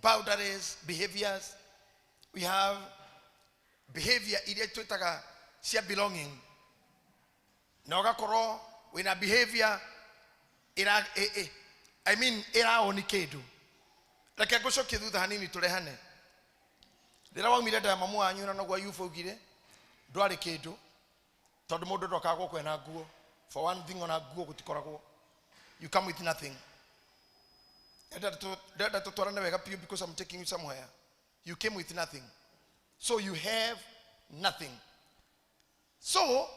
Boundaries, behaviors. We have behavior iria twĩtaga cia belonging, na ũgakorwo wĩna behavior ĩra, I mean ĩraoni kĩndũ. Reke ngũcokie thutha hanini tũrehane. Rĩrĩa waumire nda ya mamu wanyu, na noguo Ayubu augire, ndwarĩ kĩndũ, tondũ mũndũ ndokaga gũkũ ena nguo. For one thing, ona nguo gũtikoragwo. You come with nothing. Ndĩrenda tũtwarane wega biũ, because I'm taking you somewhere. You came with nothing, so you have nothing. So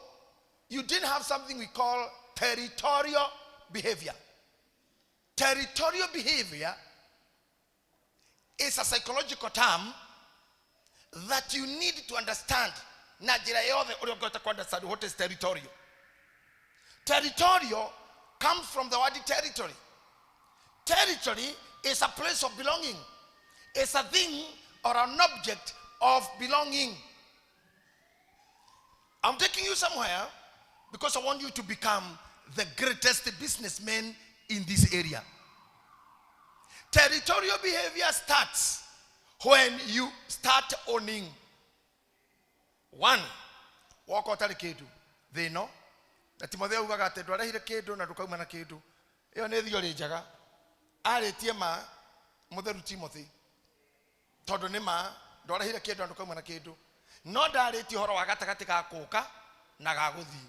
you didn't have something we call territorial behavior. Territorial behavior is a psychological term that you need to understand na njĩra yothe ũrĩa ũngĩhota ku understand what is territorial. Territorial comes from the word territory. Territory is a place of belonging. It's a thing or an object of belonging. I'm taking you somewhere because I want you to become the greatest businessman in this area. Territorial behavior starts when you start owning. One, woka ũtarĩ kĩndũ thĩ ĩno, na Timotheo augaga atĩ ndwarehire kĩndũ na ndũkauma na kĩndũ. Ĩyo nĩ theory njega arĩtie ma mũtheru Timothy, tondũ nĩ ma ndwarehire kĩndũ na ndũkauma na kĩndũ, no ndarĩtie ũhoro wa gatagatĩ ga kũka na ga gũthiĩ.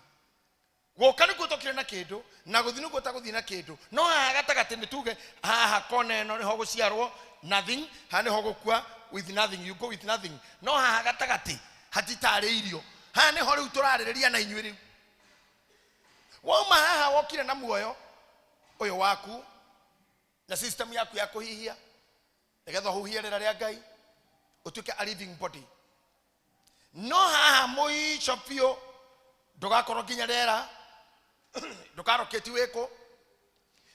Gũka nĩkuo tũkire na kĩndũ, na gũthiĩ nĩkuo tagũthiĩ na kĩndũ. No haha gatagatĩ, nĩ tuge haha kona ĩno nĩho gũciarwo, nothing, haha nĩho gũkua, with nothing, you go with nothing. No haha gatagatĩ hatitarĩirio. Haha nĩho rĩu tũrarĩrĩria na inyuĩ. Rĩu wauma haha, wokire na muoyo ũyũ waku na system yaku ya kũhihia, nĩgetha ũhuhie rĩera rĩa Ngai ũtuĩke a living body. No haha mũico biũ ndũgakorwo nginya rĩera, ndũkarokĩti wĩkũ,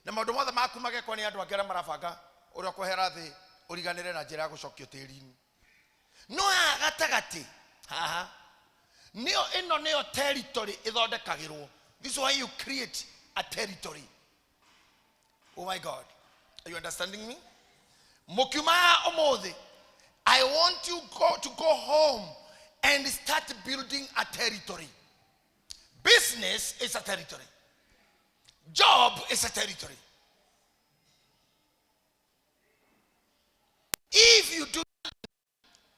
na maũndũ mothe maku magekwo nĩ andũ angĩ arĩa marabanga ũrĩa ũkwehera thĩ ũriganĩre na njĩra ya gũcokio tĩri-inĩ. No haha gatagatĩ haha nĩyo ĩno nĩyo territory ĩthondekagĩrwo. This is why you create a territory. Oh my God, are you understanding me? Mũkiuma haha ũmũthĩ, I want you to go home and start building a territory. Business is a territory. Job is a territory. If you do,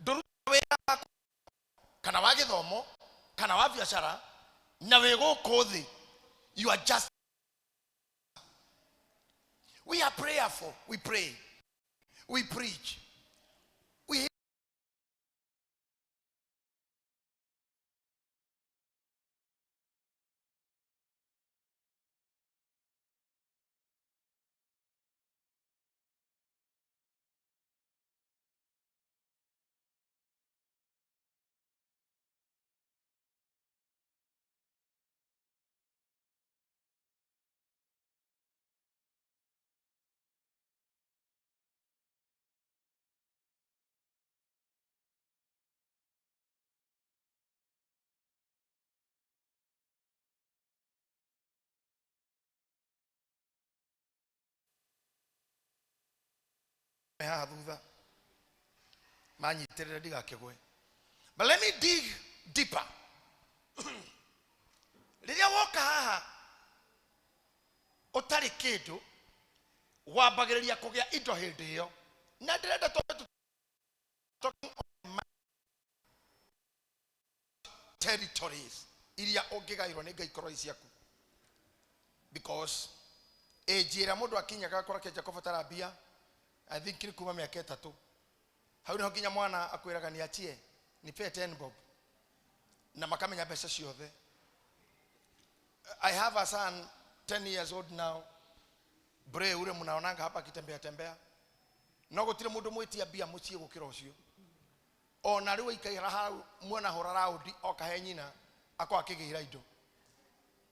ndũruta wĩra waku kana wa gĩthomo kana wa biacara na wĩ gũkũ thĩ, you are just. We are prayerful. We pray, we preach, we haha thutha manyitĩrĩre ndigakĩgwe. But let me dig deeper. Rĩrĩa woka haha ũtarĩ kĩndũ, wambagĩrĩria kũgĩa indo hĩndĩ ĩyo, na ndĩrenda twambe talking on territories iria ũngĩgaĩrwo nĩ Ngai ikorwo i ciaku, because age ĩrĩa mũndũ akinyaga akora kĩanjia kũbatara mbia, I think nĩ kuma mĩaka 3. Hau nĩho nginya mwana akwĩraga, "Niachie, nipe 10 bob," na makamenya mbeca ciothe. I have a son 10 years old now, bre ule mnaonanga hapa akitembea tembea, no gũtirĩ mũndũ mwĩtia mbia mũciĩ gũkĩra ũcio. Ona rĩu aikaira hau muona hũra raundi oka he nyina, akorwo akĩgĩra indo,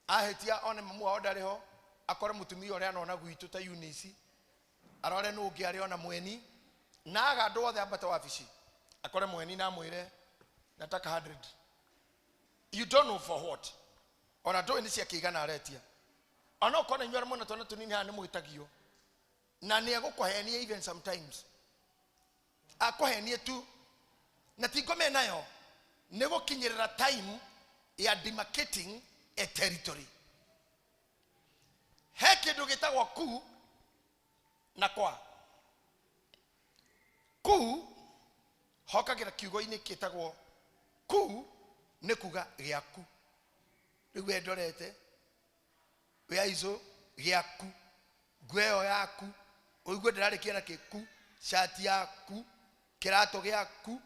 ahĩtia one mamu wao ndarĩ ho, akore mũtumia ũrĩa anona gwitũ ta Eunice, arore nũ ũngĩ arĩ ona mweni, na aga andũ othe ambate wabici, akore mweni na amwĩre, "Nataka 100." You don't know for what. Ona ndũĩ nĩ cia kĩigana aretia. Ona ũkona inyuĩ arĩa mwĩna twana tũnini haha nĩ mwĩtagio, na nĩ egũkũhenia even sometimes. Akũhenie tu na ti ngoma nayo nĩ gũkinyĩrĩra time ya demarcating a territory. He kĩndũ gĩtagwo ku na kwa. Ku hokagĩra kiugo-inĩ kĩtagwo ku, nĩ kuga gĩaku. Rĩu we ndorete wĩ aico gĩaku, nguo ĩyo yaku, ũigue ndĩrarĩkia na kĩku, cati yaku, kĩratũ gĩaku,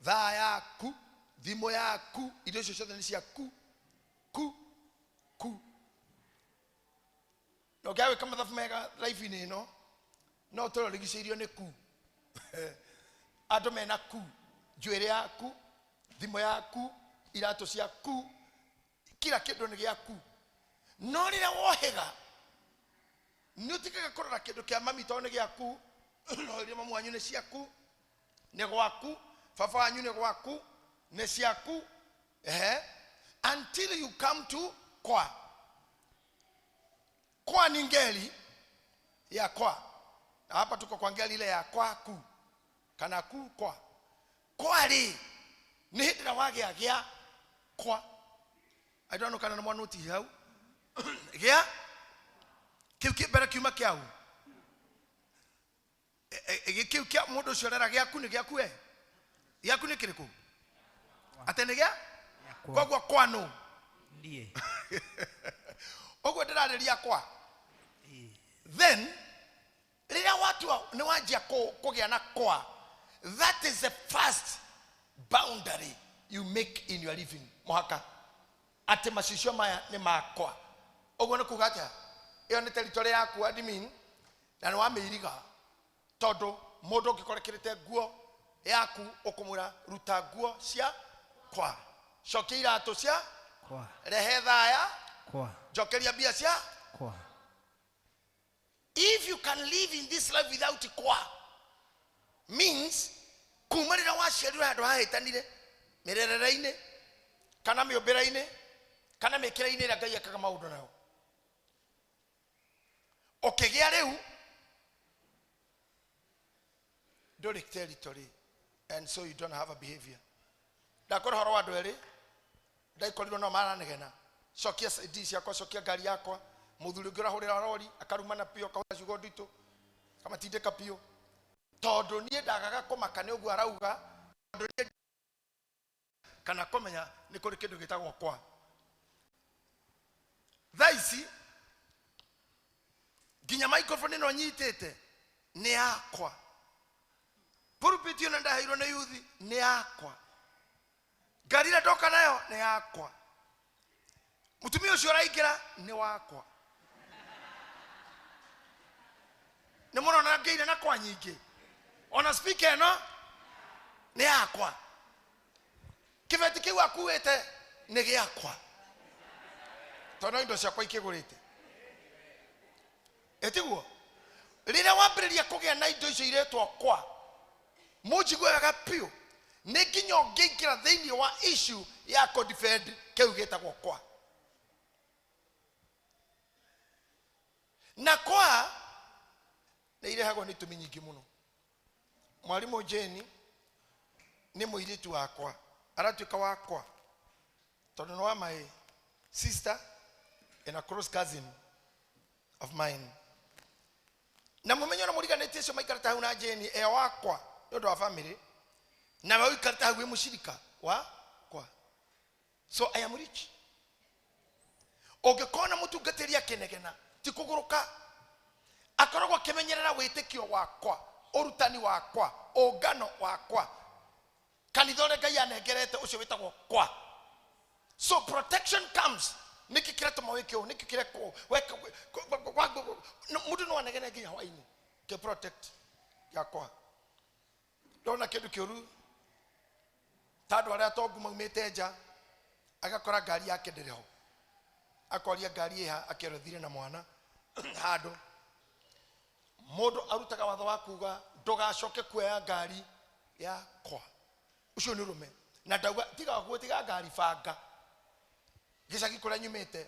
thaa yaku, thimũ yaku, indo icio ciothe nĩ ciaku. Ku ku na ũngĩaga gwĩka mathabu mega life-inĩ ĩno no ũtũre ũrigicĩirio nĩ ku. Andũ mena ku, njuĩrĩ yaku, thimũ yaku, iratũ ciaku, kila kĩndũ nĩ gĩaku. No rĩrĩa wohĩga nĩ ũtigaga kũrora kĩndũ kĩa mami tondũ nĩ gĩaku, no iria mamu wanyu nĩ ciaku, nĩ gwaku, baba wanyu nĩ gwaku, nĩ ciaku, ehe, until you come to kwa. Kwa ni ngeli ya kwa, na hapa tuko kwa ngeli ile ya kwaku kana ku kwa. Kwa rĩ nĩ hĩndĩ ĩrĩa wagĩa gĩa kwa. I don't know kana nĩ mwanũti hau. Gĩa kĩu kĩ mbere kiuma kĩau. Kĩu kĩa mũndũ ũcio ũrera gĩaku nĩ gĩaku we. Gĩaku nĩ kĩrĩkũ? Atĩ nĩ gĩa? Koguo kwa nũ? Ndiĩ. Ũguo ndĩrarĩria kwa. Then rĩrĩa watua nĩ wanjia kũgĩa na kwa, that is the first boundary you make in your living. Mũhaka atĩ macicio maya nĩ makwa. Ũguo nĩ kuga atĩa? Ĩyo nĩ territory yaku admin, na nĩ wamĩiriga, tondũ mũndũ ũngĩkorwo ekĩrĩte nguo yaku ũkũmwĩra ruta nguo cia kwa, cokia iratũ cia kwa, rehe thaya kwa, njokeria mbia cia kwa. If you can live in this life without kwa, means kuma rĩrĩa waciarirwo handũ hahĩtanire mĩrerere-inĩ kana mĩũmbĩre-inĩ kana mĩkĩre-inĩ ĩrĩa Ngai ekaga maũndũ nayo, ũkĩgĩa rĩu ndũrĩ territory, and so you don't have a behavior. Ndakwĩra ũhoro wa andũ erĩ ndaikorirwo no maranegena, cokia CD ciakwa, cokia ngari yakwa. Mũthuri ũngĩ ũrahũrĩra rori akarumana biũ, akahũra ciugo nditũ, akamatindĩka biũ, tondũ niĩ ndagaga kũmaka nĩ ũguo arauga, tondũ niĩ kana kũmenya nĩ kũrĩ kĩndũ gĩtagwo kwa. Thaa ici nginya microphone ĩno nyitĩte nĩ yakwa, pulpit ĩno ndaheirwo nĩ yuthi nĩ yakwa, ngari ĩrĩa ndoka nayo nĩ yakwa, mũtumia ũcio ũraingĩra nĩ wakwa. Nĩ mũrona ngĩire na kwa nyingĩ, ona speaker ĩno nĩ yakwa, kĩbeti kĩu akuĩte nĩ gĩakwa, tondũ no indo ciakwa ikĩgũrĩte. Ĩtiguo rĩrĩa wambĩrĩria kũgĩa na indo icio iretwo kwa, mũnjigue wega biũ, nĩ nginya ũngĩingĩra thĩinĩ wa issue ya kũ-defend kĩu gĩtagwo kwa. Na kwa nĩ irehagwo nĩ itũmi nyingĩ mũno. Mwarimũ Jane nĩ mũirĩtu wakwa, aratuĩka wakwa tondũ nĩ wa my sister and a close cousin of mine. Na mũmenye ona mũriganĩtie ũcio maikarĩte hau na Jane e wakwa nĩ ũndũ wa family, na we ũikarĩte hau wĩ mũcirika wakwa. So I am rich. Ũngĩkona mũtungatĩri akĩnegena ti kũgũrũka, akoragwo akĩmenyerera wĩtĩkio wakwa, ũrutani wakwa, ũngano wakwa, kanitha ũrĩa Ngai anengerete ũcio wĩtagwo kwa. So protection comes. Nĩkĩ kĩratũma wĩke ũũ? Nĩkĩ kĩrekwo? Mũndũ no anegene nginya hwaĩ-inĩ kĩ protect yakwa. Ndona kĩndũ kĩũru ta andũ arĩa atongu maumĩte nja, agakora ngari yake ndĩrĩ ho, akoria ngari ĩha, akerwo thire na mwana handũ. Mũndũ arutaga watho wa kuga ndũgacoke kuoya ngari yakwa, ũcio nĩ ũrũme. Na ndauga tiga guo, tiga ngari, banga. Gĩcagi kũrĩa nyumĩte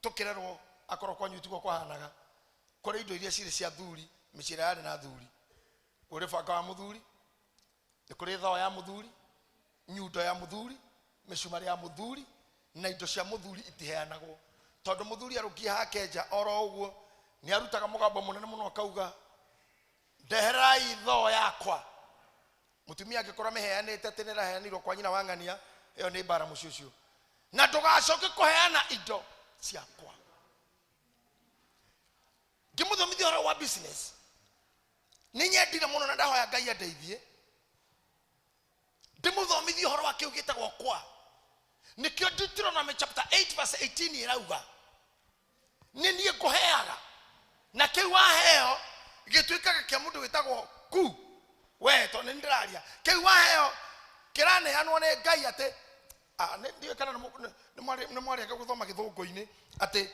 tũkĩrerwo, akorwo kwanyu tiguo kwahanaga, kũrĩ indo iria cirĩ cia thuri, mĩciĩ ĩrĩa yarĩ na thuri, kũrĩ kũrĩ banga wa mũthuri, nĩ kũrĩ thoo ya mũthuri, nyundo ya mũthuri, mĩcumarĩ ya mũthuri, na indo cia mũthuri itiheanagwo. Tondũ mũthuri arũngiĩ hake nja oro ũguo nĩ arutaga mũgambo mũnene mũno akauga ndeherai thoo yakwa. Mũtumia angĩkorwo amĩheanĩte atĩ nĩ ĩraheanirwo kwa nyina wa ng'ania, ĩyo nĩ mbara mũciĩ ũcio. Na ndũgacoke kũheana indo ciakwa. Ngĩmũthomithia ũhoro wa business, nĩ nyendire mũno na ndahoya Ngai andeithie ndĩmũthomithie ũhoro wa kĩu gĩtagwo kwa. Nĩkĩo Deuteronomy chapter 8 verse 18 ĩrauga nĩ niĩ ngũheaga, na kĩu waheo gĩtuĩkaga kĩa mũndũ wĩtagwo ku we, tondũ nĩ ndĩraria kĩu waheo kĩraneanwo nĩ Ngai atĩ ndiũĩ kana nĩ mwarĩaka gũthoma gĩthũngũ-inĩ atĩ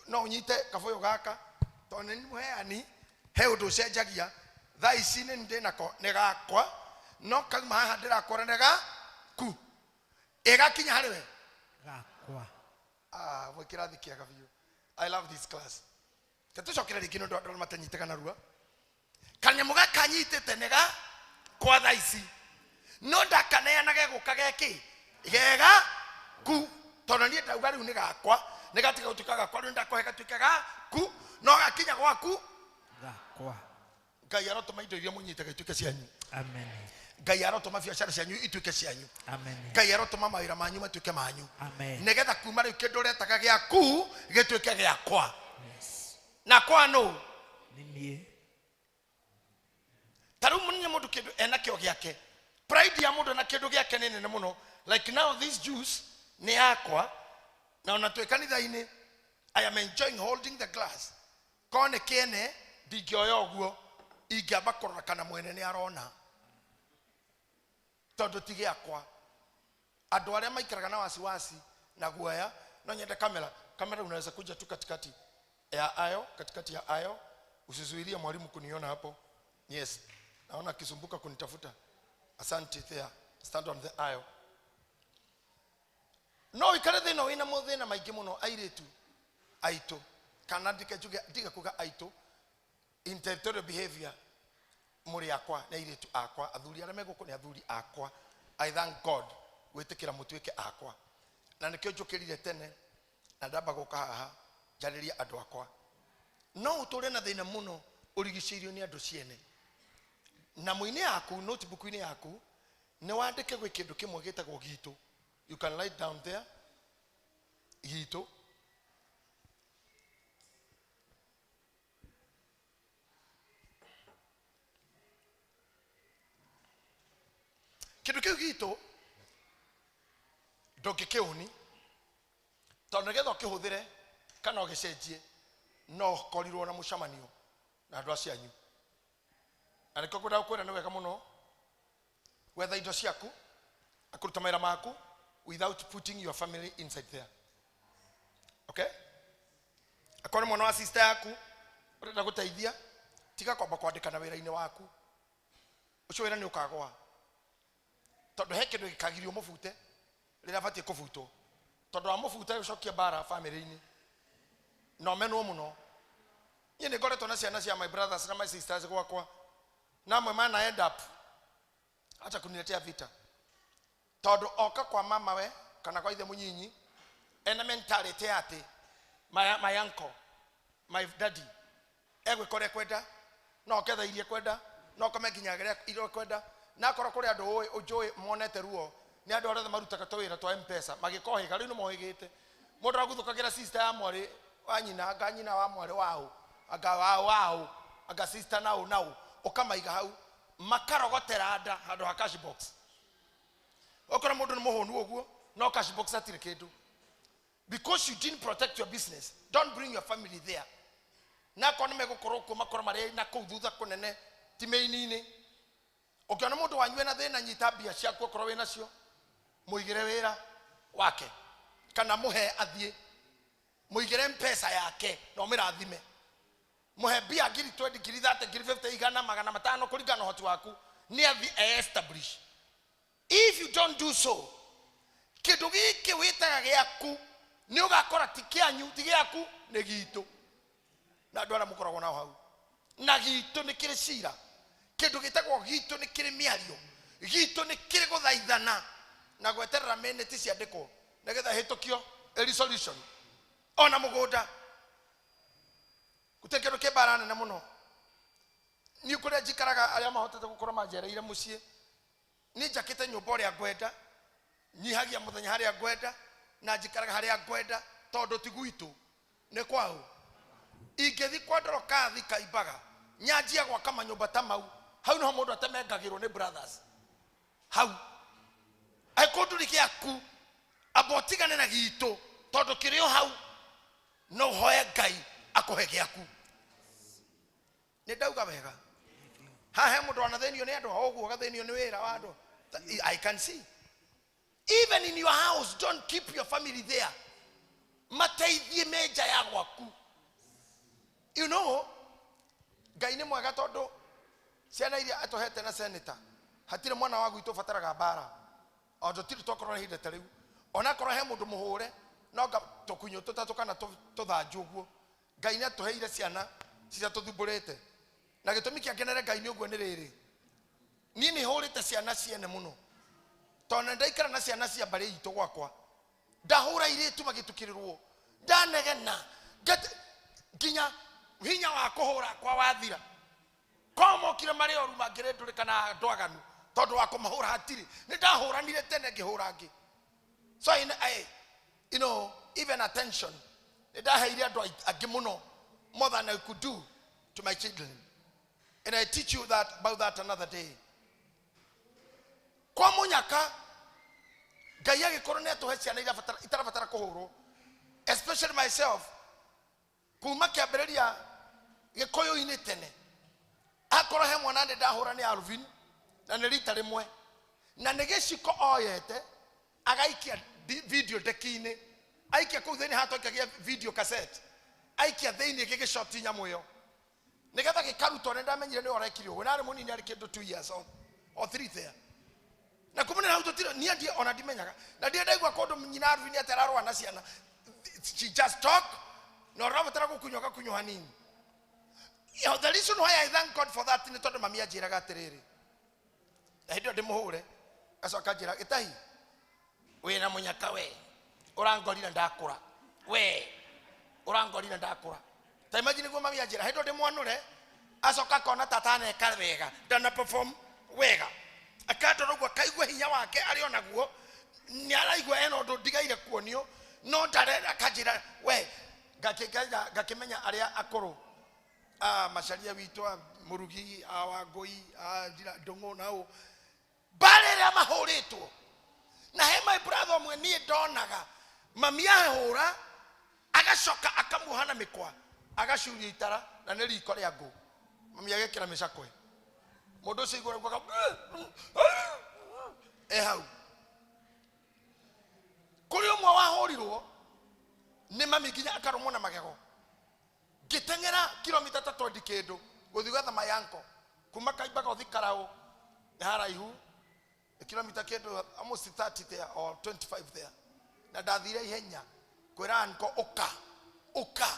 no ũnyite kabũyũ gaka tondũ nĩ mũheani, he ũndũ ũcenjagia. Thaa ici nĩ ndĩ nako nĩ gakwa, no kauma haha ndĩrakora nĩ gaku, ĩgakinya harĩ we gakwa. Mwĩ kĩrathi kĩega biũ. I love this class. Tũcokere rĩngĩ nĩ ũndũ andũ arĩa matanyitĩka narua. Kanyamũ gaka nyitĩte nĩ gakwa thaa ici, no ndakaneana gegũka gekĩ gega ku, tondũ niĩ ndauga rĩu nĩ gakwa, nĩ gatiga gũtuĩka gakwa, rĩu ndakũhe gatuĩke gaku, no gakinya gwaku gakwa. Ngai arotũma indo iria mũnyitaga ituĩke cianyu. Amen. Ngai arotũma biacara cianyu ituĩke cianyu. Amen. Ngai arotũma mawĩra manyu matuĩke manyu. Amen. Nĩgetha kuma rĩu kĩndũ ũretaga gĩaku gĩtuĩke gĩakwa. Yes. Na kwa nũ? Nĩ niĩ. Ta rĩu mũnene mũndũ kĩndũ enakĩo gĩake, pride ya mũndũ na kĩndũ gĩake nĩ nene mũno. Like now this juice nĩ yakwa, na ona twĩ kanitha-inĩ I am enjoying holding the glass. Korwo nĩ kĩene ndingĩoya ũguo, ingĩamba kũrora kana mwene nĩ arona, tondũ ti gĩakwa. Andũ arĩa maikaraga na wasiwasi na guoya, no nyende kamera. Kamera unaweza kuja tu katikati ya ayo, katikati ya ayo, usizuilie mwalimu kuniona hapo. Yes, naona akisumbuka kunitafuta. Asante there, stand on the aisle. No ikare thĩna wĩna mathĩna maingĩ mũno, airĩtu aitũ, kana ndige kuga aitũ, in territorial behavior mũrĩ akwa na airĩtu akwa, athuri arĩa megũkũ nĩ athuri akwa. I thank God gwĩtĩkĩra mũtuĩke akwa, na nĩkĩo njũkĩrire tene na ndamba gũka haha njarĩrie andũ akwa. No ũtũre na thĩna mũno ũrigicĩirio nĩ andũ ciene. Na mũinĩ yaku, notebook-inĩ yaku, nĩ wandĩke gwĩ kĩndũ kĩmwe gĩtagwo gitũ. You can write down there gitũ. Kĩndũ kĩu gitũ ndũngĩkĩũni, tondũ nĩgetha ũkĩhũthĩre kana ũgĩcenjie no ũkorirwo na mũcemanio na andũ acio anyu. Na nĩkĩo ngwenda gũkwĩra nĩ wega mũno gwetha indo ciaku na kũruta mawĩra maku without putting your family inside there. Okay? Akorwo nĩ mwana wa sister yaku ũrenda gũteithia, tiga kwamba kwandĩkana wĩra-inĩ waku, ũcio wĩra nĩ ũkagũa, tondũ he kĩndũ gĩkagirio mũbute rĩrĩa abatiĩ kũbutwo, tondũ wamũbuta ũcokie mbara family-inĩ na ũmenwo mũno. Niĩ nĩ ngoretwo na ciana cia my brothers na my sisters gwakwa, na amwe mana end up hata kuniletea vita, tondũ oka kwa mama we kana kwa ithe mũnyinyi ena mentality ya atĩ my uncle, my daddy egwĩka ũrĩa ekwenda, no oke thaa iria ekwenda, no okome nginya rĩrĩa ekwenda. Na akorwo kũrĩ andũ ũĩ njũĩ monete ruo, nĩ andũ arĩa othe marutaga tũwĩra twa M-Pesa magĩkohĩga, rĩu nĩ mohĩgĩte. Mũndũ aguthũkagĩra sister ya mwarĩ wa nyina, anga nyina wa mwarĩ waũ, anga waũ waũ, anga sister naũ naũ, ũkamaiga hau makarogotera nda handũ ha cash box. Okorwo mũndũ nĩ mũhũnu ũguo, no cash box hatirĩ kĩndũ. Because you didn't protect your business, don't bring your family there. Na akorwo nĩ megũkorwo kuo, makorwo marĩ na kũu thutha kũnene, ti mĩini-inĩ. Ũngĩona mũndũ wanyu ena thĩna, nyita mbia ciaku okorwo wĩ nacio, mũigĩre wĩra wake, kana mũhe athiĩ, mũigĩre M-Pesa yake na ũmĩrathime. Mũhe mbia ngiri 20, ngiri 30, ngiri 50, igana, magana matano, kũringana na ũhoti waku, nĩ athiĩ e-establish. If you don't do so, kĩndũ gĩkĩ wĩtaga gĩaku nĩ ũgakora ti kĩanyu, ti gĩaku, nĩ gitũ. Na andũ arĩa mũkoragwo nao hau, na gitũ nĩ kĩrĩ cira. Kĩndũ gĩtagwo gitũ nĩ kĩrĩ mĩario, gitũ nĩ kĩrĩ gũthaithana na gweterera minute ciandĩkwo nĩgetha hĩtũkio a resolution. Ona mũgũnda gũtirĩ kĩndũ kĩ mbara nene mũno. Niĩ kũrĩa njikaraga arĩa mahotete gũkorwo manjereire mũciĩ, niĩ njakĩte nyũmba ũrĩa ngwenda, nyihagia mũthenya harĩa ngwenda na njikaraga harĩa ngwenda, tondũ ti gwitũ nĩ kwao. Ingĩthi kwa Ndorokathi Kaimbaga nyanjia gwaka manyũmba ta mau, hau nĩho mũndũ atemengagĩrwo nĩ brothers. Hau angĩkorwo ndũrĩ gĩaku, amba ũtigane na gitũ, tondũ kĩrĩ o hau, no ũhoe Ngai akũhe gĩaku. Nĩ ndauga wega? Haha he mũndũ wanathĩnio nĩ andũ, o ũguo ũgathĩnio nĩ wĩra wa andũ. I can see even in your house, don't keep your family there, mateithie me nja ya gwaku. You know, Ngai nĩ mwega tondũ ciana iria atũhete na senator, hatirĩ mwana wa gwitũ ũbataraga mbara. O tũtirĩ twakorwo na ihinda ta rĩu, onakorwo he mũndũ mũhũre no tũkunyũ tũtatũ kana tũthanju ũguo. Ngai nĩ atũheire ciana citatũthumbũrĩte, na gĩtũmi kĩa ngenere Ngai nĩ ũguo nĩ rĩrĩ, niĩ nĩ hũrĩte ciana ciene mũno, tondũ nĩ ndaikara na ciana cia mbarĩ itũ gwakwa, ndahũra airĩtu magĩtukĩrĩrwo, ndanegena nginya hinya wa kũhũra kwa wathira. Korwo mokire marĩ oru mangĩrĩndũrĩka kana andũ aganu, tondũ wa kũmahũra hatirĩ. Nĩ ndahũranire tene ngĩhũra angĩ. So I, you know, even attention nĩ ndaheire andũ angĩ mũno, more than I could do to my children, and I teach you that about that another day. Kwa mũnyaka Ngai agĩkorwo nĩ atũhe ciana itarabatara kũhũrwo, especially myself, kuma kĩambĩrĩria gĩkũyũ-inĩ tene, akorwo he mwana nĩ ndahũra nĩ Alvin, na nĩ rita rĩmwe, na nĩ gĩciko oyete agaikia video deck-inĩ, aikia kũu thĩinĩ hatwaikagia video cassette, aikia thĩinĩ gĩgĩcoti nyamũ ĩyo nĩgetha gĩkarutwo. Nĩ ndamenyire nĩ ũrekire ũguo narĩ mũnini, arĩ kĩndũ 2 years or 3 there, na kumana na hau tũtirĩ niĩ ona ndimenyaga na ndirĩ ndaigua kũndũ nyina Alvin atĩ ararũa na ciana. She just talk na ũrabatara gũkunywa gakunywa hanini. The reason why I thank God for that nĩ tondũ mami anjĩraga atĩrĩrĩ, na hĩndĩ ĩyo ndĩmũhũre, acoka anjĩra, "Gĩtahi wĩna mũnyaka, we ũrangorire ndakũra, we ũrangorire ndakũra." Ta imagine nĩguo mami anjĩra hĩndĩ ĩyo ndĩmwanũre, acoka akona tata aneka wega, ndana perform wega, akandora ũguo akaigua hinya wake arĩ o naguo, nĩ araigua ena ũndũ ndigaire kuonio, no ndare akanjĩra we. Ngakĩmenya arĩa akũrũ a macaria witũ, a mũrugi, a wangũi, a ndũng'ũ na ũ mbara ĩrĩa mahũrĩtwo na he my brother ũmwe niĩ ndonaga mami ahũra, agacoka akamuoha na mĩkwa, agacuria itara na nĩ riko rĩa ngũ, mami agekĩra mĩcakwe, mũndũ ũcio igũrũ augaga e hau. Kũrĩ ũmwe wahũrirwo nĩ mami nginya akarũmwo na magego. Ngĩteng'era kilomita ta 20 kĩndũ gũthiĩ gwetha my uncle kuma Kaimbaga ũthi Karaũ, nĩ haraihu, nĩ kilomita kĩndũ almost 30 there or 25 there, na ndathire ihenya kwĩra uncle, "Ũka, ũka,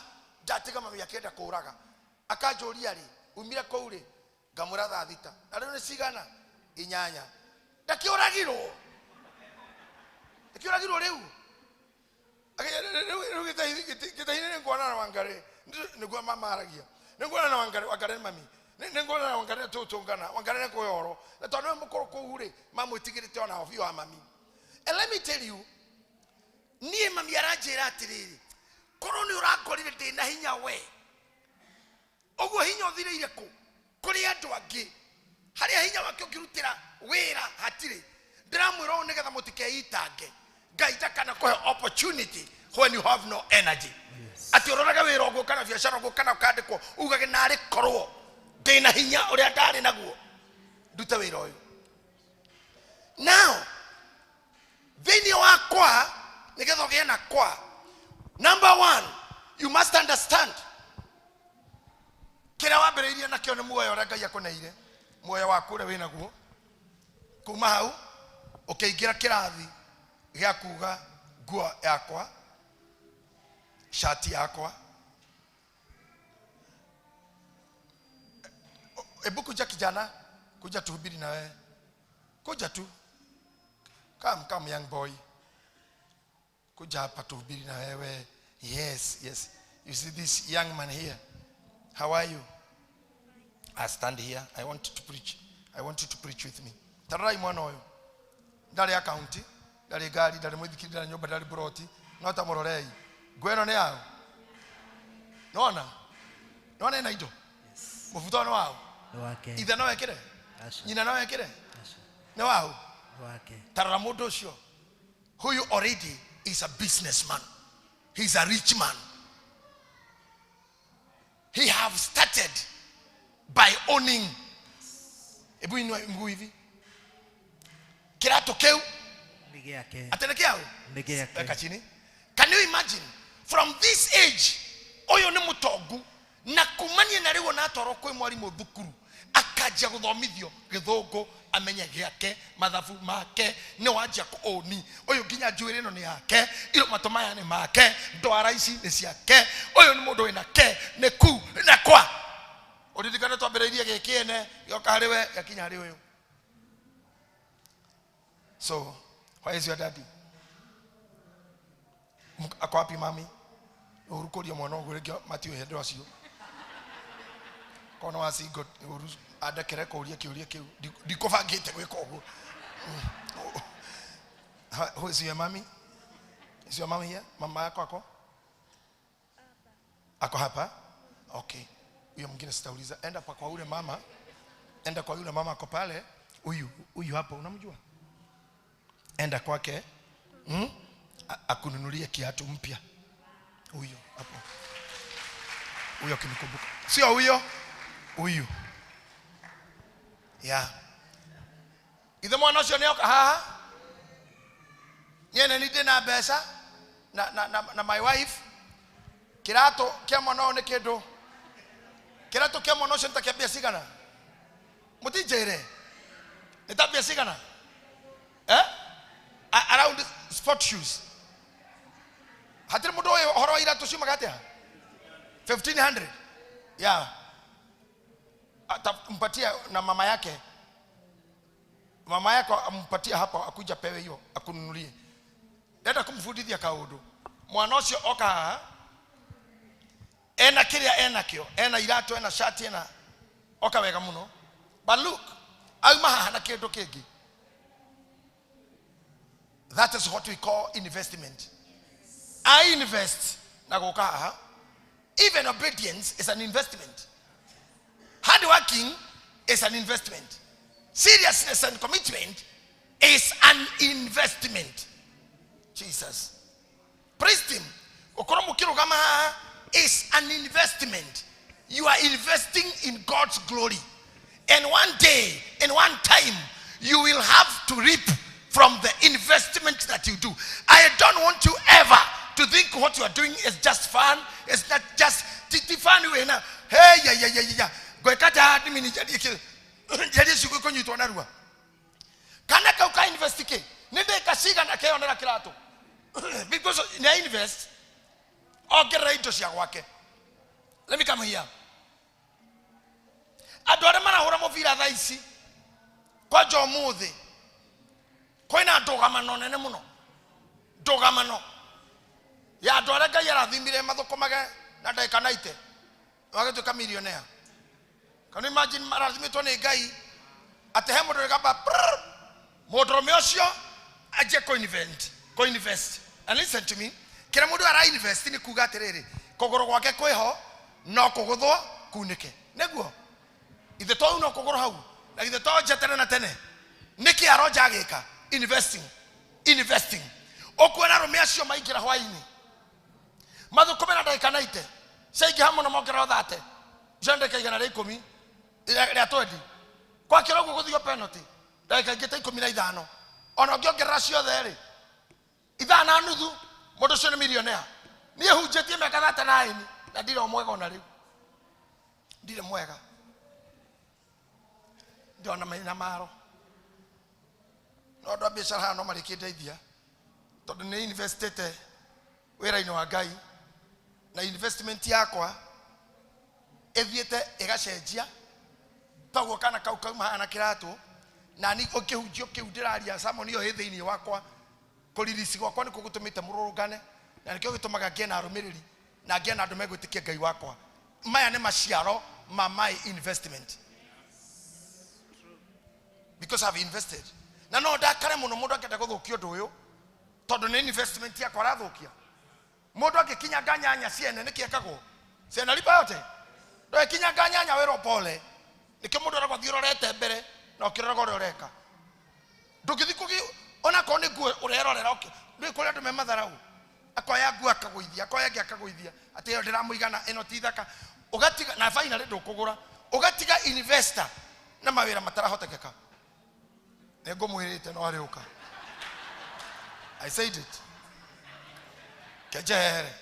ndatiga mami akĩenda kũraga." Akanjũria, "Rĩ umire kũu rĩ?" Ngamwĩra, "Thaa 6." "Na rĩu nĩ cigana?" "8." Ndakĩũragirwo, ndakĩũragirwo rĩu. Rĩu gĩtahi nĩ nguona na Wangari, nĩguo mama aragia, nĩ nguona na Wangari. Wangari nĩ mami. Nĩ nguona na Wangari tũtũngana, Wangari nĩ kwĩhoro na tondũ nĩwe mũkũrũ kũu rĩ, mamwĩtigĩrĩte ona biũ wa mami. And let me tell you, niĩ mami aranjĩra atĩrĩrĩ, korwo nĩ ũrangorire ndĩna hinya we ũguo, hinya ũthirĩire kũ kũrĩ andũ angĩ, harĩa hinya wake ũngĩrutĩra wĩra hatirĩ. Ndĩramwĩra ũũ nĩgetha mũtikeitange. Ngai ndakana kũhe opportunity when you have no energy, atĩ ũroraga wĩra ũguo kana biacara ũguo kana ũkandĩkwo, ugage, "Narĩ korwo ndĩna hinya ũrĩa ndarĩ naguo ndute wĩra ũyũ." Now thĩinĩ wa kwa, nĩgetha ũgĩe na kwa, number one, you must understand kĩrĩa wambĩrĩirie nakĩo nĩ muoyo ũrĩa Ngai akũneire, muoyo waku ũrĩa wĩnaguo. Kuma hau ũkĩingĩra kĩrathi gĩa kuga nguo yakwa, shati yakwa. Hebu kuja kijana. Kuja tuhubiri na wewe. Kuja tu. Come, come young boy. Kuja hapa tuhubiri na wewe. Yes, yes. You see this young man here. How are you? I stand here. I want to preach. I want you to preach with me. Tarai mwana ũyũ. Ndarĩ akaunti, ndarĩ ngari, ndarĩ mũithikiri, ndarĩ nyũmba, ndarĩ buroti, no ta mũrorei. Nguo ĩno nĩ yaũ? Nĩwona? Nĩwona ĩna indo? Mũbuto ũyũ nĩ waũ? Nĩ wake. Ithe no ekĩre? Aca. Nyina no ekĩre? Aca. Nĩ waũ? Nĩ wake. Tarora mũndũ ũcio. Huyu already is a businessman. He's a rich man. He have started by owning. Hebu inua mguu hivi. Kiratũ kĩu Nĩ gĩake. atĩ nĩ kĩaũ? Nĩ gĩake. Weka chini. Can you imagine? From this age, ũyũ nĩ mũtongu na kumania na rĩu ona atwarwo kwĩ mwarimũ thukuru akanjia gũthomithio gĩthũngũ amenye gĩake mathabu make nĩ wanjia kũũni ũyũ nginya njuĩrĩ ĩno nĩ yake iro matũ maya nĩ make ndwara ici nĩ ciake ũyũ nĩ mũndũ wĩna ke nĩ ku na kwa ũririkane twambĩrĩirie gĩkĩene gĩoka harĩ we gĩakinya harĩ ũyũ. So where is your daddy? Ako wapi mami? Ũru kũria mwana ũguo rĩngĩ matiũĩ andũ acio. Korwo nĩ wa single, ũru andekere kũria kĩũria kĩu. Ndikũbangĩte gwĩka ũguo. Who is your mommy? Is your mommy here? Mama yako ako? Ako hapa? Okay. Huyo mwingine sitauliza. Enda pa kwa yule mama. Enda kwa yule mama ako pale. Huyu, huyu hapo unamjua? Enda kwake. Akununulie kiatu mpya. Huyo hapo. Huyo akinikumbuka. Sio huyo. Huyu. Yeah. Ithe mwana ũcio nĩoka haha. Niĩ nĩ ndĩ na mbeca na my wife. Kĩratũ kĩa mwana ũyũ nĩ kĩndũ. Kĩratũ kĩa mwana ũcio nĩ ta kĩa mbia cigana? Mũtinjĩre. Nĩ ta mbia cigana? Eh? Around sport shoes. Hatirĩ mũndũ ũyũ ũhoro wa iratũ ciumaga atĩa? 1500. Yeah. Atampatia na mama yake. Mama yako ampatie hapo akuja pewe hiyo akununulie. Ndenda kumfundithia kaundu. Mwana ũcio oka haha ena kĩrĩa ena kĩo, ena iratũ, ena shati, ena oka wega mũno. But look, auma haha na kĩndũ kĩngĩ. That is what we call investment. I invest na gũka haha. Even obedience is an investment. Hard working is an investment. Seriousness and commitment is an investment. Jesus. Praise him. Gũkorwo mũkĩrũgama haha is an investment. You are investing in God's glory. And one day, in one time, you will have to reap from the investment that you do. I don't want you ever to think what you are doing is just fun. It's not just ti fun we na. Hey, yeah, yeah, yeah, yeah. Gweka ta mimi njarie ciugo ikũnyitwo narua. Kana kau ka invest kĩ? Nĩ ndĩka cigana keyonera kĩratũ. Because nĩ invest ongerera indo cia gwake. Let me come here. Andũ arĩa marahũra mũbira thaa ici kwanja ũmũthĩ kwĩna ndũgamano nene mũno, ndũgamano ya andũ arĩa Ngai arathimire mathũkũmage na ndagĩka 90 magĩtuĩka millionaire. Can you imagine marathimĩtwo nĩ Ngai atĩ he mũndũ ũrĩgamba mũndũrũme ũcio anjie co-invest. And listen to me, kĩrĩa mũndũ ara invest nĩ kuga atĩrĩrĩ, kũgũrũ gwake kwĩho no kũgũthwo kunĩke. Nĩguo ithe to no kũgũrũ hau na ithe to nja tene na tene. Nĩkĩ aronja agĩka? Investing, investing. Ũkuona arũme acio maingĩra hwainĩ mathũkũme na ndagĩka 90 ciaingĩha mũno mongererwo 30 icio nĩ ndagĩka igana rĩa ikũmi rĩa 20 kwakĩra ũguo gũthio penalty ndagĩka ingĩ ta ikũmi na ithano ona ũngĩongerera ciothe rĩ ithaa na nuthu mũndũ ũcio nĩ millionaire. Niĩ hunjĩtie mĩaka 39 na ndirĩ o mwega ona rĩu, ndirĩ mwega, ndĩrona maina maro. No andũ a biacara haha no marĩkĩndeithia tondũ nĩ investĩte wĩra-inĩ wa Ngai na investment yakwa ĩthiĩte ĩgacenjia Toguo kana kau kauma haha na kĩratũ na ni kĩhunjio kĩu ndĩraria sermon ĩyo ĩ thĩinĩ wakwa. Kũririsi gwakwa nĩkuo gũtũmĩte mũrũrũngane na nĩkĩo gĩtũmaga ngĩe na arũmĩrĩri na ngĩe na andũ megwĩtĩkia Ngai wakwa. Maya nĩ maciaro ma my investment because I've invested. Na no ndakare mũno mũndũ angĩenda gũthũkia ũndũ ũyũ tondũ nĩ investment yakwa arathũkia. Mũndũ angĩkinyanga nyanya ciene nĩkĩ ekagwo? Ciana riba yote ndũgĩkinyanga nyanya wĩrwo pole. Nĩkĩo mũndũ aragwo athiĩ ũrorete mbere na ũkĩroraga ũrĩa ũreka. Ndũngĩthiĩ kũgĩ onakorwo nĩ nguo ũrerorera ndũĩ kũrĩ andũ me matharau akoya nguo akagũithia akoya ĩngĩ akagũithia atĩ ĩyo ndĩramũigana ĩno ti thaka ũgatiga na finally ndũkũgũra ũgatiga investor na mawĩra matarahotekeka. Nĩ ngũmwĩrĩte no arĩũka. I said it. Kenjehere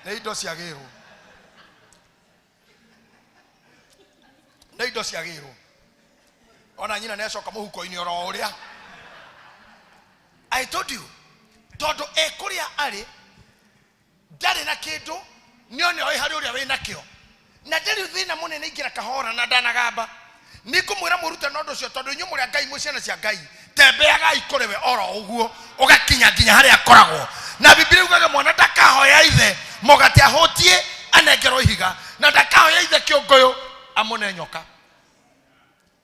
nĩ indo ciagĩrwo, nĩ indo ciagĩrwo. Ona nyina nĩ acoka mũhuko-inĩ oro ũrĩa I told you. Tondũ e kũrĩa arĩ ndarĩ na kĩndũ nĩone oĩ harĩ ũrĩa wĩ nakĩo na ndarĩ thĩna mũnene ingĩra kahora na ndanagamba. Nĩ ngũmwĩra mũrute na ũndũ ũcio tondũ inyuĩ mũrĩ a Ngai, mwĩ ciana cia Ngai. Tembeagai kũrĩ we oro ũguo ũgakinya nginya harĩa akoragwo. Na Bibilia yugaga mwana ndakahoya ithe mũgate ahũtie anengerwo ihiga, na ndakahoya ithe kĩũngũyũ amũne nyoka.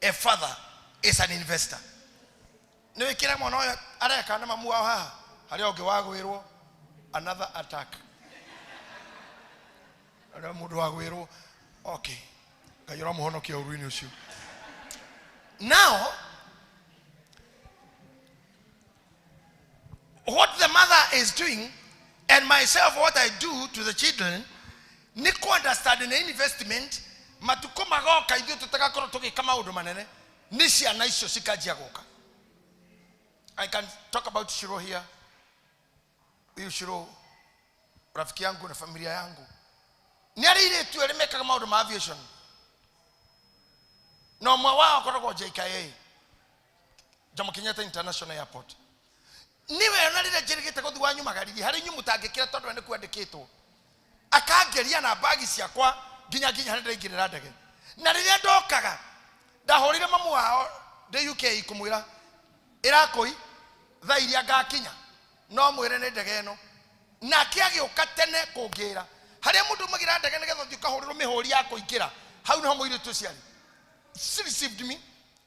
A father is an investor. Nĩ wĩkĩre mwana ũyũ areka na mamu wao haha harĩa ũngĩ wagwĩrwo another attack harĩa mũndũ wagwĩrwo. Okay, Ngai ũramũhonokia ũru-inĩ ũcio. Now what the mother is doing and myself, what I do to the children nĩ kũ understand nĩ investment. Matukũ magoka ithuĩ tũtagakorwo tũgĩka maũndũ manene nĩ ciana icio cikanjia gũka. I can talk about Shiro here. Huyu Shiro rafiki yangu na familia yangu nĩ arĩ airĩtu erĩ mekaga maũndũ ma aviation na ũmwe wao akoragwo JKIA, Jomo Kenyatta International Airport. Niwe ona rĩrĩa njĩrĩgĩte gũthiĩ wanyumagaririe harĩ inyuĩ mũtangĩkĩra tondũ we nĩ kwandĩkĩtwo akangeria na mbagi ciakwa nginya nginya harĩa ndĩraingĩrĩra ndege. Na rĩrĩa ndokaga ndahũrĩire mamu wao ndĩ UK kũmwĩra ĩrakũi thaa iria ngakinya no mwĩre nĩ ndege ĩno, nake agĩũka tene kũngĩra harĩa mũndũ umagĩra ndege nĩgetha ũthiĩ ũkahũrĩrwo mĩhũri ya kũingĩra. Hau nĩho mũirĩtu ũcio arĩ. She received me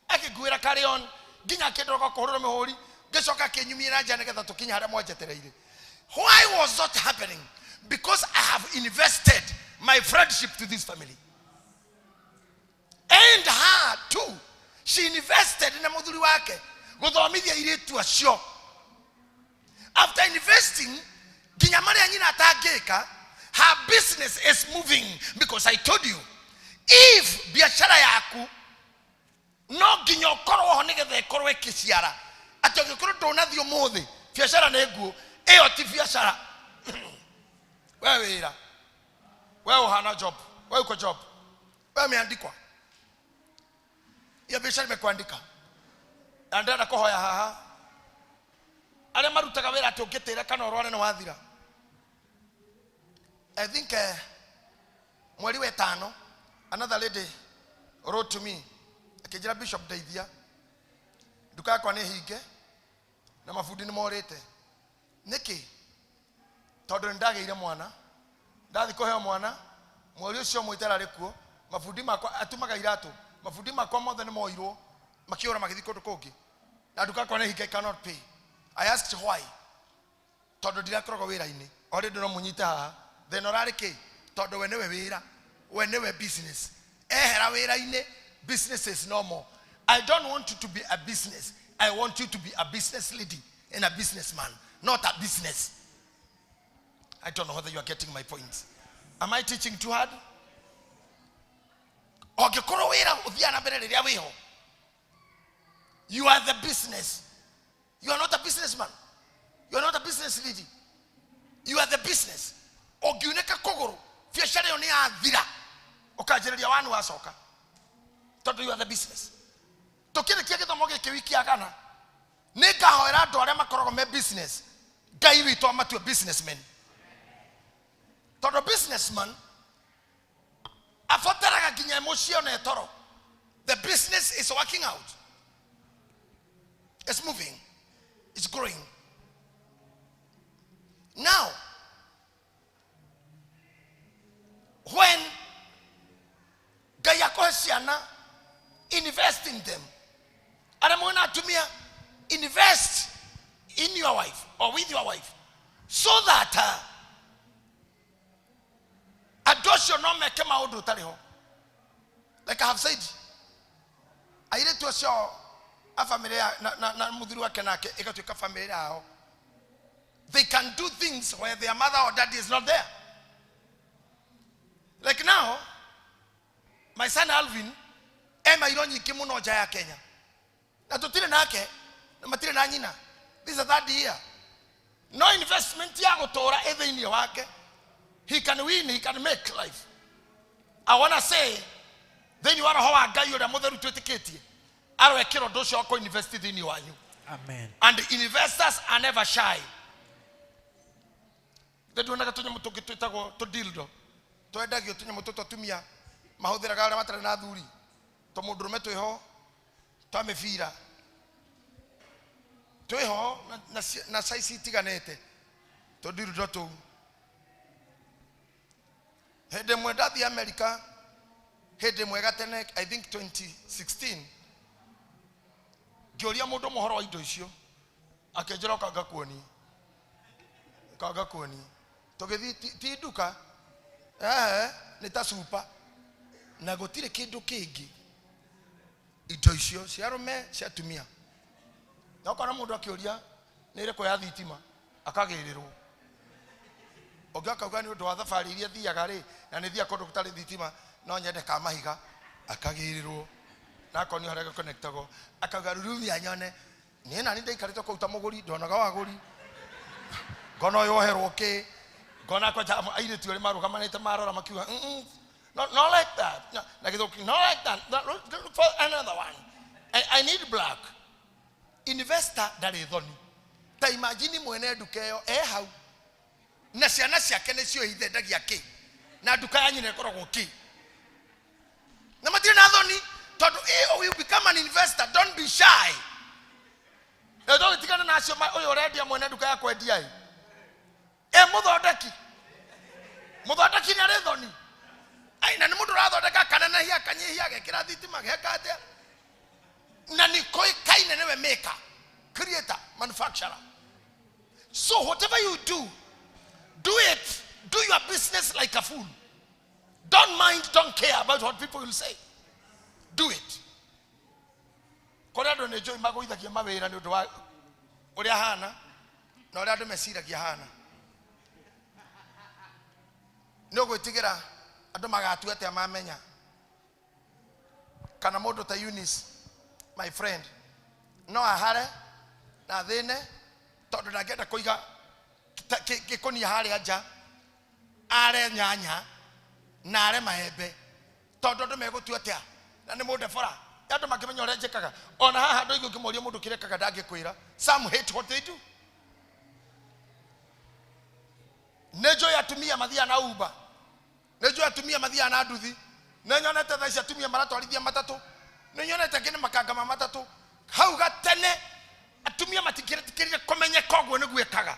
akĩnguĩra carry on nginya akĩndora kũhũrĩrwo mĩhũri, ngĩcoka akĩnyumia na nja nĩgetha tũkinye harĩa mwanjetereire. Why was that happening? Because I have invested my friendship to this family and her too. She invested na mũthuri wake gũthomithia airĩtu acio. After investing nginya marĩa nyina atangĩka, her business is moving, because I told you if biashara yaku no nginya ũkorwo ho nĩgetha ĩkorwo ĩkĩciara, atĩ ũngĩkorwo ndũnathiĩ ũmũthĩ biashara nĩ nguũ, ĩyo ti biashara. We wĩra we ũhana job, we uko job, we umeandikwa, hiyo biashara imekuandika. Na ndĩrenda kũhoya haha arĩa marutaga wĩra atĩ ũngĩtĩra kana ũrware nĩ wathira. I think mweri wa ĩtano another lady wrote to me akĩnjĩra, "Bishop, ndeithia, nduka yakwa nĩ hinge na mabundi nĩ morĩte." Nĩkĩ? Tondũ nĩ ndagĩire mwana, ndathi kũheo mwana mweri ũcio ũmwe itararĩ kuo, mabundi makwa atumaga iratũ, mabundi makwa mothe nĩ moirwo makĩũra magĩthiĩ kũndũ kũngĩ na nduka yakwa nĩ hinge. I cannot pay. I asked why. Tondũ ndirakoragwo wĩra-inĩ. Already no mũnyite haha thĩna ũrarĩ kĩ? Tondũ we nĩwe wĩra, we nĩwe business. Ehera wĩra-inĩ, business is normal. I don't want you to be a business. I want you to be a business lady and a businessman, not a business. I don't know whether you are getting my point. Am I teaching too hard? Ũngĩkorwo wĩra ũthiaga na mbere rĩrĩa wĩho, you are the business. You are not a businessman, you are not a business lady, you are the business. Ũngiunĩka kũgũrũ biacara ĩyo nĩ yathira, ũkanjĩrĩria wanu wacoka tondũ you are the business. Tũkĩrĩkia gĩthomo gĩkĩ wiki ya kana nĩ ngahoera andũ arĩa makoragwo me business, Ngai witũ amatue businessmen, tondũ businessman abataraga nginya mũciĩ ona toro. The business is working out, it's moving, it's growing. Now when Ngai akũhe ciana, invest in them. Arĩa mwĩna atumia, invest in your wife or with your wife so that andũ acio no meke maũndũ ũtarĩ ho. Like I have said, airĩtu acio a family ya na mũthuri wake nake ĩgatuĩka family yao, they can do things where their mother or daddy is not there. Like now my son Alvin e mairo nyingĩ mũno nja ya Kenya, na tũtirĩ nake na matirĩ na nyina. This is the third year. No investment ya gũtũra ĩ thĩinĩ wake. He can win, he can make life. I wanna say, thĩinĩ wa roho wa Ngai ũrĩa mũtheru twĩtĩkĩtie, aroekĩra ũndũ ũcio wa kũ-invest thĩinĩ wanyu. Amen. And investors are never shy. Nduonaga tũnyamũ tũngĩ twĩtagwo tũdildo twendagio, tũnyamũ tũtũ atumia mahũthĩraga arĩa matarĩ na athuri, tũ mũndũrũme twĩho twa mĩbira twĩho na size itiganĩte, tũdildo tũu. Hĩndĩ ĩmwe ndathiĩ America, hĩndĩ ĩmwe gatene, I think 2016, ngĩũria mũndũ mũhoro wa indo icio, akĩnjĩra ũka ngakuonie, ũka ngakuonie. Tũgĩthiĩ, ti nduka, nĩ ta super, na gũtirĩ kĩndũ kĩngĩ, indo icio cia arũme, cia atumia. Na ũkona mũndũ akĩũria nĩ ĩrĩkũ ya thitima, akagĩrĩrwo. Ũngĩ akauga nĩ ũndũ wa thabarĩ iria thiaga rĩ, na nĩ thiaga kũndũ gũtarĩ thitima, no nyende ka mahiga, akagĩrĩrwo. Na akonio harĩa gakonnectagwo, akauga rurumia nyone. Niĩ nani ndaikarĩte kũu ta mũgũri, ndonaga wagũri, ngona ũyũ oherwo kĩ, ngona kwanja airĩtu erĩ marũgamanĩte marora makiuga, "Mm, not like that." No, na gĩthũngũ, "Not like that. No, look for another one. I need black." Investor ndarĩ thoni. Ta imagine mwene nduka ĩyo e hau na ciana ciake nĩcio ithendagia kĩ, na nduka ya nyina ĩkoragwo kĩ, na matirĩ na thoni, tondũ if you become an investor, don't be shy. Na ndũgĩtigana na acio ũyũ ũrendia, mwene nduka ya kwendia ĩ e mũthondeki, mũthondeki nĩ arĩ thoni. Ai, na nĩ mũndũ ũrathondeka, akanenehia, akanyihia, agekĩra thitima, ageka atĩa, na nĩ kũĩkaine nĩwe maker, creator, manufacturer. So whatever you do, do it, do your business like a fool. Don't mind, don't care about what people will say. Do it. Kũrĩ andũ nĩ njũĩ magũithagia mawĩra nĩ ũndũ wa ũrĩa hana na ũrĩa andũ meciragia hana. Nĩ ũgwĩtigĩra andũ magatua atĩa mamenya. Kana mũndũ ta Eunice, my friend, no ahare na thĩne tondũ ndangĩenda kũiga gĩkũnia harĩa nja, are nyanya na are maembe, tondũ andũ megũtua atĩa na nĩ mũndebora. Andũ makĩmenya ũrĩa njĩkaga. Ona haha andũ aingĩ ũngĩmoria mũndũ kĩrekaga ndangĩkwĩra. Some hate what they do. Nĩ njũĩ atumia mathiaga na Uber, nĩ njũĩ atumia mathiaga na nduthi, nĩ nyonete thaa ici atumia maratwarithia matatũ, nĩ nyonete angĩ nĩ makanga ma matatũ. Hau gatene atumia matingĩretĩkĩrire kũmenyeka ũguo nĩguo ĩkaga.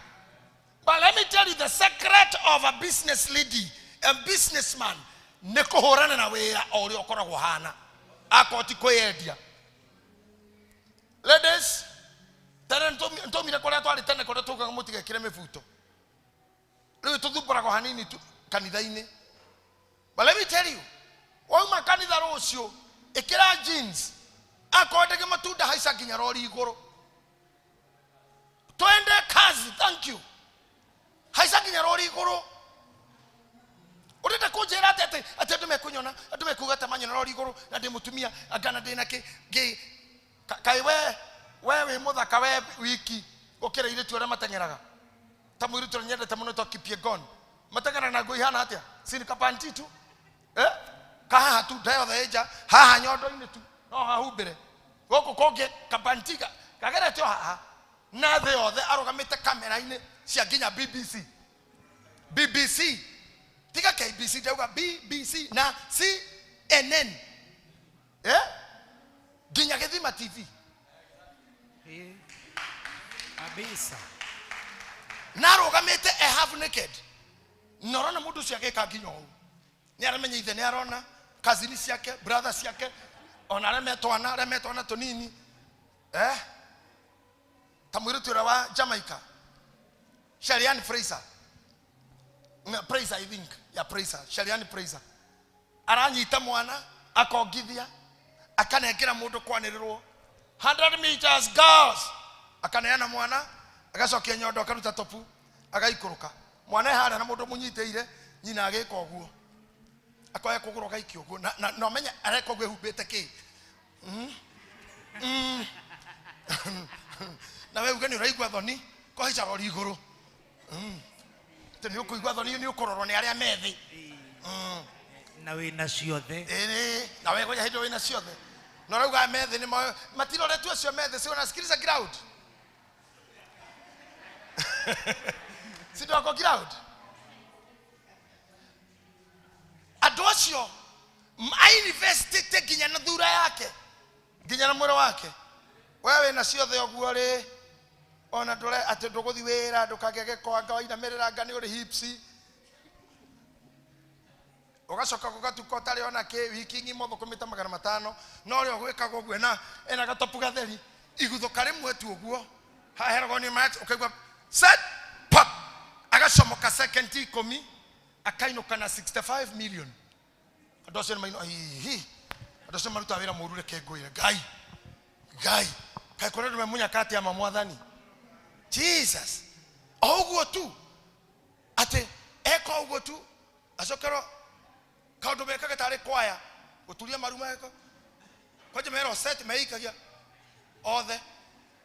But let me tell you the secret of a business lady, a businessman, nĩ kũhũrana na wĩra o ũrĩa ũkoragwo hana, akorwo ti kwĩyendia. Ladies, tene nĩtwaumire kũrĩa twarĩ tene, kũrĩa tugaga mũtigekĩre mĩbuto, rĩu tũthumbũragwo hanini tu kanitha-inĩ. But let me tell you, wauma kanitha rũciũ, ĩkĩra jeans, akorwo ndĩgĩ matunda, haica nginya rori igũrũ, twende kazi. Thank you. Haica nginya rori igũrũ. Ũrenda kũnjĩra atĩ andũ mekũnyona, andũ mekuga ta manyona rori igũrũ na ndĩ mũtumia, anga na ndĩ na kĩ ngĩ kaĩ we wĩ mũthaka we wiki gũkĩra airĩtu arĩa mateng'eraga, ta mũirĩtu ũrĩa nyendete mũno ta Kipyegon, mateng'eraga na nguo ihana atĩa? Si ni kapanti tu, eh, kahaha tu, nda yothe ĩ nja haha nyondo-inĩ tu no hahumbĩre gũkũ kũngĩ, kapanti kagerete o haha, na thĩ yothe arũgamĩte kamera-inĩ cia nginya BBC, BBC, tiga KBC, ndauga BBC na CNN, eh. Nginya Gĩthima TV. Ĩĩ. Kabisa. Na arũgamĩte e half naked, na ũrona mũndũ ũcio agĩka nginya ũũ, nĩ aramenya ithe nĩ arona kazini ciake, brother ciake, ona arĩa metwana, arĩa metwana tũnini, eh? Ta mũirĩtu ũrĩa wa Jamaica, Shelly-Ann Fraser. Na Fraser, I think ya Fraser, Shelly-Ann Fraser, aranyita mwana akongithia, akanengera mũndũ kwanĩrĩrwo 100 meters girls, akaneana mwana, agacokia nyondo, akaruta topu, agaikũrũka. Mwana e harĩa na mũndũ mũnyitĩire nyina agĩka ũguo, akoya kũgũrũ agaikia ũguo, na ũmenye areka ũguo ehumbĩte kĩ. Na we uge nĩ ũraigua thoni kũhaica rori igũrũ, atĩ nĩ ũkũigua thoni nĩ ũkũrorwo nĩ arĩa me thĩ. Na wĩna ciothe. Ĩĩ, na we goja hĩndĩ wĩna ciothe na ũrauga me thĩ nĩ matiroretwo acio me thĩ, si wanasikiliza ground, si ndio wako ground. Andũ acio ainvestĩte nginya na thura yake, nginya na mwĩrĩ wake. We wĩna ciothe ũguo rĩ, ona ndũre atĩ ndũgũthi wĩra, ndũkagĩe gĩko, anga wainamĩrĩra, anga nĩ ũrĩ hips, ũgacoka gũgatuka ũtarĩ ona kĩ, wiki ng'ima ũthũkũmĩte 500, no ũrĩa ũgwĩkaga ũguo ena gatopu gatheri, iguthũka rĩmwe tu ũguo haheragwo nĩ max, ũkaigua set pop, agacomoka second 10, akainũka na 65 million. Andũ acio nĩ maino hihi, andũ acio marutaga wĩra mũru, reke ngwĩre. Ngai, Ngai, kaĩ kũrĩ andũ me mũnyaka atĩa ma Mwathani Jesus. O ũguo tu, atĩ eka ũguo tu, acokerwo kaũndũ mekaga tarĩ kwaya gũturia maru meko kwanja, merwo set, meikagia othe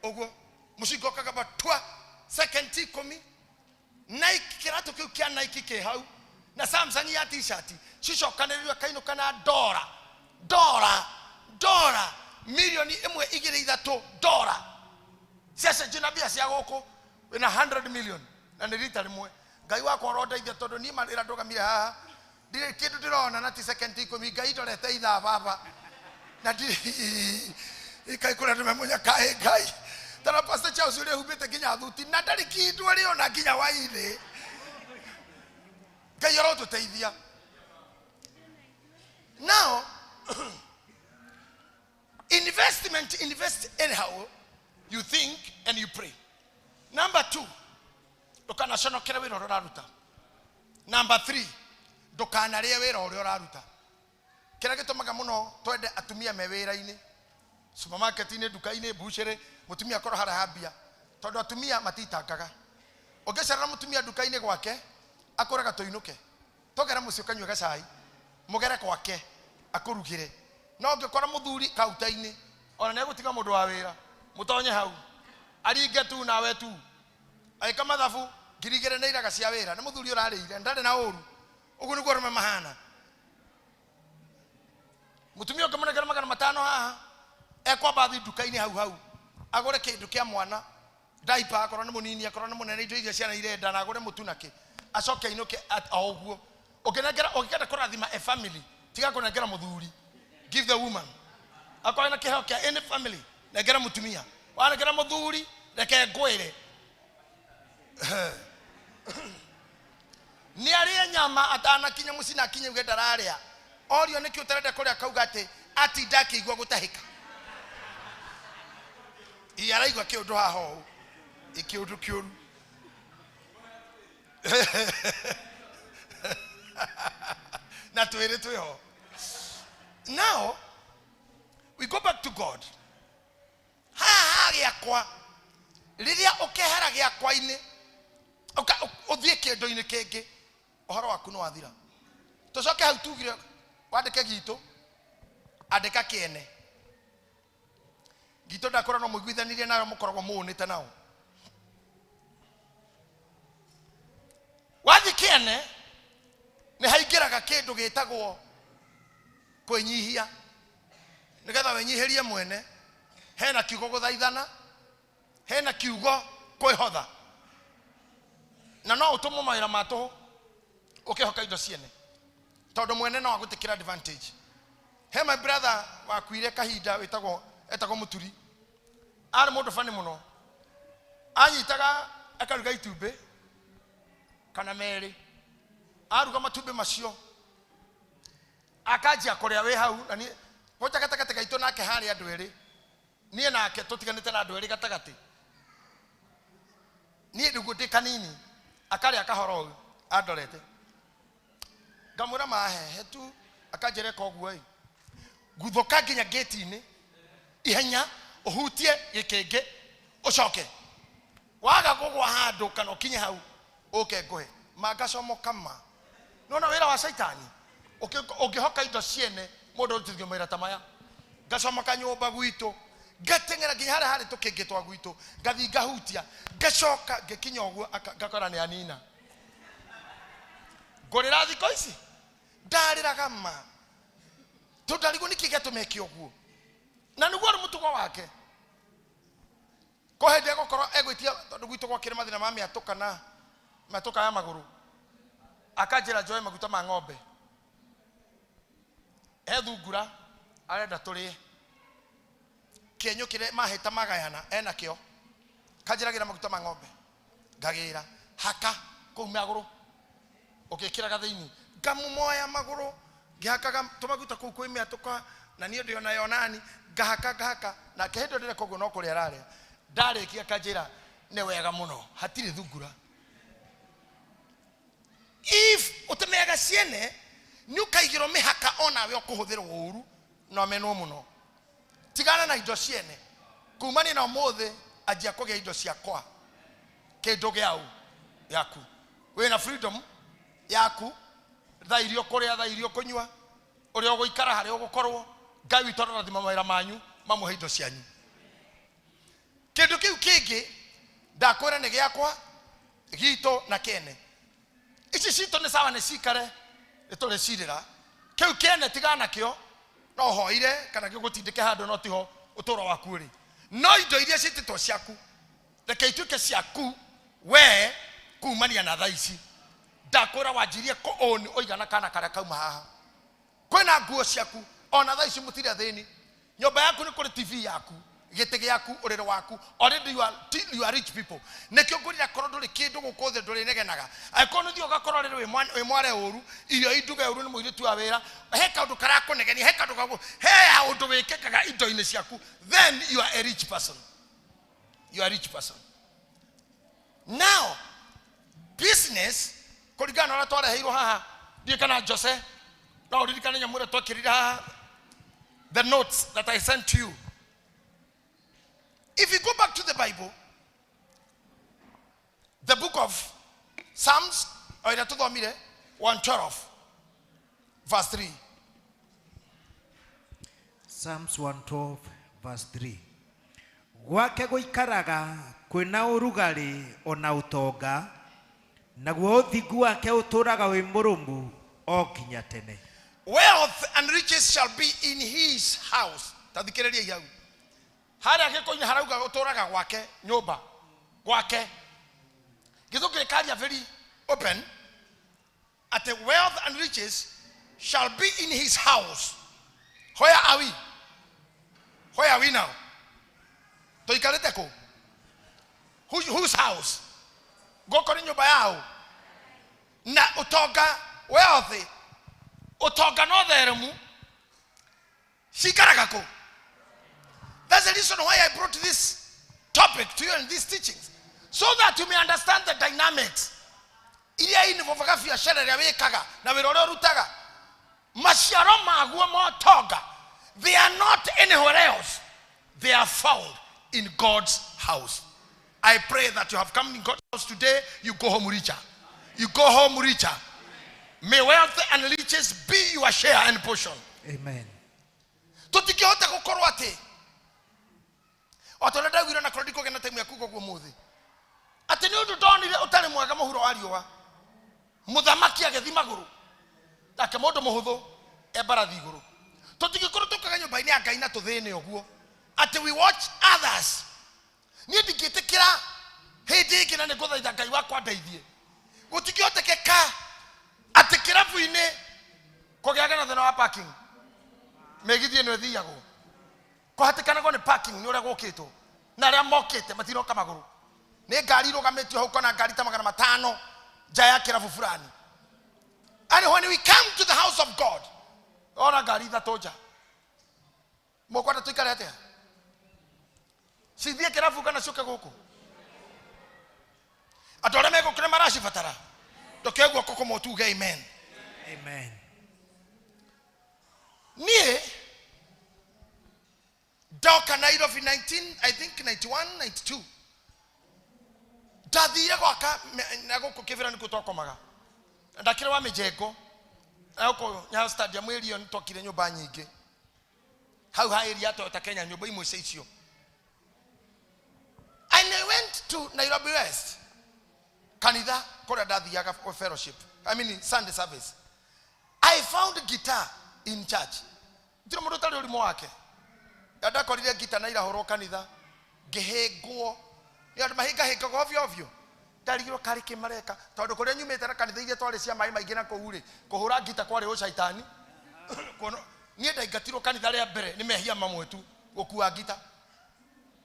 ũguo, mũcinga ũkagamba twa second 10. Nike, kĩratũ kĩu kĩa Nike kĩ hau na Samsung ya T-shirt cicokanĩrĩrio, akainũka na dora dora dora milioni 1, 2, 3 dora ciacenjio na mbia cia gũkũ, wĩna 100 million na nĩ rita rĩmwe. Ngai wakwa ũrondeithia, tondũ niĩ marĩra ndũgamire haha ndirĩ kĩndũ ndĩrona, na ti second 10. Ngai, ndorete ithaa baba na ndirĩ ikai kũrĩa andũ memũnyaka. Ĩ Ngai, tara Pastor Charles ũrĩa humbĩte nginya thuti na ndarĩ kĩndũ arĩ ona nginya wairĩ. Ngai arotũteithia. Now, investment, invest anyhow you think and you pray. Number two, ndũkanaconokere wĩra ũrĩa ũraruta. Number three, ndũkanarĩe wĩra ũrĩa ũraruta. Kĩrĩa gĩtũmaga mũno twende atumia me wĩra-inĩ, supermarket-inĩ, nduka-inĩ, bucĩrĩ, mũtumia akorwo harĩa hambia, tondũ atumia matitangaga. Ũngĩcerera mũtumia nduka-inĩ gwake, akũraga tũinũke, tũgere mũciĩ, ũkanyue gacai, mũgere gwake akũrugĩre. No ũngĩkora mũthuri kauta-inĩ, ona nĩ egũtiga mũndũ wa wĩra, mũtonye hau aringe tu nawe tu agĩka mathabu 2,000 nĩ iraga cia wĩra, nĩ mũthuri ũrarĩire, ndarĩ na ũru. Ũguo nĩguo arũme mahana. Mũtumia ũngĩmũnengera 500 haha, ekwamba thiĩ nduka-inĩ hau hau agũre kĩndũ kĩa mwana, diaper, akorwo nĩ mũnini, akorwo nĩ mũnene, indo iria ciana irenda, na agũre mũtu na kĩ, acoke ainũke o ũguo. Ũngĩnengera, ũngĩenda kũrathima a family, tiga kũnengera mũthuri, give the woman. Akorwo na kĩheo kĩa any family, nengera mũtumia. Wanengera mũthuri, reke ngwĩre, nĩ arĩe nyama atanakinya mũciĩ, na akinye uge ndararĩa. Orio nĩkĩ ũtarenda kũrĩa, kauga atĩ atinda akĩigua gũtahĩka. Ĩ araigua kĩũndũ haha ũũ, ĩ kĩũndũ kĩũru. Na twĩrĩ twĩho. Now we go back to God. Haha gĩakwa, rĩrĩa ũkehera gĩakwa-inĩ ũthiĩ kĩndũ-inĩ kĩngĩ, ũhoro waku nĩ wathira. Tũcoke hau tugire wandĩke gitũ, andĩka kĩene gitũ, ndakorwo no mũiguithanirie nayo, mũkoragwo mũũnĩte nao. Wathiĩ kĩene, nĩ haingĩraga kĩndũ gĩtagwo kwĩnyihia, nĩgetha wĩnyihĩrie mwene. Hena kiugo gũthaithana, hena kiugo kwĩhotha, na no ũtũmwo mawĩra ma tũhũ ũkĩhoka indo ciene, tondũ mwene no agũtĩkĩra advantage. He my brother wakuire kahinda wĩtagwo Etagwo Mũturi, arĩ mũndũ bani mũno. Anyitaga akaruga itumbĩ kana merĩ, aruga matumbĩ macio akanjia kũrĩa wĩ hau, na niĩ kwanja gatagatĩ gaitũ nake harĩ andũ erĩ, niĩ nake tũtiganĩte na andũ erĩ gatagatĩ, niĩ nĩguo ndĩ kanini, akarĩa kahora ũũ andorete, ngamwĩra mahehe tu, akanjĩra eka ũguo ĩ, guthũka nginya ngĩti-inĩ ihenya, ũhutie gĩkĩngĩ, ũcoke waga kũgwa handũ kana ũkinye hau ũke ngũhe mangacomoka ma. Nona wĩra wa caitani, ũngĩhoka indo ciene mũndũ ũrutithio mawĩra ta maya. Ngacomoka nyũmba gwitũ, ngateng'era nginya harĩa harĩ tũkĩngĩ twa gwitũ, ngathiĩ ngahutia, ngacoka ngĩkinya ũguo ngakora nĩ anina. Ngũrĩra thikũ ici ndarĩraga ma, tondũ ndarigwo nĩkĩ gĩatũma eke ũguo, na nĩguo arĩ mũtugo wake. Ko hĩndĩ egũkorwo egwĩtia, tondũ gwitũ gwakĩrĩ mathĩna ma mĩatũka na mĩatũka ya magũrũ, akanjĩra njoe maguta ma ng'ombe, he thungura arenda tũrĩe, kĩenyũ kĩrĩa mahĩta magayana enakĩo, kanjĩra gĩra maguta ma ng'ombe, ngagĩra haka kũu magũrũ, ũgĩkĩraga thĩinĩ, ngamumoya magũrũ, ngĩhakaga tũmaguta kũu kwĩ mĩatũka, na niĩ ndĩ onayo nani, ngahaka ngahaka, nake hĩndĩ ĩyo ndĩreka ũguo no kũrĩa ararĩa. Ndarĩkia akanjĩra nĩ wega mũno, hatirĩ thungura. If ũtemeaga ciene nĩ ũkaigĩrwo mĩhaka onawe ũkũhũthĩrwo ũru na ũmenwo mũno. Tigana na indo ciene, kumania na ũmũthĩ anjia kũgĩa indo ciakwa, kĩndũ gĩau gĩaku, wĩna freedom yaku, thaa iria ũkũrĩa, thaa iria ũkũnyua, ũrĩa ũgũikara, harĩa ũgũkorwo. Ngai witũ arorathima mawĩra manyu, mamũhe indo cianyu. Kĩndũ kĩu kĩngĩ ndakwĩra nĩ gĩakwa, gitũ na kĩene. Ici citũ nĩ sawa, nĩ cikare, nĩ tũrĩcirĩra. Kĩu kĩene tigana nakĩo, no ũhoire kana gĩgũtindĩke handũ, no tiho ũtũũro waku ũrĩ. No indo iria ciĩtĩtwo ciaku, reke ituĩke ciaku we kumania na thaa ici. Ndakwĩra wanjirie kũ-own ũigana kana karĩa kauma haha. Kwĩna nguo ciaku ona thaa ici, mũtirĩ athĩni. Nyũmba yaku nĩ kũrĩ TV yaku, gĩtĩ gĩaku, ũrĩrĩ waku. Already you are rich people. Nĩkĩo ngwĩrire akorwo ndũrĩ kĩndũ gũkũ thĩ ndũrĩnegenaga. Angĩkorwo nĩ ũthiĩ ũgakorwo rĩrĩ wĩ mware ũru, irio induge ũru nĩ mũirĩtu wa wĩra, he kaũndũ karakũnegenia, he kaũndũ gaku, he ũndũ wĩkĩkaga indo-inĩ ciaku, then you are a rich person. You are a rich person. Now business, kũringana na ũrĩa twareheirwo haha, ndiũĩ kana Jose no ũririkane nyamũ ĩrĩa twekĩrire haha, the notes that I sent to you. If you go back to the Bible, the book of Psalms, o ĩrĩa tũthomire, 112 verse 3. Psalms 112 verse 3. Gwake gũikaraga kwĩna ũrugarĩ ona ũtonga, naguo ũthingu wake ũtũũraga wĩ mũrũmu o nginya tene. Wealth and riches shall be in his house. Tathikĩrĩria hau harĩa gĩkũinĩ harauga ũtũũraga gwake, nyũmba gwake. Gĩthũngũ gĩkaria very open atĩ wealth and riches shall be in his house. Where are we? Where are we now? Tũikarĩte kũ? Whose house? Gũkũ nĩ nyũmba yao na ũtonga, wealth, ũtonga no theremu cikaraga kũ? That's the reason why I brought this topic to you in these teachings, so that you may understand the dynamics iria involvaga biacara ĩrĩa wĩkaga na wĩra ũrĩa ũrutaga. Maciaro maguo ma ũtonga, they are not anywhere else, they are found in God's house. I pray that you have come in God's house today, you go home richer. You go home richer. May wealth and riches be your share and portion. Amen. Tũtingĩhota gũkorwo atĩ o ta ũrĩa ndaugire, na korwo ndikũgĩa na time ya kuga ũguo mũthĩ, atĩ nĩ ũndũ ndonire ũtarĩ mwega mũhuro wa riũa, mũthamaki agĩthi magũrũ, nake mũndũ mũhũthũ e mbarathi igũrũ. Tũtingĩkorwo tũkaga nyũmba-inĩ ya Ngai na tũthĩne ũguo atĩ we watch others. Niĩ ndingĩtĩkĩra hĩndĩ ĩngĩ, na nĩ ngũthaitha Ngai wakwa ndeithie. Gũtingĩhotekeka atĩ kĩrabu-inĩ kũgĩaga na thĩna wa parking, mĩgithi ĩno ĩthiagwo. Kũhatĩkanagwo nĩ parking nĩ ũrĩa gũkĩtwo na arĩa mokĩte matinoka magũrũ nĩ ngari irũgamĩtio hau kona ngari ta 500 nja ya kĩrabu fulani. And when we come to the house of God, ona ngari ithatũ nja, mũkwenda tũikare atĩa? Cithiĩ kĩrabu kana ciũke gũkũ? Andũ arĩa megũkũ nĩ maracibatara. Ndũkĩoe guoko kũmwe tuge amen. Amen. Niĩ ndoka Nairobi 19 I think 91 92 ndathire gwaka na gũkũ Kĩbĩra nĩkuo twakomaga, ndakĩrĩ wa mĩjengo na gũkũ Nyayo Stadium area nĩ twakire nyũmba nyingĩ hau ha area ya Toyota Kenya, nyũmba imwe cia icio. And I went to Nairobi West kanitha kũrĩa ndathiaga fellowship, I mean Sunday service. I found guitar in church. Ndirĩ mũndũ ũtarĩ ũrimũ wake. Ndakorire ngita na irahũrwo kanitha, ngĩhĩngwo nĩ andũ mahĩngahĩngaga ovyo ovyo. Ndarigirwo karĩ kĩ mareka, tondũ kũrĩa nyumĩte na kanitha iria twarĩ cia maĩ maingĩ na kũu rĩ, kũhũra ngita kwarĩ ũcaitani. Kuona niĩ ndaingatirwo kanitha rĩa mbere nĩ mehia mamwe tu, gũkua ngita.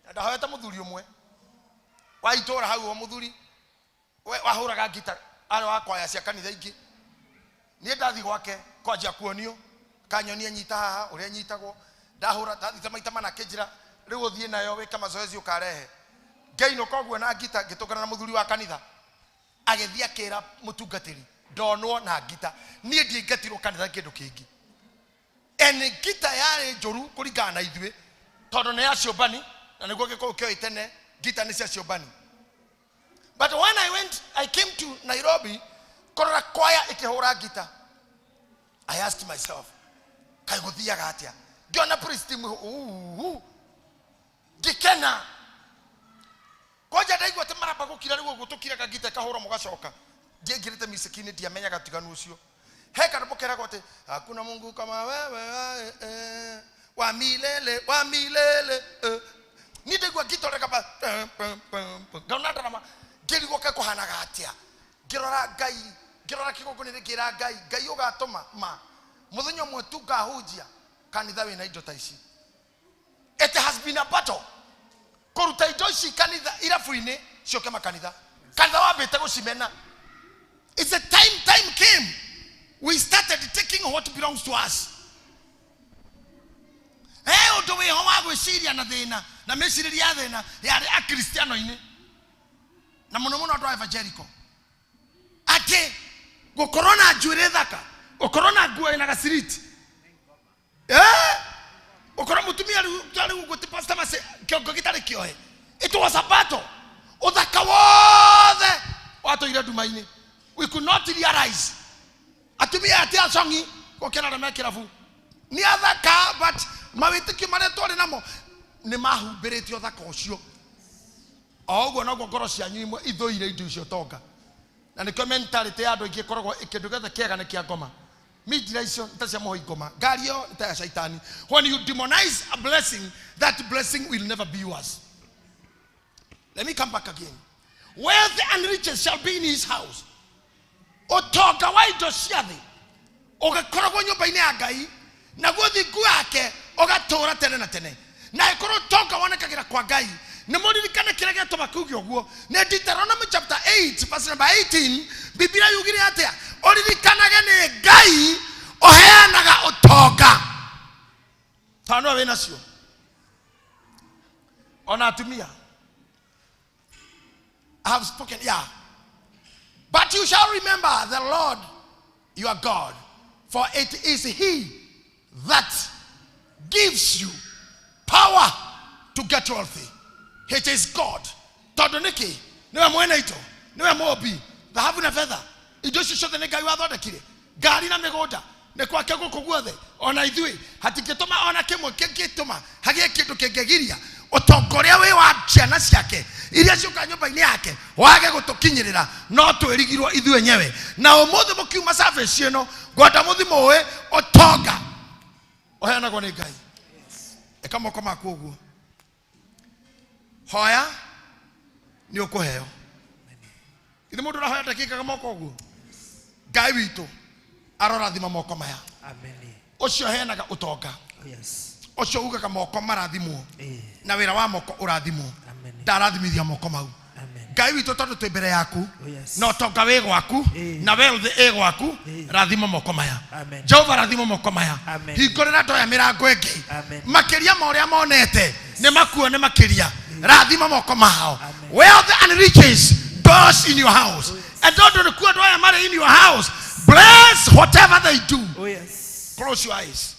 Na ndahoete mũthuri ũmwe wa itũũra hau, o mũthuri wahũraga ngita, arĩ wa kwaya cia kanitha ingĩ. Niĩ ndathiĩ gwake kwanjia kuonio, kanyonia nyita haha ũrĩa nyitagwo, ndahũra ndathite maita mana akĩnjĩra rĩu ũthiĩ nayo wĩke mazoezi ũkarehe. Ngĩinũka ũguo na ngita, ngĩtũngana na mũthuri wa kanitha, agĩthiĩ akĩra mũtungatĩri ndonwo na ngita. Niĩ ndiaingatirwo kanitha kĩndũ kĩngĩ. Ene ngita yarĩ njũru kũringana na ithuĩ, tondũ nĩ ya ciũmbani, na nĩguo gĩkũyũ kĩoĩ tene ngita nĩ cia ciũmbani. But when I went, I came to Nairobi kũrora kwaya ĩkĩhũra ngita, I asked myself, kaĩ gũthiaga atĩa? Ngĩona priest ngĩkena. Kwanja ndaigua atĩ maramba gũkira rĩu ũguo tũkiraga ngita ĩkahũrwo mũgacoka. Ndiaingĩrĩte music-inĩ, ndiamenyaga tiganu ũcio. He kanyĩmbo keragwo atĩ hakuna Mungu kama wewe, wa milele wa milele. Niĩ ndaigua ngita ũrĩa kaba ngaona ndarama, ngĩrigwo kaĩ kũhanaga atĩa. Ngĩrora Ngai, ngĩrora kĩgongona-inĩ, ngĩra Ngai, Ngai ũgatũma ma mũthenya ũmwe tu ngahunjia kanitha wĩna indo ta ici. It has been a battle kũruta indo ici kanitha irabu-inĩ ciũke makanitha. Kanitha wambĩte gũcimena. It's a time came we started taking what belongs to us. He ũndũ wĩho wa gwĩciria na thĩna na mĩcirĩrie ya thĩna yarĩ akristiano-inĩ na mũno mũno andũ a evangelical, atĩ gũkorwo na njuĩrĩ thaka, gũkorwo na nguo ĩna gaciriti, gũkorwo mũtumia rĩu rĩu ũguo ti pastor Mercy, kĩongo gĩtarĩ kĩohe. It was a battle. Ũthaka wothe watũire nduma-inĩ. We could not realize atumia ati acongi gũkĩra arĩa me kĩrabu nĩ athaka, but mawĩtĩkio marĩa twarĩ namo nĩ mahumbĩrĩte ũthaka ũcio. O ũguo noguo ngoro cianyu imwe ithũire indo icio tonga, na nĩkĩo mentality ya andũ aingĩ ĩkoragwo kĩndũ gĩothe kĩega nĩ kĩa ngoma. Mindira icio nĩ ta cia mũhoi ngoma, ngari ĩyo nĩ ta ya shaitani. When you demonize a blessing, that blessing will never be yours. Let me come back again. Wealth and riches shall be in his house. Ũtonga wa indo cia thĩ ũgakoragwo nyũmba-inĩ ya Ngai, naguo thingu wake ũgatũũra tene na tene. Na ĩkorwo ũtonga wonekagĩra kwa Ngai, nĩ mũririkane kĩrĩa gĩatũma kuge ũguo nĩ Deuteronomy chapter 8 verse number 18. Biblia yugire atĩa? Ũririkanage nĩ Ngai ũheanaga ũtonga. Tondũ nĩwe wĩnacio. Ona atumia, I have spoken, yeah. But you shall remember the Lord your God, for it is he that gives you power to get wealthy. It is God. Tondũ nĩkĩ? Nĩwe mwene indo, nĩwe mũmbi, thahabu na betha, indo icio ciothe nĩ Ngai wathondekire. Ngari na mĩgũnda nĩ kwake gũkũ guothe. Ona ithuĩ hatingĩtũma ona kĩmwe kĩngĩtũma hagĩe kĩndũ kĩngĩgiria ũtonga ũrĩa wĩ wa ciana ciake iria ciũkaga nyũmba-inĩ yake wage gũtũkinyĩrĩra, no twĩrigirwo ithuĩ enyewe. Na ũmũthĩ mũkiuma service ĩno, ngwenda mũthi mũĩ ũtonga ũheanagwo nĩ Ngai. Ĩka moko maku ũguo, hoya nĩ ũkũheo. Ithe mũndũ ũrahoya ndakĩkaga moko ũguo. Ngai witũ arorathima moko maya. Amen. Ũcio heanaga ũtonga, Yes. Ũcio ugaga moko marathimwo Ĩĩ. na wĩra wa moko ũrathimwo. Amen. Ndarathimithia moko mau. Amen. Ngai witũ, tondũ twĩ mbere yaku Oh, yes. na ũtonga wĩ gwaku Ĩĩ. na wealth ĩ gwaku, Ĩĩ. rathima moko maya. Amen. Jehova, rathima moko maya. Amen. Hingũrĩra andũ aya mĩrango ĩngĩ Amen. makĩria ma ũrĩa monete nĩ makuone makĩria. Rathima moko mao. Amen. Wealth and riches doors in your house, and tondũ nĩkuo andũ aya marĩ in your house, bless whatever they do. Oh, yes. Close your eyes.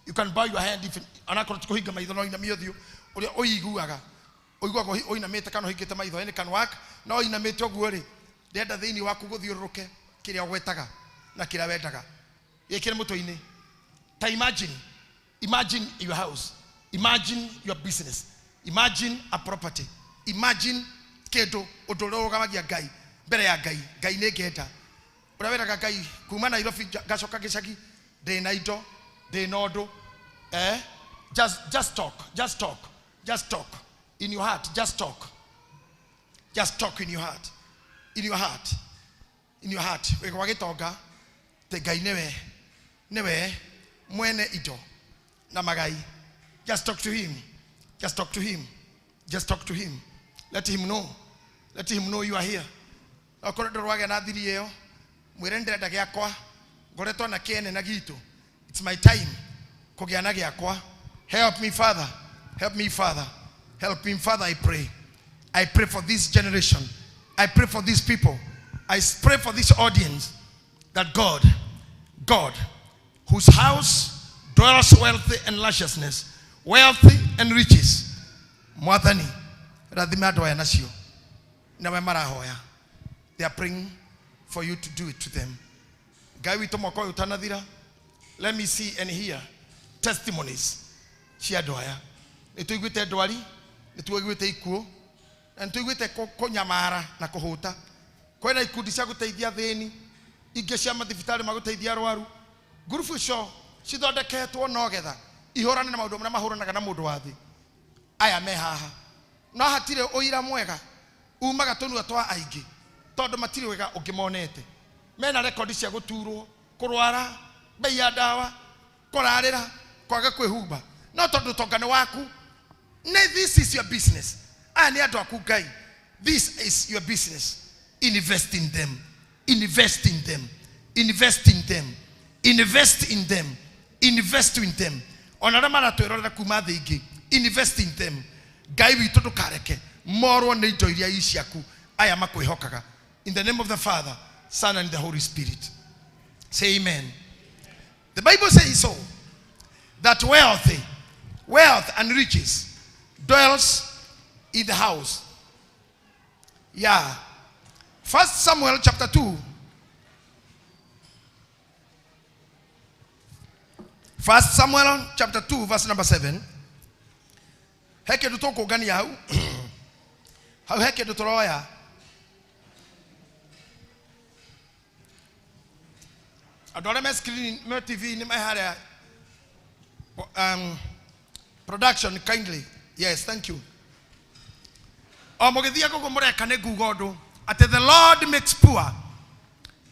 You can bow your head if anakorwo ti kũhinga maitho, no inamie ũthiũ ũrĩa ũiguaga ũiguaga ũinamĩte kana ũhingĩte maitho. Any can work. No ũinamĩte ũguo rĩ, ndĩrenda thĩinĩ waku gũthiũrũrũke kĩrĩa ũgwetaga na kĩrĩa wendaga gĩkĩre mũtwe-inĩ. Ta imagine, imagine your house, imagine your business, imagine a property, imagine kĩndũ, ũndũ ũrĩa ũrũgamagia Ngai mbere ya Ngai. Ngai, nĩ ngenda ũrĩa wĩraga Ngai kuma Nairobi ngacoka gĩcagi ndĩ na indo, ndĩ na ũndũ, eh? Just talk, just talk, just talk in your heart. Just talk, just talk in your heart, in your heart, in your heart. Wĩ gwa gĩtonga tĩ Ngai nĩwe mwene indo na magai. Just talk to him, just talk to him, just talk to him. Let him know, let him know you are here. Okorwo ndũrwagĩa na thiri ĩyo, mwĩre ndĩrenda gĩakwa, ngoretwo na kĩene na gitũ. It's my time kũgĩa na gĩakwa. Help me, Father. Help me, Father. Help me, Father. I pray, I pray for this generation. I pray for these people. I pray for this audience that God, God whose house dwells wealth and lusciousness, wealth and riches, Mwathani, rathime andũ aya nacio nawe marahoya. They are praying for you to do it to them. Ngai witũ, mwaka ũyũ ũtanathira, let me see and hear testimonies cia andũ aya. Nĩ tũiguĩte ndwari, nĩ tũiguĩte ikuũ, na nĩ tũiguĩte kũnyamara na kũhũta. Kwĩna ikundi cia gũteithia thĩni, ingĩ cia mathibitarĩ ma gũteithia arwaru. Ngurubu icio cithondeketwo no getha ihũrane na maũndũ marĩa mahũranaga na mũndũ wa thĩ. Aya me haha no hatirĩ ũira mwega umaga tũnua twa aingĩ tondũ matirĩ wega ũngĩ monete. Mena rekondi cia gũturwo, kũrwara, mbei ya ndawa, kũrarĩra, kwaga kwĩhumba. No tondũ ũtonga nĩ waku nĩ, this is your business. Aya nĩ andũ aku, Ngai. This is your business. Invest in them, invest in them, invest in them, invest in them, invest in them. Ona arĩa maratwĩrorera kuma thĩ ingĩ, invest in them. Ngai witũ, ndũkareke morwo nĩ indo iria i ciaku aya makwĩhokaga. In the name of the Father, Son and the Holy Spirit, say amen. The Bible says so that wealth and riches dwells in the house. Yeah. First Samuel chapter 2. First Samuel chapter 2 verse number 7. He kĩndũ tũkũngania hau. Hau he kĩndũ tũroya. Andũ arĩa me screen, me TV nĩ me harĩa, production, kindly. Yes, thank you. O mũgĩthiĩ gũkũ mũreka nĩ nguga ũndũ atĩ the Lord makes poor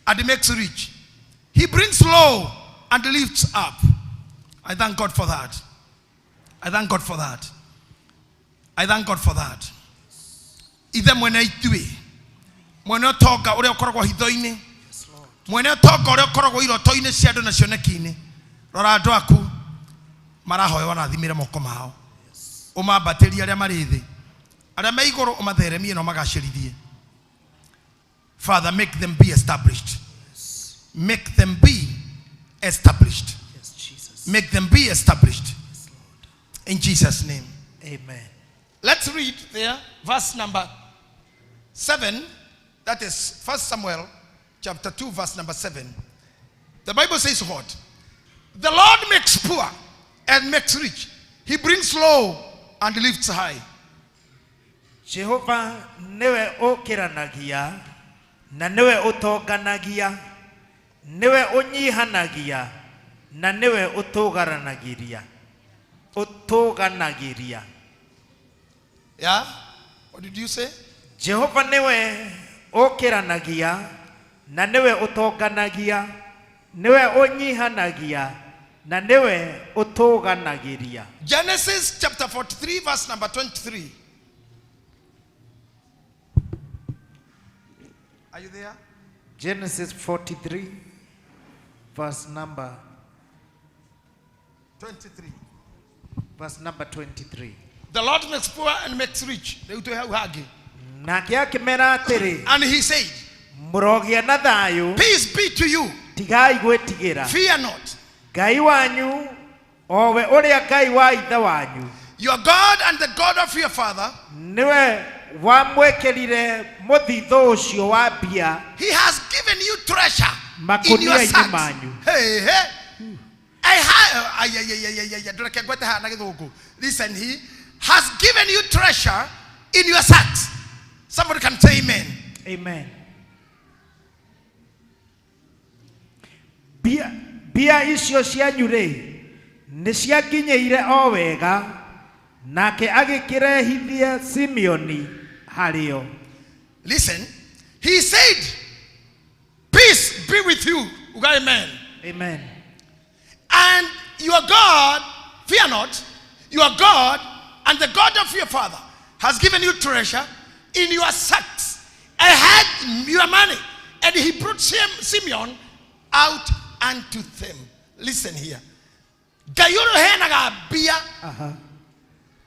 and makes rich. He brings low and lifts up. I thank God for that. I thank God for that. I thank God for that. Ithe mwene ithuĩ, mwene ũtonga ũrĩa ũkoragwo hitho-inĩ, Yes, Lord. mwene ũtonga ũrĩa ũkoragwo iroto-inĩ cia andũ na cioneki-inĩ, rora andũ aku marahoya rathimĩre moko mao, ũmambatĩrie arĩa marĩ thĩ, arĩa me igũrũ ũmatheremie na ũmagacĩrithie. Father, make them be established. Make them be established. Yes, Jesus. Make them be established. Yes, Lord. In Jesus' name. Amen. Let's read there verse number 7. That is First Samuel chapter 2 verse number 7. The Bible says what? The Lord makes poor and makes rich. He brings low and lifts high. Jehova nĩwe ũkĩranagia na nĩwe ũtonganagia, nĩwe ũnyihanagia na nĩwe ũtũgaranagĩria ũtũganagĩria. Yeah? What did you say? Jehova nĩwe ũkĩranagia na nĩwe ũtonganagia, nĩwe ũnyihanagia. Na nĩwe ũtũũganagĩria. Genesis chapter 43 verse number 23. Are you there? Genesis 43 verse number 23. Verse number 23. The Lord makes poor and makes rich. Rĩu twĩ hau hangĩ. Nake akĩmera atĩrĩ, And he said, mũrogĩa na thayũ, Peace be to you. Tigai gwĩtigĩra. Fear not. Ngai wanyu o we ũrĩa Ngai wa ithe wanyu, Your God and the God of your father, nĩwe wamwĩkĩrire mũthithũ ũcio wa mbia he has given you treasure in your makũnia-inĩ sacks. manyu. Hey, hey. I ha- ay, ay, ay, ay, ay, ay, ndũreke ngwete haha na gĩthũngũ. Listen, he has given you treasure in your sacks. Somebody can say amen. Amen. Mbia, mbia icio cianyu rĩ nĩ cianginyĩire o wega, nake agĩkĩrehithia Simeoni harĩo. Listen, he said, Peace be with you. Uga amen. Amen. And your God, fear not, your God and the God of your father has given you treasure in your sacks. I had your money. And he brought Simeon out unto them. Listen here. Ngai ũrĩa ũheanaga mbia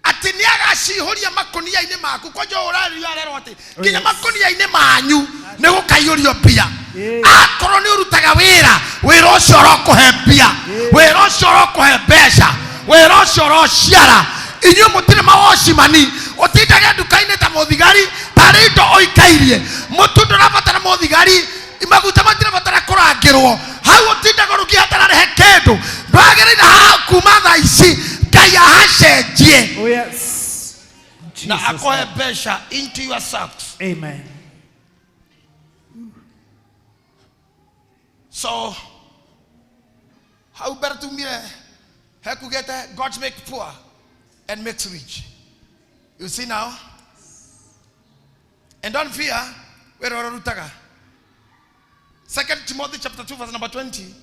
atĩ nĩ agacihũria makũnia-inĩ maku kwanja ũrario arerwo atĩ nginya makũnia-inĩ manyu nĩ gũkaiyũrio mbia. Akorwo nĩ ũrutaga wĩra, wĩra ũcio ũrokũhe mbia, wĩra ũcio ũrokũhe mbeca, wĩra ũcio ũrociara. Inyuĩ mũtirĩ mawocimani, ũtindage nduka-inĩ ta mũthigari tarĩ indo ũikairie. Mũtu ndũrabatara mũthigari, maguta matirabatara kũrangĩrwo. Hau ũtindaga ũrũkia hatararehe kĩndũ, ndwagĩrĩire haha kuma thaa ici Ngai ahacenjie. Oh yes. Na Jesus. akũhe mbeca into your sacks. Amen. So hau mbere tumire hekugĩte God make poor and makes rich. You see now? And don't fear wĩra ũrĩa ũrutaga. 2 Timothy chapter 2 verse number 20.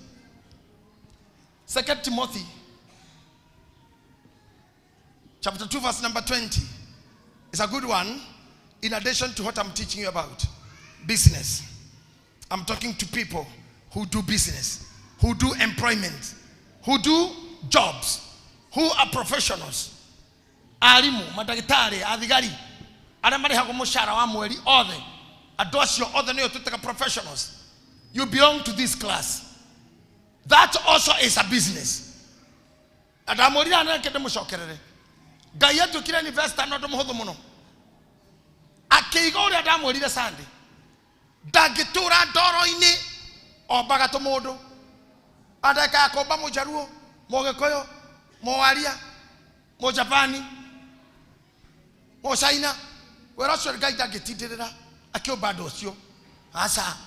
2 Timothy chapter 2 verse number 20 is a good one in addition to what I'm teaching you about. Business. I'm talking to people who do business, who do employment, who do jobs, who are professionals. Arimu, madagitari, athigari, arĩa marĩhagwo mũcara wa mweri othe. Andũ acio othe nĩo twĩtaga professionals. You belong to this class. That also is a business. Na ndamwĩrire na reke ndĩmũcokerere. Ngai atuĩkire investor na ũndũ mũhũthũ mũno. Akĩiga ũrĩa ndamwĩrire Sunday. Ndangĩtũra ndoro-inĩ ombaga tũmũndũ. Andekaga kũmba mũjaruo, mũgĩkũyũ, mũwaria, mũjapani, mũcaina. Wĩra ũcio Ngai ndangĩtindĩrĩra akĩũmba andũ acio. Aca.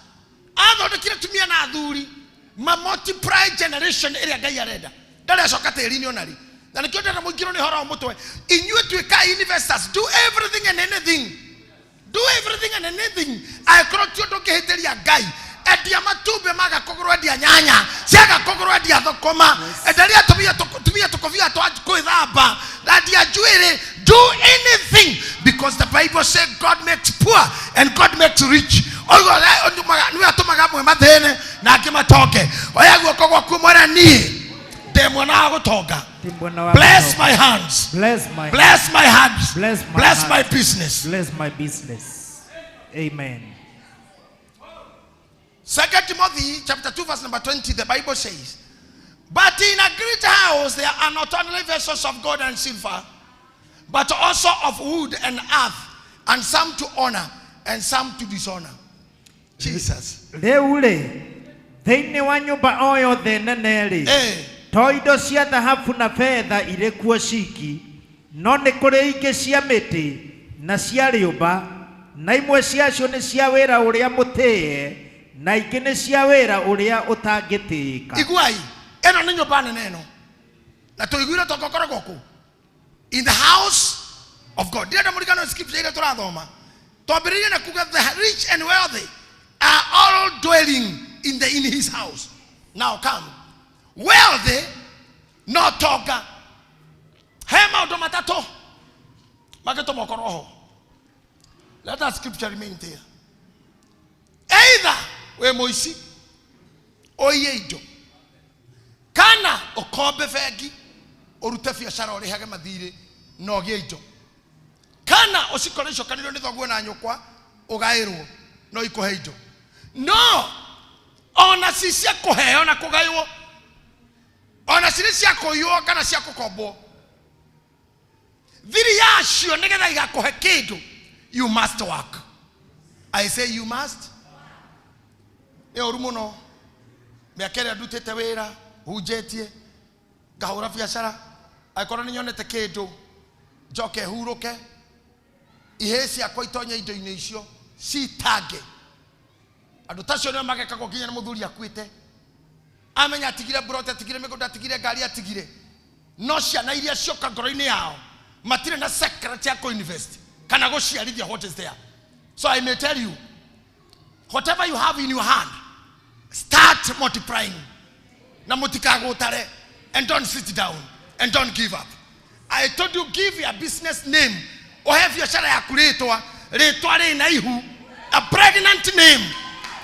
Athondekire atumia na athuri ma multiply generation ĩrĩa Ngai arenda. Ndarĩ acoka tĩri-inĩ ona rĩ. Na nĩkĩo ndĩrenda mũingĩrwo nĩ ũhoro wa mũtwe. Inyuĩ tuĩkai investors, do everything and anything. Do everything and anything. Angĩkorwo ti ũndũ ũngĩhĩtĩria Ngai, endia matumbĩ maga kũgũrwo, endia nyanya ciaga kũgũrwo, endia thũkũma, enderia tumia tũkobia twa kwĩthamba, endia njuĩrĩ. Do anything, because the Bible says God makes poor and God makes rich. Oigo nĩwe atũmaga amwe mathĩne na angĩ matonge. Oya guoko gwaku mwĩre niĩ ndĩ mwana wa gũtonga. Ndĩ mwana wa Bless gũtonga. my hands. Bless my Bless my hands. Bless my Bless hands. my business. Bless my business. Amen. 2 Timothy chapter 2 verse number 20, the Bible says, But in a great house there are not only vessels of gold and silver, but also of wood and earth, and some to honor and some to dishonor. Jesus. Rĩu rĩ, thĩinĩ wa nyũmba o yothe nene rĩ, to indo cia thahabu na betha irĩ kuo ciki, no nĩ kũrĩ ingĩ cia mĩtĩ na cia rĩũmba, na imwe ciacio nĩ cia wĩra ũrĩa mũtĩĩe, na ingĩ nĩ cia wĩra ũrĩa ũtangĩtĩĩka. Iguai, ĩno nĩ nyũmba nene ĩno, na tũiguire tũngĩkoragwo kũ? In the house of God. Ndĩrenda mũrigano scripture iria tũrathoma. Twambĩrĩirie na kuga the rich and wealthy are all dwelling in his house. Now come. Wealthy No tonga he maũndũ matatũ mangĩtũma ũkorwo ho. Let that scripture remain there. Either wĩ mũici ũiye indo, kana ũkombe bengi ũrute biacara ũrĩhage mathirĩ na ũgĩe indo, kana ũcikore icokanĩrio nĩ thoguo na nyũkwa ũgaĩrwo no ikũhe indo. No ona ci cia kũheo na kũgaywo, ona cirĩ cia kũiywo kana cia kũkombwo, thiri yacio nĩgetha igakũhe kĩndũ, you must work. I say you must. Nĩ ũru mũno mĩaka ĩrĩa ndutĩte wĩra hunjĩtie ngahũra biacara, angĩkorwo nĩ nyonete kĩndũ njoke hurũke, ihĩĩ ciakwa itonye indo-inĩ icio citange. Andũ tacio nĩo magekagwo nginya nĩ mũthuri akuĩte, amenya atigire mburoti, atigire mĩgũnda, atigire ngari, atigire, no ciana iria cioka ngoro-inĩ yao matirĩ na secret ya kũ-invest kana gũciarithia what is there. So I may tell you, whatever you have in your hand, start multiplying, na mũtikagũtare, and don't sit down and don't give up. I told you, give your business name. Ũhe biacara yaku rĩtwa, rĩtwa rĩna ihu, a pregnant name,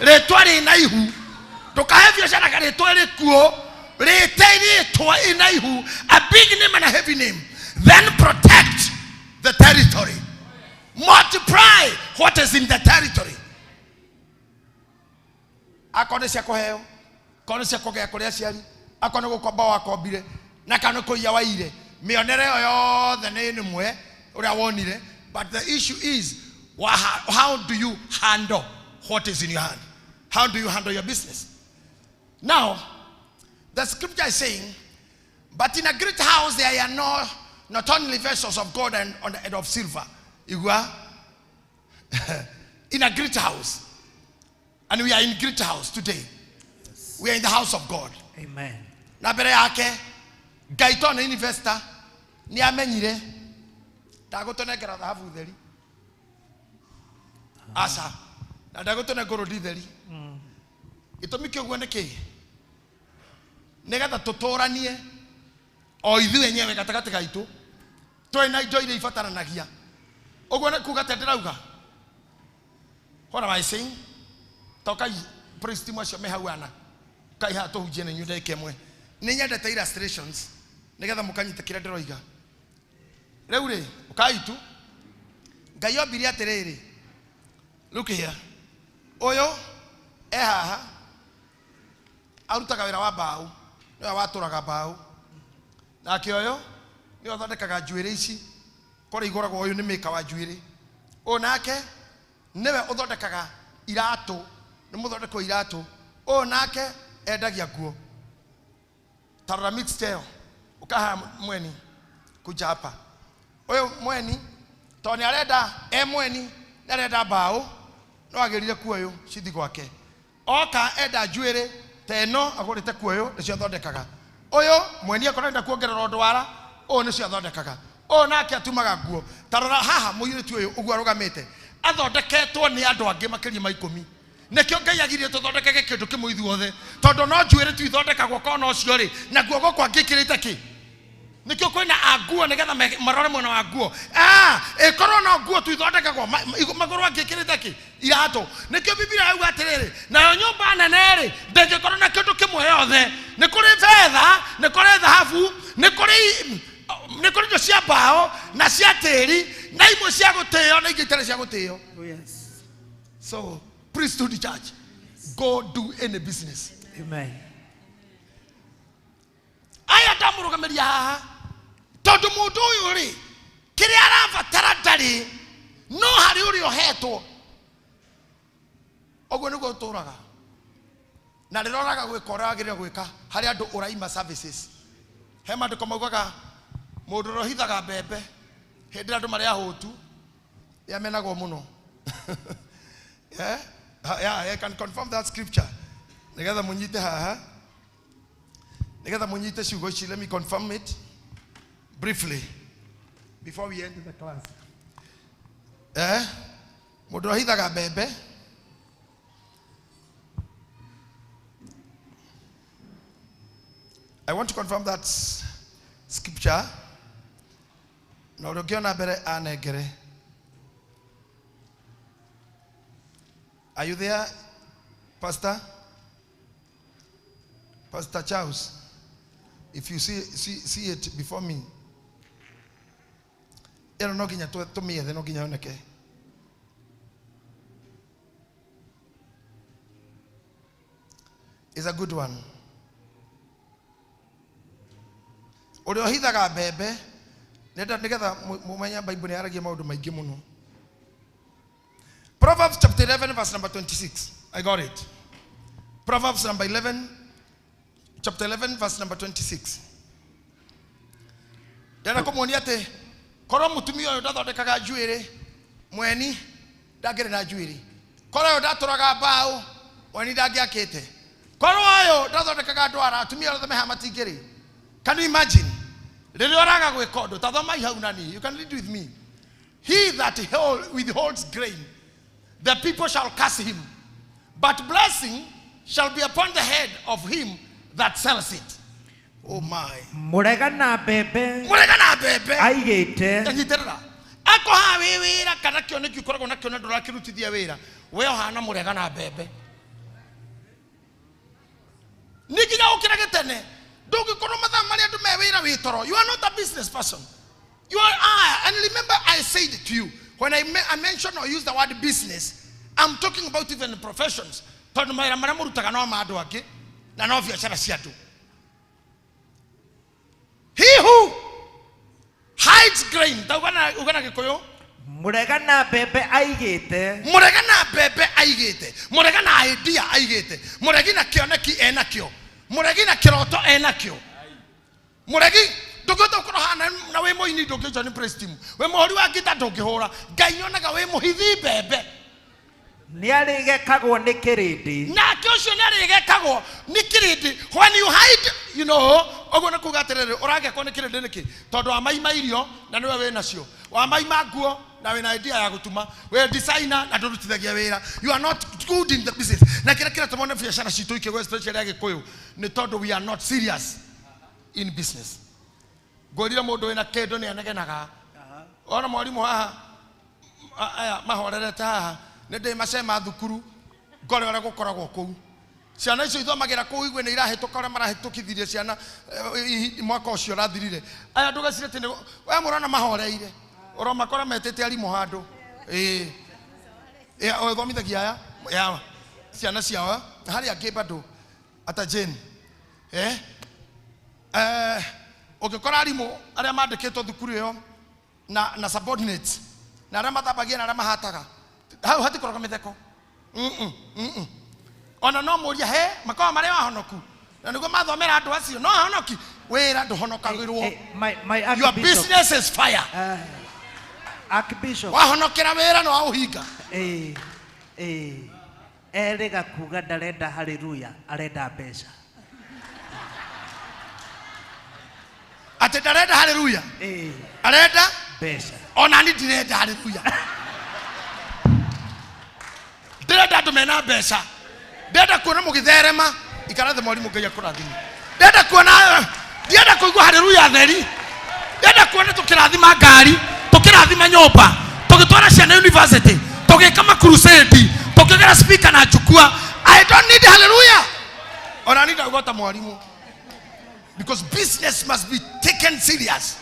rĩtwa rĩna ihu. Ndũkahe biacara rĩtwa rĩkuo, rĩte rĩtwa ĩna ihu, a big name and a heavy name. Then protect the territory, multiply what is in the territory. Akorwo nĩ cia kũheo, akorwo nĩ cia kũgĩa kũrĩ aciari, akorwo nĩ gũkomba wakombire, na kana nĩ kũiya waire, mĩonere ĩyo yothe nĩ nĩmwe ũrĩa wonire. But the issue is, how do you handle what is in your hand? How do you handle your business? Now the scripture is saying, but in a great house there are not only vessels of gold and of silver. Igua? In a great house. And we are in great house today. We are in the house of God. Amen. Na mbere yake Ngai to nĩ investor nĩ amenyire ndagũtũnengera thahabu theri, aca, na ndagũtũne ngũrũndi theri. Gĩtũmi kĩa ũguo nĩ kĩĩ? Nĩgetha tũtũranie o ithuĩ enyewe gatagatĩ gaitũ twĩ na indo iria ibataranagia. Ũguo nĩ kuga atĩa ndĩrauga? What am I saying? Tokai praise team acio me hau ana kai haha tũhunjie na inyuĩ ndagĩka ĩmwe. Nĩ nyendete illustrations nĩgetha mũkanyita kĩrĩa ndĩroiga. Rĩu rĩ, ũkai tu. Ngai ombire atĩrĩrĩ, look here, ũyũ e haha arutaga wĩra wa mbaũ, nĩwe watũraga mbaũ, nake ũyũ nĩwe ũthondekaga njuĩrĩ ici kũrĩa igũragwo, ũyũ nĩ maker wa njuĩrĩ, ũyũ nake nĩwe ũthondekaga iratũ, nĩ mũthondeki wa iratũ, ũyũ nake endagia nguo. Tarora mixture ĩyo, ũkaha mweni kuja hapa, ũyũ mweni tondũ nĩ arenda e mweni nĩ arenda mbaũ, no agĩrire kuoyũ cithi gwake, oka enda njuĩrĩ ta ĩno agũrĩte kuoyũ, nĩcio athondekaga. Ũyũ mweni akorwo arenda kuongerera ndwara, ũyũ nĩcio athondekaga. Ũyũ nake atumaga nguo. Tarora haha mũirĩtu ũyũ ũguo arũgamĩte athondeketwo nĩ andũ angĩ makĩria ma 10. Nĩkĩo Ngai agirie tũthondekage kĩndũ kĩmwe ithuothe, tondũ no njuĩrĩ tu ithondekagwo kona ũcio rĩ, naguo gũkũ angĩkĩrĩte kĩ? Nĩkĩo kwĩna a nguo nĩgetha marore mwena wa nguo. Ĩkorwo no nguo tu ithondekagwo, magũrũ angĩkĩrĩte kĩ? Iratũ. Nĩkĩo Biblia yauga atĩrĩrĩ, nayo nyũmba nene rĩ, ndĩngĩkorwo na kĩndũ kĩmwe yothe. Nĩ kũrĩ betha, nĩ kũrĩ thahabu, nĩ kũrĩ indo cia mbaũ na cia tĩri, na imwe cia gũtĩo na ingĩ itarĩ cia gũtĩo. Oh, yes. So priesthood church, go do any business. Amen. Aya ndamũrũgamĩria haha tondũ mũndũ ũyũ rĩ, kĩrĩa arabatara ndarĩ, no harĩ ũrĩa ũhetwo. Ũguo nĩguo ũtũraga. Na rĩrĩa ũraga gwĩka ũrĩa wagĩrĩire gwĩka, harĩ andũ ũraima services. He maandĩko maugaga mũndũ ũrĩa ũhithaga mbembe hĩndĩ ĩrĩa andũ marĩ ahũtu nĩ amenagwo mũno. Yeah? Yeah, I can confirm that scripture. Nĩgetha mũnyite haha, nĩgetha mũnyite ciugo ici, let me confirm it briefly before we end the class. Mũndũ ũrĩa ũhithaga mbembe I want to confirm that. Scripture na ũrĩa ũngĩona mbere anengere. Are you there, Pastor? Pastor Charles, if you see it before me. Ĩno no nginya tũmĩethe, no nginya yoneke. Is a good one. Ũrĩa ũhithaga mbembe nĩgetha mũmenye Bible nĩ yaragia maũndũ maingĩ mũno. Proverbs chapter 11 verse number 26. I got it. Proverbs number 11, chapter 11 verse number 26. Ndĩrenda kũmuonia atĩ korwo mũtumia ũyũ ndathondekaga njuĩrĩ, mweni ndangĩrĩ na njuĩrĩ. Korwo ũyũ ndatũraga mbaũ, mweni ndangĩakĩte. Korwo ũyũ ndathondekaga ndwara, atumia othe me haha matingĩrĩ. Can you imagine? Rĩrĩa ũraga gwĩka ũndũ, ta thomai hau nani, you can read with me. He that withholds grain, the people shall curse him, but blessing shall be upon the head of him that sells it. Oh my. Mũrega na mbembe Mũrega na mbembe. Aigĩte. Nyitĩrĩra. Ako haha wĩ wĩra kana kĩoneki ũkoragwo nakĩo na ndũrakĩrutithia wĩra, we ũhana mũrega na mbembe. Nĩ nginya ũkĩre gĩtene. Ndũngĩkorwo mathaa marĩa andũ me wĩra wĩ toro. You are not a business person. You are, and remember I said to you, when I mention or use the word business, I'm talking about even professions. Tondũ mawĩra marĩa mũrutaga no ma andũ angĩ, na no biacara cia andũ. He who hides grain, ta uga na Gĩkũyũ. Mũrega na mbembe aigĩte. Mũrega na mbembe aigĩte. Mũrega na idea aigĩte. Mũregi na kĩoneki enakĩo. Mũregi na kĩroto enakĩo. Mũregi ndũngĩhota gũkorwo haha na wĩ mũini ndũngĩnjwo nĩ praise team. Wĩ mũhũri wa ngita ndũngĩhũra. Ngai nyonaga wĩ mũhithi mbembe. Nĩ arĩgekagwo nĩ kĩrĩndĩ. Nake ũcio nĩ arĩgekagwo nĩ kĩrĩndĩ. When you hide, you know, ũguo nĩ kuga atĩrĩrĩ, ũragekwo nĩ kĩrĩndĩ nĩkĩ? Tondũ wamaima irio na nĩwe wĩ nacio. Wamaima nguo na wĩna idea ya gũtuma. Wĩ designer na ndũrutithagia wĩra. You are not good in the business. Na kĩrĩa kĩratũma nĩ biacara citũ ikĩgwa, especially ya Gĩkũyũ, nĩ tondũ we are not serious in business. Ngwĩrire mũndũ wĩna kĩndũ nĩ anegenaga. Ona mwarimũ haha, aya mahorerete haha, nĩ ndĩ macema thukuru, ngore ũrĩa gũkoragwo kũu. Ciana icio ithomagĩra kũu igue nĩ irahĩtũka ũrĩa marahĩtũkithirie ciana, mwaka ũcio ũrathirire. Aya ndũgecire atĩ nĩ we mũrona mahoreire. Ũromakora metĩte arimũ handũ. Ĩĩ. Ĩĩ, ũthomithagia aya? Ya, ciana ciao, na harĩa angĩ bado, ata Jane. Ũngĩkora arimũ arĩa mandĩkĩtwo thukuru ĩyo na subordinates, na arĩa mathambagia na arĩa mahataga, hau hatikoragwo mĩtheko. Ona no mũrie, he, makoragwo marĩ ahonoku. Na nĩguo mathomera andũ acio, no ahonoki. Wĩra ndũhonokagĩrwo. My Your Archbishop. business is fire. Archbishop. Wahonokera wĩra no waũhinga. Erĩga kuga ndarenda hallelujah, arenda mbeca. Atĩ ndarenda hallelujah? Arenda? Mbeca. Ona ni ndirenda hallelujah. Ndĩrenda andũ mena mbeca. Ndĩrenda kuona mũgĩtherema. Ikara thĩ mwarimũ, Ngai akũrathime. Ndĩrenda kuona, ndĩrenda kũigua hallelujah theri. Ndĩrenda kuona tũkĩrathima ngari, tũkĩrathima nyũmba, tũgĩtwara ciana university, tũgĩka ma crusade, tũkĩgera speaker na jukwaa. I don't need hallelujah. Ona ni ndauga ta mwarimũ. Because business must be taken serious.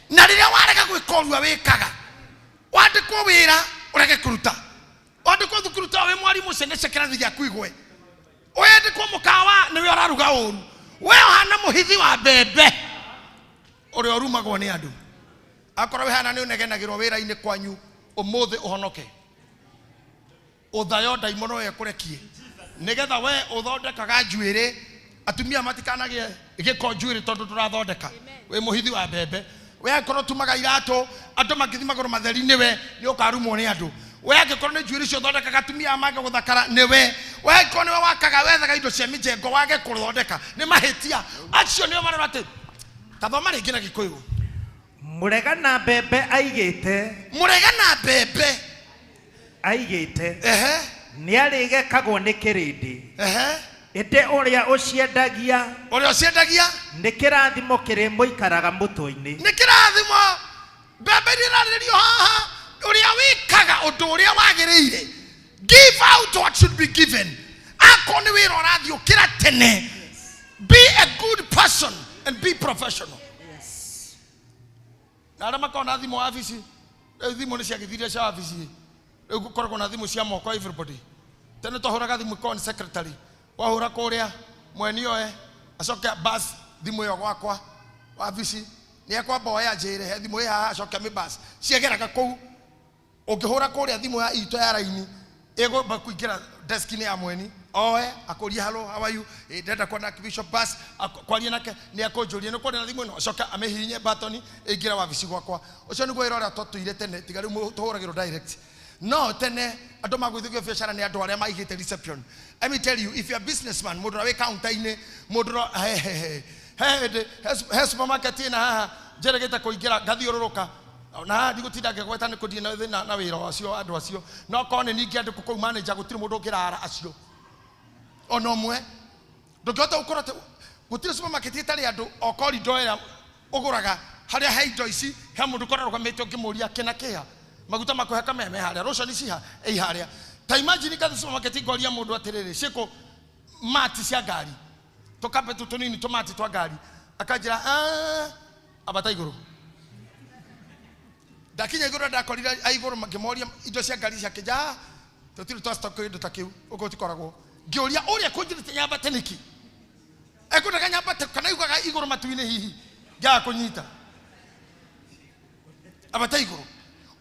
Na rĩrĩa warega gwĩka ũrĩa wĩkaga, wandĩkwo wĩra ũrege kũruta, wandĩkwo thukuru ta wĩ mwarimũ cendecia kĩrathi gĩaku igwe, wandĩkwo mũkawa nĩwe ũraruga ũru, we ũhana mũhithi wa mbembe ũrĩa ũrumagwo nĩ andũ. Akorwo wĩ hana nĩ ũnegenagĩrwo wĩra-inĩ kwanyu, ũmũthĩ ũhonoke. Ũthayo ndaimono ĩyo ĩkũrekie. Nĩgetha we ũthondekaga njuĩrĩ, atumia matikanagĩe gĩko njuĩrĩ tondũ ndũrathondeka. Wĩ mũhithi wa mbembe. We angĩkorwo ũtumaga iratũ, andũ mangĩthiĩ magũrũ matheri nĩwe, nĩ ũkarumwo nĩ andũ. We angĩkorwo nĩ njuĩrĩ icio ũthondekaga, atumia aya mage gũthakara nĩwe. We angĩkorwo nĩwe wakaga, wethaga indo cia mĩjengo wage kũthondeka, nĩ mahĩtia. Acio nĩo marora atĩ, ta thoma rĩngĩ na Gĩkũyũ. Mũrega na mbembe aigĩte. Mũrega na mbembe. Aigĩte. Ehe. Nĩ arĩgekagwo nĩ kĩrĩndĩ. Ehe. Ĩndĩ ũrĩa ũciendagia Ũrĩa ũciendagia nĩ kĩrathimo kĩrĩmũikaraga mũtwe-inĩ. Nĩ kĩrathimo. Mbembe iria irarĩrĩrio haha, ũrĩa wĩkaga ũndũ ũrĩa wagĩrĩire, give out what should be given. Akorwo nĩ wĩra ũrathiĩ, ũkĩra tene, be a good person and be professional. Na arĩa makoragwo na thimũ wabici, rĩu thimũ nĩ ciagĩthire cia wabici, rĩu gũkoragwo na thimũ cia moko everybody. Tene twahũraga thimũ ĩkoragwo nĩ secretary, wahũra kũrĩa mweni oe acoke bas thimũ ĩyo gwakwa wabici, nĩ ekwamba oe anjĩre he thimũ ĩ haha, acoke amĩ bas ciageraga kũu. Ũngĩhũra kũrĩa thimũ ya itũ ya raini, ĩgũmba kũingĩra desk-inĩ ya mweni, oe akũrie, "Hello, how are you? Ndĩrenda kuona Bishop." Bas kwaria nake, nĩ akũnjũria nĩ kwaria na thimũ ĩno, acoke amĩhihinye batoni ĩingĩre wabici gwakwa. Ũcio nĩguo wĩra ũrĩa twatũire tene, tiga rĩu tũhũragĩrwo direct. No tene andũ magũithagio biacara nĩ andũ arĩa maigĩte reception. Let me tell you, if you are businessman, mũndũ ũrĩa wĩ counter-inĩ, mũndũ ũrĩa he he he he hĩndĩ he supermarket ĩna haha njeregete kũingĩra, ngathiũrũrũka na haha, ndigũtinda ngĩgweta nĩ kũndirĩ na thĩna na wĩra wacio andũ acio, no korwo nĩ ningĩ andĩkwo kũu manager, gũtirĩ mũndũ ũngĩrara acio ona ũmwe. Ndũngĩhota gũkorwo atĩ gũtirĩ supermarket ĩtarĩ andũ o corridor ĩrĩa ũgũraga harĩa he indo ici, he mũndũ ũkorwo arũgamĩte, ũngĩmũria kĩna kĩha, maguta makũhaka meme harĩa, lotion ciha ĩ harĩa. Ta imagine ngathi supermarket ngoria mũndũ atĩrĩrĩ, ciĩkũ mati cia ngari, tũkambe tũ tũnini tũmati twa ngari, akanjĩra, "Ah, ambata igũrũ." Ndakinya igũrũ, ndakorire a igũrũ ngĩmoria indo cia ngari ciakĩnja, "Ah, tũtirĩ twa stock kĩndũ ta kĩu ũguo tikoragwo." Ngĩũria ũrĩa kũnjĩrĩte nyambate nĩkĩ, ekwendaga nyambate kana yugaga igũrũ matu-inĩ hihi, ngĩaga kũnyita ambata igũrũ.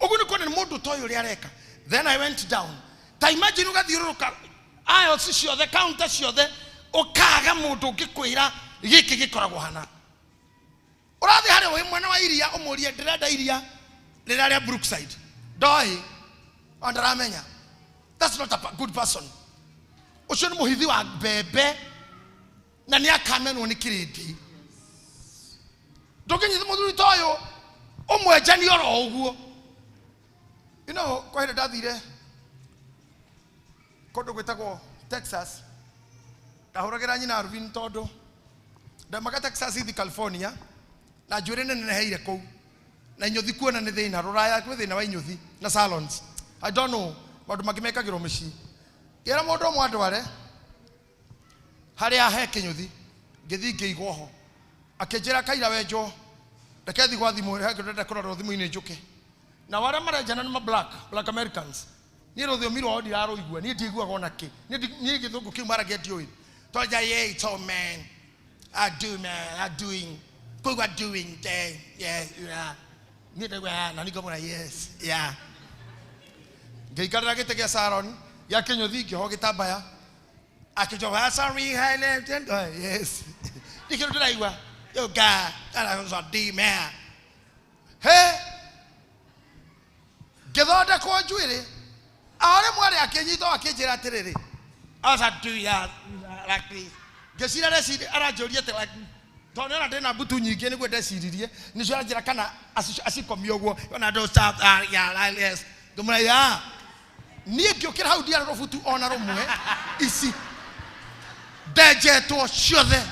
Ũguo nĩ kuona nĩ mũndũ ũtoĩ ũrĩa areka. Then I went down. Ta imagine ũgathiũrũrũka aisles ciothe, counter ciothe, ũkaga mũndũ ũngĩkwĩra gĩkĩ gĩkoragwo hana. Ũrathiĩ harĩa wĩ mwena wa iria, ũmũrie, "Ndĩrenda iria rĩrĩa rĩa Brookside," ndoĩ o ndaramenya. That's not a good person. Ũcio nĩ mũhithi wa mbembe na nĩ akamenwo nĩ kĩrĩndĩ. Ndũngĩnyita mũthuri ta ũyũ ũmwenjani oro ũguo. Kwa hĩndĩ ndathire kũndũ gwĩtagwo Texas, ndahũragĩra nyina Arvin tondũ ndaumaga Texas ithi California na njuĩrĩ nĩ neneheire kũu na inyũthi kuona nĩ thĩna. Rũraya kwĩ thĩna wa inyũthi na salons. I don't know maũndũ mangĩ mekagĩrwo mĩciĩ. Ngĩra mũndũ ũmwe andware harĩa he kĩnyũthi, ngĩthiĩ ngĩigwo ho, akĩnjĩra, "Kaira wenjwo, reke thiĩ gwa thimũ, he kĩndũ ndĩrenda kũrorwo thimũ-inĩ njũke." Na arĩa marenjana nĩ ma black Americans. Niĩ rũthiomi rwao ndirarũigua, niĩ ndiiguaga ona kĩ. Niĩ gĩthũngũ kĩu maragia ndiũĩ. Twaja, "Yeah, it's all man I do, man I doing kũigua doing there, yeah." Niĩ ndaigua "Yeah," na ningomũra, "Yes, yeah." Ngĩikarĩra gĩtĩ gĩa salon gĩa kĩnyũthi, ngĩohwo gĩtambaya, akĩnjoha, "Sorry, hi, yes." Ndikĩrũ ndĩraigua, "Yo God, that was a D man." He ngĩthondekwo njuĩrĩ o rĩmwe arĩ akĩnyita o akĩnjĩra atĩrĩrĩ, "As I do, yeah, like this." Ngĩcira ndeciri aranjũria atĩ like tondũ nĩona ndĩna mbutu nyingĩ, nĩguo ndeciririe nĩcio aranjĩra kana acikomie ũguo ona do stop, ah, yeah, like yes. Ngĩmwĩra, "Yeah." Niĩ ngĩũkĩra hau ndiarĩ rũbutu ona rũmwe, ici ndenjetwo ciothe,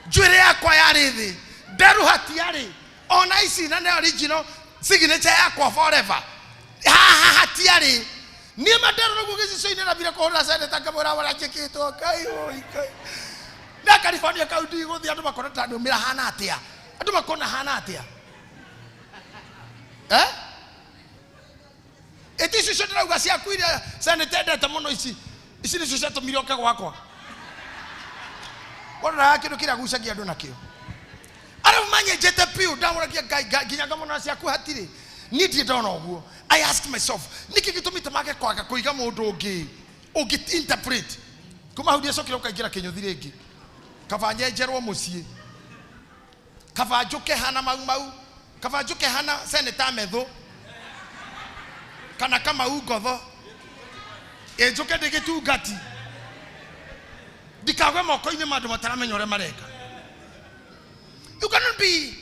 njuĩrĩ yakwa yarĩ thĩ, nderu hatiarĩ ona ici, na nĩ original signature yakwa forever. Haha hatiarĩ. Niĩ manderũ nĩguo gĩcicio-inĩ ndambire kũhũrĩra seneta, ngamwĩra ũrĩa njĩkĩtwo. Ngai ũi Ngai, na California kau ndigũthiĩ, andũ makona ta ndũmĩra hana atĩa, andũ makona hana atĩa, eh? Ĩti icio cio ndĩrauga ciaku iria seneta endete mũno, ici nĩcio ciatũmire oke gwakwa. Wonaga kĩndũ kĩrĩa gucagia andũ nakĩo, arĩa manyenjete piũ, ndamũragia Ngai Ngai, nginya ngamona ciaku hatirĩ. Niĩ ndirĩ ndona ũguo. I ask myself, nĩkĩ gĩtũmĩte mage kwaga kũiga mũndũ ũngĩ ũngĩ interpret? Kuma hau ndiacokire ũkaingĩra kĩnyũthi rĩngĩ. Kaba nyenjerwo mũciĩ, kaba njũke hana mau mau, kaba njũke hana seneta Methu kana Kamau Ngotho, ĩ njũke ndĩ gĩtungati, ndikagwe moko-inĩ ma andũ mataramenya ũrĩa mareka. You cannot be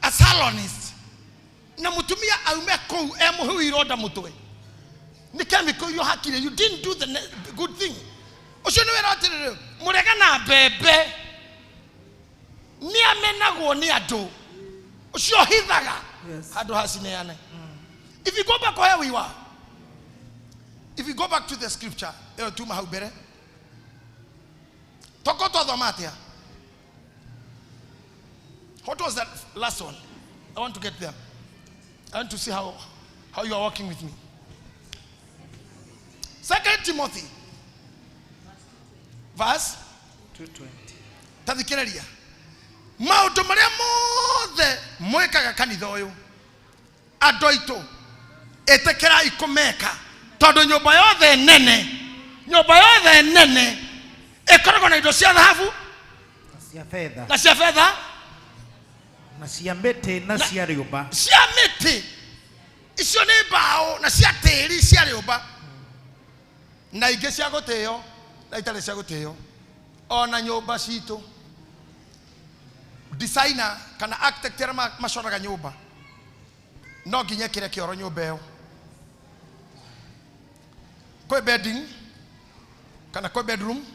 a salonist na mutumia aume kũu e mũhĩu ironda mũtwe. Nĩ chemical iria ũhakire. You didn't do the good thing. Ũcio nĩ wĩra atĩrĩrĩ, mũregana mbembe nĩ amenagwo nĩ andũ. Ũcio hithaga handũ hacineane. If you go back where we were, if you go back to the scripture, ĩyo tuma hau mbere, toko twathoma atĩa? What was that last one? I want to get there. I want to see how you are working with me. 2 Timothy verse 2:20. Tathikĩrĩria. Maũndũ marĩa mothe mwĩkaga kanitha ũyũ, andũ aitũ, ĩtĩkĩrai kũmeka, tondũ nyũmba yothe nene, nyũmba yothe nene ĩkoragwo na indo cia thahabu na cia betha, na cia betha, na cia mĩtĩ, na cia rĩũmba. Cia mĩtĩ icio nĩ mbaũ, na cia tĩri, cia rĩũmba, na ingĩ cia gũtĩo na itarĩ cia gũtĩo. Ona nyũmba citũ, designer kana architect arĩa macoraga nyũmba no nginya ĩkĩre kĩoro nyũmba ĩyo. Kwĩ bedding kana kwĩ bedroom,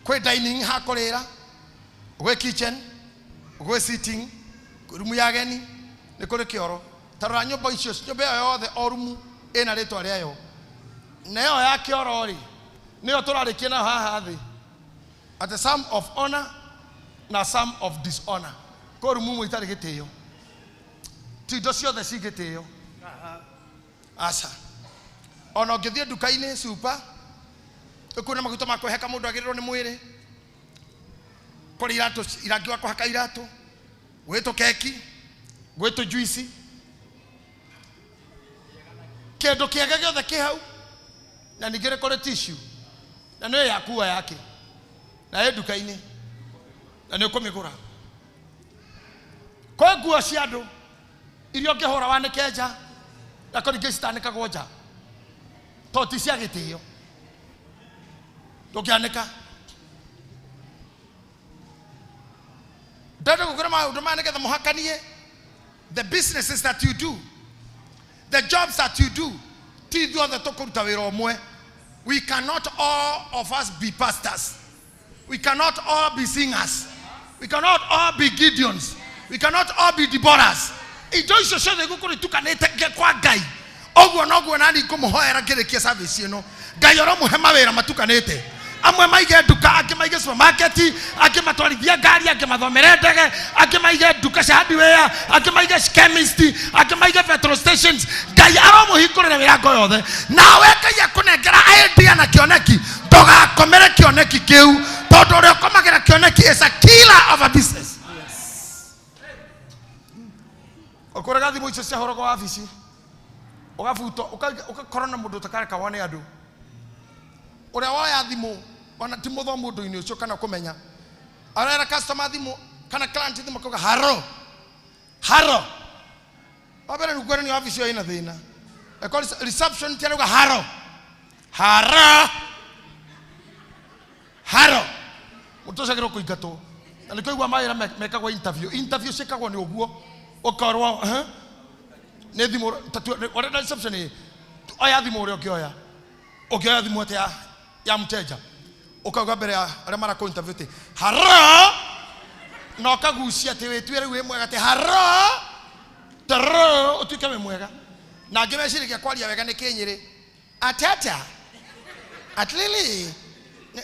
kwĩ dining ha kũrĩra, gwĩ kitchen, gwĩ sitting, kwĩ rumu ya ageni, nĩ kũrĩ kĩoro. Ta rora nyũmba icio, nyũmba ĩyo yothe o rumu ĩna rĩtwa rĩayo. Na ĩyo ya kĩoro rĩ, nĩyo tũrarĩkia nayo haha thĩ, at some of honor na some of dishonor. Kwĩ rumu imwe itarĩ gĩtĩo, ti indo ciothe ci gĩtĩo. Aca. Ona ũngĩthiĩ nduka-inĩ super, ũkuona maguta ma kwĩhaka mũndũ agĩrĩrwo nĩ mwĩrĩ, kũrĩ iratũ, irangi wa kũhaka iratũ, gwĩ tũkeki, gwĩ tũjuici, kĩndũ kĩega gĩothe kĩ hau, na ningĩ nĩ kũrĩ tissue, na nĩyo yakua yake, na ĩ nduka-inĩ, na nĩ ũkũmĩgũra. Kwĩ nguo cia andũ iria ũngĩhũra wanĩke nja, na kũrĩ ingĩ citanĩkagwo nja, tondũ ti cia gĩtĩo, ndũngĩanĩka. Ndĩrenda gũkwĩra maũndũ maya nĩgetha mũhakanie the businesses that you do, the jobs that you do. Ti ithuothe tũkũruta wĩra ũmwe. We cannot all of us be pastors. We cannot all be singers. We cannot all be Gideons. We cannot all be Deborahs. Indo icio ciothe igũkũrĩ itukanĩte kwa Ngai. Ũguo noguo nani ngũmũhoera ngĩrĩkia service ĩno. Ngai oromũhe mawĩra matukanĩte. Amwe maige nduka, angĩ maige supermarket, angĩ matwarithie ngari, angĩ mathomere ndege, angĩ maige nduka cia hardware, angĩ maige chemist, angĩ maige petrol stations. Ngai aromũhingũrĩra mĩrango yothe. Nawe Ngai akũnengera idea na kĩoneki, ndũgakomere kĩoneki kĩu, tondũ ũrĩa ũkomagĩra kĩoneki is a killer of a business. Ũkũrega thimũ icio ciahũragwo wabici, ũgabutwo, ũgakorwo na mũndũ ũtakareka wone andũ. Ũrĩa woya thimũ ona ti mũthomu ũndũ-inĩ ũcio kana kũmenya, arera customer thimũ kana client thimũ akauga haro haro. Wa mbere nĩ kuonania wabici ĩyo ĩna thĩna. Eko reception ti arauga haro haro haro. Mũndũ ũcio agĩrĩirwo kũingatwo. Na nĩkĩo ũiguaga mawĩra mekagwo interview. Interview ciĩkagwo nĩ ũguo, ũkorwo, nĩ thimũ, ũrenda reception ĩ, oya thimũ ũrĩa ũngĩoya. Ũngĩoya thimũ atĩa ya mteja, ũkauga mbere ya arĩa marakũ interview atĩ haro, na ũkagucia atĩ wĩtue rĩu wĩ mwega atĩ haro taro, ũtuĩke wĩ mwega. Na angĩ meciragia kwaria wega nĩ kĩnyĩrĩ, atata atlili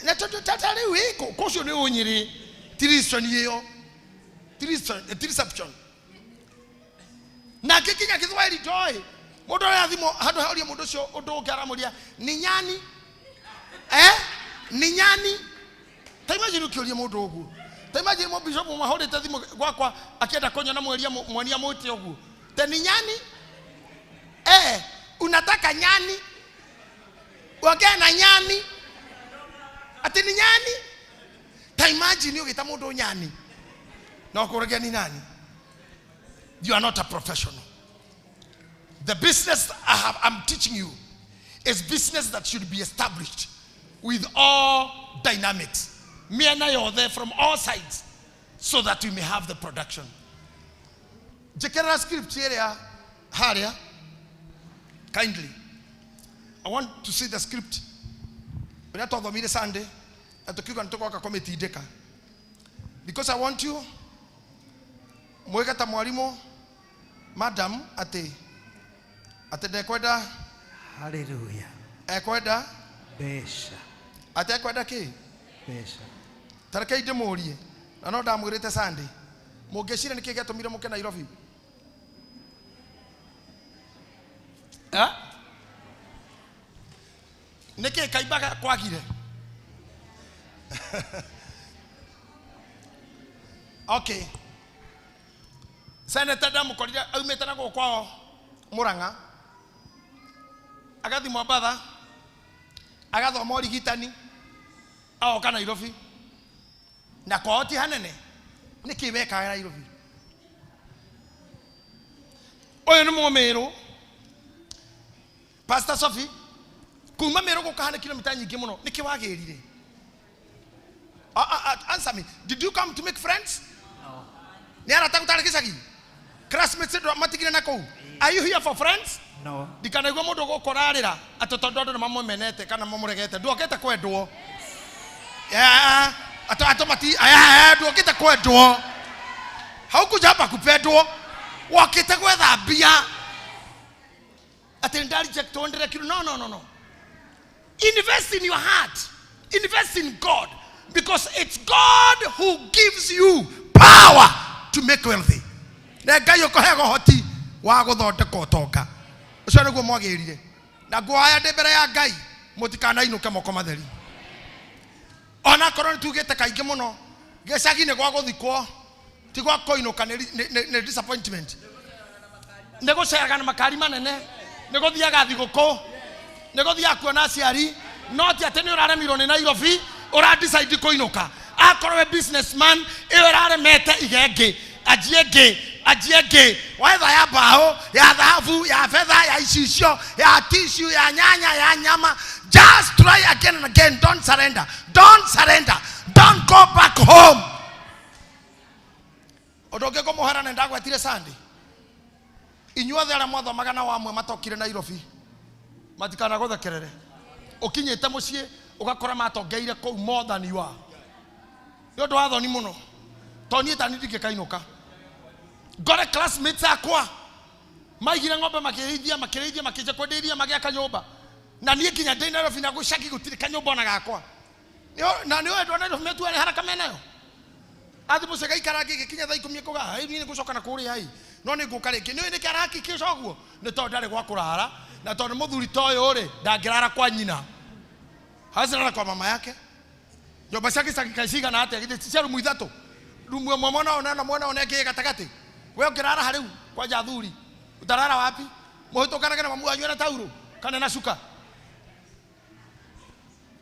na tondũ tata rĩu ĩ, kũcio nĩ ũnyĩrĩ, ti reason ĩyo, ti reception. Na angĩ nginya Gĩthwaĩri ndoĩ, mũndũ aroya thimũ handũ ha ũrie mũndũ ũcio ũndũ ũngĩ aramũria ni nyani, ni nyani. Ta imagine ũkĩũria mũndũ ũguo. Ta imagine mũbishop ũmwe ahũrĩte thimũ gwakwa akĩenda kũnyona mwonia mwĩte ũguo. Te ni nyani? Unataka nyani? Ongea na nyani? Ati ni nyani? Ta imagine ũgĩta mũndũ nyani. Na ũkũragia ni nani? You are not a professional. The business I'm teaching you is business that should be established with all dynamics. Mĩena yothe from all sides, so that we may have the production. Njĩkĩrĩra script ĩrĩa harĩa. Kindly, I want to see the script ũrĩa twathomire Sunday na tũkiuga nĩ tũgoka kũmĩtindĩka, because I want you mwĩke ta mwarimũ madam atĩ atĩ ndekwenda. Haleluya. Ekwenda Mbeca. Atĩ ekwenda kĩ? Mbeca. Tarekei ndĩmũrie, na no ndamwĩrĩte Sunday, mũngĩciria nĩkĩ gĩatũmire mũke Nairobi? Eh? Nĩkĩ kaimbaga kwagire? Okay, senator ndamũkorire aumĩte na gũkũ kwao Mũrang'a, agathiĩ Mombatha, agathoma ũrigitani, agoka Nairobi, na kwao ti hanene. Nĩkĩ wekaga Nairobi? Ũyũ nĩ mũmĩrũ, Pastor Sophie, kuma Mĩrũ gũka hana kilomita nyingĩ mũno. Nĩkĩ wagĩrire? Answer me, did you come to make friends? No. Nĩ arata gũtarĩ gĩcagi, classmates ndũ matigire na kũu. Are you here for friends? No. Ndikanaigua mũndũ gũkũ ũrarĩra atĩ tondũ andũ nĩ mamũmenete kana mamũregete. Nduokĩte kwendwo. Yeah, atĩ atĩ mati yeah, nduokĩte kwendwo. Haukuja hapa kupendwo, wokĩte gwetha mbia. Atĩ nda reject ndĩrekirwo. No, no, no, no. Invest in your heart, invest in God, because it's God who gives you power to make wealthy. Nĩ Ngai ũkũheaga ũhoti wa gũthondeka ũtonga ũcio. Nĩguo mwagĩrire na nguoya ndĩ mbere ya Ngai, mũtikanainũke moko matheri. Onakorwo nĩ tugĩte kaingĩ mũno, gĩcagi nĩ gwa gũthikwo, ti gwa kũinũka. Nĩ disappointment, nĩ gũceraga na makari manene, nĩ gũthiaga thigũkũ, nĩ gũthiaga kuona aciari, no ti atĩ nĩ ũraremirwo nĩ Nairobi ũra decide kũinũka. Akorwo we businessman ĩyo ĩraremete, ige ĩngĩ, anjie ĩngĩ, anjie ĩngĩ, wetha ya mbaũ, ya thahabu, ya betha, ya icicio, ya tissue, ya nyanya, ya nyama. Just try again and again. Don't surrender, don't surrender, don't go back home. Ũndũ ũngĩ ngũmũhera, nĩ ndagwetire Sunday, inyuothe arĩa mwathomaga na wamwe matokire Nairobi matikanagũthekerere. Ũkinyĩte mũciĩ ũgakora matongeire kũu more than you are. Nĩ ũndũ wa thoni mũno, to niĩ tani ndingĩkainũka ngore classmates akwa maigire ng'ombe, makĩrĩithia, makĩrĩithia, makĩnja kwendia iria, magĩaka nyũmba, na niĩ nginya ndĩ Nairobi na gũcagi gũtirĩ kanyũmba ona gakwa. Na nĩ ũĩ andũ a Nairobi metuare haraka menayo, athi mũciĩ gaikara ngĩgĩkinya thaa 10 kuga hai niĩ nĩngũcoka na kũrĩa ai, no nĩ ngũka rĩngĩ. Nĩ ũĩ nĩkĩ arahakikisha ũguo? Nĩ tondũ ndarĩ gwa kũrara, na tondũ mũthuri ta ũyũ rĩ, ndangĩrara kwa nyina, hawezi lala kwa mama yake. Nyũmba cia gĩcagi kaĩ cigana atĩa? Githĩ ti cia rumu ithatũ, rumu ĩmwe mwena ũyũ na mwena ũyũ na ĩngĩ ĩ gatagatĩ? We ũngĩrara ha rĩu? Kwanja athuri, utarara wapi? Mũhĩtũkanage na mamu wanyu ena taurũ kana na cuka.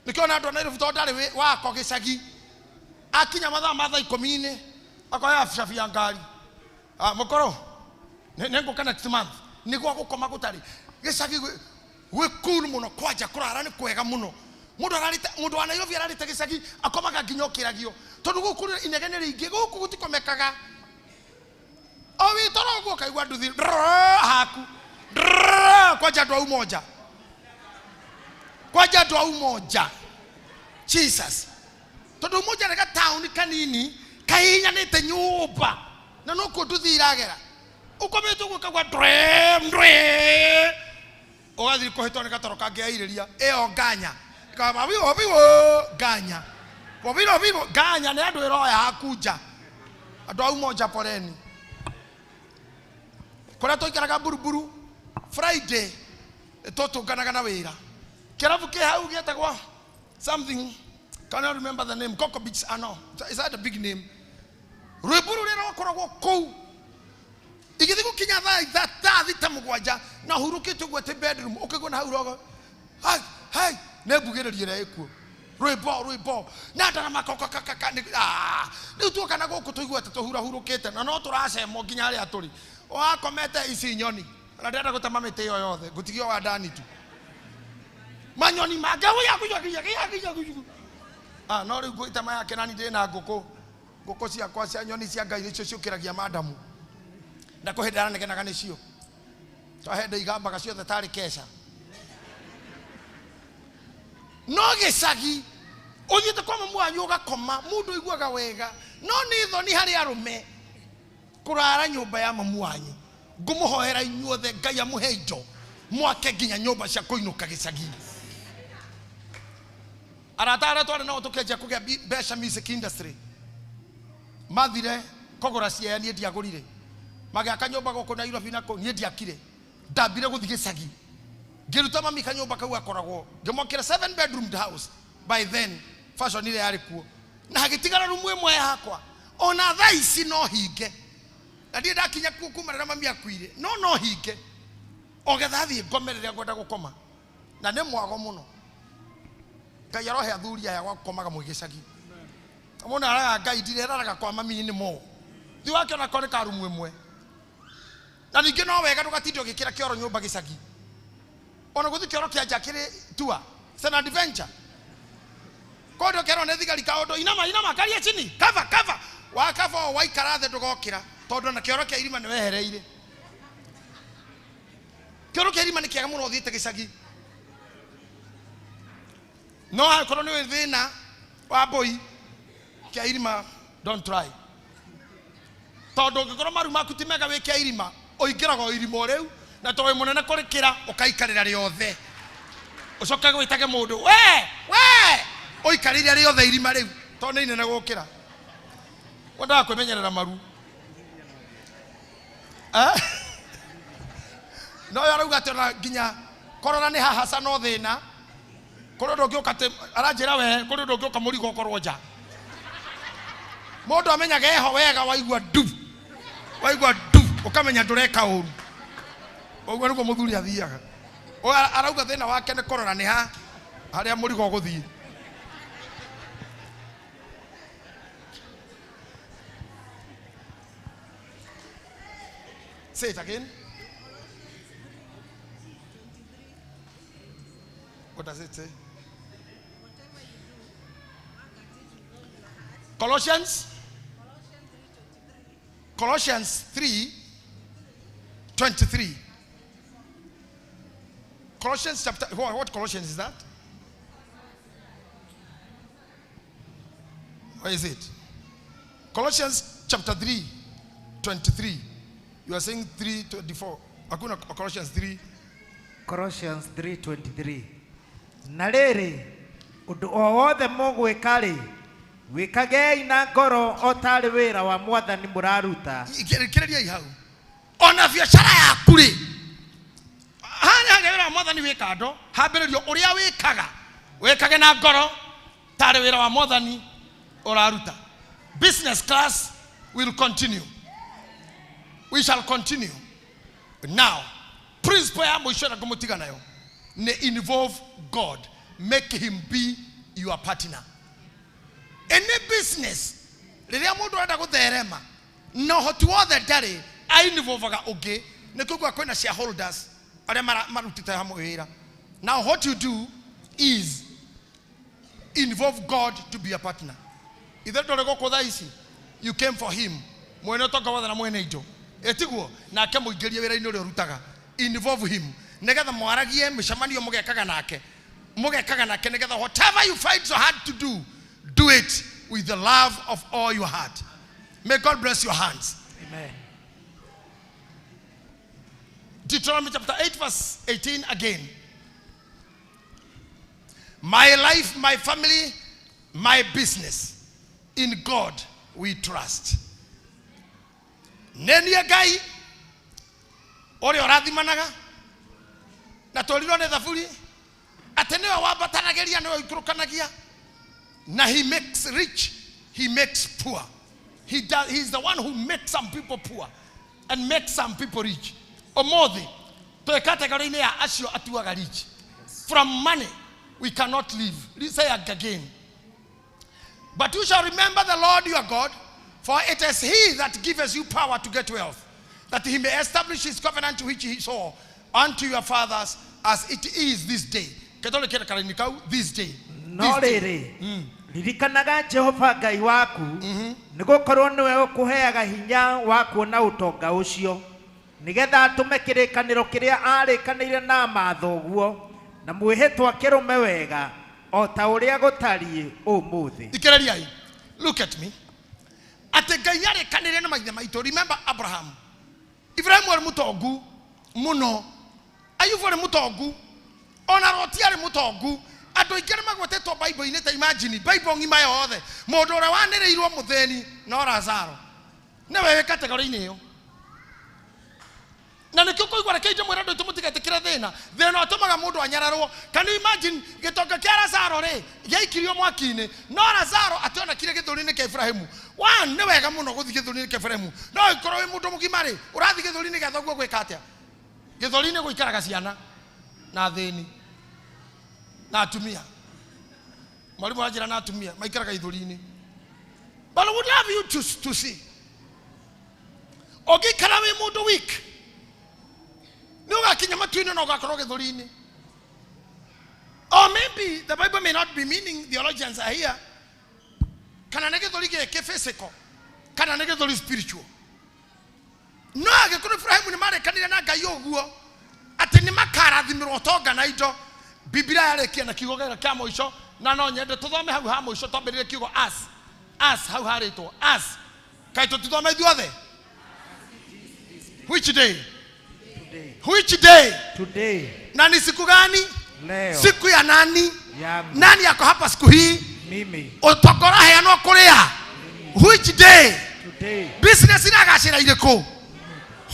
Nĩkĩo na andũ a Nairobi, tondũ ndarĩ wako gĩcagi, akinya mathaa ma thaa 10-inĩ akoya cabi ya ngari. Ah, mũkũrũ, nĩ ngũka next month. Nĩ gwa gũkoma gũtarĩ gĩcagi gwĩ cool mũno. Kwanja kũrara nĩ kwega mũno. Mũndũ ararĩte, mũndũ wa Nairobi ararĩte gĩcagi akomaga nginya ũkĩragio, tondũ gũkũ inegene rĩingĩ, gũkũ gũtikomekaga. O wĩtoro ũguo ũkaigua nduthi drrrr haku drrrr. Kwanja andũ a Umoja, kwanja andũ a Umoja, Jesus, tondũ Umoja nĩ gataũni kanini kahihinyanĩte nyũmba, na nokuo nduthi iragera. Ũkomete ũguo ũkaigua ndre ndre, ũgathiĩ kũhĩtwo nĩ gatoro kangĩairĩria ĩyo nganya kaba biwo biwo nganya bobiro bibo nganya. Nĩ andũ ĩroya hakunja. Andũ a Umoja, poleni. Kũrĩa tũikaraga Buruburu, Friday tũtũnganaga na wĩra kĩrabu kĩ hau gĩetagwo something, cannot remember the name, Coco Beach. Ah, no, is that a big name? Rwĩmbo rũrĩa rwakoragwo kũu igĩthiĩ gũkinya thaa 6, 7 na hurũkĩte ũguo atĩ bedroom, ũkaigua na hau rogo hai hai, nĩ mbugĩrĩrio ĩrĩa ĩkuo, rwĩmbo rwĩmbo na ndarama kokakakaka. Rĩu tuoka na gũkũ tũigue atĩ tũhurahurũkĩte na no tũracemwo nginya harĩa tũrĩ wakomete ici nyoni. Na ndĩrenda gũtema mĩtĩ ĩyo yothe, ngũtigio wa ndani tu manyoni mangĩ. Ah, no rĩu ngũitema yake nani? Ndĩ na ngũkũ, ngũkũ ciakwa cia nyoni cia Ngai nĩcio ciũkĩragia madamu, na kũhĩndĩ aranegenaga nĩcio. Twahe igambaga ciothe tarĩ keca. No gĩcagi ũthiĩte kwa mamu wanyu ũgakoma, mũndũ ũiguaga wega, no nĩ thoni harĩ arũme kũrara nyũmba ya mamu wanyu. Ngũmũhoera inyuothe Ngai amũhe indo mwake nginya nyũmba cia kũinũka gĩcagi. Arata arĩa twarĩ nao tũkĩanjia kũgĩa mbeca music industry mathire kũgũra ciea, niĩ ndiagũrire. Magĩaka nyũmba gũkũ Nairobi na kũu, niĩ ndiakire. Ndambire gũthiĩ gĩcagi, ngĩruta mami kanyũmba kau akoragwo, ngĩmwakĩra 7 bedroom house. By then fashion ĩrĩa yarĩ kuo, na hagĩtigara rumu ĩmwe yakwa. Ona thaa ici no hinge, na ndirĩ ndakinya kuo kuma rĩrĩa mami akuire, no no hinge o getha thiĩ ngome rĩrĩa ngwenda gũkoma, na nĩ mwago mũno. Ngai arohe athuri aya gwa gũkomaga mwĩ gĩcagi. Mũndũ araga Ngai ndireraraga kwa mami nĩ mo thi wake, ona korwo nĩ ka rumu ĩmwe. Na ningĩ no wega ndũgatinde ũgĩkĩra kĩoro nyũmba gĩcagi, ona gũthi kĩoro kĩa nja kĩrĩ tua. It's an adventure kondo kerwo nĩ thigari kaũndũ, inama inama, karia chini, cover cover, wakaba o waikara thĩ ndũgokĩra, tondũ na kĩoro kĩa irima nĩ wehereire. Kĩoro kĩa irima nĩ kĩega mũno ũthiĩte gĩcagi, no angĩkorwo nĩ ũĩ thĩna wa mbũi, kĩa irima don't try, tondũ ũngĩkorwo maru maku ti mega wĩ kĩa irima, ũingĩraga o irima o rĩu, na tondũ wĩ mũnene kũrĩkĩra, ũkaikarĩra rĩothe, ũcoke gwĩtage mũndũ we we ũikarĩire rĩothe irima rĩu, tondũ nĩ inene gũkĩra. Wendaga kwĩmenyerera maru. Eh? No yo arauga atĩ ona nginya kũrora nĩ hahaca no thĩna kũrĩ ũndũ ũngĩũka atĩ aranjĩra we kũrĩ ũndũ ũngĩũka mũrigo ũkorwo nja. Mũndũ amenyaga eho wega, waigua ndu, waigua ndu, ũkamenya ndũreka ũru. Ũguo nĩguo mũthuri athiaga. Ũyũ arauga thĩna wake nĩ kũrora nĩ ha harĩa mũrigo ũgũthiĩ. Say it again. What does it say? Colossians? Colossians 3 23. Colossians chapter, what Colossians is that? Where is it? Colossians chapter 3 23. You are saying 3 24. Hakuna Colossians 3. Colossians 3:23. Na rĩrĩ, ũndũ o wothe mũgwĩka-rĩ, wĩkagei na ngoro o tarĩ wĩra wa Mwathani mũraruta. Rĩkĩrĩriai hau. Ona biacara yaku rĩ, harĩa harĩa wĩra wa Mwathani wĩ kando, hambĩrĩrio ũrĩa wĩkaga, wĩkage na ngoro tarĩ wĩra wa Mwathani ũraruta. Business class will continue, we shall continue. Now principle ya mũico ĩrĩa ngũmũtiga nayo nĩ involve God, make him be your partner. Any business rĩrĩa mũndũ arenda gũtherema na ũhoti wothe ndarĩ, ainvolvaga ũngĩ. Nĩ kũigua kwĩna shareholders arĩa marutĩte hamwe wĩra. Now what you do is involve God to be a partner. Ithe ndũrĩ gũkũ thaa ici, you came for him, mwene ũtonga wothe na mwene indo, ĩtiguo nake mũingĩrie wĩra-inĩ ũrĩa ũrutaga. Involve him nĩgetha mwaragie mĩcemanio mũgekaga nake, mũgekaga nake, nĩgetha whatever you find so hard to do, do it with the love of all your heart. May God bless your hands. Amen. Deuteronomy chapter 8 verse 18 again. My life, my family, my business, in God we trust. Nĩ niĩ Ngai ũrĩa ũrathimanaga, na tũrirwo nĩ thaburi atĩ nĩwe wambatanagĩria, nĩwe ũikũrũkanagia, na he makes rich, he makes poor. He does, he's the one who makes some people poor and makes some people rich. Ũmũthĩ twĩ category-inĩ ya acio atuaga rich. From money we cannot live. Say again. But you shall remember the Lord your God, for it is he that giveth you power to get wealth, that he may establish his covenant which he swore unto your fathers, as it is this day. Ketole kere karaini kau, this day. No This day. Rĩrĩ, ririkanaga Jehova Ngai waku, nĩ gũkorwo nĩwe ũkũheaga hinya wa kuona ũtonga ũcio. Nĩgetha atũme kĩrĩkanĩro kĩrĩa aarĩkanĩire na mathoguo na mwĩhĩtwa kĩrũme wega o ta ũrĩa gũtariĩ ũmũthĩ. Thikĩrĩriai, look at me, atĩ Ngai nĩarĩkanĩire na maithe maitũ. Remember Abraham, Ibrahimu arĩ mũtongu mũno, Ayubu arĩ mũtongu, ona Loti arĩ mũtongu. Andũ aingĩ arĩa magwetetwo Bible-inĩ, ta imagine Bible ng'ima yothe, mũndũ ũrĩa wanĩrĩirwo mũthĩni no Lazaro, nĩwe wĩ kategori-inĩ ĩyo. Na nĩkĩo kũigua, reke ndĩmwĩre andũ aitũ, mũtigetĩkĩre thĩna. Thĩna ũtũmaga mũndũ anyararwo. Can you imagine gĩtonga kĩa Lazaro rĩ gĩaikirio mwaki-inĩ, no Lazaro ationekire gĩthũri-inĩ kĩa Ibrahimu? One, nĩ wega mũno gũthiĩ gĩthũri-inĩ kĩa Ibrahimu, no angĩkorwo wĩ mũndũ mũgima rĩ, ũrathiĩ gĩthũri-inĩ gĩa thoguo gwĩka atĩa? Gĩthũri-inĩ gũikaraga ciana na athĩni na atumia. Mwarimũ anjĩra na atumia maikaraga ithũri-inĩ. But I would love you to see, ũngĩikara wĩ mũndũ weak, nĩ ũgakinya matu-inĩ na ũgakorwo gĩthũri-inĩ. Or maybe the Bible may not be meaning, theologians are here, kana nĩ gĩthũri gĩkĩ physical kana nĩ gĩthũri spiritual. No angĩkorwo Ibrahimu nĩ marĩkanire na Ngai ũguo atĩ nĩ makarathimĩrwo ũtonga na indo, Biblia yarĩkia na kiugo gĩkĩ kĩa mũico, na no nyende tũthome hau ha mũico, twambĩrĩrie kiugo as as hau harĩtwo as. Kaĩ tũtithome ithuothe? Which day? Today. Which day? Today. Na ni siku gani? Leo. Siku ya nani? Yangu. Nani yako hapa siku hii? Mimi. Ũtonga ũraheanwo kũrĩa? Which day? Today. Business iragacĩra irĩkũ?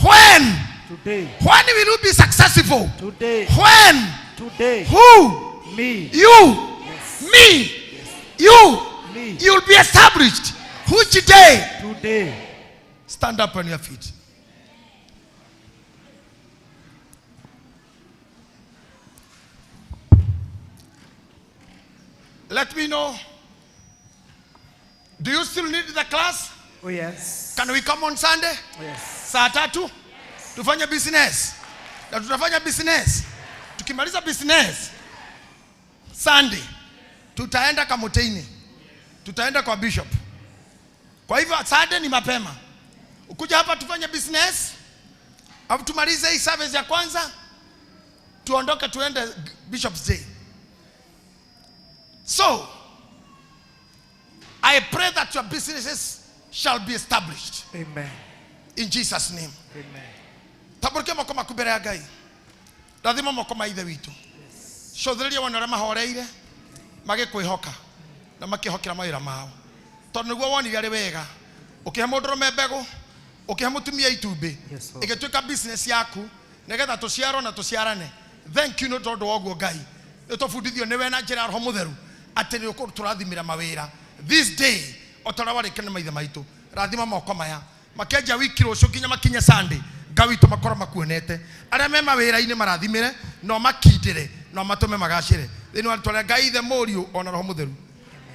When? Today. When will you be successful? Today. When? Today. Who? Me. You. Yes. Me. You. Me. You will be established. Which day? Today. Stand up on your feet. Let me know, do you still need the class? Oh yes. Can we come on Sunday? Yes. Saa tatu tufanye business, na tutafanya business. Tukimaliza business Sunday, tutaenda Kamotini, tutaenda kwa bishop. Kwa hivyo Sunday ni mapema, ukuja hapa tufanye business, alafu tumalize hii service ya kwanza, tuondoke tuende Bishop's Day. So I pray that your businesses shall be established. Amen. In Jesus' name. Amen. Tambũrũkia moko maku mbere ya Ngai. Rathima moko ma Ithe witũ. Cũthĩrĩria wone ũrĩa mahoreire magĩkwĩhoka na makĩhokera mawĩra mao, tondũ nĩguo wonire arĩ wega ũkĩhe mũndũrũme mbegũ, ũkĩhe mũtumia itumbĩ, Yes, Lord. ĩgĩtuĩka business yaku nĩgetha tũciarwo na tũciarane. Thank you nĩ tondũ wa ũguo, Ngai. Nĩ tũbundithio nĩwe na njĩra ya Roho Mũtheru atĩ nĩ ũkũtũrathimĩra mawĩra this day o ta ũrĩa warĩkire na maithe maitũ. Rathima moko maya makĩanjia wiki rũciũ nginya makinye Sunday. Ngai witũ, makorwo makuonete. Arĩa me mawĩra-inĩ marathimĩre no makindĩre no matũme magacĩre thĩinĩ wa rĩtwa rĩa Ngai Ithe, Mũriũ ona Roho Mũtheru.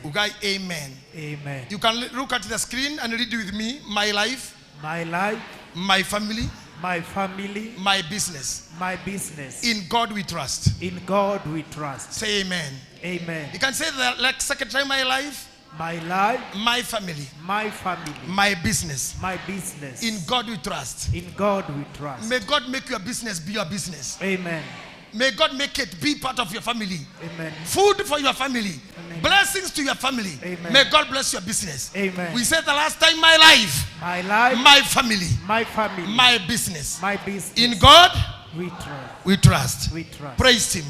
Ugai amen. Amen. You can look at the screen and read with me: my life, My life, my family, my family, my business, my business. In God we trust. In God we trust. Say amen. Amen. You can say that like second time: my life, My life, my family, my family, my business. My business. In God we trust. In God we trust. May God make your business be your business. Amen. May God make it be part of your family. Amen. Food for your family. Amen. Blessings to your family. Amen. May God bless your business. Amen. We said the last time: my life, My life, my family, my family, my business. My business. In God we trust. We trust. We trust. Praise Him.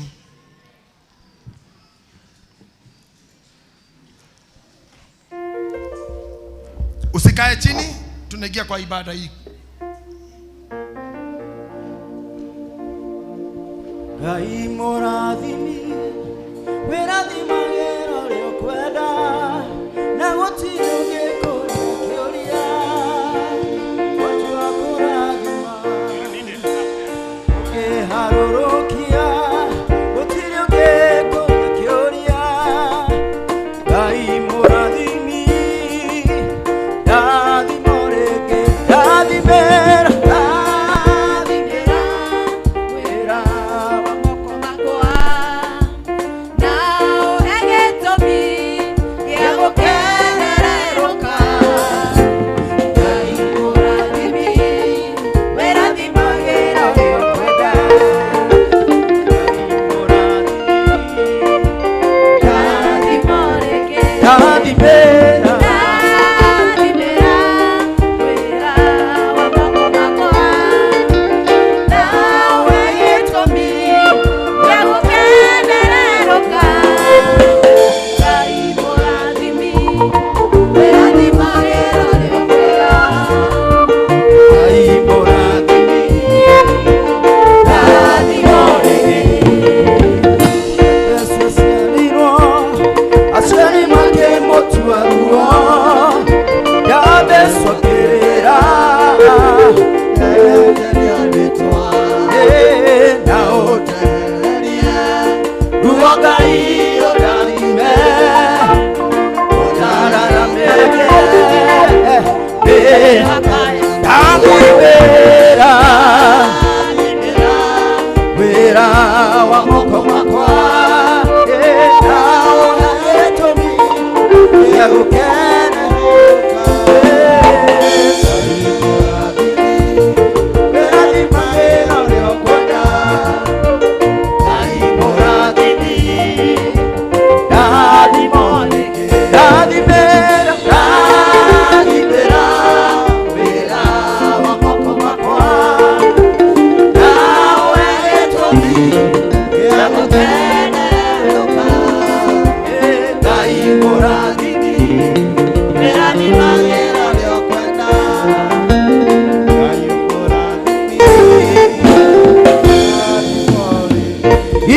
Usikae chini, tunaingia kwa ibada hii. Ngai mũrathimi wĩrathimagĩra ũrĩa ũkwenda na gũtirĩ ũngĩkũria kĩũria watua kũrathima ũkĩharũrũkia gũtirĩ ũngĩkũria kĩũria. Ngai mũrathimi ndathima rĩngĩ ndathimĩra ndathimĩra wĩra wa moko makwa na ũhe gĩtũmi gĩa Ndathimĩra wĩra wa moko makwa ndaona gĩtũmi gĩa gũkenerũka Wĩrathima wĩra ũrĩa ũkwenda Ngai mũrathimi ndathimo ndathimĩra ndathimĩra wĩra wa moko makwa nawe gĩtũmi gĩa gũkenerũka Ngai mũrathimi wĩrathima wĩra ũrĩa ũkwenda Ngai mũrathimi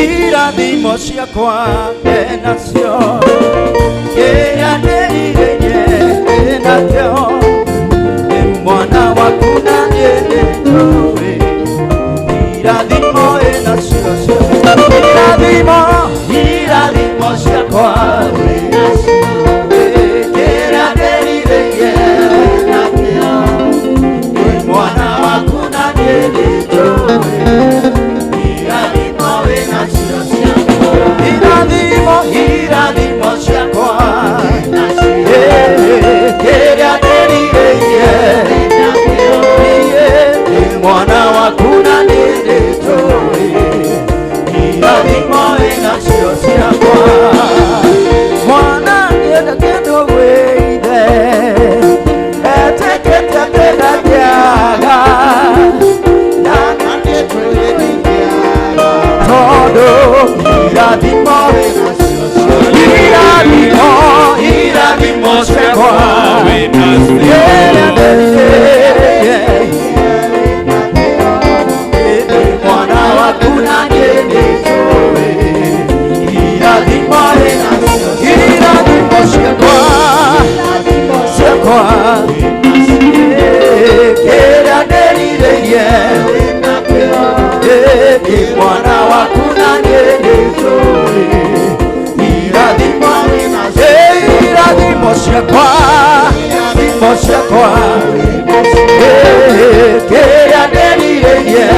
irathimo ciakwa ndĩnacio kĩrĩa ndĩrirĩirie ndĩnakĩo nĩ mwana waku na niĩ nĩnjũĩ irathimo ĩnacio irathimo irathimo ciakwa kĩrĩa ndĩrirĩirie ndĩnakĩo nĩ mwana waku na niĩ nĩnjũĩ irathimo wĩnacio ciakwa irathimo irathimo ciakwa kĩrĩa ndĩrirĩirie nĩ mwana waku na niĩ nĩnjũĩ irathimo wĩnacio ciakwa mwana ngĩenda kĩndũ gwĩ ithe etĩkĩte atĩ ndangĩaga tondũ irathimo irathimo irathimo ciakwa kĩrĩa ndĩrirĩirie mwana waku na niĩ nĩnjũĩ irathimo irathimo ciakwa ciakwa kĩrĩa ndĩrirĩirie nĩ mwana waku na niĩ nĩnjũĩ irathimo irathimo ciakwa irathimo ciakwa kĩrĩa ndĩrirĩirie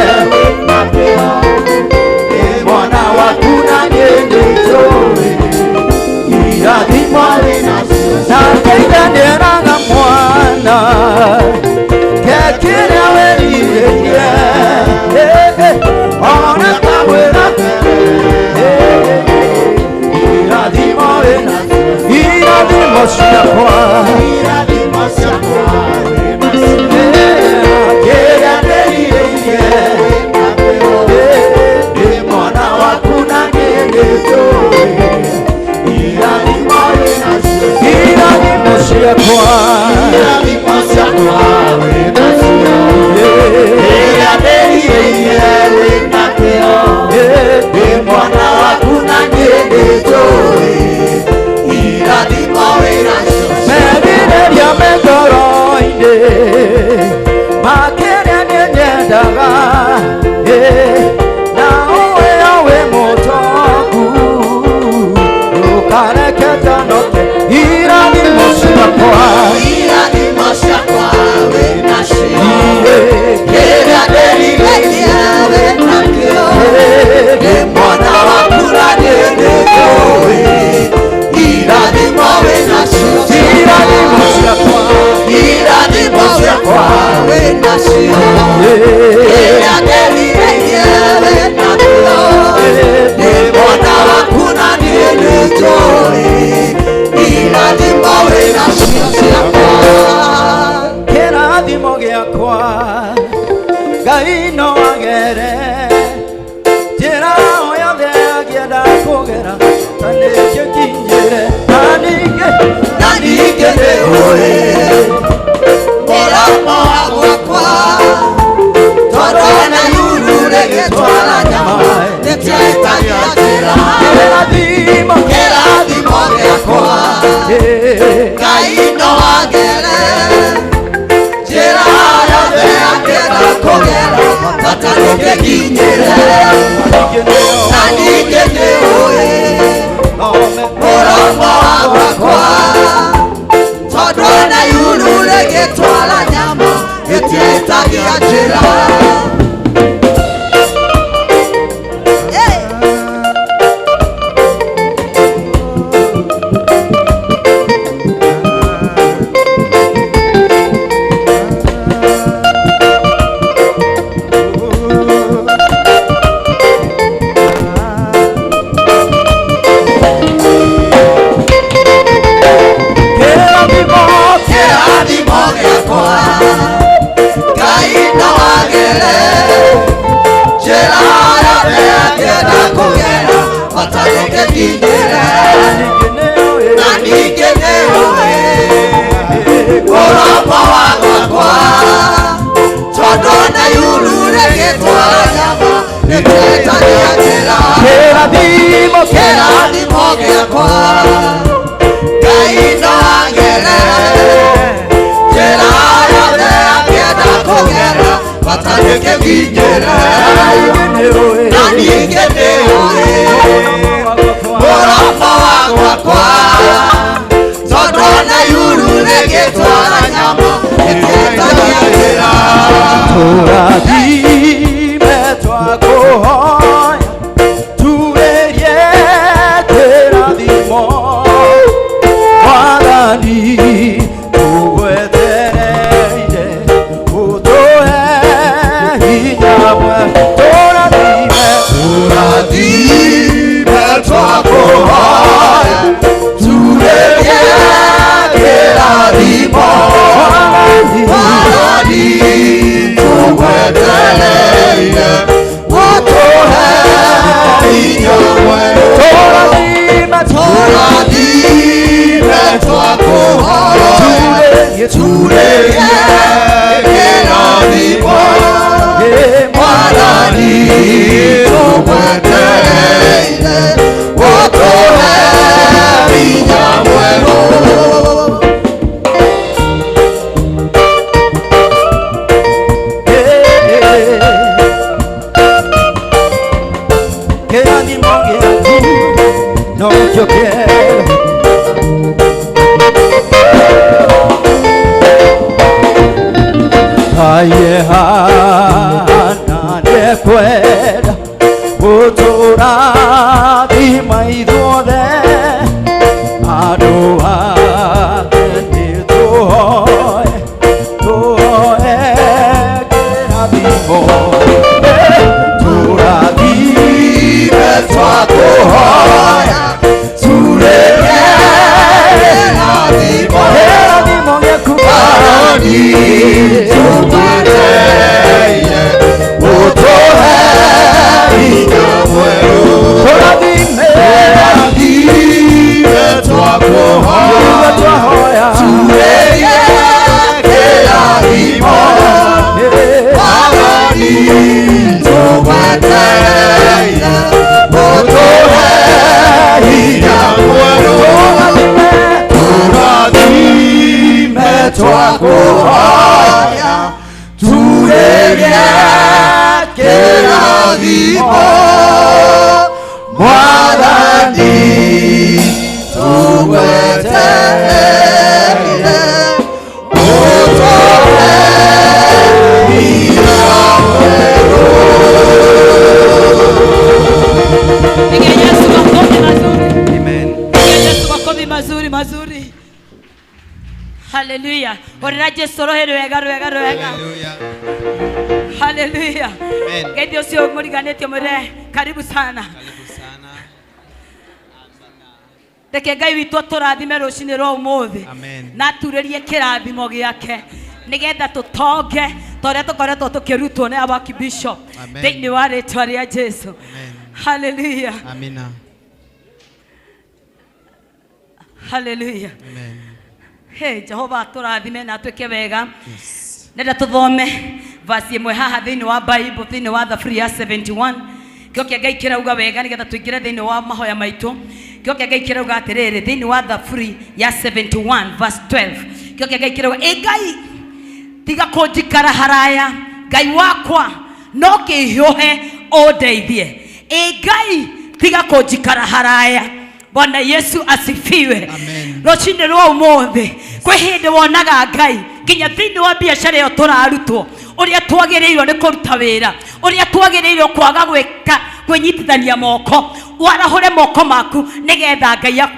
nĩ mwana waku na niĩ nĩnjũĩ irathimo na ngeitha nĩeraga mwana kekĩrĩa wĩrirĩirie ona kamwĩra irathimo irathimo ciakwa kĩrĩa ndĩrirĩirie nĩ mwana waku na niĩ nĩnjũĩ irathimo irathimo ciakwa irathimo ciakwa kĩrĩa ndĩrirĩirie nĩ mwana waku na niĩ nĩnjũĩ irathimo merirĩria me ngoro-inĩ makĩrĩa niĩ nyendaga na ũĩ o wĩ mũtongu ndũkareke njonoke irathimo ciakwa Irathimo ciakwa wĩnacio kĩrĩa ndĩrirĩirie wĩnakĩo nĩ mwana waku na niĩ nĩnjũĩ irathimo wĩnacio irathimo ciakwa irathimo ciakwa wĩnacio kĩrĩa ndĩrirĩirie wĩnakĩo nĩ mwana waku na niĩ nĩnjũĩ irathimo wĩnacio ciakwa kĩrathimo gĩakwa Ngai no agere njĩra o yothe angĩenda kũgera ta nĩngĩkinyĩre na ningĩ na ningĩ nĩũĩ mũromo wa gwakwa tondũ na yuru rĩgĩtwara nyama nĩtwĩtagia njĩra kĩrathimo kĩrathimo gĩakwa Ngai no agere njĩra yothe angĩenda kũgera bata nĩngĩkinyĩre na ningĩ nĩũĩ mũromo wa gwakwa tondũ na njĩra. Kĩrathimo Kĩrathimo gĩakwa Ngai no agere njĩra yothe angĩenda kũgera bata nĩngĩkinyĩre na ningĩ nĩũĩ ũromo wa gwakwa tondũ nĩ rĩgĩtwara nyama nĩtwĩtagia njĩra. Kĩrathimo Kĩrathimo gĩakwa Ngai no agere njĩra yothe angĩenda kũgera bata nĩngĩkinyĩre na ningĩ nĩũĩ ũromo wa gwakwa tondũ nĩ rĩgĩtwara nyama nĩtwĩtagia njĩra. Tũrathime twakũhoya turĩrie kĩrathimo Mwathani tũgwetereire ũtũhe hinya mwe tũrathime Tũrathime twakũhoya turĩrie kĩrathimo Mwathani Mwathani tũgwetereire ũtũhe hinya mwerũ. Tũrathime Tũrathime twakũhoya turĩrie turĩrie kĩrathimo Mwathani tũgwetereire ũtũhe hinya mwerũ. Kĩrathimo gĩaku nokĩo kĩega Aye hana nĩkwenda gũtũrathima ithuothe andũ ake nĩtũhoe tũhoe kĩrathimo Tũrathime twakũhoya turĩrie kĩrathimo kĩrathimo gĩaku Mwathani tũgwetereire ũtũhe hinya mwerũ. Tũrathime Tũrathime twakũhoya twahoya turĩrie kĩrathimo Mwathani tũgwetereire ũtũhe hinya mwerũ. Tũrathime twakũhoya turĩrie kĩrathimo Mwathani tũgwetereire ũtũhe hinya mwerũ. Pigia Yesu makofi mazuri. Amen. Pigia Yesu makofi mazuri mazuri. Haleluya. Orera Jesu rohe rwega rwega rwega. Haleluya. Amen. Ngeithio ũcio mũriganĩtie mwĩre karibu sana. Karibu sana. Reke Ngai witũ atũrathime rũcinĩ rwa ũmũthĩ. Amen. Na aturĩrie kĩrathimo gĩake nĩgetha tũtonge ta ũrĩa tũkoretwo tũkĩrutwo nĩ our bishop Amen. thĩinĩ wa rĩtwa rĩa Jesu. Amen. Haleluya. Amina. Haleluya. Amen. Hey, Jehova atũrathime na atwĩke wega. Yes. Nenda tũthome verse ĩmwe haha thĩinĩ wa Bible thĩinĩ wa Thaburi ya 71 kĩo kĩa Ngai kĩrauga wega nĩgetha tũingĩre thĩinĩ wa mahoya maitũ. Kĩo kĩa Ngai kĩrauga atĩrĩrĩ thĩinĩ wa Thaburi ya 71 verse 12 kĩo kĩa Ngai kĩrauga ĩ Ngai tiga kũnjikara haraya Ngai wakwa no kĩhiũhe ũndeithie. Ĩ Ngai tiga kũnjikara haraya. Bwana Yesu asifiwe. Amen. Rũcinĩ rwa ũmũthĩ kwĩ hĩndĩ wonaga Ngai nginya thĩinĩ wa biacara ĩyo tũrarutwo Ũrĩa twagĩrĩirwo nĩ kũruta wĩra, ũrĩa twagĩrĩirwo kwaga gwĩka kwĩnyitithania moko, warahũre moko maku nĩgetha Ngai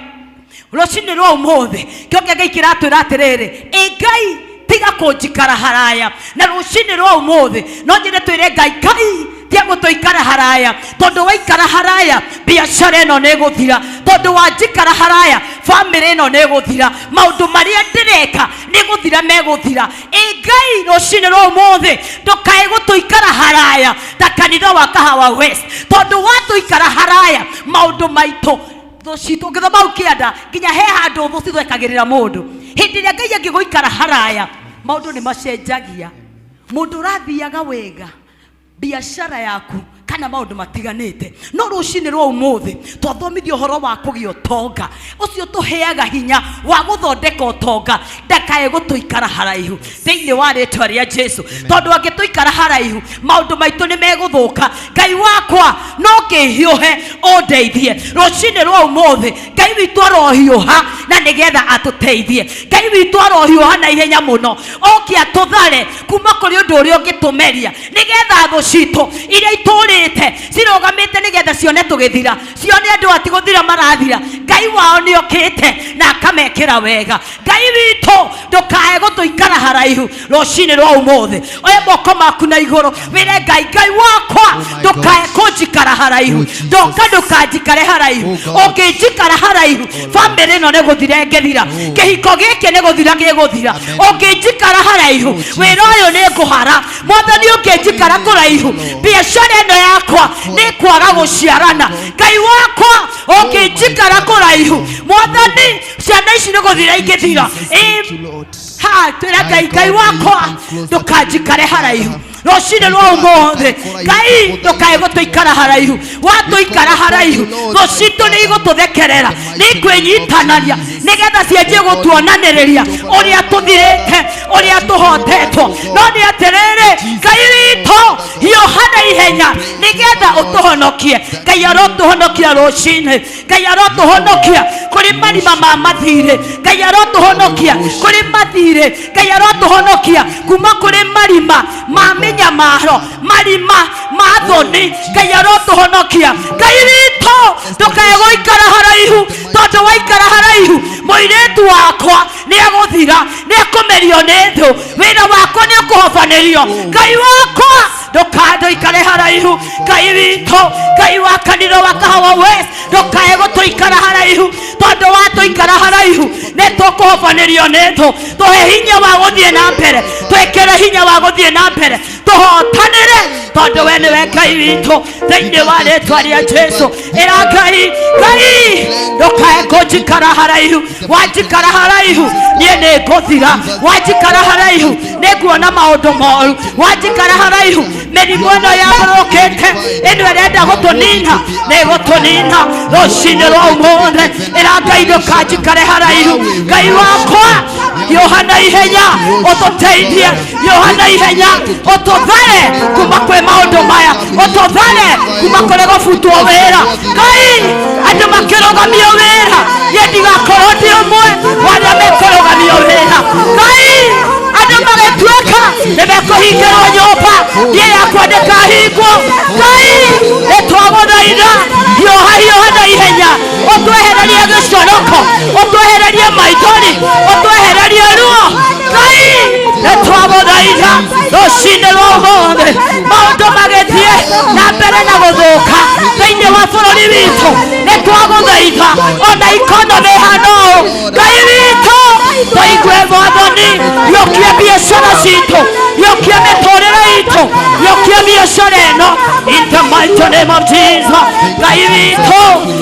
rũcinĩ rwa ũmũthĩ kĩo kĩa Ngai kĩratwĩra atĩrĩrĩ, ĩ Ngai tiga kũnjikara haraya. Na rũcinĩ rwa ũmũthĩ no nyende twĩre Ngai, Ngai tiga gũtũikara haraya, tondũ waikara haraya biacara ĩno nĩ ĩgũthira, tondũ wanjikara haraya bamĩrĩ ĩno nĩ ĩgũthira, maũndũ marĩa ndĩreka nĩ gũthira megũthira. Ĩ Ngai rũcinĩ rwa ũmũthĩ ndũkae gũtũikara haraya ta kanitha wa Kahawa West, tondũ watũikara haraya maũndũ maitũ thũ citũ ũngĩthoma hau kĩanda nginya he handũ thũ cithekagĩrĩra mũndũ. Hĩndĩ ĩrĩa Ngai angĩgũikara haraya maũndũ nĩ macenjagia. Mũndũ ũrathiaga wega biacara yaku kana maũndũ matiganĩte, no rũcinĩ rwa ũmũthĩ twathomithio ũhoro wa kũgĩa ũtonga ũcio tũheaga hinya wa gũthondeka ũtonga, ndakae gũtũikara haraihu thĩinĩ wa rĩtwa rĩa Jesu, tondũ angĩtũikara haraihu maũndũ maitũ nĩ megũthũka. Ngai wakwa no kĩhiũhe ũndeithie rũcinĩ rwa ũmũthĩ. Ngai witũ arohiũha na nĩgetha atũteithie. Ngai witũ arohiũha na ihenya mũno oke atũthare kuma kũrĩ ũndũ ũrĩa ũngĩtũmeria, nĩgetha thũ citũ iria itũrĩte cirũgamĩte nĩgetha cione tũgĩthira, cione andũ atigũthira marathira, Ngai wao nĩ okĩte na akamekĩra wega. Ngai witũ ndũkae gũtũikara haraihu rũcinĩ rwa ũmũthĩ. Oya moko maku na igũrũ wĩre Ngai, Ngai wakwa ndũkae kũnjikara haraihu, ndoka ndũkanjikare haraihu. Ũngĩnjikara haraihu bamĩrĩ ĩno nĩ gũthira ĩngĩthira, kĩhiko gĩkĩ nĩ gũthira gĩgũthira. Ũngĩnjikara haraihu wĩra ũyũ nĩ ngũhara. Mwathani ũngĩnjikara kũraihu biacara ĩno yakwa nĩ kwaga gũciarana. Ngai wakwa ũngĩnjikara kũraihu Mwathani ciana ici nĩ gũthira ingĩthira. Ha twĩra Ngai, Ngai wakwa ndũkanjikare haraihu rũcinĩ rwa ũmũthĩ. Ngai ndũkae gũtũikara haraihu, watũikara haraihu thũ citũ nĩ igũtũthekerera, nĩ ikwĩnyitanania nĩgetha cianjie gũtuonanĩrĩria ũrĩa tũthirĩte, ũrĩa tũhotetwo. No nĩ atĩrĩrĩ, Ngai witũ hiũha na ihenya nĩgetha ũtũhonokie. Ngai arotũhonokia rũcinĩ, Ngai arotũhonokia kũrĩ marima ma mathirĩ, Ngai arotũhonokia kũrĩ mathirĩ, Ngai arotũhonokia kuma kũrĩ marima ma mĩnyamaro, marima ma thoni. Ngai arotũhonokia. Ngai witũ ndũkae gũikara haraihu, tondũ waikara haraihu mũirĩtu wakwa nĩ egũthira, nĩ ekũmerio nĩ thũ, wĩra wakwa nĩ ũkũhobanĩrio. Ngai wakwa ndũkae haraihu. Ngai witũ, Ngai wa kanitha wa Kahawa West, ndũkae gũtũikara haraihu, tondũ watũikara haraihu nĩ tũkũhobanĩrio nĩ thũ. Tũhe hinya wa gũthiĩ na mbere, twĩkĩre hinya wa gũthiĩ na mbere, tũhotanĩre, tondũ we nĩwe Ngai witũ thĩinĩ wa rĩtwa rĩa Jesu. Ĩra Ngai, Ngai ndũkae kũnjikara haraihu, wanjikara haraihu niĩ nĩ ngũthira, wanjikara haraihu nĩ nguona maũndũ moru, wanjikara haraihu mĩrimũ ĩno yagũrũkĩte ĩno ĩrenda gũtũnina nĩ ĩgũtũnina rũcinĩ rwa ũmũthĩ. Ĩra Ngai ndũkanjikare haraihu. Ngai wakwa hiũha na ihenya ũtũteithie, hiũha na ihenya ũtũthare kuma kwĩ maũndũ maya, ũtũthare kuma kũrĩ gũbutwo wĩra. Ngai andũ makĩrũgamio wĩra, niĩ ndigakorwo ndĩ ũmwe wa arĩa mekũrũgamio wĩra. Ngai andũ magĩtuĩka nĩ mekũhingĩrwo nyũmba, niĩ yakwa ndĩkahingwo. Ngai nĩ twagũthaitha, hiũha hiũha na ihenya, ũtwehererie gĩconoko, ũtwehererie maithori, ũtwehererie ruo. Ngai nĩ twagũthaitha rũcinĩ rwa ũmũthĩ, maũndũ magĩthiĩ na mbere na gũthũka thĩinĩ wa bũrũri witũ, nĩ twagũthaitha ona ikonomĩ ĩhana ũũ. Ngai witũ tũigue Mwathani, yũkia biacara citũ, yũkia mĩtũrĩre itũ, yũkia biacara ĩno in the mighty name of Jesus. Ngai witũ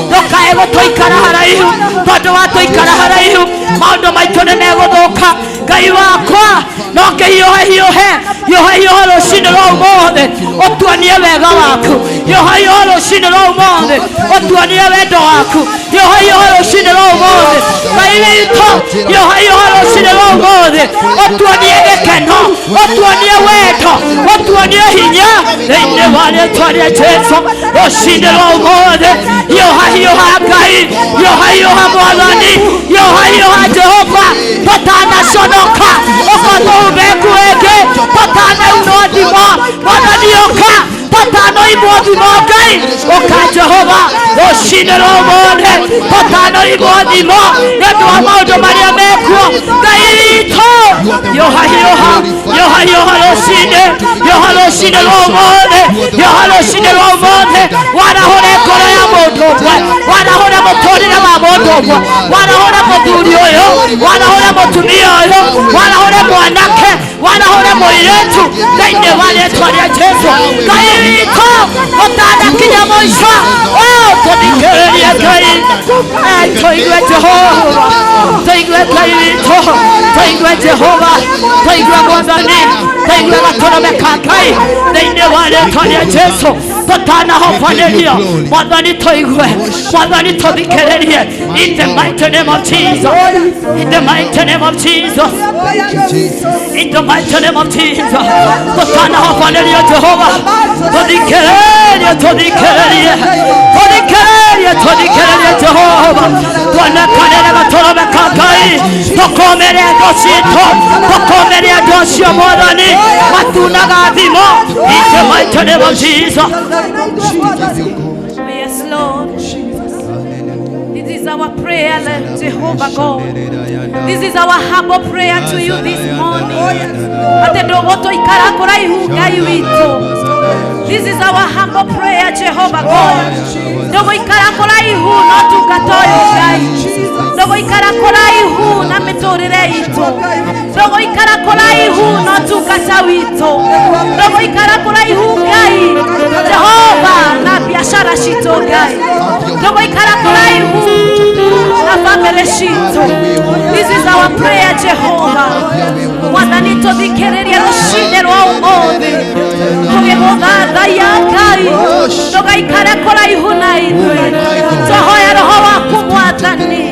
ndũkae gũtũikara haraihu, tondũ watũikara haraihu maũndũ maitũ nĩ megũthũka. Ngai wakwa no kĩhiũhe hiũhe hiũha hiũha rũcinĩ rwa ũmũthĩ, ũtuonie wega waku, hiũha hiũha rũcinĩ rwa ũmũthĩ, ũtuonie wendo waku, hiũha hiũha rũcinĩ rwa ũmũthĩ. Ngai witũ hiũha hiũha rũcinĩ rwa ũmũthĩ, ũtuonie gĩkeno, ũtuonie wendo, ũtuonie hinya thĩinĩ wa rĩtwa rĩa Jesu rũcinĩ rwa ũmũthĩ hiũha hiũha Ngai hiũha hiũha Mwathani hiũha hiũha Jehova tũtanaconoka ũka tũhumbe nguo ĩngĩ tũtanaunwo thimo Mwathani ũka tũtanoimwo thimo Ngai ũka Jehova rũcinĩ rwa ũmũthĩ tũtanoimwo thimo nĩ ũndũ wa maũndũ marĩa mekuo Ngai witũ hiũha hiũha hiũha hiũha rũcinĩ hiũha rũcinĩ rwa ũmũthĩ hiũha rũcinĩ rwa ũmũthĩ warahũre ngoro ya mũndũ ũmwe warahũre mũtũrĩre wa mũndũ ũmwe warahũre mũthuri ũyũ warahũre mũtumia ũyũ warahũre mwanake warahũre mũirĩtu thĩinĩ wa rĩtwa rĩa Jesu Ngai witũ ũtanakinya mũico tũthikĩrĩrie Ngai tũigue Jehova tũigue Ngai witũ tũigue Jehova tũigue Mwathani tũigue gatũrũme ka Ngai thĩinĩ wa rĩtwa rĩa Jesu tũtanahobanĩrio Mwathani tũigue Mwathani tũthikĩrĩrie in the mighty name of Jesus in the mighty name of Jesus in the mighty name of Jesus tũtanahobanĩrio Jehova tũthikĩrĩrie tũthikĩrĩrie tũthikĩrĩrie tũthikĩrĩrie Jehova tuonekanĩre gatũrũme ka Ngai tũkomere thũ citũ tũkomere andũ acio Mwathani matunaga thimo in the mighty name of Jesus. Yes, Lord. This is our prayer, Lord Jehovah God. This is our humble prayer to you this morning. This is our humble prayer, Jehovah God. Ndũgũikara kũraihu no tungata ũyũ Ngai. Ndũgũikara kũraihu na mĩtũrĩre itũ. Ndũgũikara kũraihu no tungata witũ. Ndũgũikara kũraihu Ngai Jehova na biashara citũ Ngai. Ndũgũikara kũraihu na family citũ. This is our prayer, Jehovah. Mwathani tũthikĩrĩrie rũcinĩ rwa ũmũthĩ tũgĩgũthathaiya Ngai. Ndũgaikare kũraihu na ithuĩ. Twahoya roho waku Mwathani,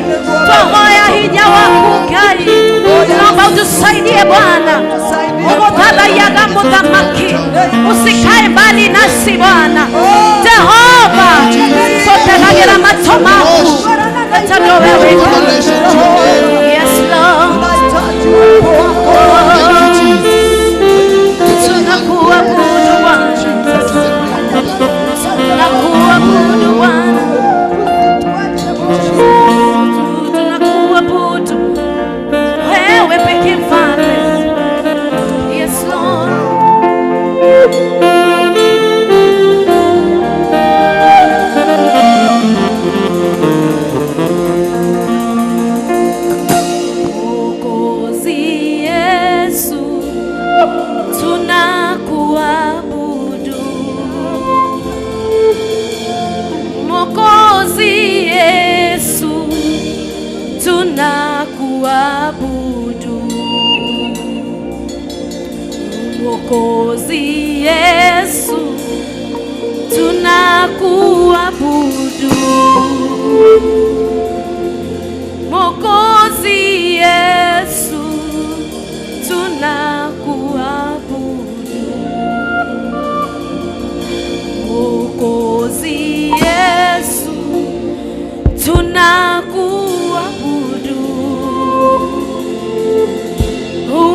twahoya hinya waku Ngai. Naomba utusaidie Bwana, ũgũthathaiyaga mũthamaki, usikae mbali nasi Bwana Jehova. Tũtegagĩra matũ maku tondũ we wĩ Ngai. Yes, Lord. Tunakuabudu Bwana, tunakuabudu Bwana, tunakuabudu wewe pekee Mfalme. Yes, Lord. Mwokozi Yesu, tunakuabudu. Mwokozi Yesu, tunakuabudu. Mwokozi Yesu, tunakuabudu. Mwokozi Yesu, tunakuabudu. Mwokozi Yesu, tunakuabudu.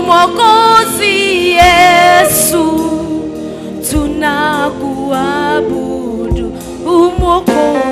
Mwokozi Yesu, tunakuabudu. Mwokozi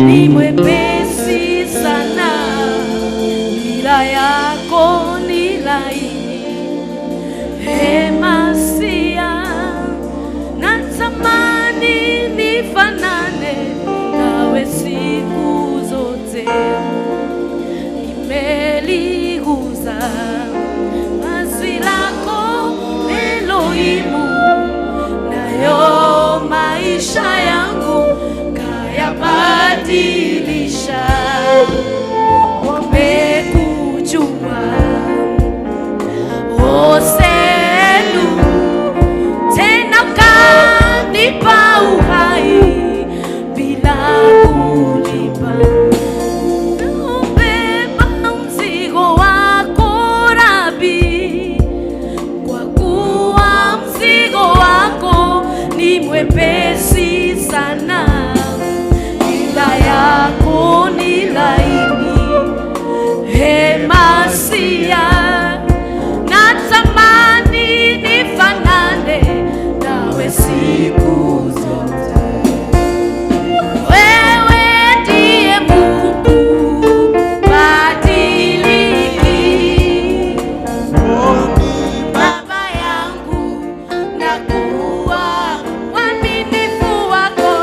ni mwepesi sana, nira yako ni laini. Ee Masia, natamani nifanane nawe siku zote. Nimeliguza vazi lako Elohimu, nayo maisha yangu kayabadilisha. Wamekujua Oselu, tena ukanipa uhai bila kulipa. Ubeba mzigo wako Rabi, kwa kuwa mzigo wako ni mwepesi sana, ila yako ni laini. Ee Masia, natamani nifanane nawe siku zote. Wewe ndiye Mungu badiliki, Baba yangu, nakuwa mwaminifu wako.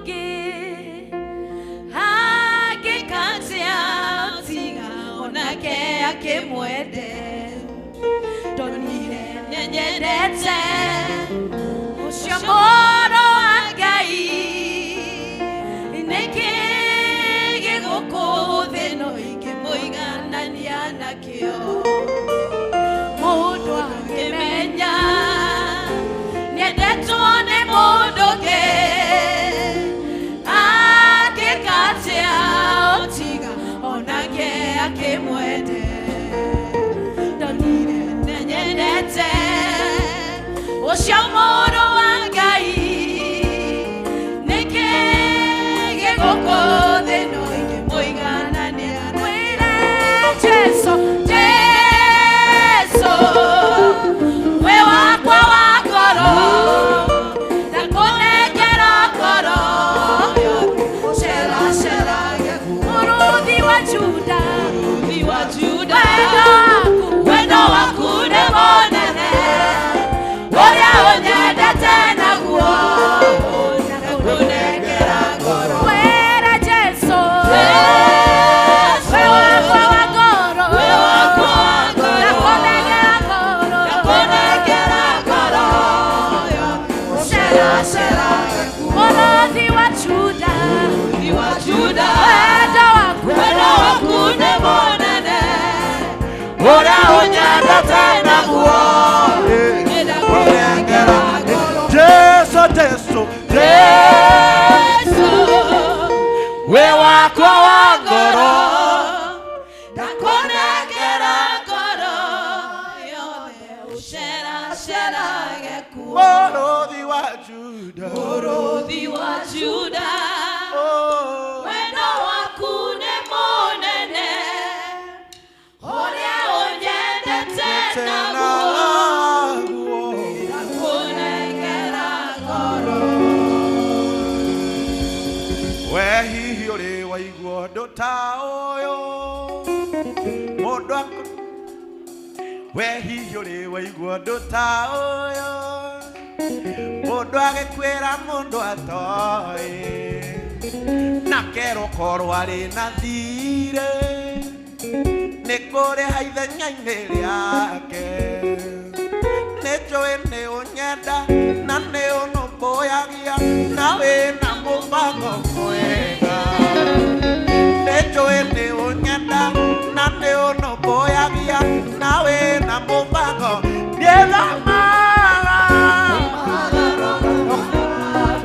ũngĩ angĩkatia tiga onake akĩmwende ndonire nĩanyendete ũcio mũrũ wa Ngai nĩkĩ gĩgũkũ thĩ no ingĩmũiganania nakĩo mũndũ angĩmenya nĩendetwo nĩ mũndũ ũngĩ angĩkatia tiga onake akĩmwende ndonire nĩanyendete ũcio mũrũ wa Ngai nĩkĩ gĩgũkũ thĩ no ingĩmũiganania mwĩre Jesũ Jesũ we wakwa wa ngoro ndakũnengera ngoro yothe ũceracerage mũrũthi wa Juda wendo waku nĩ mũnene ũrĩa ũnyendete naguo ndakũnengera ngoro wĩre Jesũ we wakwa wa ngoro ndakũnengera ngoro ũceracerage mũrũthi wa Juda wendo waku nĩ mũnene ũrĩa ũnyendete naguo ndakũnengera ngoro Jesu Jesu Jesu we wakwa wa ngoro ndakũnengera ngoro yothe ũceracerage kuo Mũrũthi wa Juda mũrũthi wa Juda Oh. wendo waku nĩ mũnene ũrĩa ũnyendete naguo ndakũnengera ngoro We hihi ũrĩ waigua ũndũ ta ũyũ mũndũ we hihi ũrĩ waigua ũndũ ta ũyũ mũndũ agĩkwĩra mũndũ atoĩ na kerwo korwo arĩ na thirĩ nĩ kũrĩha ithenya-inĩ rĩake nĩ njũĩ nĩ ũnyenda na nĩ ũnũmbũyagia na wĩna mũbango mwega nĩ njũĩ nĩ ũnyenda na nĩ ũnũmbũyagia na wĩna mũbango niĩthamaga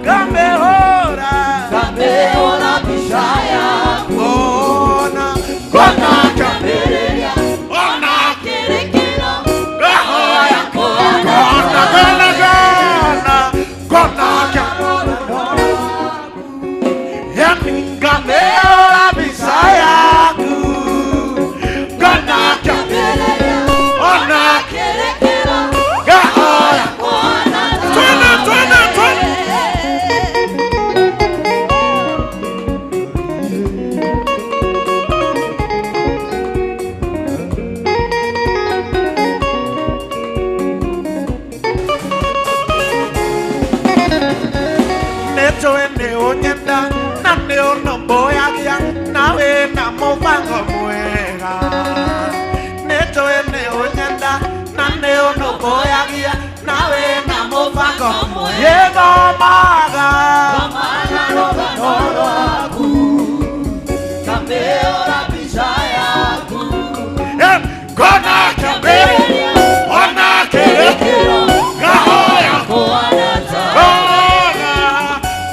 ngamĩhũra Ngamĩhũra mbica yaku ngona ngona kĩambĩrĩria ona kĩrĩkĩro ngahoya ngona ngona ngona ngona yani ngamĩhũra mbica yaku ngona kĩambĩrĩria ona kĩrĩkĩro ngahoya kuona twende twende twende nĩnjũĩ nĩ ũnyenda na nĩ ũnũmbũyagia na wĩna mũbango mwega nĩnjũĩ nĩ ũnyenda na nĩ ũnũmbũyagia na wĩna mũbango gĩthomaga Thamaga rũgano rwaku ngamĩhũra mbica yaku ngona kĩambĩrĩria ona kĩrĩkĩro ngahoya kuona ta ngona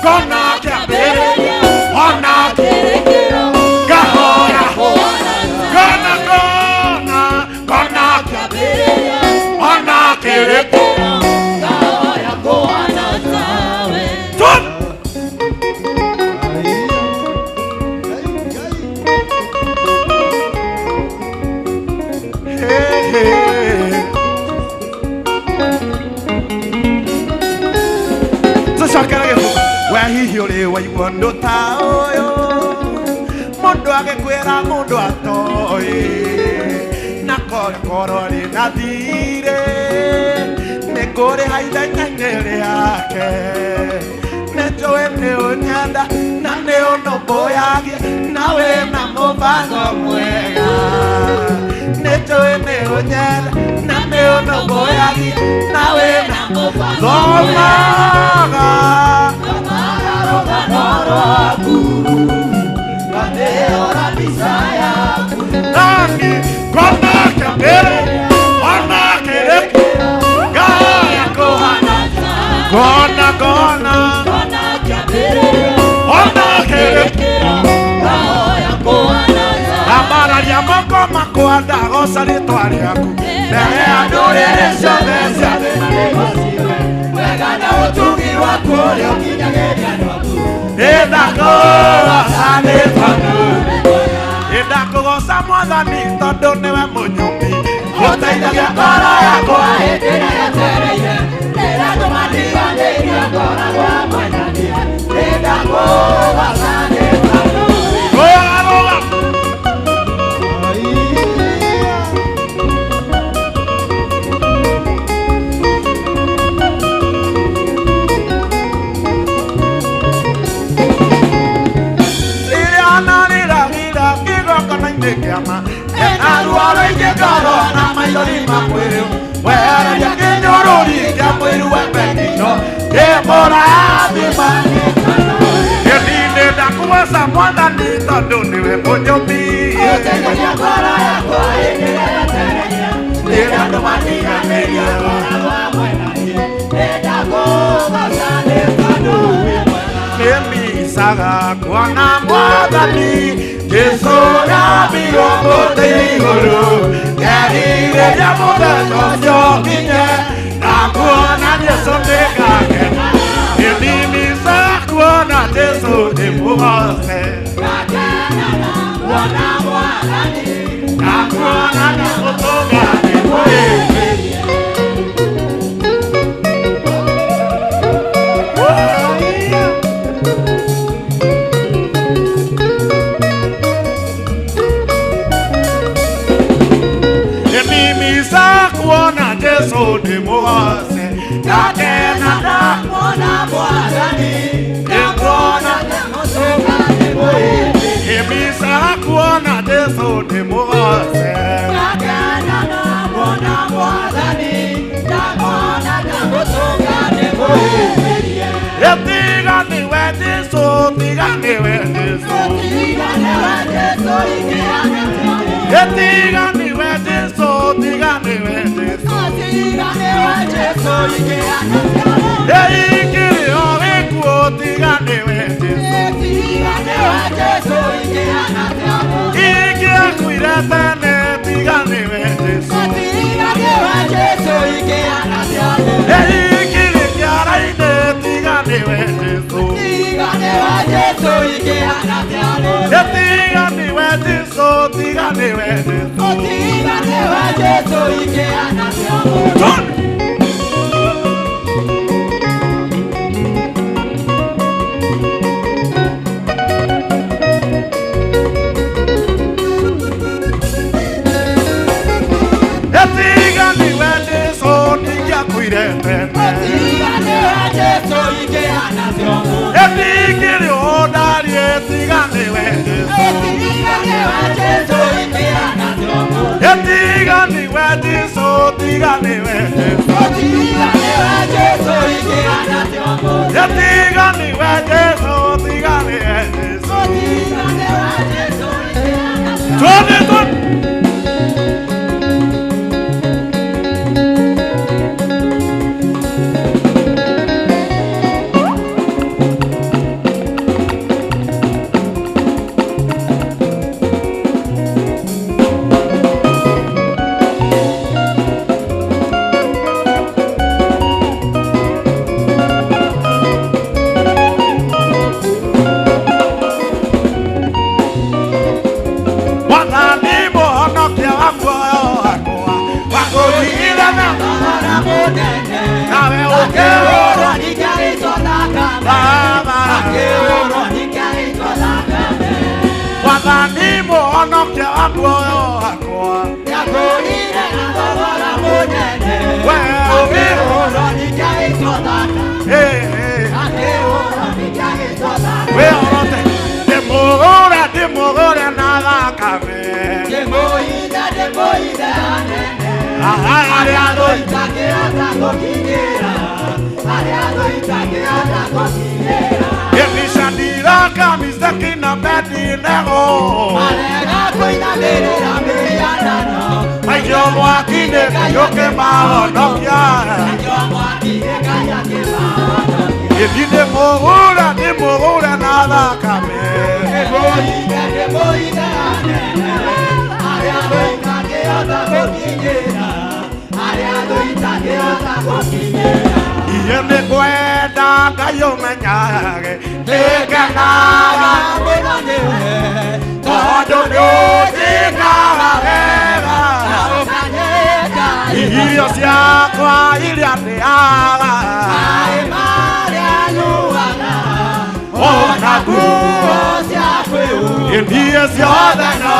ngona kĩambĩrĩria ona kĩrĩkĩro ngahoya kuona ngona ngona ngona kĩambĩrĩria ona kĩrĩkĩro ngahoya kuona tawe Twende! Tũcokere gĩbuku we hihi ũrĩ waigua ũndũ ta ũyũ mũndũ agĩkwĩra mũndũ atoĩ na korwo arĩ na thirĩ nĩ kũrĩha ithenya-inĩ rĩake nĩ njũĩ nĩ ũnyenda na nĩ ũnũmbũyagia na wĩna mũbango mwega. Nĩ njũĩ nĩ ũnyenda na nĩ ũnũmbũyagia na wĩna mũbango mwega. Thomaga rũgano rwaku ngakĩhũra mbica yaku. Nani kona kĩambĩrĩria ona kĩrĩkĩrĩro ngaya kũhana kona kona Kona kĩambĩrĩria ona kĩrĩkĩrĩro ngahoya kũhana tawe. ambararia moko makwa ndagoca rĩtwa rĩaku mbere ya ndũrĩrĩ ciothe cia thĩ. Wega na ũtugi waku ũrĩa ũkinyagĩria andũ aku. Nĩndakũgoca nĩ tondũ nĩndakũgoca Mwathani tondũ nĩwe mũnyũmbi ũteithagia ngoro yakwa. Hĩndĩ ĩrĩa yetereire nĩratũma ndiganĩrie ngoragwo hamwe na niĩ. Nĩndakũgoca nĩ tondũ Rũga rũga rĩrĩa narĩragĩra kĩgongona-inĩ kĩama ena ruo rũingĩ ngoro na maithori ma mwĩrĩ wehereria kĩnyũrũri kĩa mwĩrĩ wa Petito ndĩmũrathima. Ĩni nĩndakũgoca Mwathani tondũ nĩwe mũnyũmbi ũteithagia ngoro yakwa hĩndĩ ĩrĩa yetereire nĩratũma ndiganĩrie ngoragwo hamwe na niĩ. Nĩndakũgoca nĩ tondũ wĩ mwega. Nĩmbicaga kuona Mwathani Jesũ rambirwo mũtĩ igũrũ ngerirĩria mũthenya ũcio ũkinye ndakuona Jesũ nĩngakena. Nĩmbicaga kuona Jesũ ndĩmũgoce Ngakenaga kuona Mwathani ndakuona ndamũtũnga ndĩmũhĩmbĩrie. Nĩmbicaga kuona Jesũ ndĩmũgoce ngakena kuona Mwathani ndĩmuona ndamũtũnga ndĩmũhĩmbĩrie. Nĩmbicaga kuona Jesũ ndĩmũgoce Ngakenaga kuona Mwathani ndakuona ndamũtũnga ndĩmũhĩmbĩrie. Tiga nĩwe Jesũ tiga nĩwe Jesũ Tiga nĩwe Jesũ ingĩaga Tiga nĩwe Jesũ tiga nĩwe Jesũ Tiga nĩwe Jesũ ingĩaga Ikĩrĩ o gĩkuũ tiga nĩwe Jesũ Tiga nĩwe Jesũ ingĩaga Ingĩakuire tene tiga nĩwe Jesũ Tiga nĩwe Jesũ ingĩaga Ikĩrĩ kĩara-inĩ tiga nĩwe Jesũ Tiga nĩwe Jesũ ingĩaga Tiga nĩwe Jesũ tiga nĩwe Jesũ Tiga nĩwe Jesũ ingĩaga John Tiga nĩwe Jesũ ndingĩakuire tene Tiga nĩwe Jesũ ingĩaga Ikĩrĩ ũũ ndariĩ tiga nĩwe Jesũ Tiga nĩwe Jesũ ingĩaga Tiga nĩwe Jesũ tiga nĩwe Jesũ Tiga nĩwe Jesũ ingĩaga Tiga nĩwe Jesũ tiga nĩwe Jesũ Tiga nĩwe Jesũ ingĩaga Twende twende Mwathani mũhonokia wa muoyo wakwa wakũrigire na Thogora mũnene nawe ũkĩũrwo Akĩũrwo nĩkĩarĩtwo thakame Baba Akĩũrwo nĩkĩarĩtwo thakame Mwathani mũhonokia wa muoyo wakwa Yakũrire na thogora mũnene we ũkĩũrwo Akĩũrwo nĩkĩarĩtwo thakame Eh, eh. Akĩũrwo nĩkĩarĩtwo thakame Arĩa thũ Itangĩhota gũkinyĩra, arĩa thũ itangĩhota gũkinyĩra. Elishadiraka Misaki na Abednego Marega kũinamĩrĩra mĩhianano, maikio mwaki-inĩ Ngai ũkĩmahonokia. Nakĩo mwaki-inĩ Ngai akĩmahonokia. Ĩthi ndĩmũgũre ndĩmũgũre na thakame. Ndĩmũhithe ndĩmũhithe hanene, arĩa thũ itangĩhota gũkinyĩra, arĩa thũ itangĩhota gũkinyĩra. Iye nĩngwenda Ngai ũmenyage nĩngenaga Mũno nĩwe, tondũ nĩũnjĩkaga wega. Na ũkanyenda Irio ciakwa iria ndĩaga maĩ marĩa nyuaga, ona nguo nguo cia kwĩhumba. Inie ciothe no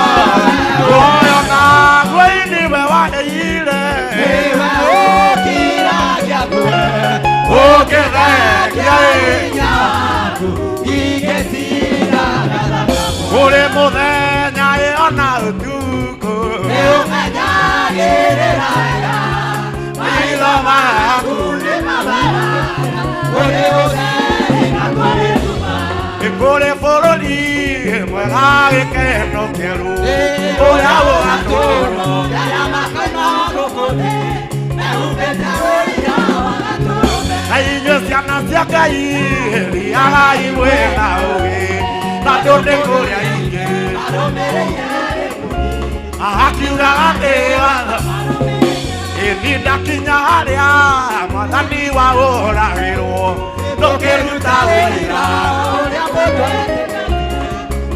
muoyo naguo nĩwe waheire. Nĩwe ũkiragia ngũĩ, ũkĩthengia hinya waku, ingĩtindaga thakame. Kũrĩ mũthenya ĩ ona ũtukũ. Nĩũmenyagĩrĩra wega, maitho maku nĩ mabara, kũrĩ ũtheri na kũrĩ nduma. Nĩ kũrĩ bũrũri mwega gĩkeno kĩerũ ũrĩa ũgatũũrwo. Arĩa makona gũkũ thĩ, mehumbĩte ũira wa Gatũrũme. Na inyuĩ ciana cia Ngai thiagai mwĩna ũũgĩ na tũndĩ kũrĩa ingĩ. Marũmĩrĩire gĩkundi, Akiugaga nĩ watho ĩthi ndakinya harĩa mwathani wa ũragĩrwo ndũkĩruta wĩra. Ũrĩa mũndũ etĩkĩtie,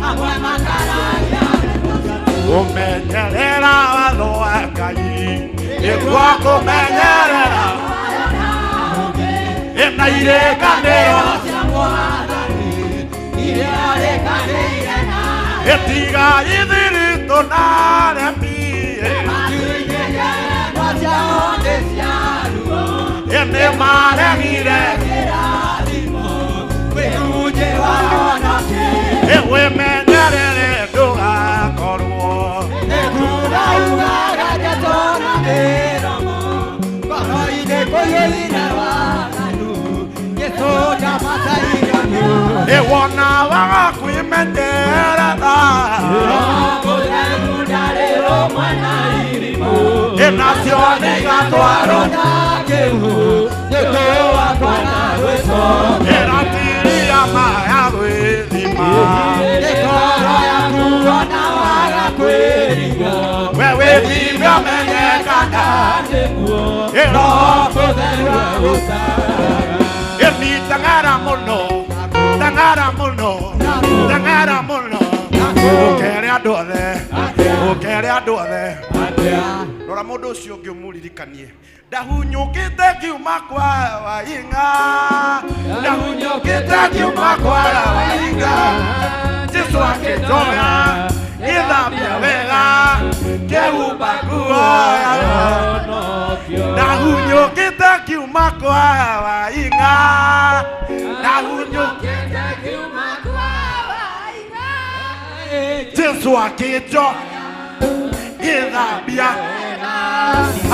amwe makararia. Kũmenyerera watho wa Ngai nĩguo kũmenyerera ĩna irĩkanĩro Cia Mwathani, iria arĩkanĩire nawe. ĩtiga ithiritũ na aremi. Matu-inĩ ciao nĩ cia ruo, Ĩnĩ maregire kĩrathimo, wĩhunjĩ wahonokio. Ĩwĩmenyerere ndũgakorwo. Nĩkuuga ugaga ndeto na mĩromo, ngoro-inĩ kũiyũire waganu, Jesũ ndamataire mĩoyo. Ĩwona waga kwĩmenyerera. Roho Mũtheru ndarĩ rũmwe na irimũ. Ĩnacio nĩigatwarwo na kĩhu, nĩũndũ wakwa na gwĩcoka. Ĩratiria maya gwĩthima. Nĩ ngoro yaku ona waga kwĩrigwo. We wĩthime ũmenyekana. Nĩguo Ĩro Mũtheru agũtaaraga. Ĩni tang'ara mũno tang'ara mũno tang'ara mũno ũkere andũ othe ũkere andũ othe. Rora mũndũ ũcio ũngĩ ũmũririkanie ndahunyũkĩte ngiuma kwa waing'a ndahunyũkĩte ngiuma kwa waing'a Jesũ akĩnjoya gĩthambia wega kĩhumba nguo ndahunyũkĩte ngiuma kwa waing'a ndahunyũkĩte Jesũ akĩnjoya gĩthambia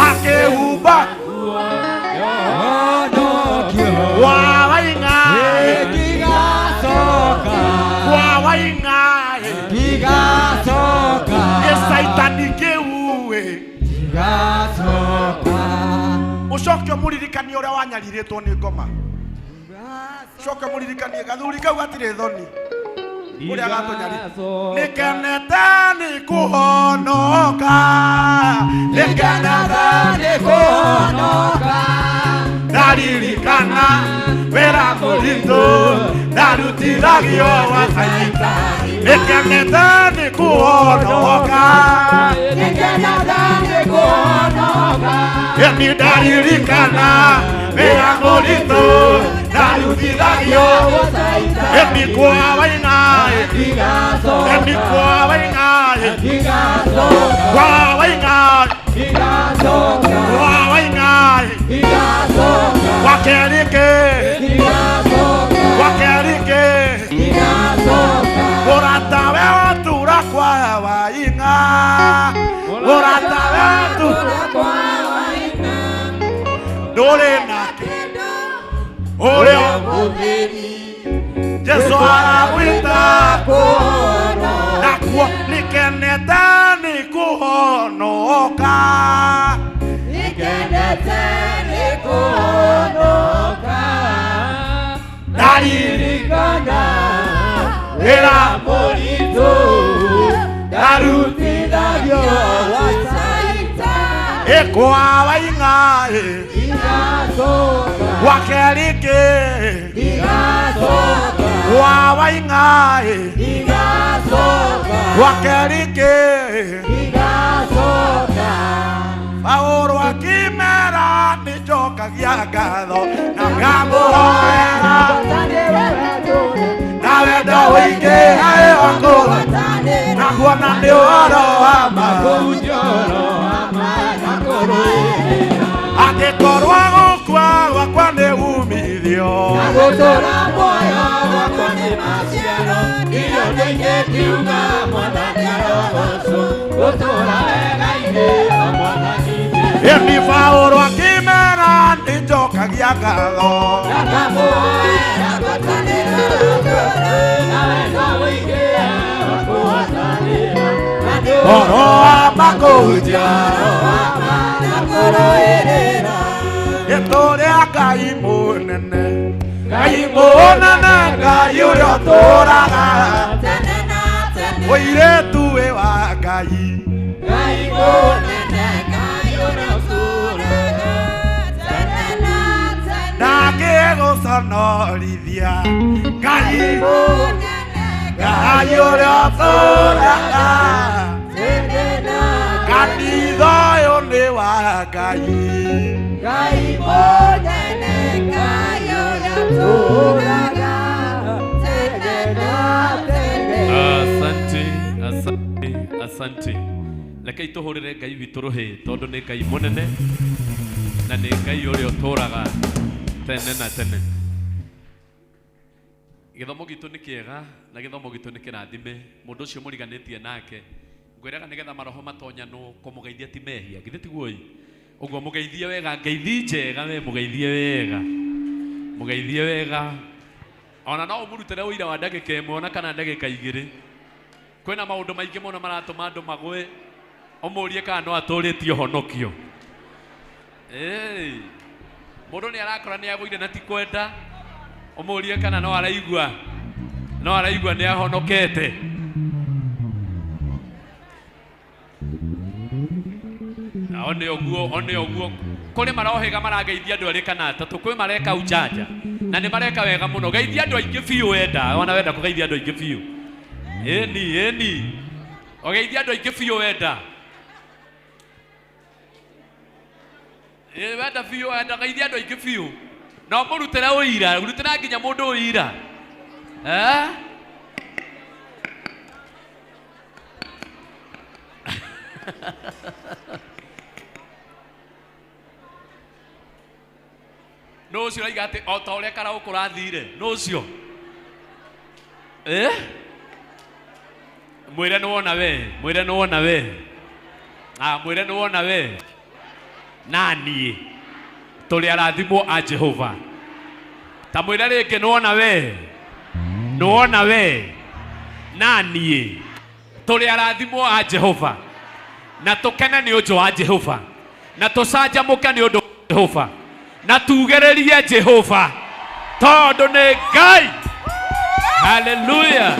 akĩhumba kwa waing'a kwa waing'a gĩcaitani kĩu ĩ ũcoke ũmũririkanie ũrĩa wanyarirĩtwo nĩ ngoma coke ũmũririkanie gathuri kau gatirĩ thoni ũrĩa gatũnyari nĩkenete nĩ kũhonoka nĩkenete nĩ kũhonoka ndaririkana wĩra mũritũ ndarutithagio wa caitani nĩkenete nĩ kũhonoka ĩni ndaririkana wĩra mũritũ ndarutithagio ĩni kwa waing'a ĩni kwa waing'a kwa waing'a kwa waing'a kwa kerike kwa kerike mũratawe watura kwa waing'a mũratawe watura Ũrĩ na kĩndũ ũrĩa mũthĩni Jesu aragwĩta nakuo nĩkenete nĩ kũhonoka Nikenete nĩkũhonoka ndaririkana wĩra mũritũ ndarutithagio wa Saitani ĩkwawa ing'aĩ Ndigacoka gwakerĩkĩ ndigacoka kwawa ing'aĩ ndigacoka gwakerĩkĩ ndigacoka Paũlũ akĩmera nĩnjokagia ngatho na ngamũhoera na wendo ũingĩ harĩ wakũra na kuona nĩ ũhoro wa ma angĩkorwo gũkua gwakwa nĩ umithio Gũtũra muoyo gwakwa nĩ maciaro irio nĩingĩkiuga Mwathani arogocwo gũtũra wega-inĩ wa Mwathani Jesũ. Ĩni Paũlũ akĩmera nĩnjokagia ngatho Ngakamũhoera ngwatanĩro na wendo mũingĩ wa kũhotanĩra na nĩ ũhoro wa ma kũhunjia wa ma na kũrũĩrĩra ĩtũrĩa Ngai mũnene Ngai mũnene Ngai ũrĩa ũtũũraga tene na tene mũirĩtu wĩ wa Ngai Ngai mũnene Ngai ũrĩa ũtũũraga tene na tene ndangĩgũconorithia Ngai mũnene Ngai ũrĩa ũtũũraga tene na kanitha ũyũ nĩ wa Ngai Ngai mũnene Ngai ũrĩa ũtũũraga tene na tene. Asante, asante, asante. Rekei tũhũrĩre Ngai witũ rũhĩ tondũ nĩ Ngai mũnene na nĩ Ngai ũrĩa ũtũũraga tene na tene. Gĩthomo gitũ nĩ kĩega na gĩthomo gitũ nĩ kĩrathime. Mũndũ ũcio mũriganĩtie nake ngwĩraga nĩgetha maroho matonyanwo kũmũgeithia ti mehia githĩ tiguo ĩ? Ũguo mũgeithie wega ngeithi njega we mũgeithie wega mũgeithie wega ona no ũmũrutĩre ũira wa ndagĩka ĩmwe ona kana ndagĩka igĩrĩ. Kwĩna maũndũ maingĩ mũno maratũma andũ magwe ũmũrie kana no atũrĩtie ũhonokio. Ĩĩ mũndũ nĩ arakora nĩ agũire na ti kwenda ũmũrie kana no araigua nĩ ahonokete. Na one ũguo kũrĩ marohĩga marageithia andũ erĩ kana atatũ kwĩ mareka ujanja na nĩ mareka wega mũno. Geithia andũ aingĩ biũ wenda ona wenda kũgeithia andũ aingĩ biũ. Ĩni ĩni ũgeithia andũ aingĩ biũ wenda ĩ wenda biũ wenda geithia andũ aingĩ biũ na ũmũrutĩre ũira ũrutĩra nginya mũndũ ũira. Eh? No ũcio ũraiga atĩ o ta ũrĩa karaũ kũrathire no ũcio eh? Mwĩre nĩ wona we mwĩre nĩ wona we mwĩre nĩ wona we na niĩ tũrĩ arathimwo a Jehova. Ta mwĩre rĩngĩ nĩ wona we nĩ wona we na niĩ tũrĩ arathimwo a Jehova na tũkene nĩ ũndũ wa Jehova na tũcanjamũke nĩ ũndũ wa Jehova na tugererie Jehova tondũ nĩ Ngai. Haleluya.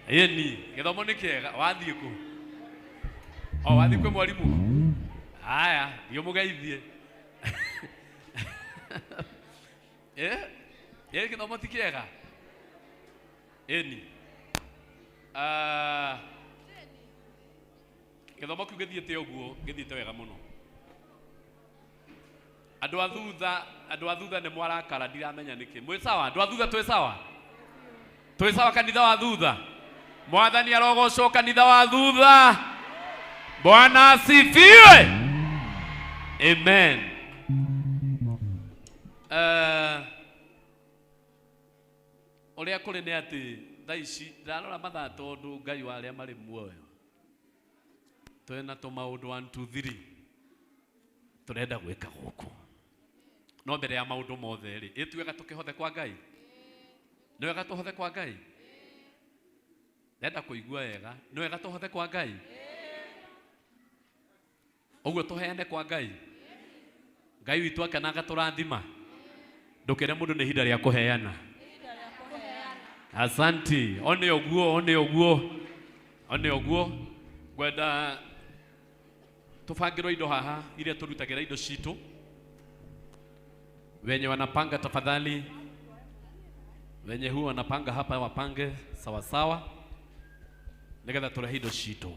Ĩni gĩthomo nĩ kĩega. Wathiĩ kũ? O wathiĩ kwĩ mwarimũ? Haya thiĩ ũmũgeithie. Ĩ gĩthomo ti kĩega? Ĩni gĩthomo kĩu gĩthiĩte ũguo gĩthiĩte wega mũno. Andũ a thutha nĩ mwarakara ndiramenya nĩkĩ. Mwĩ sawa? Andũ a thutha twĩ sawa? Twĩ sawa kanitha wa thutha? Mwathani arogocwo kanitha wa thutha. Bwana asifiwe. Amen. Ũrĩa kũrĩ nĩ atĩ thaa ici ndarora mathaa tondũ Ngai wa arĩa marĩ muoyo twĩna tũmaũndũ 1 2 3 Turenda gwika guku. No mbere ya maundu mothe ri, ituwega tukihothe kwa Ngai. Ni wega tuhothe kwa Ngai. Ndenda kuigua wega, ni wega tuhothe kwa Ngai. Uguo tuheane kwa Ngai. Ngai witu akenaga turathima. Ndukire mundu ni ihinda ria kuheana. Asanti. One uguo, one uguo. One uguo. Ngwenda tubangirwo indo haha iria turutagira indo citu. Wenye wanapanga tafadhali, wenye huwa wanapanga hapa wapange sawa sawa nigetha turehe indo citu.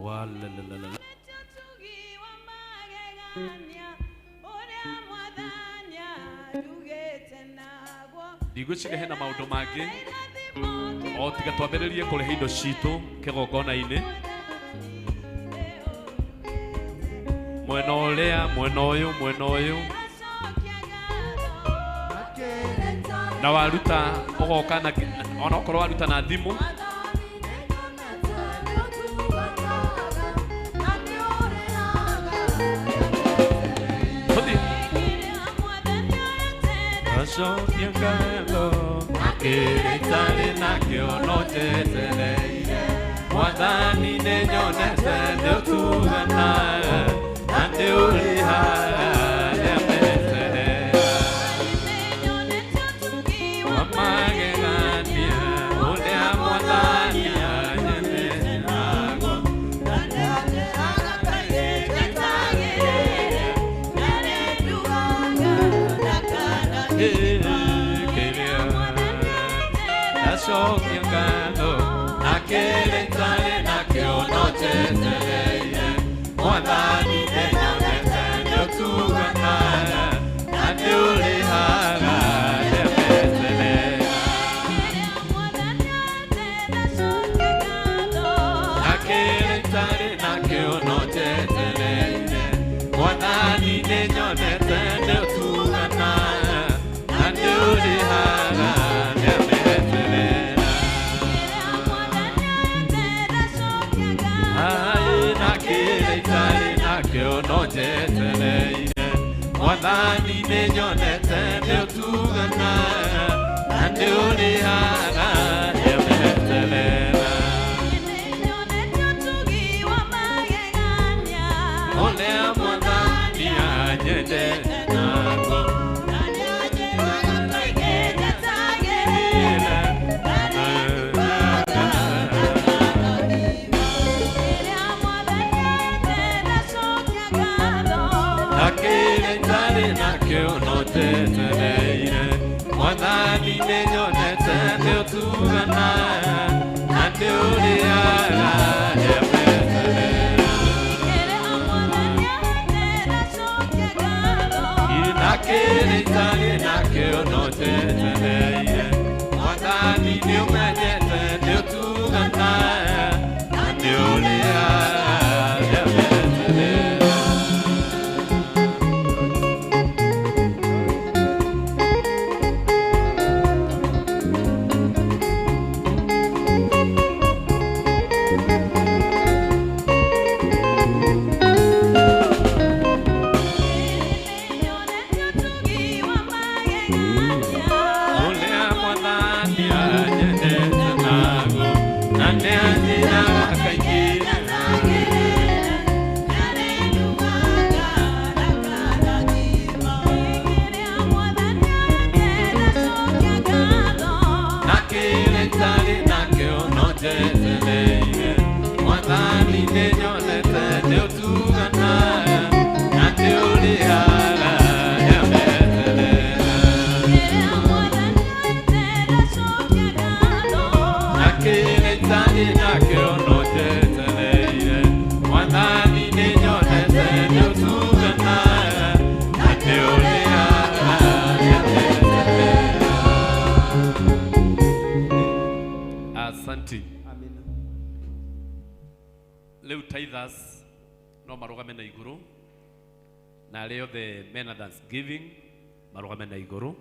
Walalalala. Ndigwĩciria hena maũndũ mangĩ o tiga twambĩrĩrie kũrehe indo citũ kĩgongona-inĩ mwena ũrĩa mwena ũyũ mwena ũyũ na waruta ũgoka na onokorwo waruta na thimũ Acokia ngatho kĩrĩa itarĩ nakĩo no njetereire Mwathani nĩnyonete nĩũtugana na nĩũrĩhaga arĩa meterera wa magegania ũrĩa Mwathani anyendete naguo Acokia ngatho na kĩrĩa itarĩ nakĩo no njetereire Mwathani nĩnyonete nĩũtugana na nĩũrĩhaga arĩa meterera na kĩrĩa itarĩ nakĩo no njetereire Mwathani nĩnyonete nĩũtugana na nĩũrĩhaga arĩa meterera na kĩrĩa itarĩ nakĩo no njetereire Mwathani nĩnyonete nĩũtugana na nĩũrĩhaga arĩa meterera ũrĩa Mwathani anyendete naguo na kĩrĩa itarĩ nakĩo no njetereire Mwathani nĩnyonete nĩũtugana na nĩũrĩhaga arĩa meterera na kĩrĩa itarĩ nakĩo no njetereire Mwathani nĩũmenyete nĩũtugana na nĩũrĩhaga arĩa meterera Ũrĩa Mwathani anyendete naguo na nĩanjĩraga kaingĩ na kĩrĩa itarĩ nakĩo no njetereire Mwathani nĩnyonete nĩũtugana na nĩũrĩhaga arĩa meterera na kĩrĩa itarĩ nakĩo no njetereire Mwathani nĩnyonete nĩũtugana na nĩũrĩhaga arĩa meterera. Asante. Amina. Leo tithers No marũgame na igũrũ, na arĩa othe mena thanksgiving marũgame na igũrũ,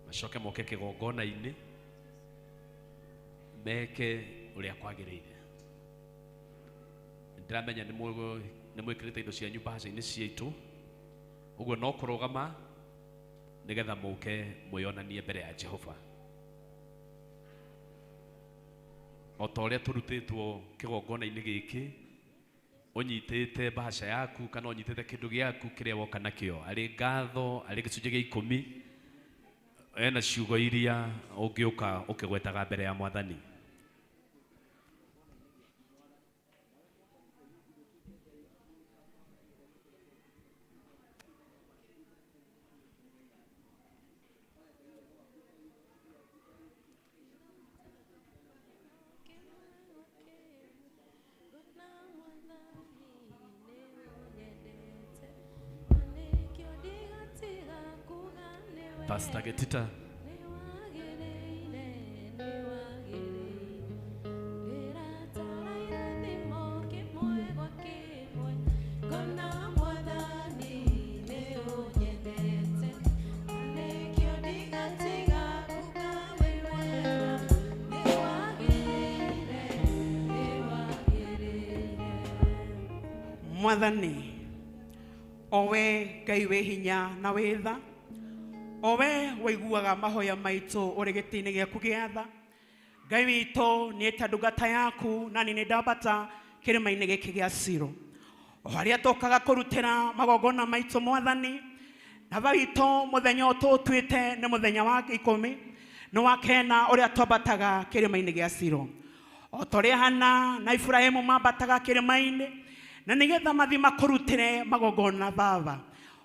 macoke moke kĩgongona-inĩ meke ũrĩa kwagĩrĩire. Ndĩramenya nĩ mwĩkĩrĩte indo cianyu mbahaca-inĩ ciitũ, ũguo no kũrũgama nĩgetha mũke mwĩonanie mbere ya Jehova. O ta ũrĩa tũrutĩtwo kĩgongona-inĩ gĩkĩ, ũnyitĩte mbahaca yaku kana ũnyitĩte kĩndũ gĩaku kĩrĩa woka nakĩo, arĩ ngatho, arĩ gĩcunjĩ gĩa ikũmi, ena ciugo iria ũngĩũka ũkĩgwetaga mbere ya Mwathani. Pastor Getita. Mwathani owe Ngai wĩ hinya na wĩ tha, owe waiguaga mahoya maitũ ũrĩ gĩtĩ-inĩ gĩaku gĩa tha. Ngai witũ, niĩ ta ndungata yaku na nĩ ndambata kĩrĩma-inĩ gĩkĩ gĩa Silo, o harĩa tũkaga kũrutĩra magongona maitũ Mwathani. Baba witũ, mũthenya ũyũ tũũtuĩte nĩ mũthenya wa 10 nĩ wa kenda ũrĩa twambataga kĩrĩma-inĩ gĩa Silo, o ta ũrĩa Hana na Iburahĩmu mambataga kĩrĩma-inĩ na nĩgetha mathiĩ makũrutĩre magongona. Baba,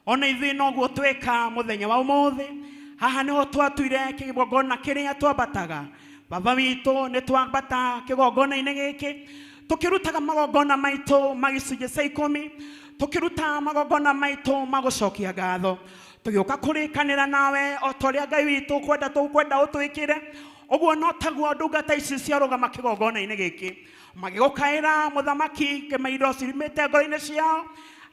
ona ithuĩ noguo twĩka mũthenya wa ũmũthĩ. Haha nĩho twatuire kĩgongona kĩrĩa twambataga. Baba witũ, nĩ twambata kĩgongona-inĩ gĩkĩ tũkĩrutaga magongona maitũ ma gĩcunjĩ cia 10, tũkĩruta magongona maitũ ma gũcokia ngatho, tũgĩũka kũrĩkanĩra nawe o ta ũrĩa Ngai witũ kwenda tũkwenda ũtwĩkĩre. Ũguo no taguo ndungata ici ciarũgama kĩgongona-inĩ gĩkĩ magĩgũkaĩra mũthamaki kĩmaindo cirimĩte ngoro-inĩ ciao,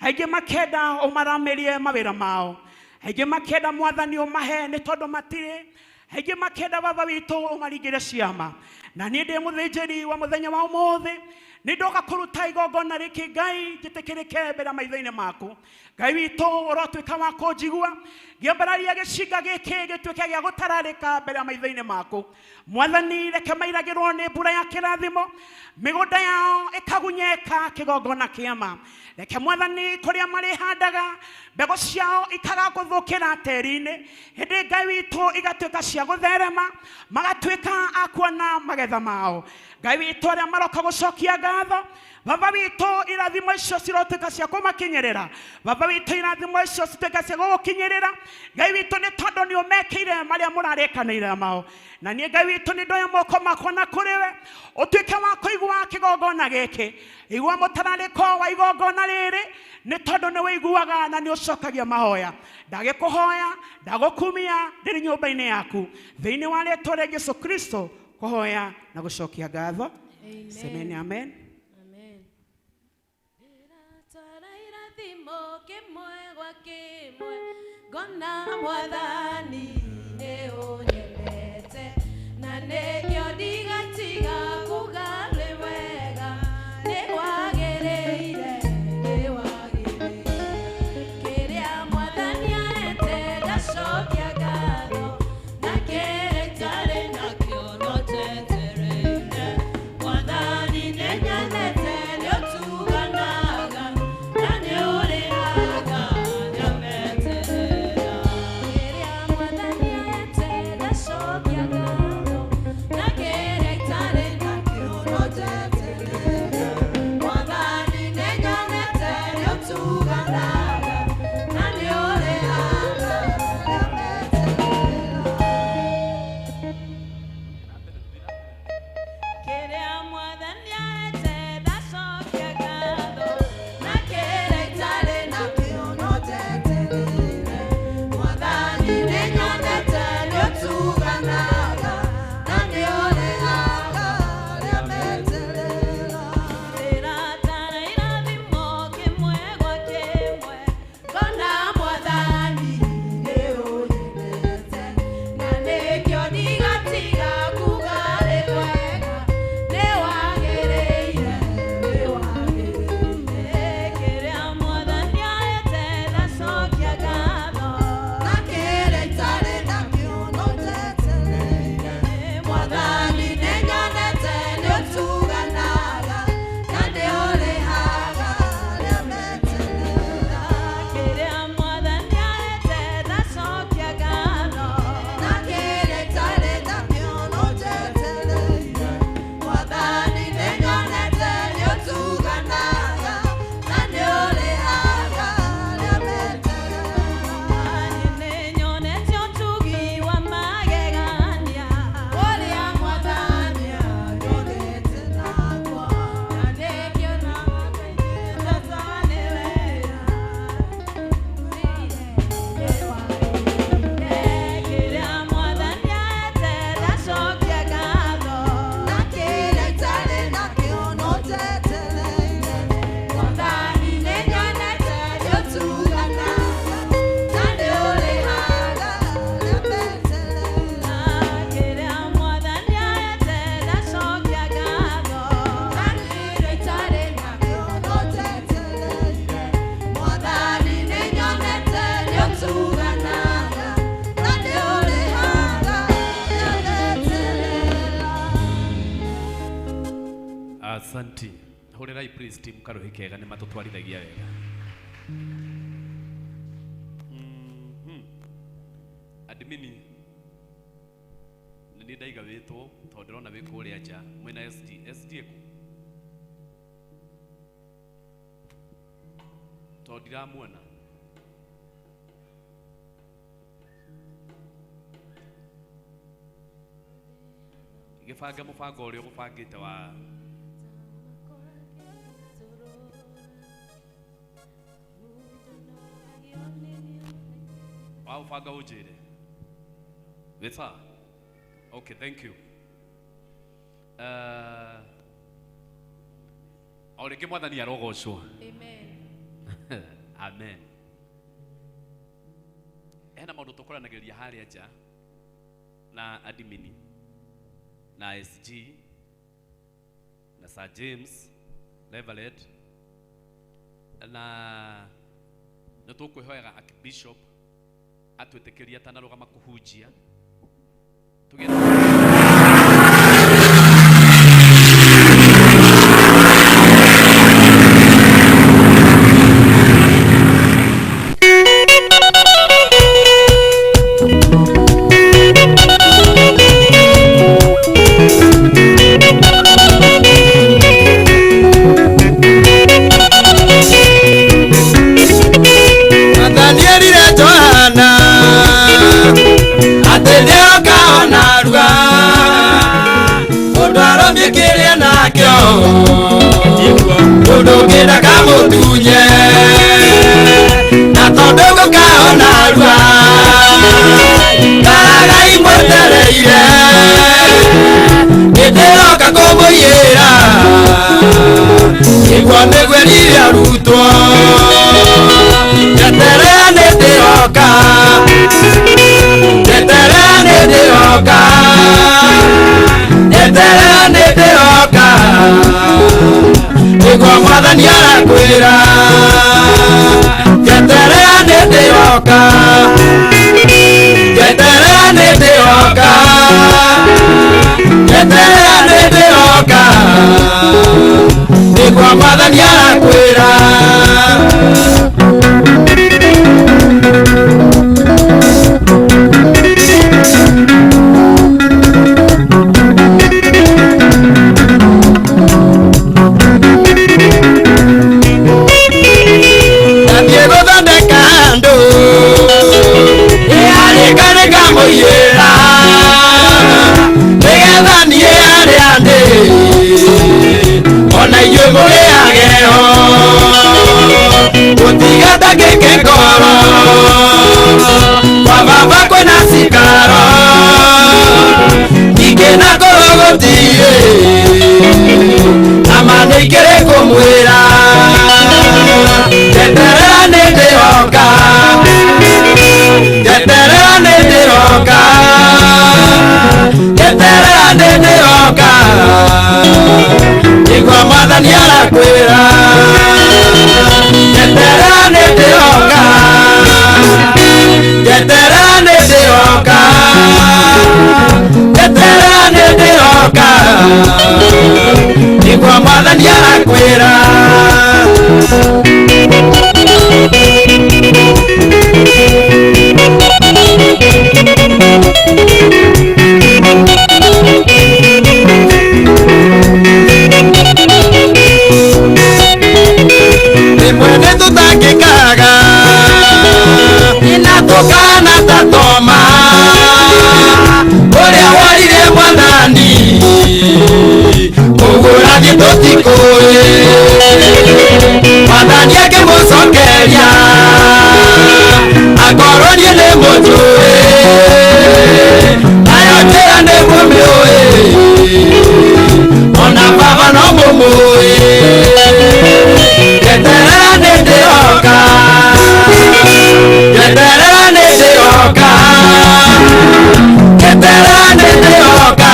aingĩ makenda ũmaramĩrie mawĩra mao, aingĩ makenda Mwathani ũmahe nĩ tondũ matirĩ, aingĩ makenda Baba witũ ũmaringĩre ciama. Na niĩ ndĩ mũthĩnjĩri wa mũthenya wa ũmũthĩ, nĩ ndoka kũruta igongona rĩkĩ Ngai njĩtĩkĩrĩke mbere ya maitho-inĩ maku. Ngai witũ, ũrotuĩka wa kũnjigua ngĩambararia gĩcinga gĩkĩ gĩtuĩke gĩa gũtararĩka mbere ya maitho-inĩ maku. Mwathani, reke mairagĩrwo nĩ mbura ya kĩrathimo, mĩgũnda yao ĩkagunyeka kĩgongona kĩama. Reke Mwathani, kũrĩa marĩhandaga mbegũ ciao ikaga gũthũkĩra tĩri-inĩ, hĩndĩ Ngai witũ igatuĩka cia gũtherema, magatuĩka a kuona magetha mao. Ngai witũ, arĩa maroka gũcokia ngatho, Baba witũ, irathimo icio cirotuĩka cia kũmakinyĩrĩra. Baba witũ, irathimo icio cituĩka cia gũgũkinyĩrĩra. Ngai witũ, nĩ tondũ nĩ ũmekĩire marĩa mũrarĩkanĩire mao. Na niĩ Ngai witũ, nĩ ndoya moko makwa na kũrĩ we, ũtuĩke wa kũigua kĩgongona gĩkĩ. Igua mũtararĩko wa igongona rĩrĩ, nĩ tondũ nĩ wĩiguaga na nĩ ũcokagia mahoya. Ndagĩkũhoya, ndagũkumia ndĩrĩ nyũmba-inĩ yaku, thĩinĩ wa rĩĩtwa rĩa Jesũ Kristo, kũhoya na gũcokia ngatho. Semeni amen. Ngona Mwathani nĩ ũnyendete, na nĩkĩo ndigatiga kuga nĩ wega, nĩ wagĩrĩire, nĩ wagĩrĩire. Kĩrĩa Mwathani ahete ndacokia ngatho, na kĩrĩa itarĩ nakĩo no njetereire. Mwathani nĩ nyendete, nĩ ũtuganaga, na nĩ ũrĩhaga nĩameterera. Kĩrĩa Mwathani ahete ndacokia ngatho, na Asante. Hũrĩrai praise team karũhĩ kega nĩ matũtwarithagia wega. Admini nĩ niĩ ndaiga wĩtwo tondũ ndĩrona wĩ kũrĩa nja mwĩna SD. SD ĩkũ? Tondũ ndiramuona. Gĩbange mũbango ũrĩa ũgũbangĩte wa waũbanga ũnjĩre. Wĩ sawa? Okay, thank you. O rĩngĩ mwathani arogocwo. Amen. Amen. Hena maũndũ tũkoranagĩria harĩa nja na admini na SG na Sir James Reverend na nĩ tũkwĩhoyaga Archbishop atwĩtĩkĩrie atanarũgama kũhunjia tũgĩe Danielire Johana atĩ nĩoka ona rua mũndũ aromie kĩrĩa nakĩo mũndũ ũngĩ ndakamũtunye na tondũ ngũka ona rua karagai mwetereire nĩndĩroka kũmũiyĩra nĩguo nĩgwĩrire arutwo. Njeterera nĩndĩroka, njeterera nĩndĩroka, njeterera nĩndĩroka, nĩguo mwathani arakwĩra. Njeterera nĩndĩroka, njeterera nĩndĩroka, njeterera nĩndĩroka, nĩguo mwathani arakwĩra. Ndathiĩ gũthondeka andũ ĩarĩka nĩngamũiyĩra nĩgetha niĩ arĩa ndĩ ona inyuĩ mũrĩage ho gũtiga ndangĩke ngoro kwa baba kwĩna cikaro ningĩ na ngoro gũtirĩ na ma nĩingĩrĩ kũmwĩra. Njeterera nĩndĩroka, njeterera nĩndĩroka, njeterera nĩndĩroka, nĩguo mwathani arakwĩra. Njeterera nĩndĩroka, njeterera nĩndĩroka, njeterera nĩndĩroka, nĩguo mwathani arakwĩra. Rĩmwe nĩtũtangĩkaga na tũkana ta Toma ũrĩa worire mwathani mũgũrathiĩ tũtikũĩ mwathani akĩmũcokeria akorwo niĩ nĩmũnjũĩ nayo njĩra nĩmũmĩũĩ ona baba no mũmũĩ. Njeterera nĩndĩroka, njeterera nĩndĩroka, njeterera nĩndĩroka,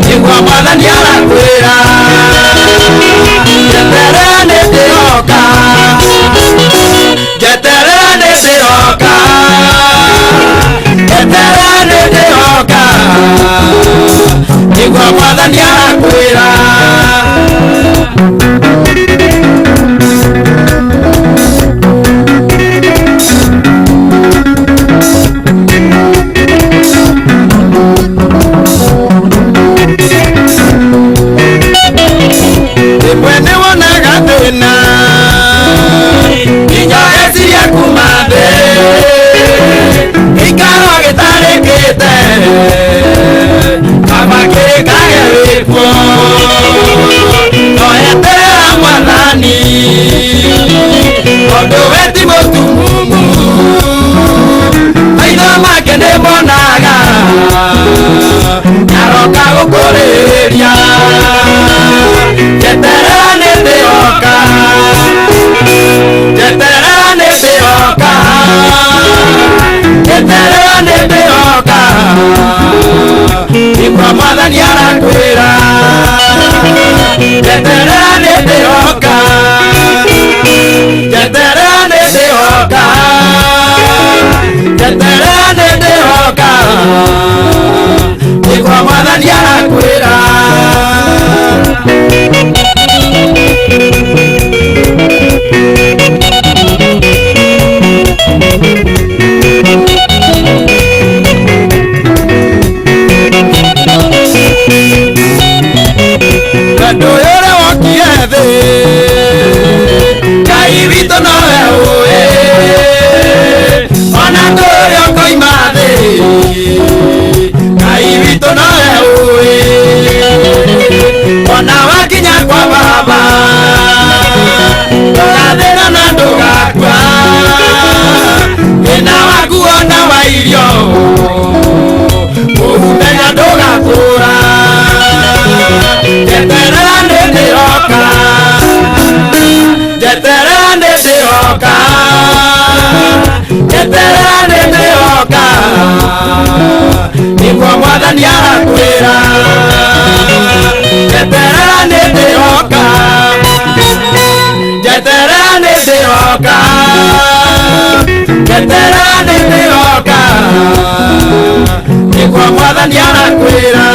nĩguo mwathani arakwĩra. Njeterera nĩndĩroka, njeterera nĩndĩroka, njeterera nĩndĩroka, Igua mwathani arakwĩra. Rĩmwe nĩwonaga thĩna nginya ũgeciria kuma thĩ, gĩikaro gĩtarĩkĩte kaba kĩrĩkage wĩkuo. No eterera mwathani tondũ we ti mũtumumu, maitho make nĩmonaga nĩaroka gũkũrĩrĩria. Njeterera nĩndĩroka, njeterera nĩndĩroka, njeterera nĩndĩroka, nĩguo mwathani arakwĩra. Njeterera nĩndĩroka, njeterera nĩndĩroka, njeterera nĩndĩroka, nĩguo mwathani arakwĩra. Wendo ũyũ ũrĩa wokire thĩ, Ngai witũ nowe ũĩ, ona ndũrĩ ũkoima thĩ, Ngai witũ nowe ũĩ, ona wakinya kwa baba ndũgathĩna na ndũgakua, thĩna waku ona wa irio mũthenya ndũgatũra. Njeterera nĩndĩroka, njeterera nĩndĩroka, njeterera nĩndĩroka, nĩguo mwathani arakwĩra. Njeterera nĩndĩroka, njeterera nĩndĩroka, njeterera nĩndĩroka, nĩguo mwathani arakwĩra.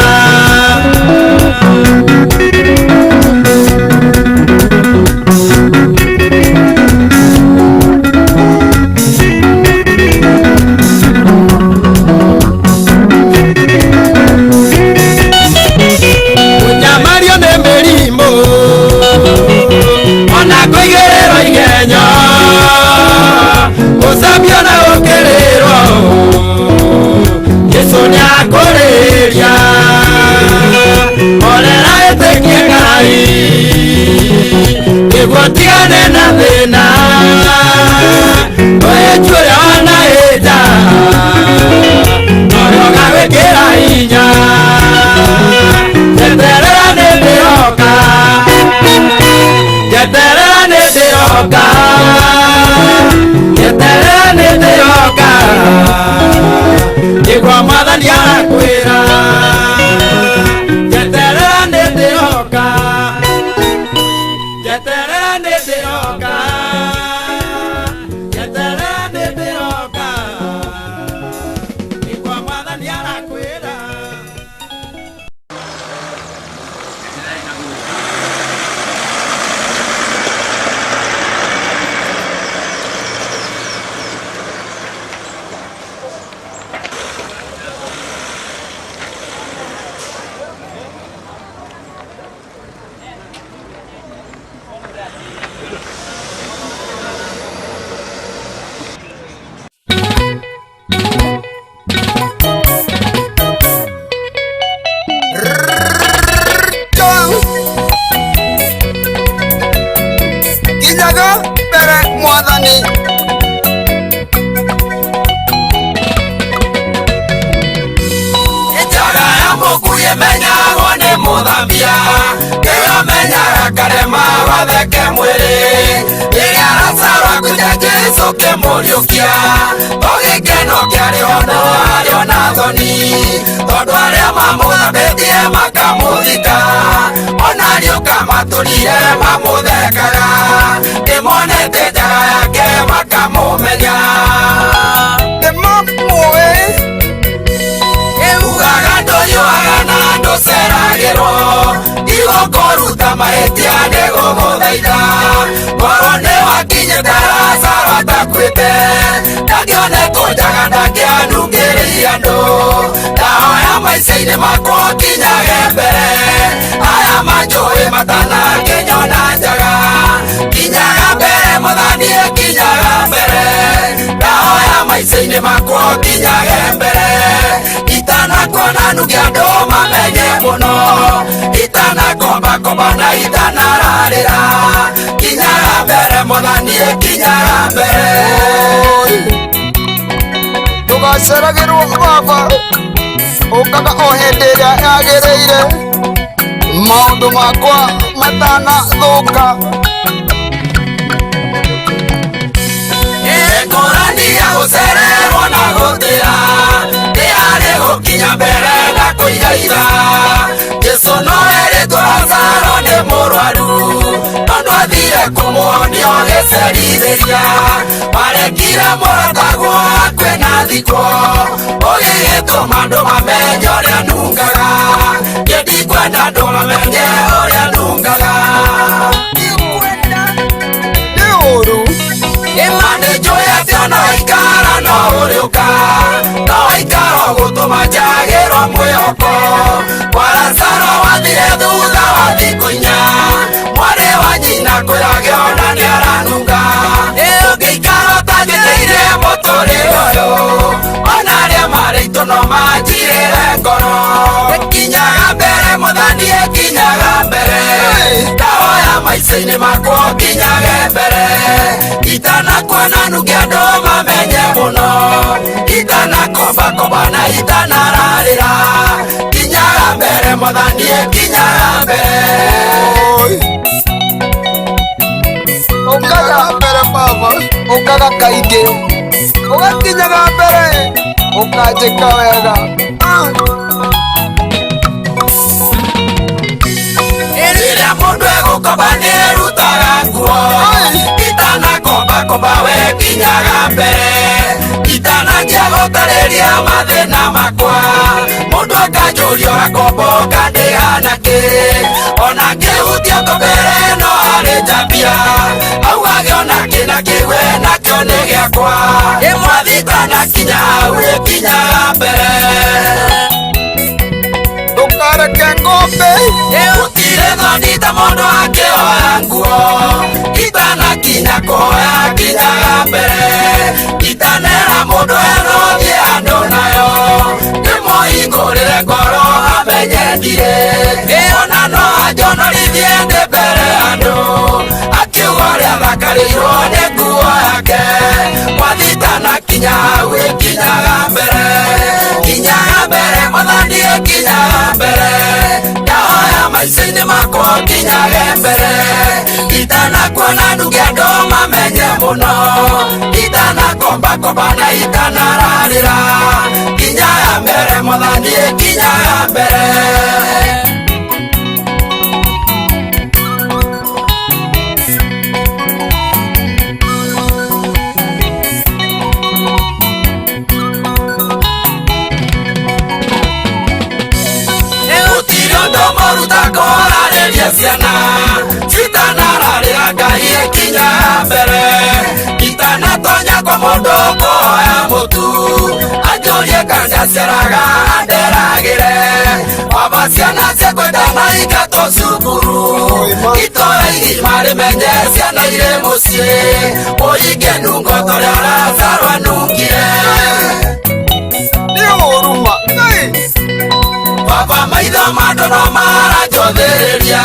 Kũnyamario nĩ mĩrimũ ona kũigĩrĩrwo igenyo, gũcambio na gũkĩrĩrwo, Jesũ nĩakũrĩria. Horera wĩtĩkie Ngai nĩguo ũtigane na thĩna, ũhĩnju ũrĩa wanahĩnja nowe ũgagwĩkĩra hinya. Njeterera nĩndĩroka, njeterera nĩndĩroka, njeterera nĩndĩroka, nĩguo mwathani arakwĩra. Njeterera nĩndĩroka, njeterera nĩndĩroka, njeterera nĩndĩroka, nĩguo mwathani arakwĩra. Kinyaga mbere mwathani. Njaga ya mũkui ĩmenyagwo nĩ mũthambia, nĩyo menyaga karema gatheke mwĩrĩ. Rĩrĩa Lazaro akuire Jesũ kĩmũriũkia, to gĩkeno kĩarĩ ho no harĩ ona thoni, tondũ arĩa mamũthambĩtie makamũthika, ona ariũka matũrire mamũthekaga, nĩmonete njaga yake makamũmenya. Nĩmamũĩ Ugaga ndũhiũhaga na ndũceraga. Mahĩtia nĩ gũgũthaitha korwo nĩ wakinyĩte Lazaro atakuĩte ndangĩonetwo njaga ndangĩanungĩrĩire andũ ndahoya maica-inĩ makwa kinyage mbere aya manjũĩ matanakĩnyona njaga kinyaga mbere Mwathani kinyaga mbere ndahoya maica-inĩ makwa kinyage mbere itanakuona nunge andũ mamenye mũno itanakombakomba na itanararĩra kinyaga mbere Mwathani kinyaga mbere Ndũgaceragĩrwo baba ũkaga o hĩndĩ ĩrĩa yagĩrĩire maũndũ makwa matanathũka Ngũrani ya gũcererwo na gũtĩra nĩ harĩ gũkinya mbere na kũigaitha Jesũ no erĩtwo Lazaro nĩ mũrwaru no ndwathire kũmuonia ũgĩcerithĩria warekire mũrataguo akue na thikwo ũgĩgĩtũma andũ mamenye ũrĩa nungaga niĩ ndikwenda andũ mamenye ũrĩa nungaga nĩ ũũru Ĩma nĩ njũĩ atĩ ona waikara no ũrĩũka no waikara ũgũtũma njagĩrwo mwĩhoko kwa Lazaro wathire thutha wa thikũ inya mwarĩ wa nyina kwĩrage ona nĩ aranunga ũngĩikara ũtanjĩtĩire mũtũrĩre ũyũ ona arĩa marĩ aitũ no manjirĩre ngoro kinyaga mbere Mwathani kinyaga mbere ndahoya maica-inĩ makwa kinyage mbere itanakuona nunge andũ mamenye mũno itanakombakomba na itanararĩra kinyaga mbere Mwathani kinyaga mbere ũkaga mbere baba ũkaga kaingĩ ũgakinyaga mbere ũkanjĩka wega Rĩrĩa mũndũ egũkomba nĩerutaga nguo itanakombakomba we kinyaga mbere itananjia gũtarĩria mathĩna makwa mũndũ akanjũria ũrakomboka ndĩhana kĩ ona ngĩhutia ngobere no arĩ njambia augage ona kĩna kĩwe nakĩo nĩ gĩakwa Mwathi itanakinya hau ĩkinyaga mbere ndũkareke ngombe gũtirĩ thoni ta mũndũ akĩhoya nguo itanakinya kũhoya kinyaga mbere itanera mũndũ enothiĩ andũ nayo ndĩmũhingũrĩre ngoro amenye ndirĩ ona no anjonorithie ndĩ mbere andũ akiuga ũrĩa thakarĩirwo nĩ nguo yake Mwathi itanakinya hau ĩkinyaga mbere kinyaga mbere Mwathani ĩkinyaga mbere ndahoya maica-inĩ makwa kinyage mbere itanakuona nunge andũ mamenye mũno itanakombakomba na itanararĩra kinyaga mbere Mwathani kinyaga mbere Gũtirĩ ũndũ mũru ta kũrarĩria ciana citanararĩra Ngai ĩkinyaga mbere itanatonya kwa mũndũ kũhoya mũtu anjũrie kana ndaciaraga anderagĩre baba ciana ciakwenda na ingatwo cukuru itũra igima rĩmenye ciana irĩ mũciĩ ũhinge nungo torĩa Lazaro anungire nĩ ũũru ma Baba maitho ma andũ no maranjũthĩrĩria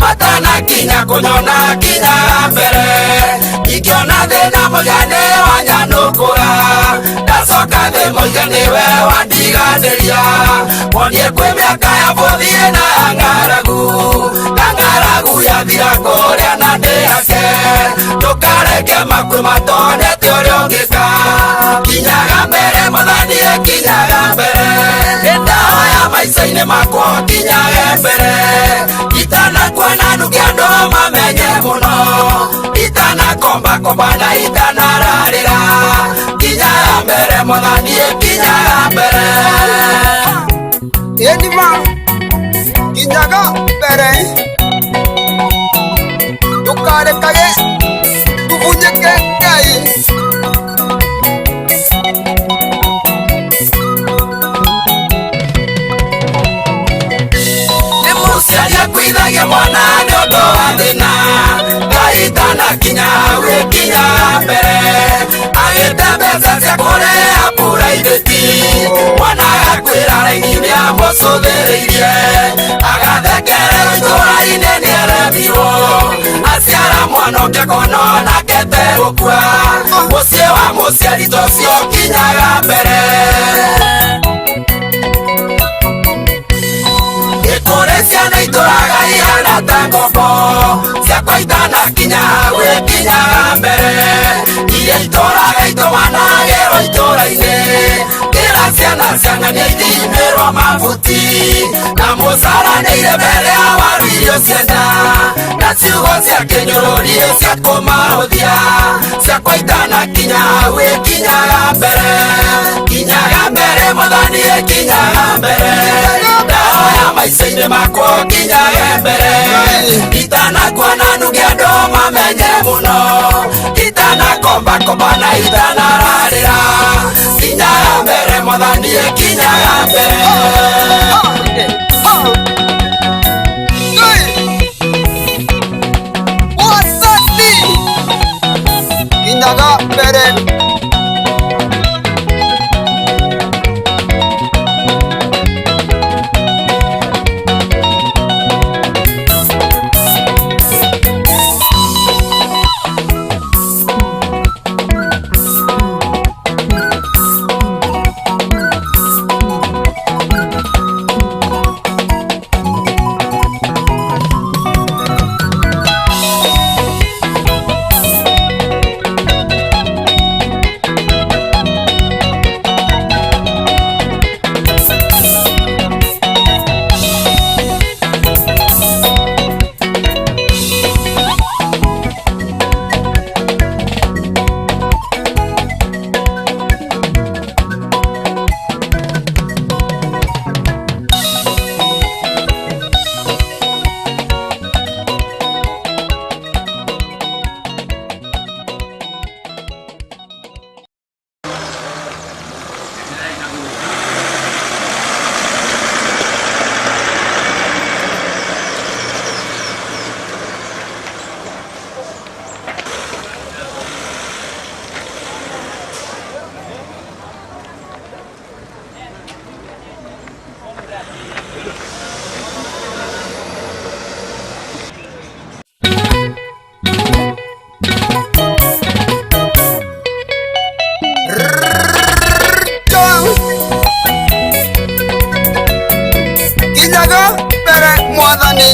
matanakinya kũnyona kinyaga mbere ingĩona thĩna mũiga nĩ wanyanũkũra ndacoka thĩ mũiga nĩwe wandiganĩria wonie kwĩ mĩaka ya bũthiĩ na ya ng'aragu na ng'aragu yathira kũrĩa na ndĩhake ndũkareke makue matonete ũrĩa ũngĩka kinyaga mbere Mwathani kinyaga mbere ndahoya maica-inĩ makwa kinyage mbere itanakuona nunge andũ mamenye mũno itanakombakomba na itanararĩra kinyaga mbere Mwathani kinyaga mbere ĩni ma kinyaga mbere. Ndũkarekage tũbunyĩke Ngai. Nĩ mũciari akuithagia mwana nĩ ũndũ wa thĩna, Ngai ndanakinya gwĩkinya mbere, agĩte mbeca cia kũrĩha buraithĩti, mwana agakwĩra raini nĩamũcũthĩrĩirie, agathekererwo itũũra-inĩ nĩaremirwo, aciara mwana ũngĩ akona onake tegũkua, mũciĩ wa mũciari ta ũcio ũkinyaga mbere. Kũrĩ ciana itũraga ihana ta ngombo, ciakwa itanakinya gwĩkinyaga mbere, iria itũraga itũmanagĩrwo itũra-inĩ, kĩra ciana ciang'ania ithimĩrwo mabuti, na mũcaranĩire mbere ya waru irio cienda, na ciugo cia kĩnyũrũri cia kũmahũthia, ciakwa itanakinya gwĩkinyaga mbere, kinyaga mbere Mwathani ĩkinyaga mbere, ndahoya maica-inĩ makwa ũkinyage mbere, itanakuona nunge andũ mamenye mũno, itanakombakomba na itanararĩra, kinyaga mbere Mwathani ĩkinyaga mbere. Mwathani kinyaga mbere. Kinyaga mbere Mwathani.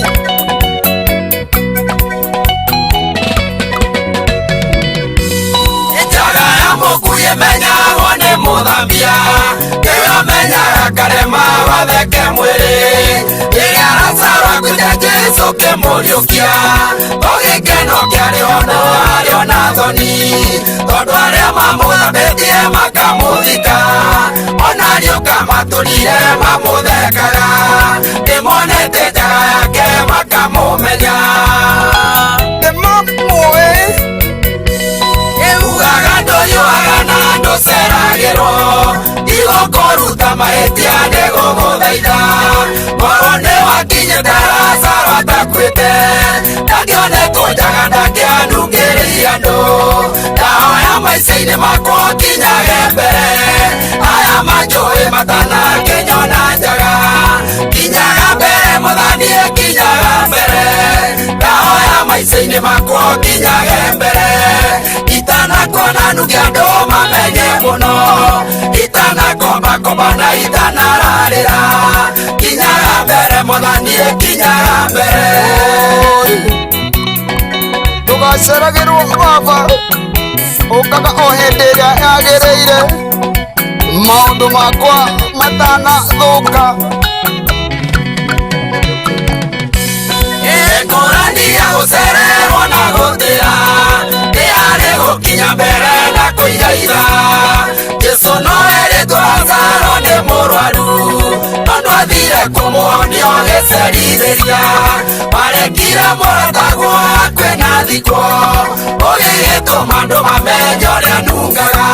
Njaga ya mũkui ĩmenyagwo nĩ mũthambia, kĩrĩa amenyaga karema watheke mwĩrĩ, rĩrĩa Lazaro akuire Jesũ kĩmũriũkia, to gĩkeno kĩarĩ ho no harĩ ona thoni, tondũ arĩa mamũthambĩtie makamũthika, ona riũka matũrire mamũthekaga, nĩmonete njaga yake makamũmenya. Nĩmamũĩ. Ugaga ndũhiũhaga na ndũceragĩrwo, ndigũkũruta mahĩtia nĩgũgũthaitha, korwo nĩwakinyĩte Lazaro atakuĩte, ndangĩonetwo njaga ndangĩanungĩrĩire andũ, ndahoya maica-inĩ makwa ũkinyage mbere, aya manjũĩ matanakĩnyona njaga, kinyaga mbere Mwathani ĩkinyaga mbere, ndahoya maica-inĩ makwa ũkinyage mbere, itanakuona nunge andũ mamenye mũno, itanakombakomba na itanararĩra, kinyaga mbere Mwathani ĩkinyaga mbere. Ndũgaceragĩrwo Baba, ũkaga o hĩndĩ ĩrĩa yagĩrĩire, maũndũ makwa matanathũka. Ngũrani ya gũcererwo na gũtĩra, nĩ harĩ gũkinya mbere na kũigaira, Jesũ no erĩtwo Lazaro nĩ mũrwaru, no ndwathire kũmuonia ũgĩcerithĩria, marĩa Warekire mũratagwo akue na thikwo ũgĩgĩtũma andũ mamenye ũrĩa nungaga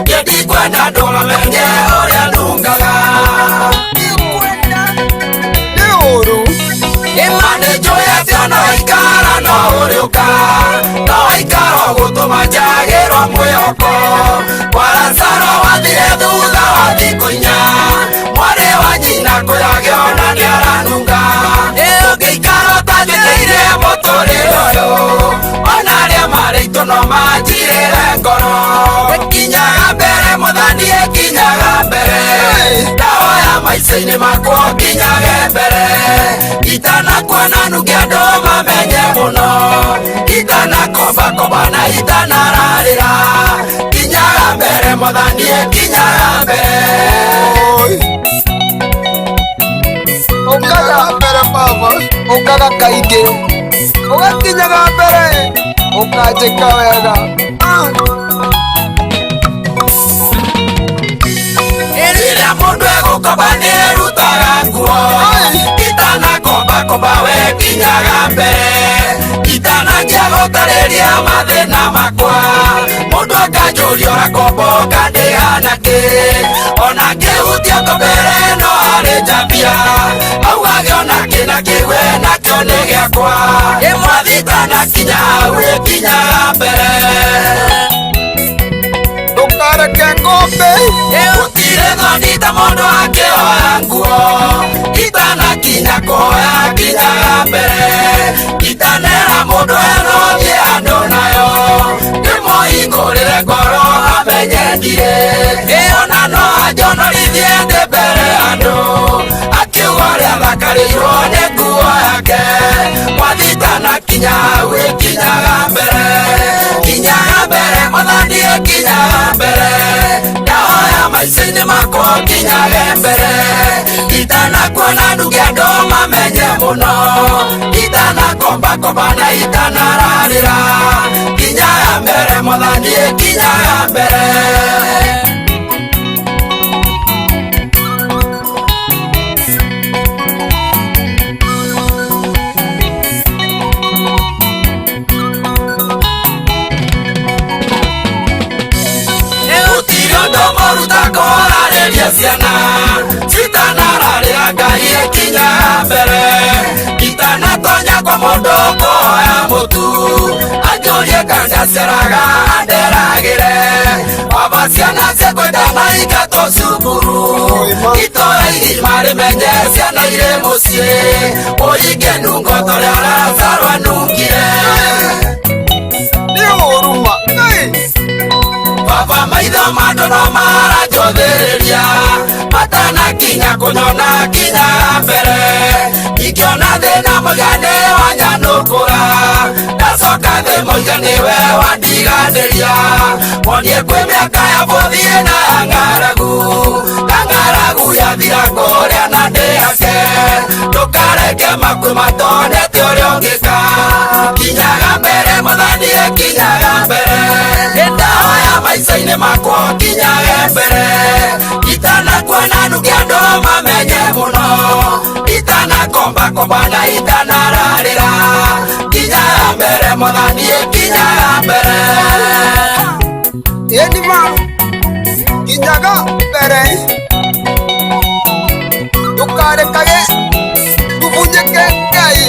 niĩ ndikwenda andũ mamenye ũrĩa nungaga Nĩ ũũru. Ĩma nĩ njũĩ atĩ ona waikara no ũrĩũka no waikara ũgũtũma njagĩrwo mwĩhoko kwa Lazaro wathire thutha wa thikũ inya mwarĩ wa nyina kũyage ona nĩaranunga ũngĩikara ũtanjĩkĩire mũtũrĩre ũyũ ona arĩa marĩ aitũ no manjirĩre ngoro ĩkinyaga mbere mũthani ĩkinyaga mbere ndawa ya maica-inĩ makwa ũkinyage mbere itanakuona nunge andũ mamenye mũno itanakombakomba na itanararĩra kinyaga mbere mwathani ĩkinyaga mbere. Ũkaga mbere baba, ũkaga kaingĩ, ũgakinyaga mbere, ũkanjĩka wega. Ah. Rĩrĩa mũndũ egũkomba nĩerutaga nguo itanakombakomba we kinyaga mbere itananjia gũtarĩria mathĩna makwa mũndũ akanjũria ũrakomboka ndĩhana kĩ ona ngĩhutia ngobere no arĩ njambia augage ona kĩna kĩwe nakĩo nĩ gĩakwa mwathitanakinya hau ĩkinyaga mbere. Ndũkareke ngombe. Gũtirĩ thoni ta mũndũ akĩoya nguo itanakinya kũhoya kinyaga mbere itanera mũndũ enothiĩ andũ nayo ndĩmũhingũrĩre ngoro amenye ndirĩ ona no anjonorithie ndĩ mbere andũ akiuga ũrĩa thakarĩirwo nĩ nguo yake mwathitanakinya hau ĩkinyaga mbere kinyaga mbere mwathani ĩkinyaga mbere ndahoya maica-inĩ makwa ũkinyage mbere itanakuona nunge andũ mamenye mũno itanakombakomba na itanararĩra kinyaga mbere mwathani ĩkinyaga mbere. Gũtirĩ ũndũ mũru ta kũrarĩria ciana citanararĩra Ngai ĩkinyaga mbere itanatonya kwa mũndũ kũhoya mũtu anjũrie kana ndaceraga anderagĩre baba ciana ciakwa itanaingatwo cukuru itũra igima rĩmenye ciana irĩ mũciĩ ũringe nungo ta ũrĩa Lazaro anungire. Nĩ ũũru ma. Ngai. Baba maitho ma andũ no maranjũthĩrĩria matanakinya kũnyona kinyaga mbere ingĩona thĩna mũiga nĩ wanyanũkũra ndacoka thĩ mũiga nĩwe wandiganĩria monie kwĩ mĩaka ya bũthiĩ na ya ng'aragu na ng'aragu yathira kũrĩa na ndĩhake ndũkareke makue matonete ũrĩa ũngĩka kinyaga mbere mwathani ĩkinyaga mbere ndahoya maica-inĩ makwa ũkinyage mbere itanakuona nunge andũ mamenye mũno itanakombakomba na itanararĩra kinyaga mbere mwathani ĩkinyaga mbere. Ĩni ma. Kinyaga mbere. Ndũkarekage tũbunyĩke Ngai.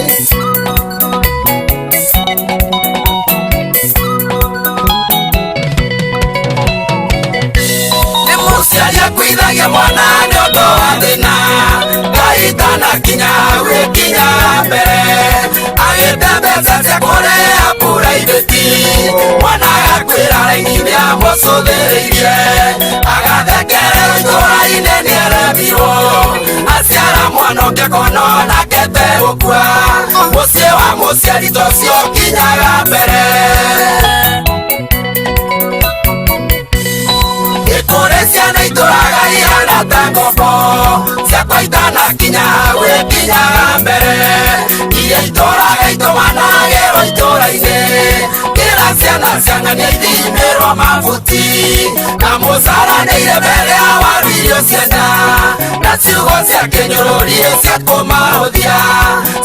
Nĩ mũciari akuithagia mwana nĩ ũndũ wa thĩna Ngai itanakinya hau ĩkinyaga mbere agĩte mbeca cia kũrĩha buraibĩti mwana agakwĩra raini nĩamũcũthĩrĩirie agathekererwo itũra-inĩ nĩaremirwo aciara mwana ũngĩ akona onake tegũkua mũciĩ wa mũciari ta ũcio ũkinyaga mbere. Kũrĩ ciana itũraga ihana ta ngombo ciakwa itanakinya hau ĩkinyaga mbere iria itũraga itũmanagĩrwo itũra-inĩ kĩra ciana ciang'ania ithimĩrwo mabuti na mũcara nĩ irembe rĩa waru irio cienda Na ciugo cia kĩnyũrũri cia kũmahũthia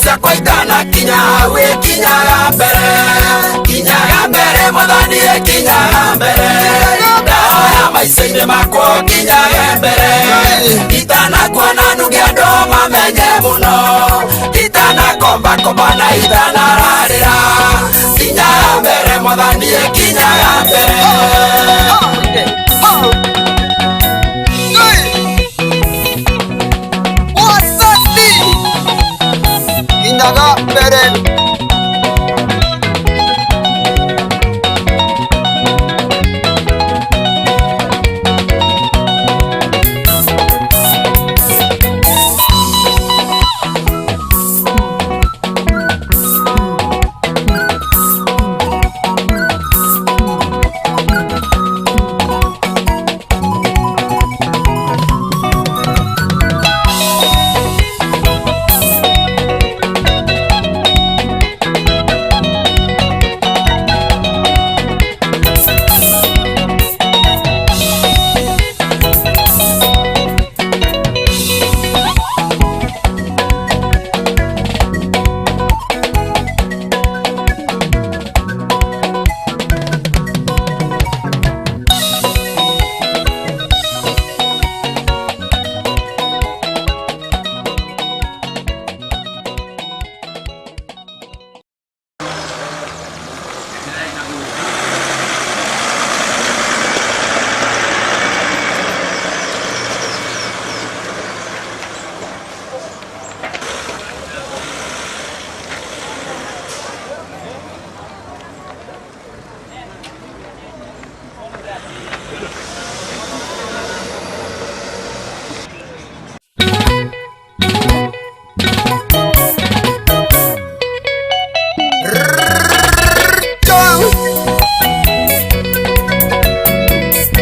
ciakwa itanakinya hau ĩkinyaga mbere kinyaga mbere mwathani ĩkinyaga mbere ndahoya maica-inĩ makwa ũkinyage mbere itanakuona nunge andũ mamenye mũno itanakombakomba na itanararĩra kinyaga mbere mwathani ĩkinyaga mbere. Kinyaga mbere.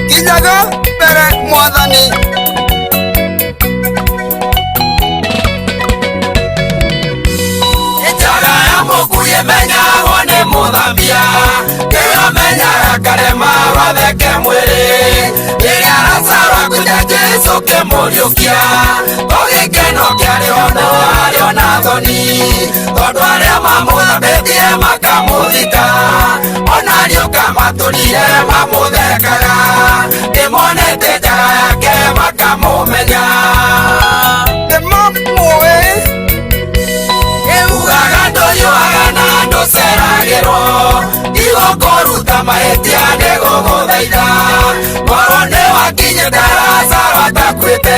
Kinyaga mbere mwathani. Njaga ya mũkuĩ ĩmenyagwo nĩ mũthambia kĩrĩa menyaga karema watheke mwĩrĩ rĩrĩa Lazaro akuire Jesũ kĩmũriũkia to gĩkeno kĩarĩ ho no harĩ ona thoni tondũ arĩa mamũthambĩtie makamũthika ona ariũka matũrire mamũthekaga nĩmonete njaga yake makamũmenya Nĩmamũĩ. Ugaga ndũhiũhaga na ndũceragĩrwo igũkũruta mahĩtia nĩgũgũthaitha korwo nĩwakinyĩte Lazaro atakuĩte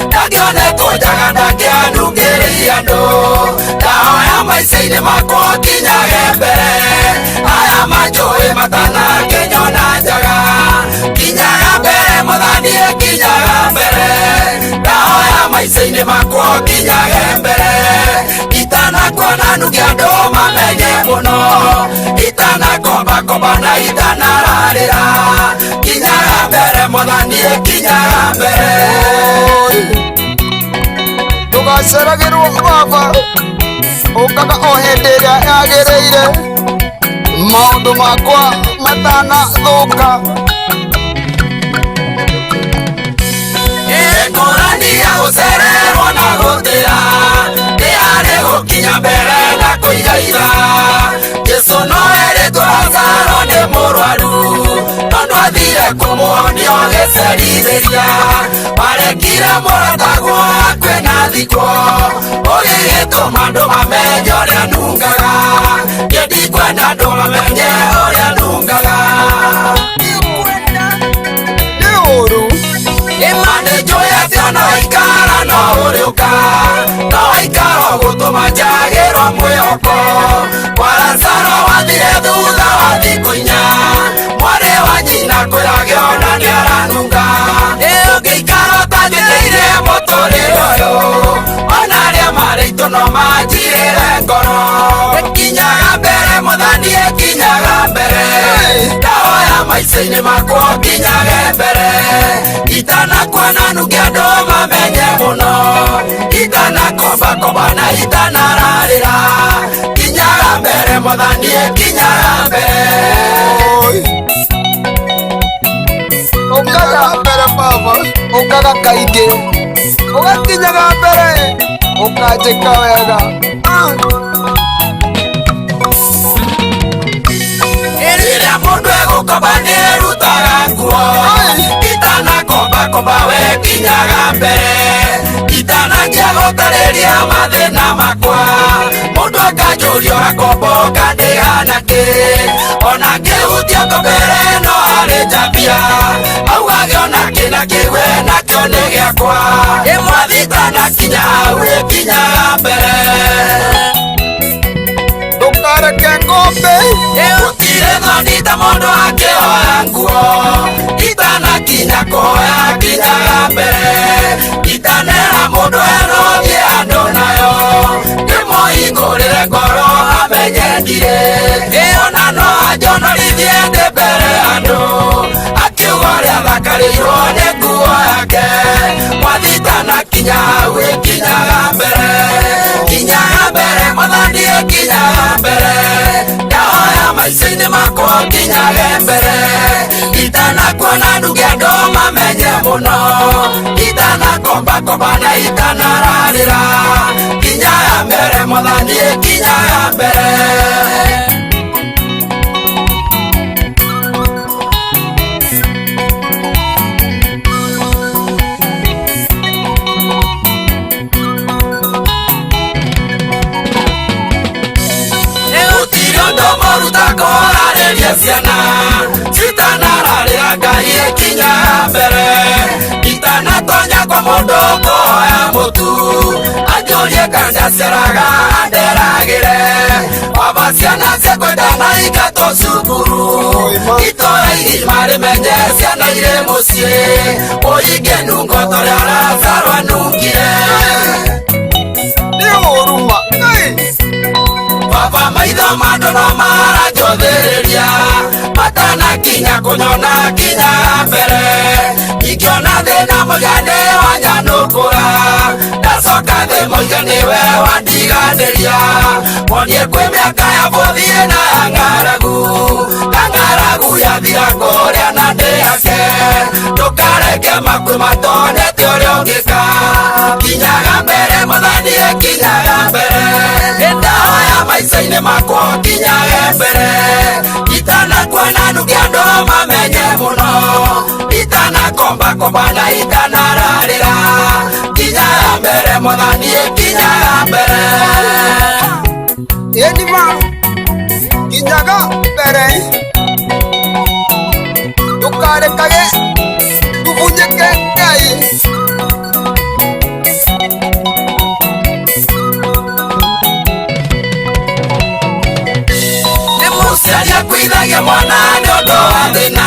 ndangĩonetwo njaga ndangĩanungĩrĩire andũ ndahoya maica-inĩ makwa ũkinyage mbere aya manjũĩ matanakĩnyona njaga kinyaga mbere mwathani ĩkinyaga mbere ndahoya maica-inĩ makwa ũkinyage mbere itanakuona nunge andũ mamenye mũno itanakombakomba na itanararĩra kinyaga mbere mwathani ĩkinyaga mbere. Ndũgaceragĩrwo baba, ũkaga o hĩndĩ ĩrĩa yagĩrĩire maũndũ makwa matanathũka. Ngũrani ya gũcererwo na gũtĩra nĩ harĩ gũkinya mbere na kũigaira Jesũ no erĩtwo Lazaro nĩ mũrwaru no ndwathire kũmuonia ũgĩcerithĩria warekire mũratagwo akue na thikwo ũgĩgĩtũma andũ mamenye ũrĩa nungaga niĩ ndikwenda andũ mamenye ũrĩa nungaga. Nĩ ũũru. Ĩma nĩnjũĩ atĩ ona waikara no ũrĩũka no waikara ũgũtũma njagĩrwo mwĩhoko kwa Lazaro wathire thutha wa thikũ inya mwarĩ wa nyina kwĩrage ona nĩaranunga ũngĩikara ũtanjĩkĩire mũtũrĩre ũyũ ona arĩa marĩ aitũ no manjirĩre ngoro ĩkinyaga mbere mwathani ĩkinyaga mbere ndahoya maica-inĩ makwa ũkinyage mbere itanakuona nunge andũ mamenye mũno itanakombakomba na itanararĩra kinyaga mbere mwathani ĩkinyaga mbere. Ũkaga mbere baba, ũkaga kaingĩ. Ũgakinyaga mbere ũkanjĩka wega. Rĩrĩa mũndũ egũkomba nĩerutaga nguo, itanakombakomba we kinyaga mbere, itananjia gũtarĩria mathĩna makwa, mũndũ akanjũria ũrakomboka ndĩhana kĩ, ona ngĩhutia ngobere no arĩ njambia, augage ona kĩna kĩwe nakĩo nĩ gĩakwa, mwathi itanakinya hau ĩkinyaga mbere. Ndũkareke ngombe. Gũtirĩ thoni ta mũndũ akĩhoya nguo, itanakinya kũhoya kinyaga mbere, itanera mũndũ eno thiĩ andũ nayo, ndĩmũhingũrĩre ngoro amenye ndirĩ, ona no anjonorithie ndĩ mbere andũ, akiuga ũrĩa thakarĩirwo nĩ nguo yake, mwathi itanakinya hau ĩkinyaga mbere, kinyaga mbere mwathani ĩkinyaga mbere, ndahoya maica-inĩ makwa kinyage mbere, itanakuona nduge andũ mamenye mũno, itanakombakomba na itanararĩra, kinyaga mbere mwathani ĩkinyaga mbere. Mũruta ciana citanararĩra Ngai ĩkinyaga mbere, itanatonya kwa mũndũ kũhoya mũtu, anjũrie kana ndaciaraga anderagĩre, baba ciana ciakwa itanaingatwo cukuru, itũra igima rĩmenye ciana irĩ mũciĩ, ũhinge nungo ta ũrĩa Lazaro anungire. Nĩ ũũru ma. Baba maitho ma andũ no maranjũthĩrĩria, matanakinya kũnyona kinyaga mbere, ingĩona thĩna mũiga nĩ wanyanũkũra, ndacoka thĩ mũiga nĩwe wandiganĩria, monie kwĩ mĩaka ya bũthi na ya ng'aragu, na ng'aragu yathira kũrĩa na ndĩhake, ndũkareke makue matonete ũrĩa ũngĩka, kinyaga mbere mwathani ĩkinyaga mbere, ndahoya maica-inĩ makwa kinyage mbere, itanakuona nduge andũ mamenye mũno, itanakombakomba na itanararĩra, kinyaga mbere mwathani ĩkinyaga mbere. Ĩni ma kinyaga mbere, ndũkarekage tũbunyĩke Ngai. Mũciari akuithagia mwana nĩ ũndũ wa thĩna,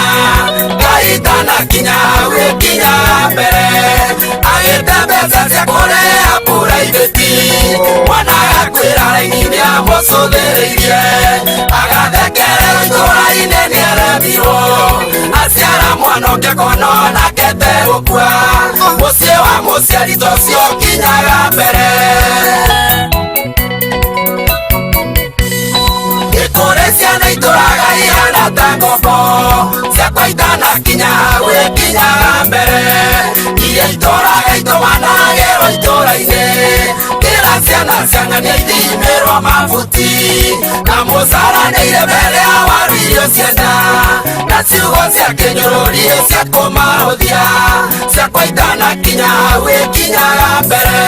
Ngai itanakinya hau ĩkinyaga mbere, agĩte mbeca cia kũrĩha buraibĩti, mwana agakwĩra raini nĩamũcũthĩrĩirie, agathekererwo itũra-inĩ nĩaremirwo, aciara mwana ũngĩ akona onake tegũkua, mũciĩ wa mũciari ta ũcio ũkinyaga mbere. Kũrĩ ciana itũraga ihana ta ngombo, ciakwa itanakinya hau ĩkinyaga mbere, iria itũraga itũmanagĩrwo itũra-inĩ, kĩra ciana ciang'ania ithimĩrwo mabuti, na mũcara nĩ irembe rĩa waru irio cienda, na ciugo cia kĩnyũrũri cia kũmahũthia, ciakwa itanakinya hau ĩkinyaga mbere,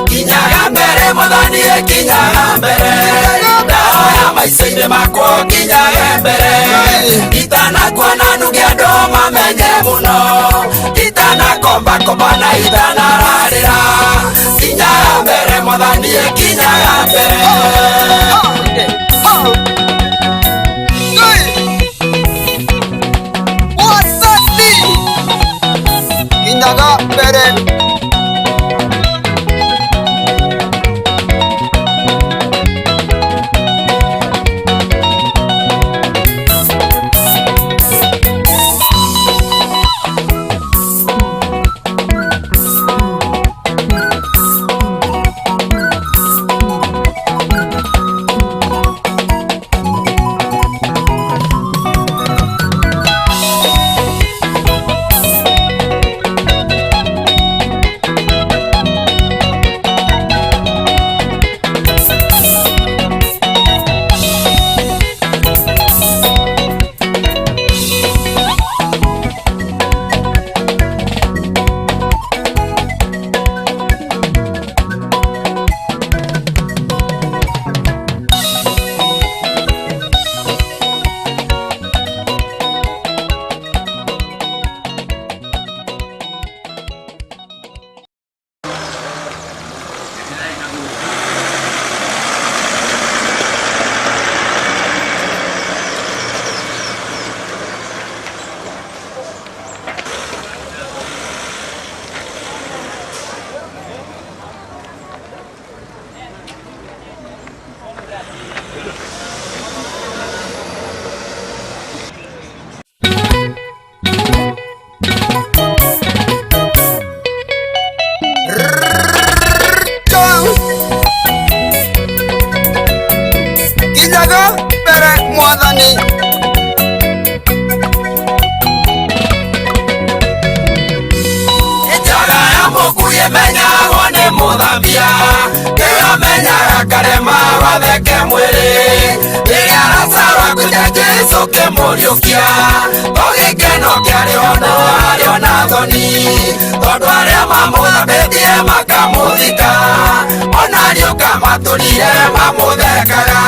kinyaga mbere mwathani ĩkinyaga mbere, ndahoya maica-inĩ makwa kinyage mbere, itanakuona nduge andũ mamenye mũno, itanakombakomba na itanararĩra, kinyaga mbere mwathani ĩkinyaga mbere. Wathani kinyaga mbere. Ya mũkuĩ menyagwo nĩ mũthambia Kĩo menyaga karema watheke mwĩrĩ Rĩrĩa Lazaro akuire Jesũ kĩmũriũkia Tũgĩkeno kĩarĩ ho no arĩ ona thoni Tondũ arĩa mamũthambĩtie makamũthika Ona riũka matũrire mamũthekaga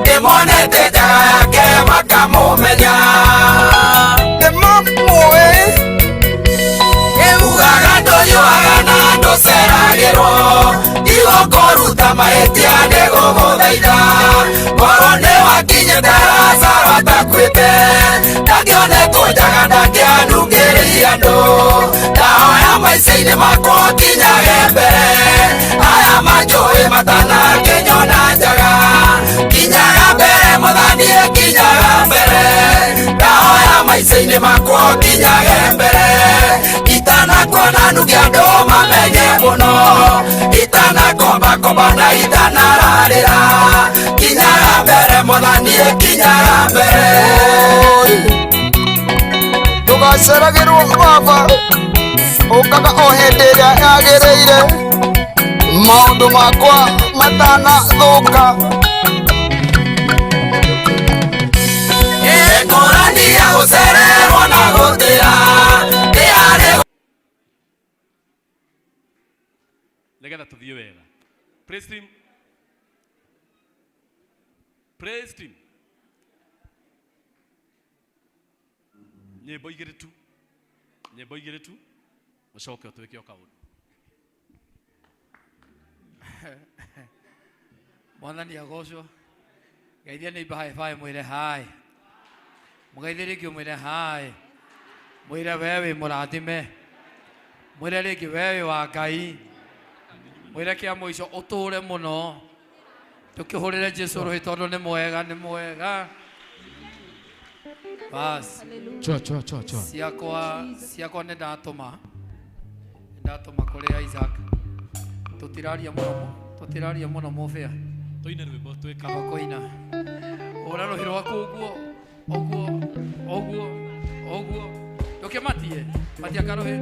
Nĩmonete njaga yake makamũmenya Nĩmamũĩ Ugaga ndũhiũhaga na ndũceragĩrwo Igũkũruta mahĩtia nĩgũgũthaitha Korwo nĩwakinyĩte Lazaro atakuĩte Ndangĩonetwo njaga ndangĩanungĩrĩire andũ Ndahoya maica-inĩ makwa nginyage mbere Aya manjũĩ matanakĩnyona njaga Kinyaga mbere Mwathani kinyaga mbere Ndahoya maica-inĩ makwa nginyage mbere Itanakuona nungia andũ mamenye mũno Itanakombakomba na itanararĩra Kinyaga mbere Mwathani kinyaga mbere Ndũgaceragĩrwo baba ũkaga o hĩndĩ ĩrĩa yagĩrĩire maũndũ makwa matanathũka Ngũrani ya gũcererwo na gũtĩra Ndĩarĩ Nigetha tuthiĩ wega. Praise team. Praise team. Nyĩmbo igĩrĩ tu. Nyĩmbo igĩrĩ tu. Mũcoke ũtwĩke o kaũndũ. Mwathani agocwo. Geithia neighbor high five mwĩre hi. Mũgeithie rĩngĩ ũmwĩre hi. Mwĩre we wĩ mũrathime. Mwĩre rĩngĩ we wĩ wa Ngai. Mwĩre kĩa mũico ũtũre mũno. Tũkĩhũrĩre Jesũ rũhĩ tondũ nĩ mwega nĩ mwega. Bas. Chua chua chua chua. Ciakwa nĩ ndatũma. Ndatũma kũrĩ Isaac. Tũtiraria mũno tũtiraria mũno mũbĩa. Tũine rwĩmbo twĩke. Kaba kũina. Hũra rũhĩ rwaku ũguo ũguo ũguo ũguo. Ndũkĩmatie. Matia karũhĩ.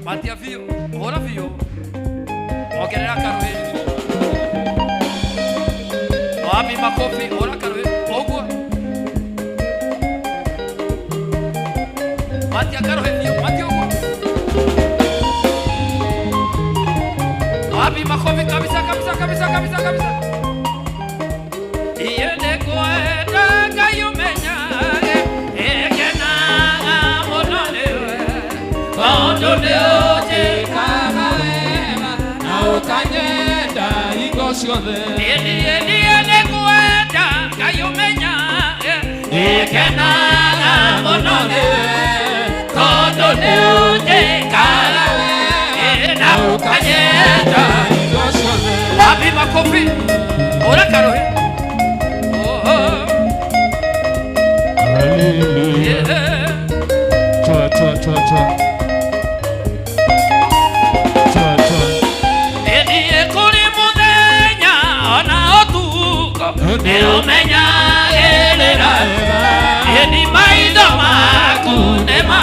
Matia biũ. Hũra biũ. Ongerera karũhĩ. Wapi makofi. Hũra karũhĩ. Ũguo. Matia karũhĩ biũ. Matia ũguo. Wapi makofi kabisa kabisa kabisa kabisa kabisa. Iye nĩngwenda Ngai ũmenyage ĩkenaga mũno nĩwe tondũ nĩũnjĩkaga wega na ũkanyenda hingo ciothe. Niĩ niĩ nĩngwenda Ngai ũmenyage ĩkenaga mũno nĩwe tondũ nĩũnjĩkaga wega na ũkanyenda hingo ciothe. Wapi makofi. Hũra karũhĩ. Hallelujah. Chua chua chua chua. Chua chua. Niĩ kũrĩ mũthenya ona ũtukũ nĩũmenyagĩrĩra Ĩni maitho maku nĩma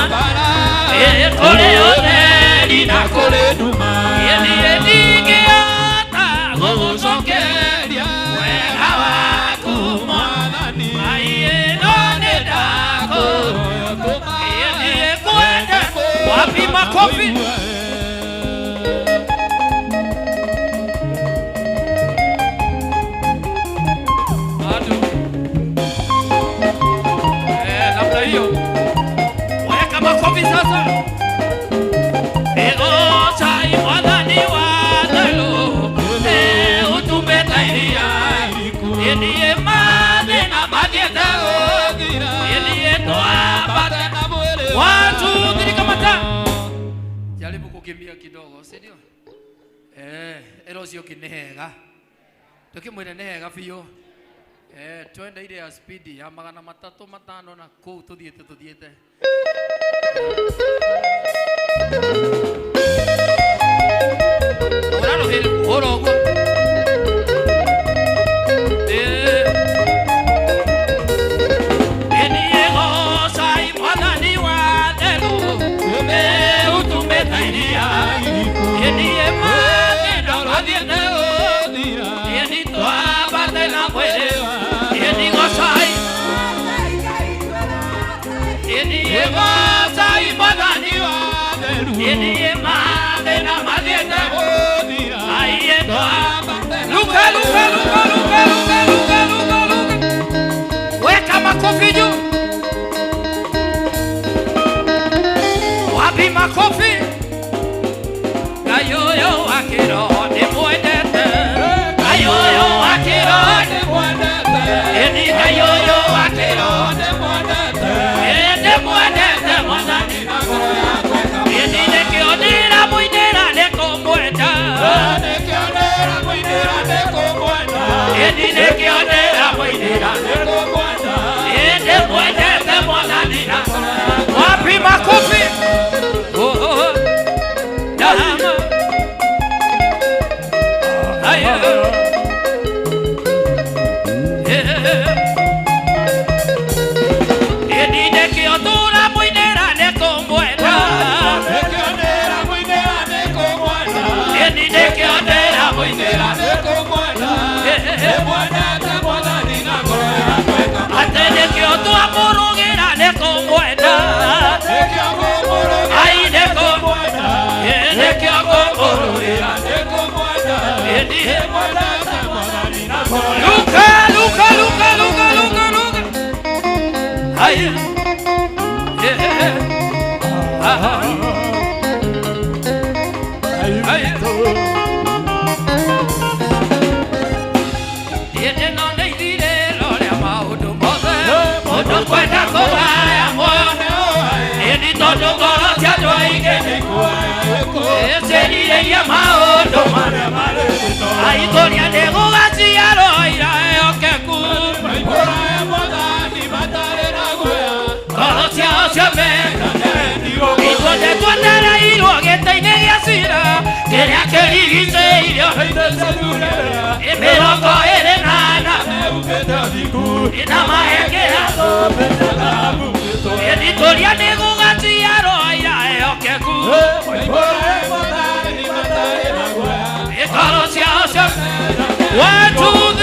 kũrĩ ũtheri na kũrĩ nduma Ĩni ndingĩhota gũgũcokeria wega waku Mwathani Maiĩ no nĩndakũhoya Ĩni ngwenda. Wapi makofi. Bado. Namna hiyo. Weka makofi sasa. Ego chai Mwathani wa thayũ ũtũmĩte iria Ĩniĩ mathĩna mathiĩte gũthira Ĩniĩ twambate na mwĩrĩ. 1 2 3 kamata. Jaribu kukimbia kidogo, si ndio? Ĩro ũcio ũngĩ nĩ hega. Tũkĩmwĩre nĩ hega biũ. Twende ile ya spidi ya 305 na kũu tũthiĩte tũthiĩte. Hũra rũhĩ, hũra ũguo. Ĩniĩ gocai Mwathani wa therũ ũtũmĩte iria Luka, luka, luka, luka, luka, luka, luka, luka. Weka makofi juu. Wapi makofi? Kayoyo akiro ni mwendete. Kayoyo akiro ni mwendete. Eni kayoyo akiro ni mwendete. Eni mwendete mwanani na ngoro yakwa. Eni nekio ndira muinira nekumwenda. Nekio ndira muinira nekumwenda. Eni nekio ndira muinira nekumwenda. Eni mwendete mwanani na ngoro yakwa. Wapi makofi? Oh oh. Dama. Ayo. Eni nekio ndira muinira nekumwenda. Nekio ndira muinira nekumwenda. Eni nekio ndira muinira nekumwenda. Mwendete mwathani na ngoro yakwa. Ate nekio twamũrũgĩra nekumwenda. Nekio ngũmũrũgĩra ai nekumwenda. Nekio ngũmũrũgĩra nekumwenda. Eni mwendete mwathani na ngoro yakwa. Luka, luka, luka, luka, luka, luka. Ai. Ah. Ai. Kwenda kũgaya muoyo ĩni tondũ ngoro cia andũ aingĩ ĩcĩrirĩirie maũndũ marĩa aitũria nĩ gũgaciarwo ira ehokeku ngoro ciao ciameka ithuothe twetereirwo gĩtĩ-inĩ gĩa cira kĩrĩa kĩrigicĩirio 24 ina mahengera Editoria nĩ gũgaciarwo ira ehokeku ngoro ciao cia 1 2 3.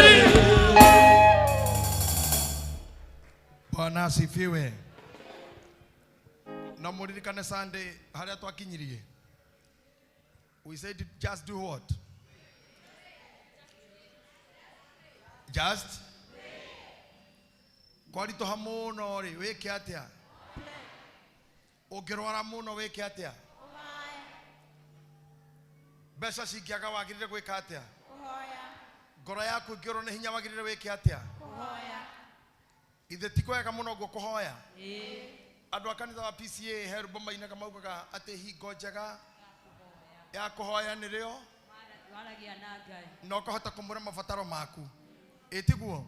Bwana asifiwe. Na muririkane Sunday haria twakinyirie. We said just do what? Just kwaritũha mũno rĩ wĩke atĩa? Ũngĩrwara mũno wĩke atĩa? Mbeca cingĩaga wagĩrĩire gwĩka atĩa? Ngoro yaku ĩngĩũrwo nĩ hinya wagĩrĩire wĩke atĩa? Ithe ti kwega mũno ũguo kũhoya. Andũ a kanitha wa PCA he rwĩmbo mainaga maugaga atĩ hingo njega ya kũhoya nĩrĩo na ũkahota kũmwĩra mabataro maku. Ĩtiguo?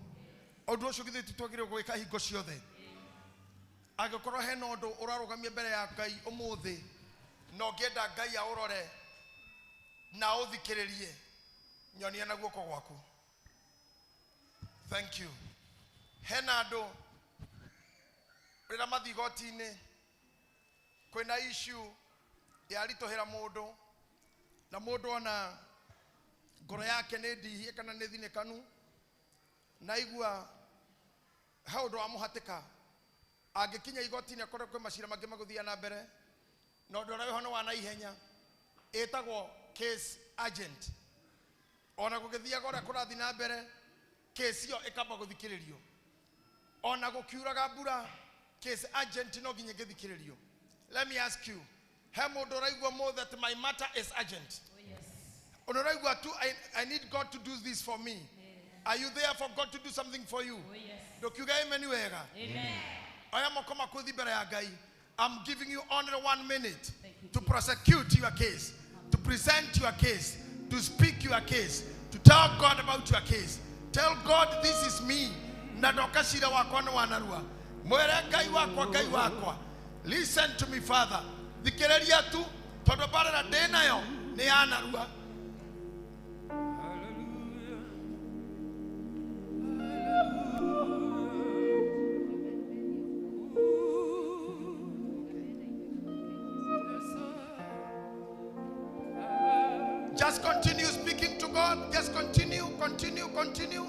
Ũndũ ũcio githĩ ti twagĩrĩirwo gwĩka hingo ciothe. Angĩkorwo hena ũndũ ũrarũgamia mbere ya Ngai ũmũthĩ na ũngĩenda Ngai aũrore na aũthikĩrĩrie, nyonia na guoko gwaku. Thank you. Hena andũ rĩrĩa mathiĩ igoti-inĩ kwĩna issue yaritũhĩra mũndũ na mũndũ ona ngoro yake nĩ ndihie kana nĩ thinĩkanu na igua he ũndũ wa mũhatĩka angĩkinya igoti-inĩ akorwo kwĩ macira mangĩ magũthiĩ na mbere na ũndũ ũrĩa wĩho nĩ wa naihenya ĩtagwo case agent. Ona gũgĩthiaga ũrĩa kũrathiĩ na mbere case ĩyo ĩkamba gũthikĩrĩrio. Ona gũkiuraga mbura case agent no nginya ĩgĩthikĩrĩrio. Let me ask you, he mũndũ ũraigua mũthĩ that my matter is urgent? Ũraigua tu I need God to do this for me. Are you there for God to do something for you? Ndokiuga amen wega. Oya moko maku thi mbere ya Ngai. I'm giving you only 1 minute to prosecute your case, to present your case, to speak your case, to tell God about your case. Tell God this is me. Na ndoka cira wakwa nĩ wanarua. Mwĩre Ngai wakwa, Ngai wakwa. Listen to me, Father. Thikĩrĩria tu tondũ mbarĩra ndĩ nayo nĩ ya narua. Just continue speaking to God. Just continue, continue, continue.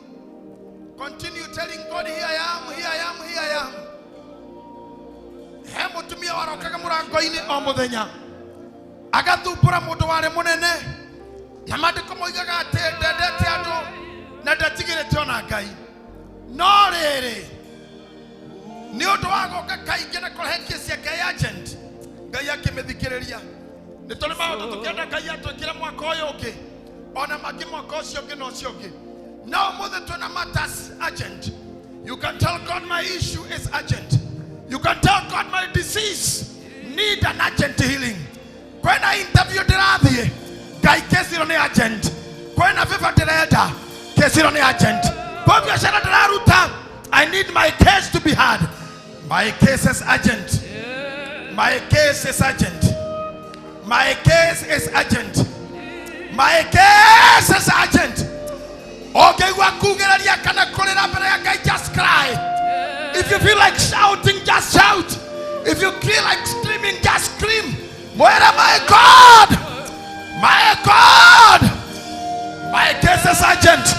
Continue telling God, here I am, here I am, here I am. He mũtumia warokaga mũrango-inĩ o mũthenya. Agathumbũra mũndũ warĩ mũnene. Na maandĩko moigaga atĩ ndendete andũ na ndatigĩrĩte ona Ngai. No rĩrĩ, nĩ ũndũ wa gũka kaingĩ na kũrehe kesi ya Ngai agent, Ngai akĩmĩthikĩrĩria. Nĩ tũrĩ maũndũ tũkĩenda Ngai atwĩkĩre mwaka ũyũ ũngĩ, ona mangĩ mwaka ũcio ũngĩ na ũcio ũngĩ. No ũmũthĩ twĩna matters urgent. You can tell God my issue is urgent. You can tell God my disease need an urgent healing. Kwena interview ndĩrathiĩ, Ngai kesi ĩno nĩ urgent. Kwena favor ndĩrenda, kesi ĩno nĩ urgent. Kwa biashara ndĩraruta, I need my case to be heard. My case is urgent. My case is urgent. My case is urgent. My case is urgent. Ũngĩigua kugĩrĩria kana kũrĩra mbere ya Ngai, just cry. If you feel like shouting, just shout. If you feel like screaming, just scream. Mwĩre, my God, my God, my case is urgent.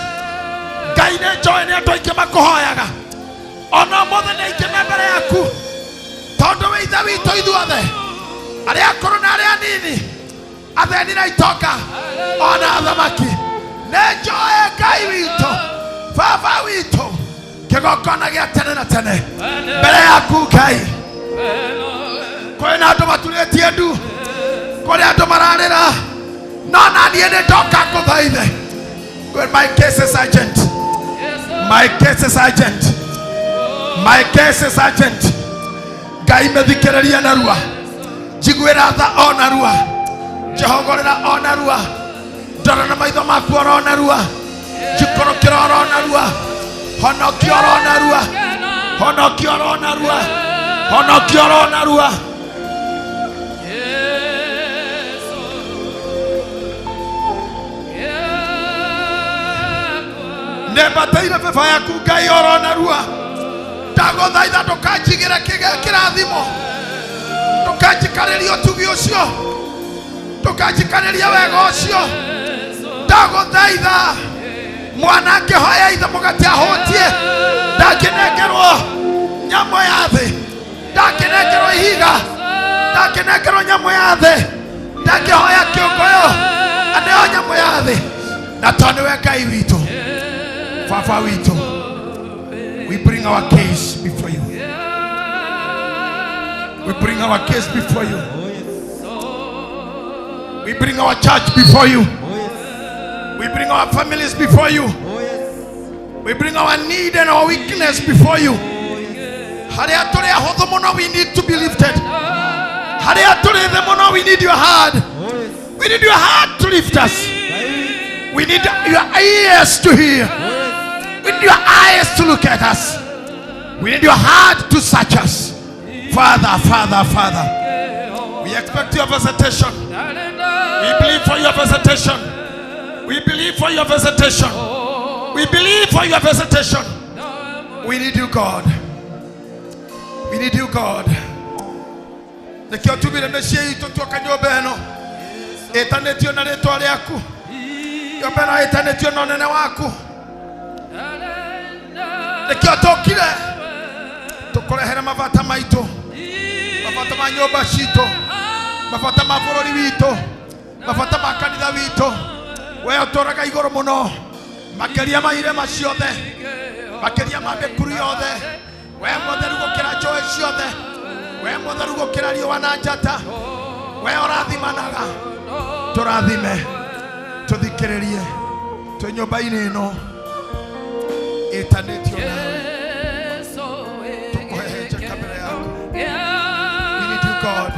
Ngai nĩ njũĩ nĩ andũ aingĩ makũhoyaga. Ona ũmũthĩ nĩ aingĩ me mbere yaku. Tondũ wĩ ithe witũ ithuothe, arĩa akũrũ na arĩa anini, atheni na itonga, ona athamaki. Nĩ njũĩ Ngai witũ, Baba witũ, kĩgongona gĩa tene na tene mbere yaku Ngai. Kwĩna andũ maturĩtie ndu, kũrĩ andũ mararĩra, no na niĩ nĩ ndoka ngũthaithe. My case is urgent. My case is urgent. My case is urgent. Ngai mĩthikĩrĩrie narua, njiguĩra tha o narua, njĩhogorera o narua, ndora na maitho maku oro narua, njikũrũkĩra oro narua, honokia oro narua, honokia oro narua, honokia oro narua. Nĩmbataire baba yaku Ngai oro narua. Ndagũthaitha ndũkanjigĩre kĩrathimo, ndũkanjikarĩrie ũtugi ũcio, ndũkanjikarĩrie wega ũcio. Ndagũthaitha mwana angĩhoya ithe mũgate ahũtie, ndangĩnengerwo nyamũ ya thĩ, ndangĩnengerwo ihiga, ndangĩnengerwo nyamũ ya thĩ, ndangĩhoya kĩũngũyũ aneo nyamũ ya thĩ. Na tondũ nĩwe Ngai witũ, Baba witũ, we bring our case before you. We bring our case before you. We bring our church before you. We bring our families before you. We bring our need and our weakness before you. Harĩa tũrĩ ahũthũ mũno, we need to be lifted. Harĩa tũrĩ thĩ mũno, we need your hand. We need your hand to lift us. We need your ears to hear. We need your eyes to look at us. We need your heart to search us. Father, Father, Father, we expect your visitation. We believe for your visitation. We believe for your visitation. We believe for your visitation. We need you, God. We need you, God. Nĩkĩo tumire mĩciĩ itũ tuoka nyũmba ĩno ĩtanĩtio na rĩtwa rĩaku, nyũmba ĩno ĩtanĩtio na ũnene waku. Nĩkĩo tũkire tũkũrehere mabata maitũ, mabata ma nyũmba citũ, mabata ma bũrũri witũ, mabata ma kanitha witũ. We ũtũraga igũrũ mũno makĩria ma irĩma ciothe, makĩria ma mĩkuru yothe. We mũtheru gũkĩra njũĩ ciothe, we mũtheru gũkĩra riũa na njata. We ũrathimanaga, tũrathime, tũthikĩrĩrie twĩ nyũmba-inĩ ĩno ĩtanĩtio nawe, tũkũhehenjeka mbere yaku. We need you, God,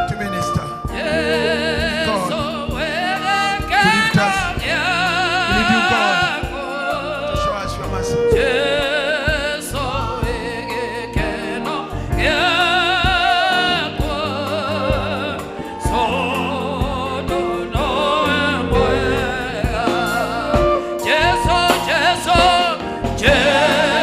to minister. We need God to lift us. We need you, God, to show us your mercy. Jesu, Jesu, Jesu.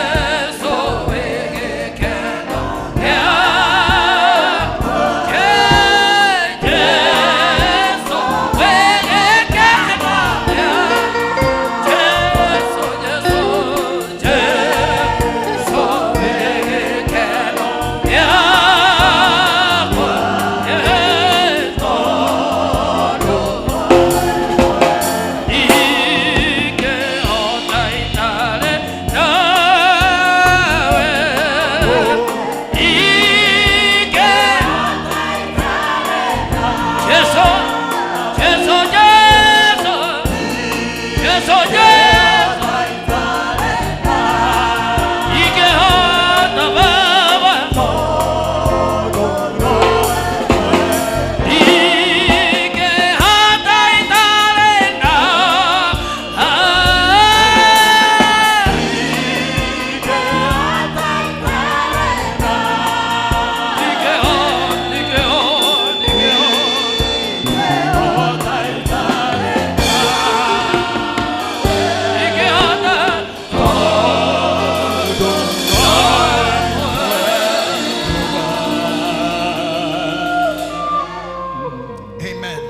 Amen.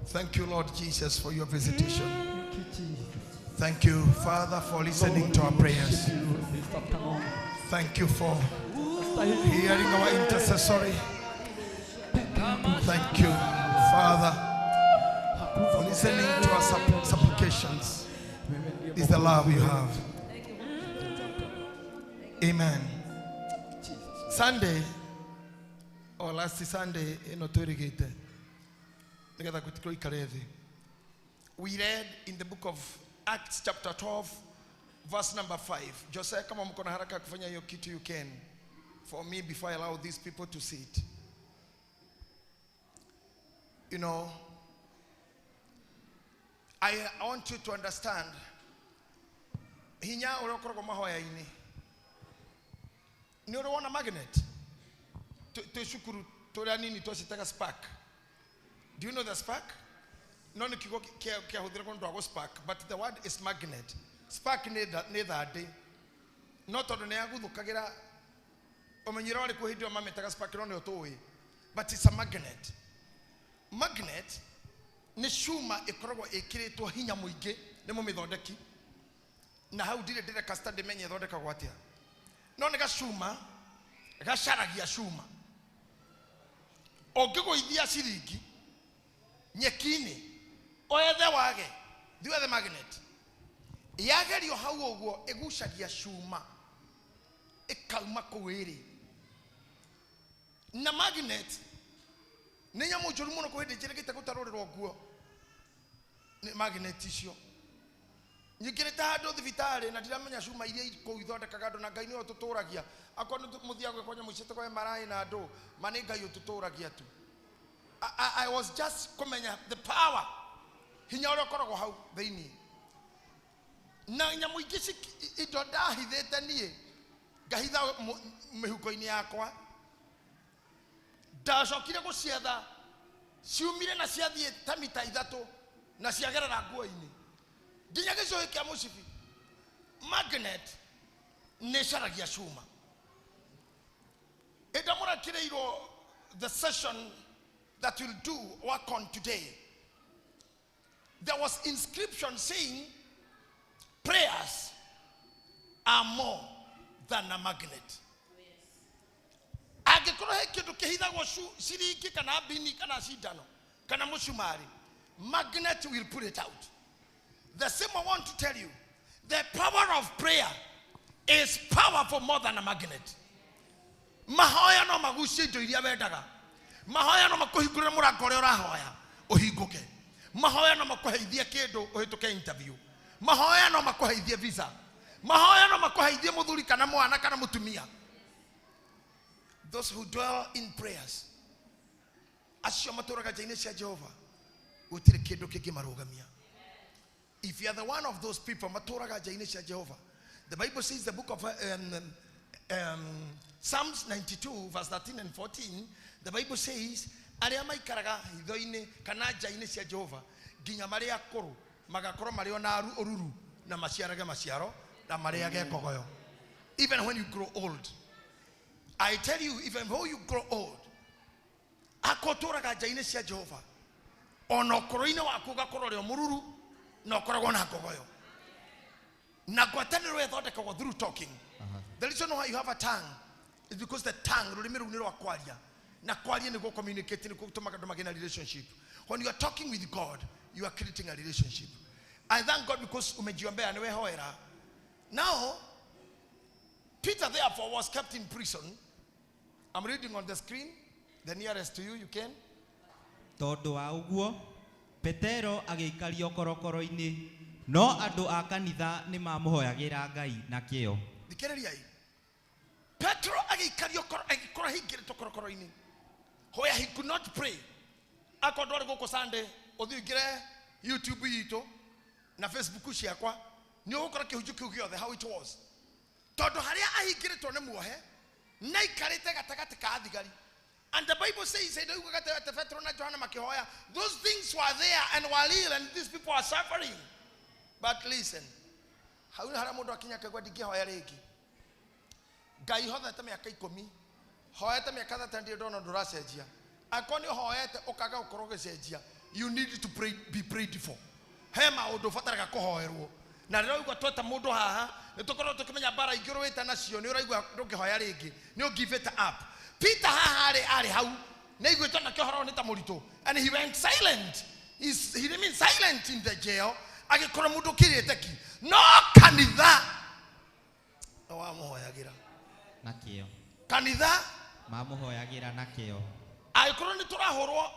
Thank you, Lord Jesus, for your visitation. Thank you, Father, for listening to our prayers. Thank you for hearing our intercessory. Thank you, Father, for listening to our supplications. Is the love you have. Amen. Sunday, or last Sunday, we read in the book of Acts chapter 12, verse number 5. Jose, kama mko na haraka kufanya hiyo kitu, you can. For me, before I allow these people to sit. You know, I want you to understand. Hinya ũrĩa ũkoragwo mahoya-inĩ. Nĩ ũrĩ wona magnet? Twĩ cukuru tũrĩa nini twacitaga spark. Do you know the spark? No nĩ kiugo kĩahũthĩragwo nĩ ũndũ wa gũ spark, but the word is magnet. Spark nĩ thandĩ. No tondũ nĩ yaguthũkagĩra ũmenyero warĩ kuo hĩndĩ ĩyo mamĩtaga spark, no nĩ ũtũĩ. But it's a magnet. Magnet nĩ cuma ĩkoragwo ĩkĩrĩtwo hinya mũingĩ nĩ mũmĩthondeki. Na hau ndirĩ ndĩreka study menye ĩthondekagwo atĩa. No nĩ gacuma gacaragia cuma. Ũngĩgũithia ciringi nyeki-inĩ wethe wage, thiĩ wethe magnet. Yagerio hau ũguo ĩgucagia cuma ĩkauma kũu ĩrĩ. Na magnet nĩ nyamũ njũru mũno kwĩ hĩndĩ njĩrĩgĩte gũtarũrĩrwo nguo nĩ magnet icio. Nyingĩrĩte handũ thibitarĩ na ndiramenya cuma iria kũu ithondekaga andũ, na Ngai nĩwe ũtũtũragia. Akorwo nĩ mũthiaga gwĩkwo nyamũ icio ciĩtagwo MRI na andũ, ma nĩ Ngai ũtũtũragia tu. I was just kũmenya the power, hinya ũrĩa ũkoragwo hau thĩinĩ. Na nyamũ ingĩ indo ndahithĩte niĩ, ngahitha mĩhuko-inĩ yakwa. Ndacokire gũcietha, ciumire na ciathiĩ ta mita 3 na ciagerera nguo-inĩ. Nginya gĩcũhĩ kĩa mũcibi. Magnet nĩ ĩcaragia cuma. Ĩndamũrakĩrĩirwo the session that we'll do work on today. There was inscription saying prayers are more than a magnet. Angĩkorwo he kĩndũ kĩhithagwo ciringi kana bini kana cindano kana mũcumarĩ, magnet will pull it out. The same I want to tell you, the power of prayer is powerful more than a magnet. Mahoya no magucie indo iria wendaga. Mahoya no makũhingũrĩre mũrango ũrĩa ũrahoya ũhingũke. Mahoya no makũheithie kĩndũ ũhĩtũke interview. Mahoya no makũheithie visa. Mahoya no makũheithie mũthuri kana mwana kana mũtumia. Those who dwell in prayers, acio matũraga nja-inĩ cia Jehova, gũtirĩ kĩndũ kĩngĩmarũgamia. If you are the one of those people, matũraga nja-inĩ cia Jehova, the Bible says, the book of Psalms 92 verse 13 and 14, the Bible says, arĩa maikaraga hitho-inĩ kana nja-inĩ cia Jehova nginya marĩ akũrũ magakorwo marĩ ona ũruru na maciarage maciaro na marĩage kogoyo. Even when you grow old, I tell you, even when you grow old, akotũraga nja-inĩ cia Jehova, ona ũkũrũ-inĩ waku ũgakorwo ũrĩ o mũruru na ũkoragwo na ngogoyo. Na ngwatanĩro ĩthondekagwo through talking. The reason why you have a tongue is because the tongue, rũrĩmĩ rũu nĩ rwa kwaria. Na kwaria nĩguo communicate, nĩguo gũtũmaga andũ magĩe na relationship. When you are talking with God, you are creating a relationship. I thank God because umejiombea nĩwe hoera. Now, Peter therefore was kept in prison. I'm reading on the screen, the nearest to you, you can. Tondũ wa ũguo, Petero agĩikario korokoro-inĩ, no andũ a kanitha nĩ mamũhoyagĩra Ngai na kĩyo. Thikĩrĩriai. Petero agĩikario agĩkorwo ahingĩrĩtwo korokoro-inĩ. Where he could not pray. Akorwo ndwarĩ gũkũ Sunday, ũthiĩ ũingĩre YouTube itũ na Facebook ciakwa, nĩ ũgũkora kĩhunjio kĩu gĩothe how it was. Tondũ harĩa ahingĩrĩtwo nĩ muohe, na aikarĩte gatagatĩ ka thigari. And the Bible says, those things were there and were real, and these people are suffering. But listen, hau nĩ harĩa mũndũ akinya akaigua ndingĩhoya rĩngĩ. Ngai hothete mĩaka 10, hoete mĩaka 30 ndirĩ ndona ũndũ ũracenjia. Angĩkorwo nĩ ũhoete ũkaga gũkorwo ũgĩcenjia, you need to pray, be prayed for. He maũndũ ũbataraga kũhoerwo. Na rĩrĩa ũraigua tweta mũndũ haha, nĩ tũkorwo tũkĩmenya mbara ingĩ ũrũĩte nacio, nĩ ũraigua ndũngĩhoya rĩngĩ, nĩ ũ give it up. Peter haha arĩ arĩ hau, nĩ aiguĩte onake ũhoro nĩ ta mũritũ, and he went silent. He remained silent in the jail, agĩkorwo mũndũ ũkirĩte ki. No kanitha no wamũhoyagĩra. Na kĩo. Kanitha Mamũhoyagĩra na kĩo. Angĩkorwo nĩ tũrahũrwo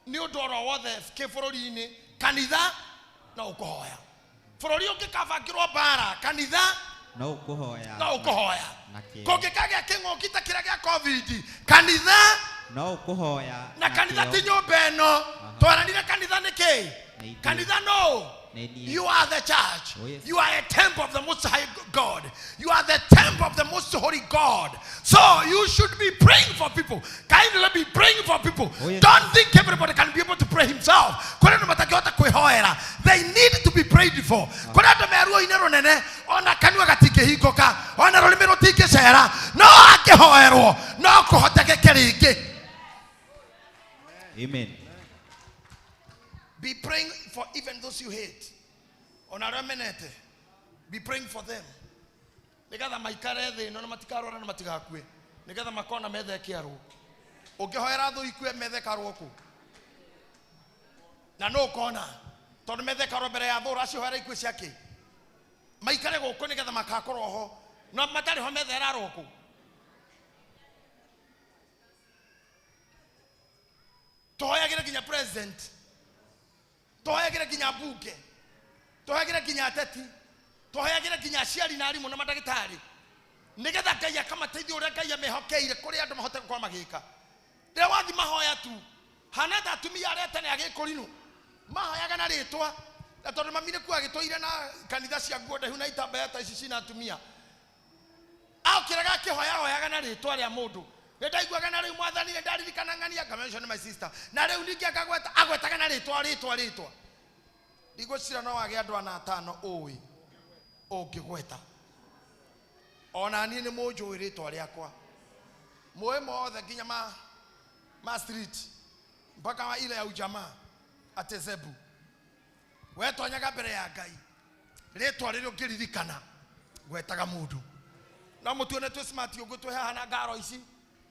nĩ ũndũ oro wothe kĩbũrũri-inĩ, kanitha no ũkũhoya. Bũrũri ũngĩkabangĩrwo mbara, kanitha No ũkũhoya. No ũkũhoya. Na kĩo. Kũngĩkagĩa kĩng'ũki ta kĩrĩa gĩa COVID, kanitha No ũkũhoya. Na kanitha ti nyũmba ĩno. Twaranire kanitha nĩ kĩ? Kanitha no. You are the church. Oh, yes. You are a temple of the Most High God. You are the temple of the Most Holy God. So you should be praying for people. Kindly be praying for people. Oh, yes. Don't think everybody can be able to pray himself. Kũrĩ andũ matangĩhota kwĩhoera. They need to be prayed for. Kũrĩ andũ me ruo-inĩ rũnene, ona kanua gatingĩhingũka, ona rũrĩmĩ rũtingĩcera, no angĩhoerwo, no kũhotekeke rĩngĩ. Amen. Be praying for even those you hate. Ona arĩa menete. Be praying for them. Nĩgetha maikare thĩ ĩno na matikarware na matigakue. Nĩgetha makona metha ĩkĩarwo. Ũngĩhoera thũ ikue metha ĩkarwo kũ? Na nũ ũkona? Tondũ metha ĩkarwo mbere ya thũ ũracihoera ikue ciake. Maikare gũkũ nĩgetha makakorwo ho. No matarĩ ho metha ĩrarwo kũ? Tũhoyagĩre nginya president. Tũhoyagĩre nginya mbunge. Tũhoyagĩre nginya ateti. Tũhoyagĩre nginya aciari na arimũ na mandagĩtarĩ. Nĩgetha Ngai akamateithia ũrĩa Ngai amehokeire kũrĩa andũ mahote gũkorwo magĩka. Rĩrĩa wathiĩ mahoya tu, hana ta atumia arĩa tene a Gĩkũrinũ, mahoyaga na rĩtwa, na tondũ mami nĩkuo agĩtũire na kanitha cia nguo ndaihu na itambaya ta ici cina atumia. Aokĩraga akĩhoya hoyaga na rĩtwa rĩa mũndũ. Nĩ ndaiguaga na rĩu mwathani nĩ ndaririkana ng'ania, ngamenya ũcio nĩ my sister. Na rĩu ningĩ akagweta, agwetaga na rĩtwa, rĩtwa, rĩtwa. Ndigwĩciria no wage andũ ana atano ũĩ ũngĩgweta. Ona niĩ nĩ mũnjũĩ rĩtwa rĩakwa. Mũĩ mothe nginya ma street mpaka wa ile ya ujamaa atĩ Zebu. Wetonyaga mbere ya Ngai. Rĩtwa rĩrĩa ũngĩririkana gwetaga mũndũ. No mũtuone twĩ smart ũguo twĩ haha na ngaro ici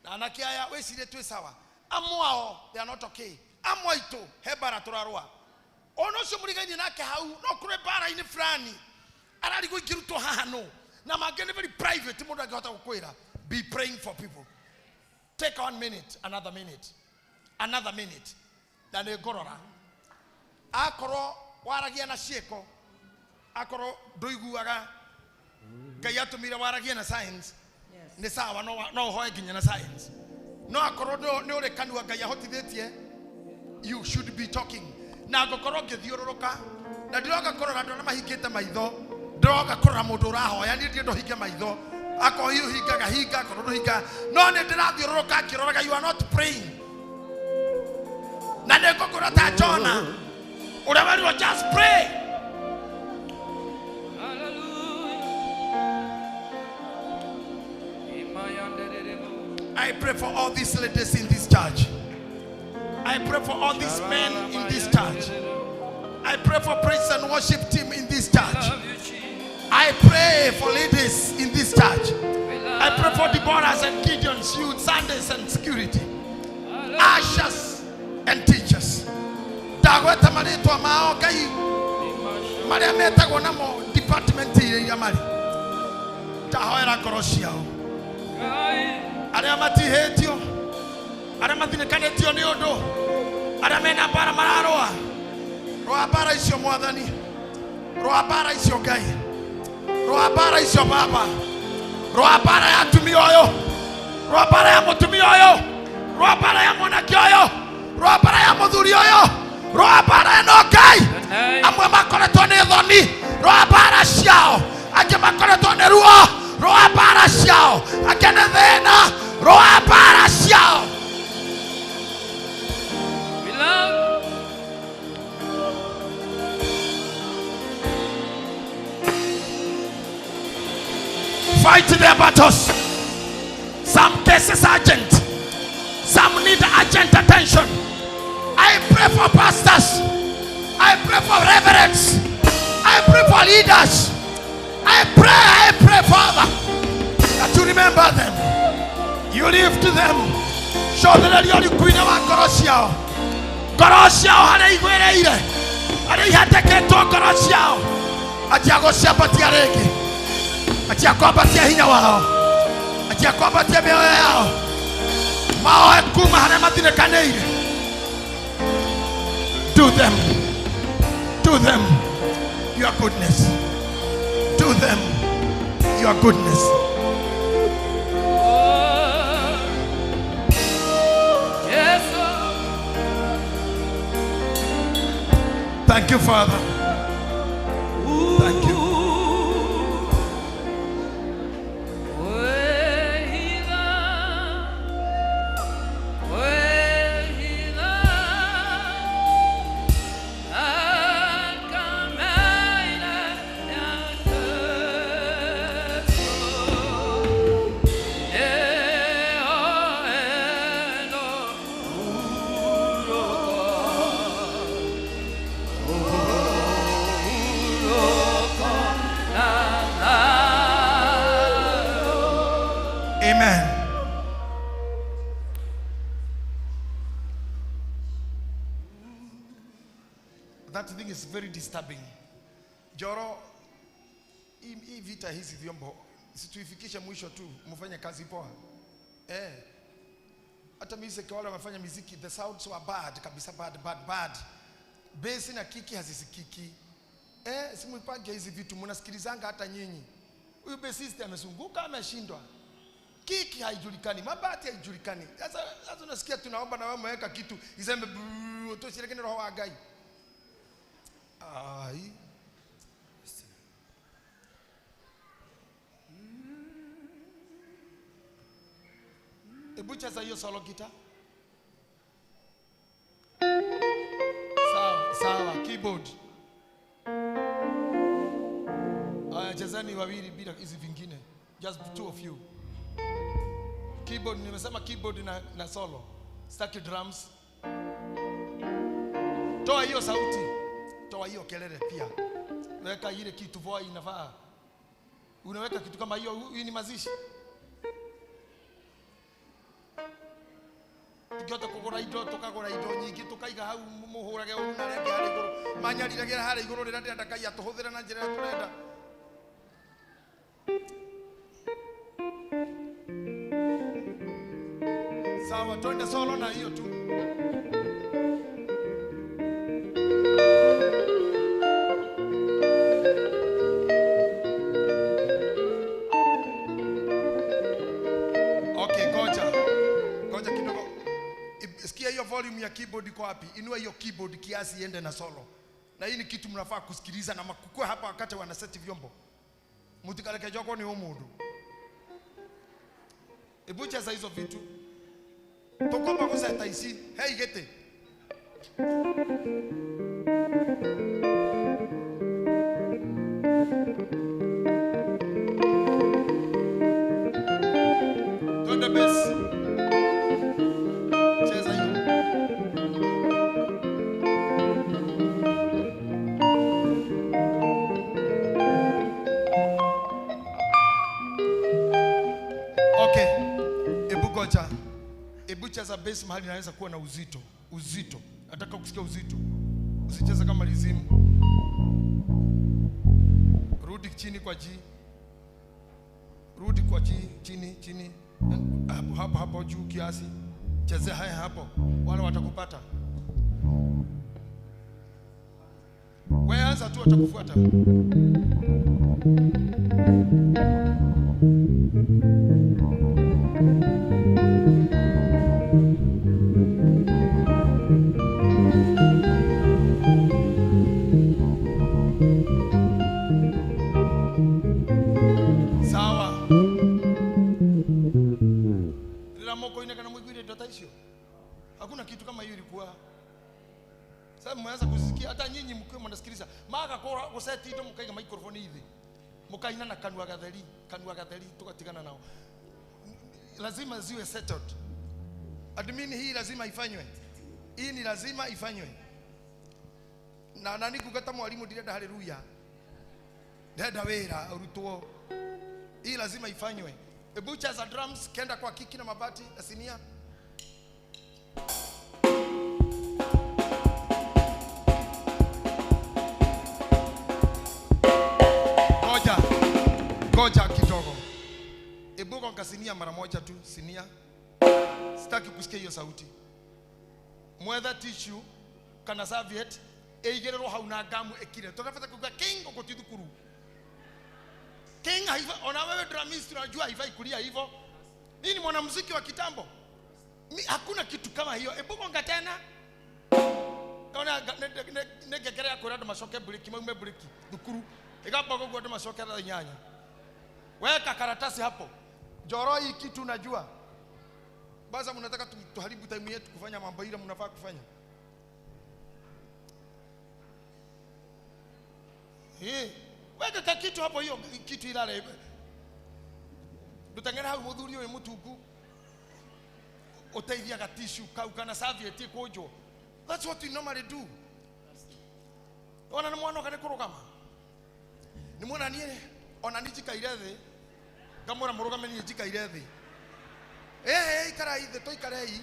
na anake aya wĩcirie twĩ sawa. Amwe ao they are not okay. Amwe aitũ he mbara tũrarũa. Ona ũcio mũrigainie nake hau no kũrĩ mbara-inĩ fulani ararigwo ingĩrutwo haha no. Na mangĩ nĩ very private mũndũ angĩhota gũkwĩra. Be praying for people. Take 1 minute, another minute, another minute. Na nĩ ngũrora. Akorwo waragia na ciĩko, akorwo ndũiguaga Ngai atũmire waragie na science, nĩ sawa, no ũhoe nginya na science. No akorwo nĩ ũrĩ kanua Ngai ahotithĩtie, you should be talking. Na ngũkorwo ngĩthiũrũrũka, na ndiroka kũrora andũ arĩa mahingĩte maitho, ndiroka kũrora mũndũ ũrahoya, niĩ ndirĩ ndũhinge maitho. Akorwo hihi ũhingaga, hinga, akorwo ndũhingaga. No nĩ ndĩrathiũrũrũka ngĩroraga, you are not praying. Na nĩ ngũkũra ta Jona, ũrĩa werirwo just pray. I pray for all these ladies in this church. I pray for all these men in this church. I pray for praise and worship team in this church. I pray for ladies in this church. I pray for Deborahs and Gideons, youth, Sundays and security, ushers and teachers. Ndagweta marĩtwa mao Ngai marĩa metagwo namo department iria marĩ. Ndahoera ngoro ciao. Arĩa matihĩtio, arĩa mathinĩkanĩtio nĩ ũndũ, arĩa mena mbara mararũa. Rũa mbara icio Mwathani, rũa mbara icio Ngai, rũa mbara icio Baba, rũa mbara ya atumia ũyũ, rũa mbara ya mũtumia ũyũ, rũa mbara ya mwanake ũyũ, rũa mbara ya mũthuri ũyũ, rũa mbara ĩno Ngai. Amwe makoretwo nĩ thoni, rũa mbara ciao, angĩ makoretwo nĩ ruo, rũa mbara ciao, angĩ nĩ thĩna, rũa mbara ciao. Fight their battles. Some cases urgent, Some need urgent attention. I pray for pastors. I pray for reverends. I pray for leaders. I pray, Father, that you remember them. You lift them. Cothereria ũrikuinĩ wa ngoro ciao. Ngoro ciao harĩa igwĩrĩire, harĩa ihatĩkĩtwo ngoro ciao. Anjia gũciambatia rĩngĩ. Anjia kwambatia hinya wao. Anjia kwambatia mĩoyo yao. Maoe kuma harĩa mathinĩkanĩire. Do them. Do them your goodness. Do them your goodness. Yes. Thank you, Father. Thank you. Amen. That thing is very disturbing. Joro, hii vita hizi vyombo, situifikishe mwisho tu, mfanye kazi poa. Hata music wale wamefanya muziki, the sounds were bad, kabisa bad, bad, bad. Bass na kiki hazisikiki. Simuipange hizi vitu, mnasikilizanga hata nyinyi. Huyu bassist amezunguka, ameshindwa. Kiki haijulikani, mabati haijulikani. Sasa unasikia tunaomba na wewe umeweka kitu iseme tushirikane roho wa Ngai. Ai. Ebu cheza hiyo solo guitar. Sawa, sawa, keyboard. Aya, chezani wawili bila hizi vingine. Just two of you. Keyboard, nimesema keyboard na solo. Sitaki drums. Toa hiyo sauti. Toa hiyo kelele pia. Weka ile kitu voa inafaa. Unaweka kitu kama hiyo, hii ni mazishi. Tukiota kugura indo, tukagura indo nyingi, tukaiga hau muhurage ũru na rĩngĩ harĩa igũrũ. Manyariragĩra harĩa igũrũ rĩrĩa ndĩrenda Ngai atũhũthĩre na njĩra ĩrĩa tũrenda. Sawa, twende solo na hiyo tu. Okay, ngoja. Ngoja kidogo. Sikia hiyo volume ya keyboard iko wapi? Inua hiyo keyboard kiasi iende na solo. Na hii ni kitu mnafaa kusikiliza na makukue hapa wakati wanaseti vyombo. Mutikaleke joko ni umundu. Ebu cheza hizo vitu. Tukomba kuseta isi. Hey gete. Twende bass. Cheza hiyo. Okay. Ebu goja. Ebu cheza bass mahali inaweza kuwa na uzito. Uzito. Nataka kusikia uzito. Usicheze kama lizimu. Rudi chini kwa G. Rudi kwa G, chini, chini. Hapo hapo hapo juu kiasi. Chezea haya hapo. Wale watakupata. Wewe anza tu watakufuata. Sawa. Rira moko ine kana mwigwire data isio. Hakuna kitu kama hiyo ilikuwa. Sasa mmeanza kusikia hata nyinyi mkiwa mnasikiliza. Maka kwa kuseti ndo mkaiga microphone hivi. Mkaina na kanwa gatheri, tukatigana nao. Lazima ziwe settled. Admin hii lazima ifanywe. Hii ni lazima ifanywe. Na nani kugata mwalimu ndirenda haleluya. Ndenda wira urutwo. Hii lazima ifanywe. Ebucha za drums kenda kwa kiki na mabati na sinia. Ngoja. Ngoja kidogo. Ebu gonga sinia mara moja tu, sinia. Sitaki kusikia hiyo sauti. Mwetha tissue kana serviette eigererwo hau na ngamu ekire. Tunafata kuga king uko thukuru. King haifa, ona wewe drummist unajua haifai kulia hivyo. Mimi ni mwanamuziki wa kitambo. Hakuna kitu kama hiyo. Ebu gonga tena. Ona negegerea kwira andu macoke briki maume briki thukuru. Igamba guguo andu macoke thaa inyanya. Weka karatasi hapo. Njoro hii kitu unajua. Basa mnataka tuharibu time yetu kufanya mambo ile mnafaa kufanya. Weka kitu hapo, hiyo kitu ilale. Ndutengera hau muthuri uyu mutungu. Uteithiaga tissue kau kana serviette ikunjwo. That's what we normally do. Ona ni mwana kana kurugama. Ni mwana nie ona ni njikaire thi. Ngamwira murugame ni njikaire thi. Ikarai thi tuikarei.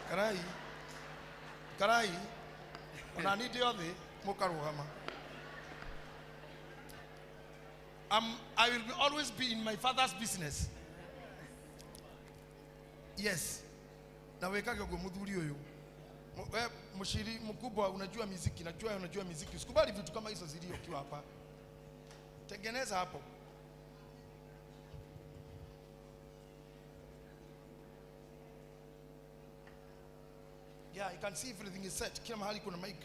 Karai. Karai. Ona ni ndio thi mukarugama. I will always be in my father's business. Yes. Na wekage uguo muthuri uyu. Mshiri mkubwa unajua muziki, najua unajua muziki. Usikubali vitu kama hizo zilio ukiwa hapa. Tengeneza hapo. Yeah, you can see everything is set. Kila mahali kuna mic.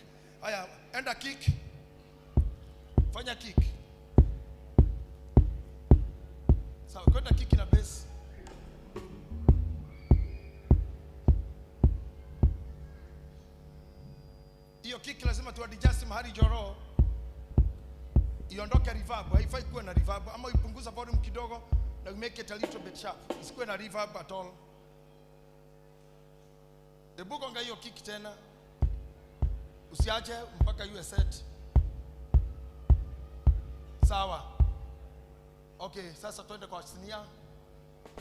Haya, enda kick. Fanya kick. Sawa, kwenda kick na bass. Hiyo kick lazima tu adjust mahali Njoro. Iondoke reverb, haifai kuwa na reverb, ama ipunguza volume kidogo na make it a little bit sharp. Isikuwe na reverb at all. Ebu gonga hiyo kick tena. Usiache mpaka iwe set. Sawa. Okay, sasa twende kwa sinia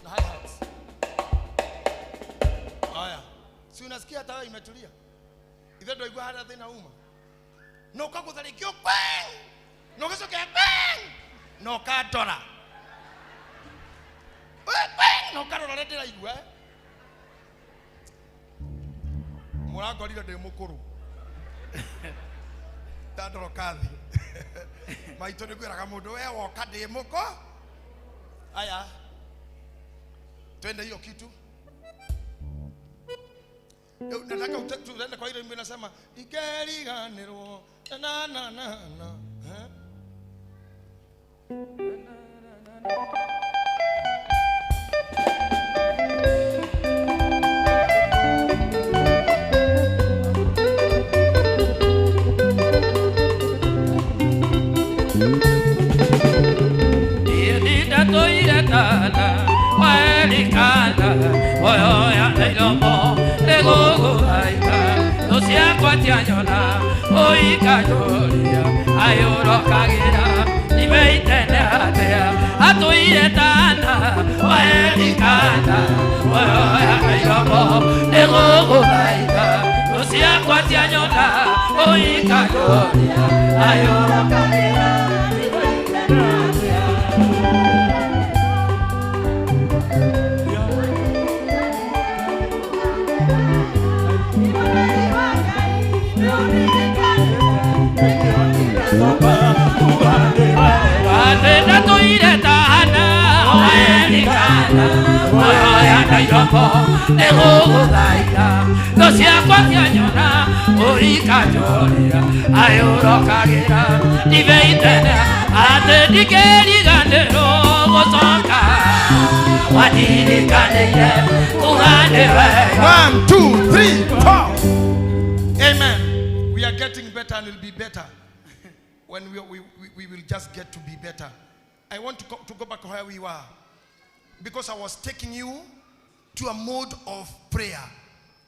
na hi-hats. Haya. Si unasikia hata wewe imetulia? Ithe ndoigua haria thina uma. No ukagutharikio kweng. No gicokea kweng. No ukandora. Kweng no ukarora ũrĩa ndĩraigua. Mũrangorire ndĩ mũkũrũ. Tandoro kathi. Maitũ nĩ kwĩraga mũndũ we woka ndĩ mũkũ. Aya. Twende hiyo kitu. Nataka tuende kwa ile wimbo inasema ikeriganirwo na na na na. One, 2, 3, 4. Amen. We are getting better and will be better when we will just get to be better. I want to go back where we were, because I was taking you to a mode of prayer.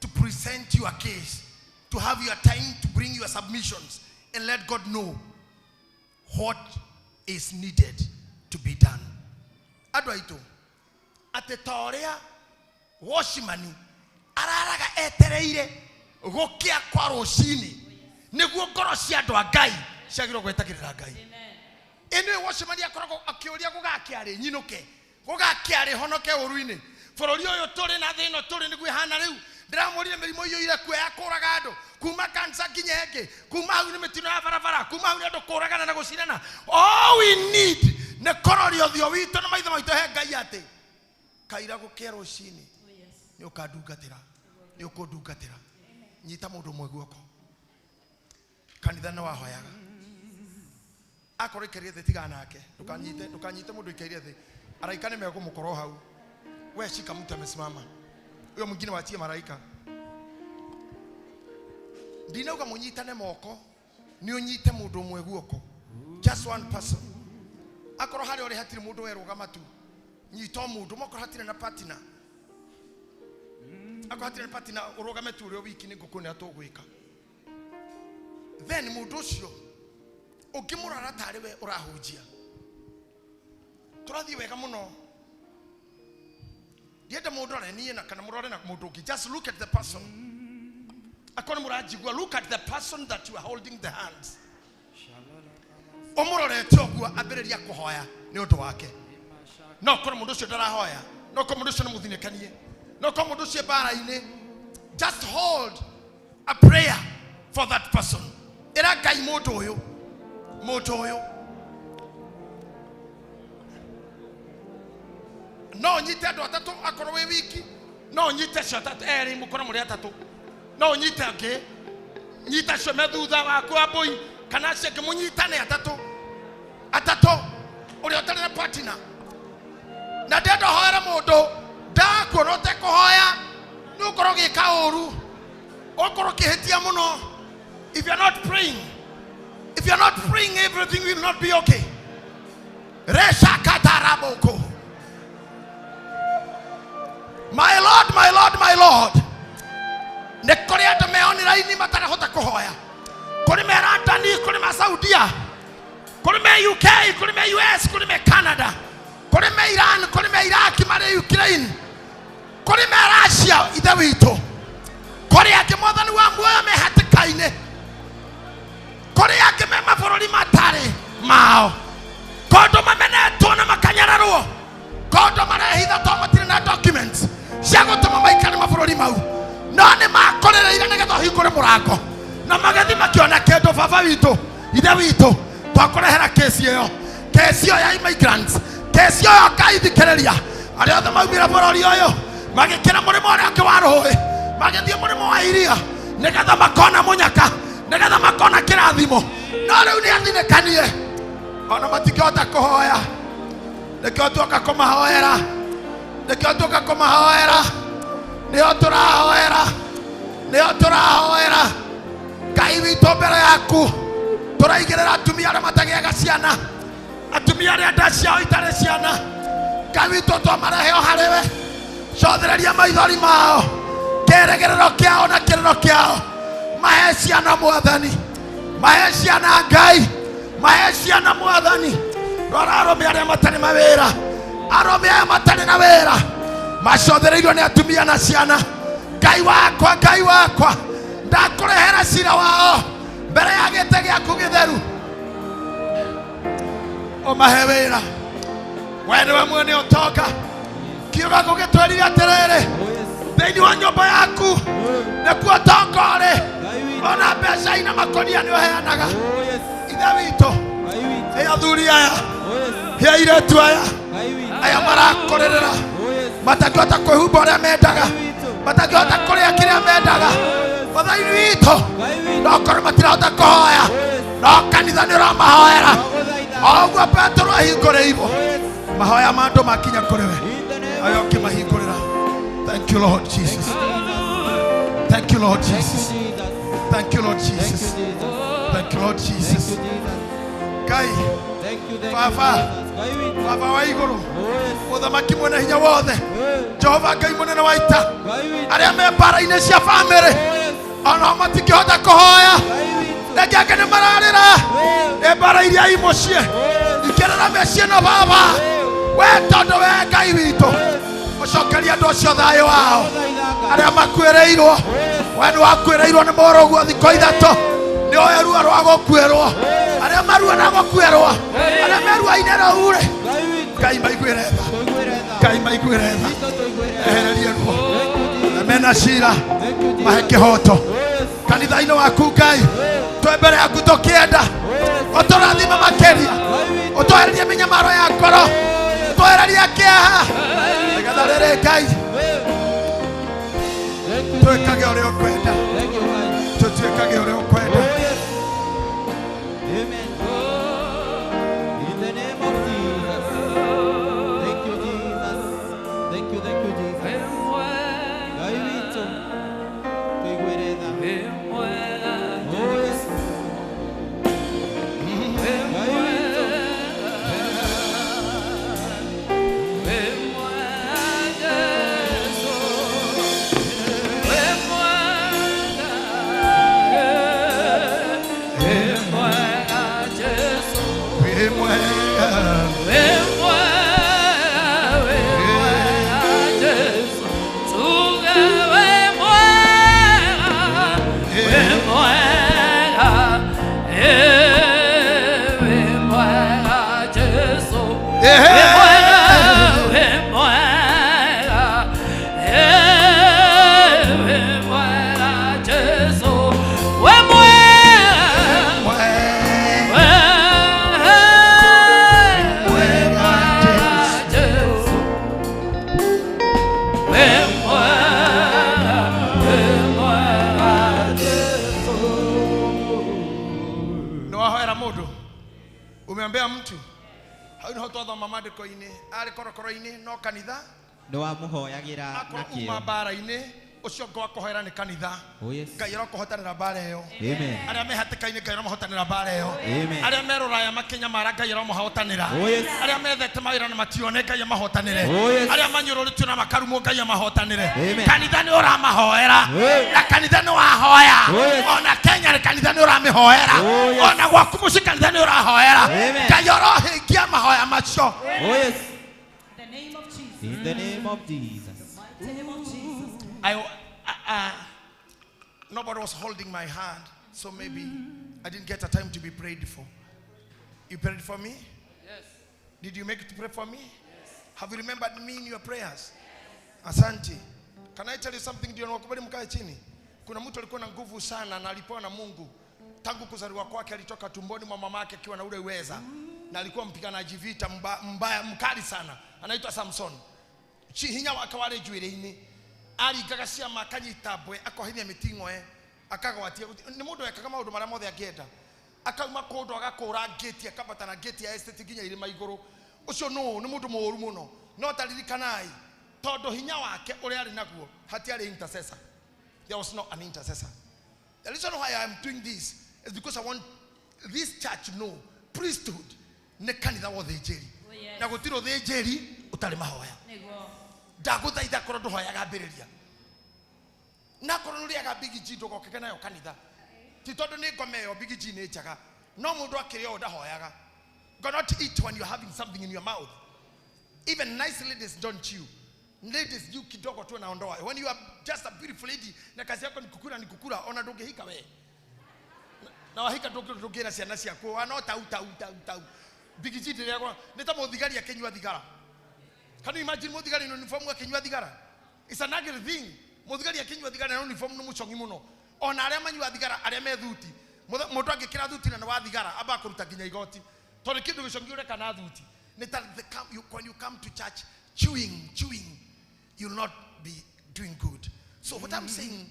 to present your case, to have your time to bring your submissions and let God know what is needed to be done. Andũ aitũ, atĩ ta ũrĩa watchman araraga etereire gũkĩa kwa rũcinĩ nĩguo ngoro cia andũ a Ngai ciagĩrĩirwo gwetagĩrĩra Ngai. Ĩnĩ watchman akoragwo akĩũria gũgakĩa rĩ nyinũke, gũgakĩa rĩ honoke ũru-inĩ. Bũrũri ũyũ tũrĩ na thĩ ĩno tũrĩ nĩguo ĩhana rĩu. Ndĩramũrire mĩrimũ iyũire kuo ya kũraga andũ kuma kansa nginya ĩngĩ, kuma hau nĩ mĩtino ya barabara, kuma hau nĩ andũ kũragana na gũcinana. All we need nĩ kũroria ũthiũ witũ na maitho maitũ he Ngai atĩ kaira gũkĩa rũcinĩ nĩ ũkandungatĩra, nĩ ũkũndungatĩra. Nyita mũndũ ũmwe guoko. Kanitha nĩ wahoyaga. Akorwo ikaire thĩ tigana nake, ndũkanyite, ndũkanyite mũndũ ikaire thĩ. Araika nĩ megũmũkorwo hau. We shika mtu amesimama, huyo mwingine waachie maraika. Ndinauga munyitane moko, ni unyite mundu umwe guoko. Just one person. Akorwo harĩa ũrĩ hatirĩ mũndũ werũgama tu, nyita o mũndũ. Mokorwo hatirĩ na partner, akorwo hatirĩ na partner, ũrũgame tu ũrĩ wiki nĩ ngũkuonia tũgwĩka. Then mũndũ ũcio ũngĩmũrora tarĩ we ũrahunjia. Tũrathiĩ wega mũno. Ndienda mũndũ arore niĩ na kana mũrore na mũndũ ũngĩ. Just look at the person. Akorwo mũranjigua, look at the person that you are holding the hands. Ũmũrorete ũguo ambĩrĩria kũhoya nĩ ũndũ wake. No korwo mũndũ ũcio ndarahoya, no korwo mũndũ ũcio nĩ mũthinĩkanie, no korwo mũndũ ũcio mbara-inĩ, just hold a prayer for that person. Ĩra Ngai mũndũ ũyũ, mũndũ ũyũ. No nyite andũ atatũ akorwo wĩ wiki, no nyite acio atatũ erĩ mũkorwo mũrĩ atatũ, no nyite angĩ, nyita acio me thutha waku wa mbũi kana acio angĩ mũnyitane atatũ, atatũ ũrĩa ũtarĩ na partner. Na ndĩrenda ũhoere mũndũ ndakuona ũtekũhoya nĩ ũkorwo ũgĩka ũru, ũkorwo ũkĩhĩtia mũno. If you are not praying, if you are not praying, everything will not be okay. Reshakataraboko. My Lord, my Lord, my Lord. Nĩ kũrĩ andũ me online matarahota kũhoya. Kũrĩ me London, kũrĩ me Saudia, kũrĩ me UK, kũrĩ me US, kũrĩ me Canada, kũrĩ me Iran, kũrĩ me Iraq, marĩ Ukraine, kũrĩ me Russia, ithe witũ. Kũrĩ angĩ mwathani wa muoyo me hatĩka-inĩ. Kũrĩ angĩ me mabũrũri matarĩ mao. Kũndũ mamenetwo na makanyararwo. Kũndũ marehitha tondũ matirĩ na documents cia gũtũma maikare mabũrũri mau. No nĩ makũrĩrĩire nĩgetha ũhingũre mũrango. Na magĩthiĩ makĩona kĩndũ. Baba witũ, ithe witũ, twakũrehera kesi ĩyo. Kesi ĩyo ya immigrants. Kesi ĩyo Ngai thikĩrĩria. Arĩa othe maumire bũrũri ũyũ magĩkĩra mũrĩmo ũrĩa ũngĩ wa rũĩ, magĩthiĩ mũrĩmo wa iria nĩgetha makona mũnyaka, nĩgetha makona kĩrathimo. No rĩu nĩ athinĩkanie, ona matingĩhota kũhoya. Nĩkĩo tuoka kũmahoera, nĩkĩo tuoka kũmahoera, nĩo tũrahoera, nĩo tũrahoera. Ngai witũ mbere yaku tũraigĩrĩra atumia arĩa matagĩaga ciana, atumia arĩa nda ciao itarĩ ciana. Ngai witũ twamarehe o harĩ we, cothereria maithori mao, kĩĩrĩgĩrĩro kĩao na kĩrĩro kĩao. Mahe ciana mwathani, mahe ciana Ngai, mahe ciana mwathani. Rora arũme arĩa matarĩ mawĩra, arũme aya matarĩ na wĩra macothereirio nĩ atumia na ciana. Ngai wakwa, Ngai wakwa, ndakũrehera cira wao mbere ya gĩtĩ gĩaku gĩtheru, ũmahe wĩra. We nĩwe mwene ũtonga. Kiugo gũgĩtwĩrire atĩrĩrĩ, thĩinĩ wa nyũmba yaku nĩkuo ũtonga ũrĩ, ona mbeca ina makonia nĩ ũheanaga. Ithe witũ, ĩ athuri aya, ĩ airĩtu aya, aya marakũrĩrĩra, matangĩhota kwĩhumba ũrĩa mendaga, matangĩhota kũrĩa kĩrĩa mendaga. Mwathani witũ, no korwo matirahota kũhoya, no kanitha nĩ ũramahoera. O ũguo Petero ahingũrĩirwo, mahoya ma andũ makinya kũrĩ we, aya ũkĩmahingũrĩra. Thank you Lord Jesus. Thank you Lord Jesus. Thank you Lord Jesus. Thank you Lord Jesus. Ngai Baba Baba wa igũrũ mũthamaki mwene hinya wothe Jehova Ngai mũnene wa ita arĩa me mbara-inĩ cia bamĩrĩ ona matingĩhota kũhoya reke angĩ nĩ mararĩra nĩ mbara iria i mũciĩ ikĩrĩra mĩciĩ no Baba we tondũ we Ngai witũ ũcokerie andũ acio thayũ wao arĩa makuĩrĩirwo we nĩ wakuĩrĩirwo nĩ mũrũguo thikũ ithatũ nĩ oe ruo rwa gũkuĩrwo arĩa marua na gũkuĩrwo arĩa me ruo-inĩ rũu rĩ Ngai maiguĩre tha Ngai maiguĩre tha ehererie ruo na mena cira mahe kĩhoto kanitha-inĩ waku Ngai twĩ mbere yaku tũkĩenda ũtũrathime makĩria ũtwehererie mĩnyamaro ya ngoro ũtwehererie kĩeha nĩgetha rĩrĩ Ngai twĩkage ũrĩa ũkwenda tũtuĩkage ũrĩa ũkwenda. Amen. In the name of Jesus. Thank you, Jesus. Thank you, Jesus. Ngai witũ, tũiguĩre tha. Oh, yes. Ngai witũ. Nĩwahoera mũndũ umeombea mtu hau nĩho twathoma maandĩko-inĩ arĩ korokoro-inĩ no kanitha Nĩ wamũhoyagĩra na akorwo uma kĩyo. mbara-inĩ ũcio ũngĩ wa kũhoera nĩ kanitha Oh, yes. Ngai arokũhotanĩra mbara ĩyo Amen. arĩa me hatĩka-inĩ Ngai aromahotanĩra mbara ĩyo Amen. arĩa me rũraya makĩnyamara Ngai aromahotanĩra Oh, yes. arĩa methete mawĩra na matione Ngai amahotanĩre Oh, yes. arĩa manyũrũrĩtio na makarumwo Ngai amahotanĩre Amen. kanitha nĩ ũramahoera Hey. na kanitha nĩ wahoya Oh, yes. ona Kenya nĩ kanitha nĩ ũramĩhoera Oh, yes. ona gwaku mũciĩ kanitha nĩ ũrahoera Amen. Ngai arohingia mahoya macio. Oh, yes. In the name of Jesus. In the name of Jesus. Mighty name of Jesus. Nobody was holding my hand, so maybe I didn't get a time to be prayed for. You prayed for me? Yes. Did you make it to pray for me? Yes. Have you remembered me in your prayers? Asante. Can I tell you something? Ndio niwakubali mkae chini. Kuna mtu alikuwa na nguvu sana na alipewa na Mungu. Tangu kuzaliwa kwake alitoka tumboni mwa mamake akiwa na ule uweza. Na alikuwa mpiganaji vita mbaya mkali sana. Anaitwa Samson. Hinya wake warĩ njuĩrĩ-inĩ aringaga ciama akanyita mbwe akohithia mĩting'oe akagwatia nĩ mũndũ wekaga maũndũ marĩa mothe angĩenda akauma kũndũ agakũra ngĩti akambata na ngĩti ya estate nginya irĩma igũrũ ũcio nũ nĩ mũndũ mũũru mũno no taririkanai tondũ hinya wake ũrĩa arĩ naguo hatiarĩ intercessor. There was not an intercessor. The reason why I am doing this is because I want this church to know priesthood nĩ kanitha wa ũthĩnjĩri na gũtirĩ ũthĩnjĩri ũtarĩ mahoya. Ndagũthaitha korwo ndũhoyaga mbĩrĩria na korwo nĩũrĩaga big G ndũgokage nayo kanitha ti tondũ nĩ ngoma ĩyo big G nĩ njega no mũndũ akĩrĩa ũũ ndahoyaga. Do not eat when you're having something in your mouth. Even nice ladies don't chew. Ladies you kidogo tu naondoa. When you are just a beautiful lady na kazi yako ni kukula ni kukula ona ndũngĩhika we na wahika ndũngĩra ciana ciaku ano tau tau tau tau big G ndĩrĩagwo nĩ ta mũthigari akĩnyua thigara. Can you imagine mũthigari na uniform akinyua thigara? It's an ugly thing. Mũthigari akinyua thigara na uniform nĩ mũcong'i mũno. Ona arĩa manyua thigara arĩa me thuti. Mũndũ angĩkĩra thuti na nĩ wa thigara amba kũruta nginya igoti. Tondũ kĩndũ gĩcong'i ũreka na thuti. Nĩ ta when you come to church chewing, you'll not be doing good. So what I'm saying,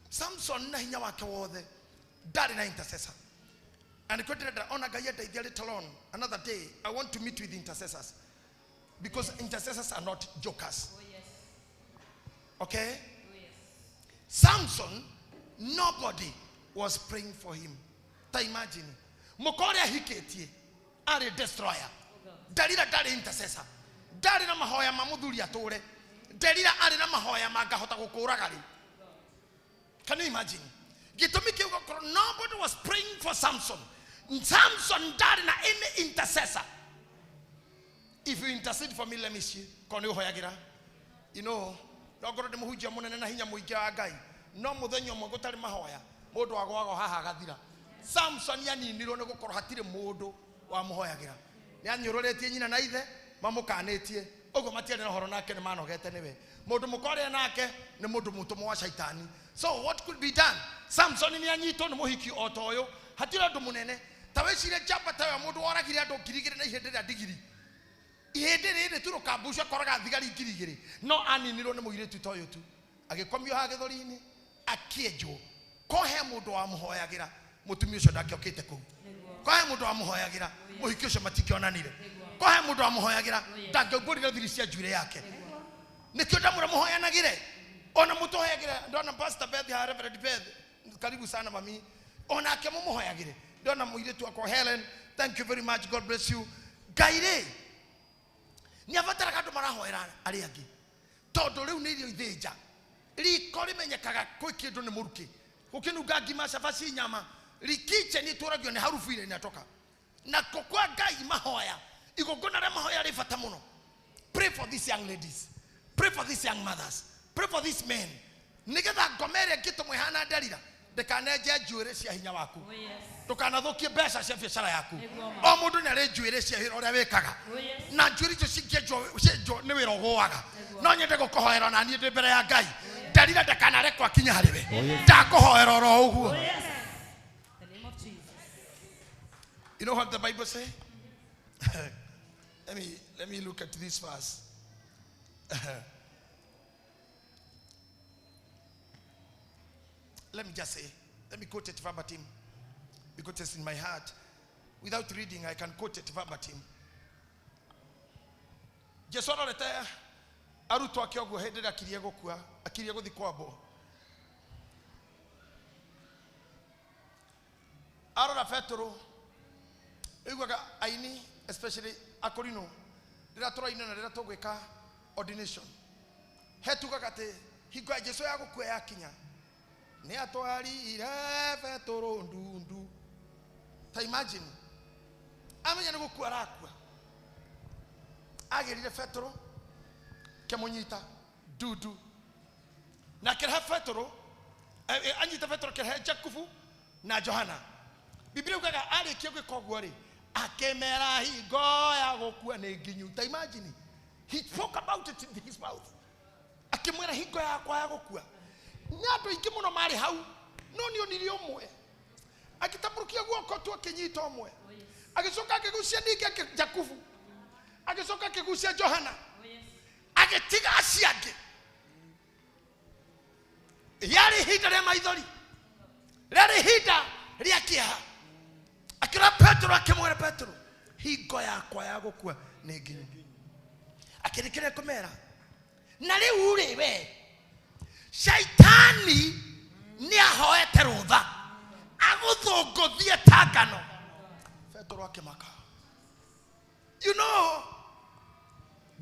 Samson na hinya wake wothe ndarĩ na intercessor. And ona Ngai andeithia later on another day I want to meet with intercessors. Because intercessors are not jokers. Oh, yes. Okay? Oh, yes. Samson, nobody was praying for him. Ta imagine. Mũka ũrĩa ahikĩtie arĩ destroyer. Delila ndarĩ intercessor. Ndarĩ na mahoya ma mũthuri atũre. Delila arĩ na mahoya ma ngahota gũkũraga rĩ. Can you imagine? Gĩtũmi kĩu gũkorwo nobody was praying for Samson. Samson ndarĩ na any intercessor. If you intercede for me, let me see. Korwo nĩ ũhoyagĩra. You know, no ngorwo ndĩ mũhunjia mũnene na hinya mũingĩ wa Ngai. No mũthenya ũmwe gũtarĩ mahoya, mũndũ agwaga haha agathira. Samson aninirwo nĩ gũkorwo hatirĩ mũndũ wamũhoyagĩra. Nĩ anyũrũrĩtie nyina na ithe, mamũkanĩtie. Ũguo matiarĩ na ũhoro nake nĩ manogete nĩwe. Mũndũ mũka ũrĩa nake nĩ mũndũ mũtũmwo wa shaitani. So what could be done? Samson nĩ anyitwo nĩ mũhiki o ta ũyũ. Hatirĩ ũndũ mũnene. Ta wĩcirie njamba ta ĩyo mũndũ woragire andũ 2,000 na ihĩndĩ rĩa ndigiri. Ihĩndĩ rĩrĩ tu rũkambucu akoraga thigari 2,000. No aninirwo nĩ mũirĩtu ta ũyũ tu. Agĩkomio haha gĩthũri-inĩ, akĩenjwo. Ko he mũndũ wamũhoyagĩra, mũtumia ũcio ndangĩokĩte kũu. Ko he mũndũ wamũhoyagĩra, mũhiki ũcio matingĩonanire. Ko he mũndũ wamũhoyagĩra, ndangĩaumbũrire thiri cia njuĩrĩ yake. Nĩkĩo ndamwĩra mũhoyanagĩre. Ona mũtũhoyagĩre, ndona Pastor Beth haha, Reverend Beth, karibu sana mami. Onake mũmũhoyagĩre. Ndona mũirĩtu wakwa Helen, thank you very much, God bless you. Ngai rĩ, nĩ abataraga andũ marahoera arĩa angĩ. Tondũ rĩu nĩ irio ithĩnja. Riko rĩmenyekaga kwĩ kĩndũ nĩ mũrukĩ. Gũkĩnunga ngima, cabaci, nyama. Kitchen itũragio nĩ harufu ile inatoka. Na kwa Ngai mahoya, igongona rĩa mahoya rĩ bata mũno. Pray for these young ladies. Pray for these young mothers. Pray for these men. Nĩgetha ngoma ĩrĩa ĩngĩtũmwo ĩhana Delila, ndĩkanenje njuĩrĩ cia hinya waku. Ndũkanathũkie mbeca cia biacara yaku. O mũndũ nĩ arĩ njuĩrĩ cia wĩra ũrĩa wĩkaga. Na njuĩrĩ icio cingĩenjwo nĩ wĩra ũgũaga. No nyende gũkũhoera na niĩ ndĩ mbere ya Ngai. Delila ndakanarekwo akinye harĩ we. Ndakũhoera oro ũguo. You know what the Bible say? Let me look at this verse. Let me just say, let me quote it verbatim, because it's in my heart. Without reading, I can quote it verbatim. Jesu arorete arutwo ake ũguo hĩndĩ ĩrĩa akirie gũkua, akirie gũthiĩ kwambwo. Arora Petero, iguaga aini, especially akorino, rĩrĩa tũraina na rĩrĩa tũgwĩka ordination. He tugaga atĩ hingo ya Jesu ya gũkua yakinya, nĩ atwarire Petero ndundu. Ta imagine, amenya nĩ gũkua arakua. Agĩrire Petero, kĩmũnyita ndundu. Na akĩrehe Petero, anyita Petero akĩrehe Jakubu na Johana. Biblia yugaga arĩkia gwĩka ũguo rĩ, akĩmera hingo ya gũkua nĩ nginyu. Ta imagine, he spoke about it in his mouth. Akĩmwĩra hingo yakwa ya gũkua. Nĩ andũ aingĩ mũno marĩ hau, no nĩ onire ũmwe. Agĩtambũrũkia guoko tu akĩnyita ũmwe. Agĩcoka akĩgucia ningĩ Jakubu. Agĩcoka akĩgucia Johana. Agĩtiga acio angĩ. Yarĩ ihinda rĩa maithori. Rĩarĩ ihinda rĩa kĩeha. Akĩra Petero, akĩmwĩra Petero, hingo yakwa ya gũkua nĩ nginyu. Akĩrĩkĩrĩria kũmera, na rĩu rĩ we, shaitani nĩ ahoete rũtha agũthũngũthie ta ngano. Petero akĩmaka. You know,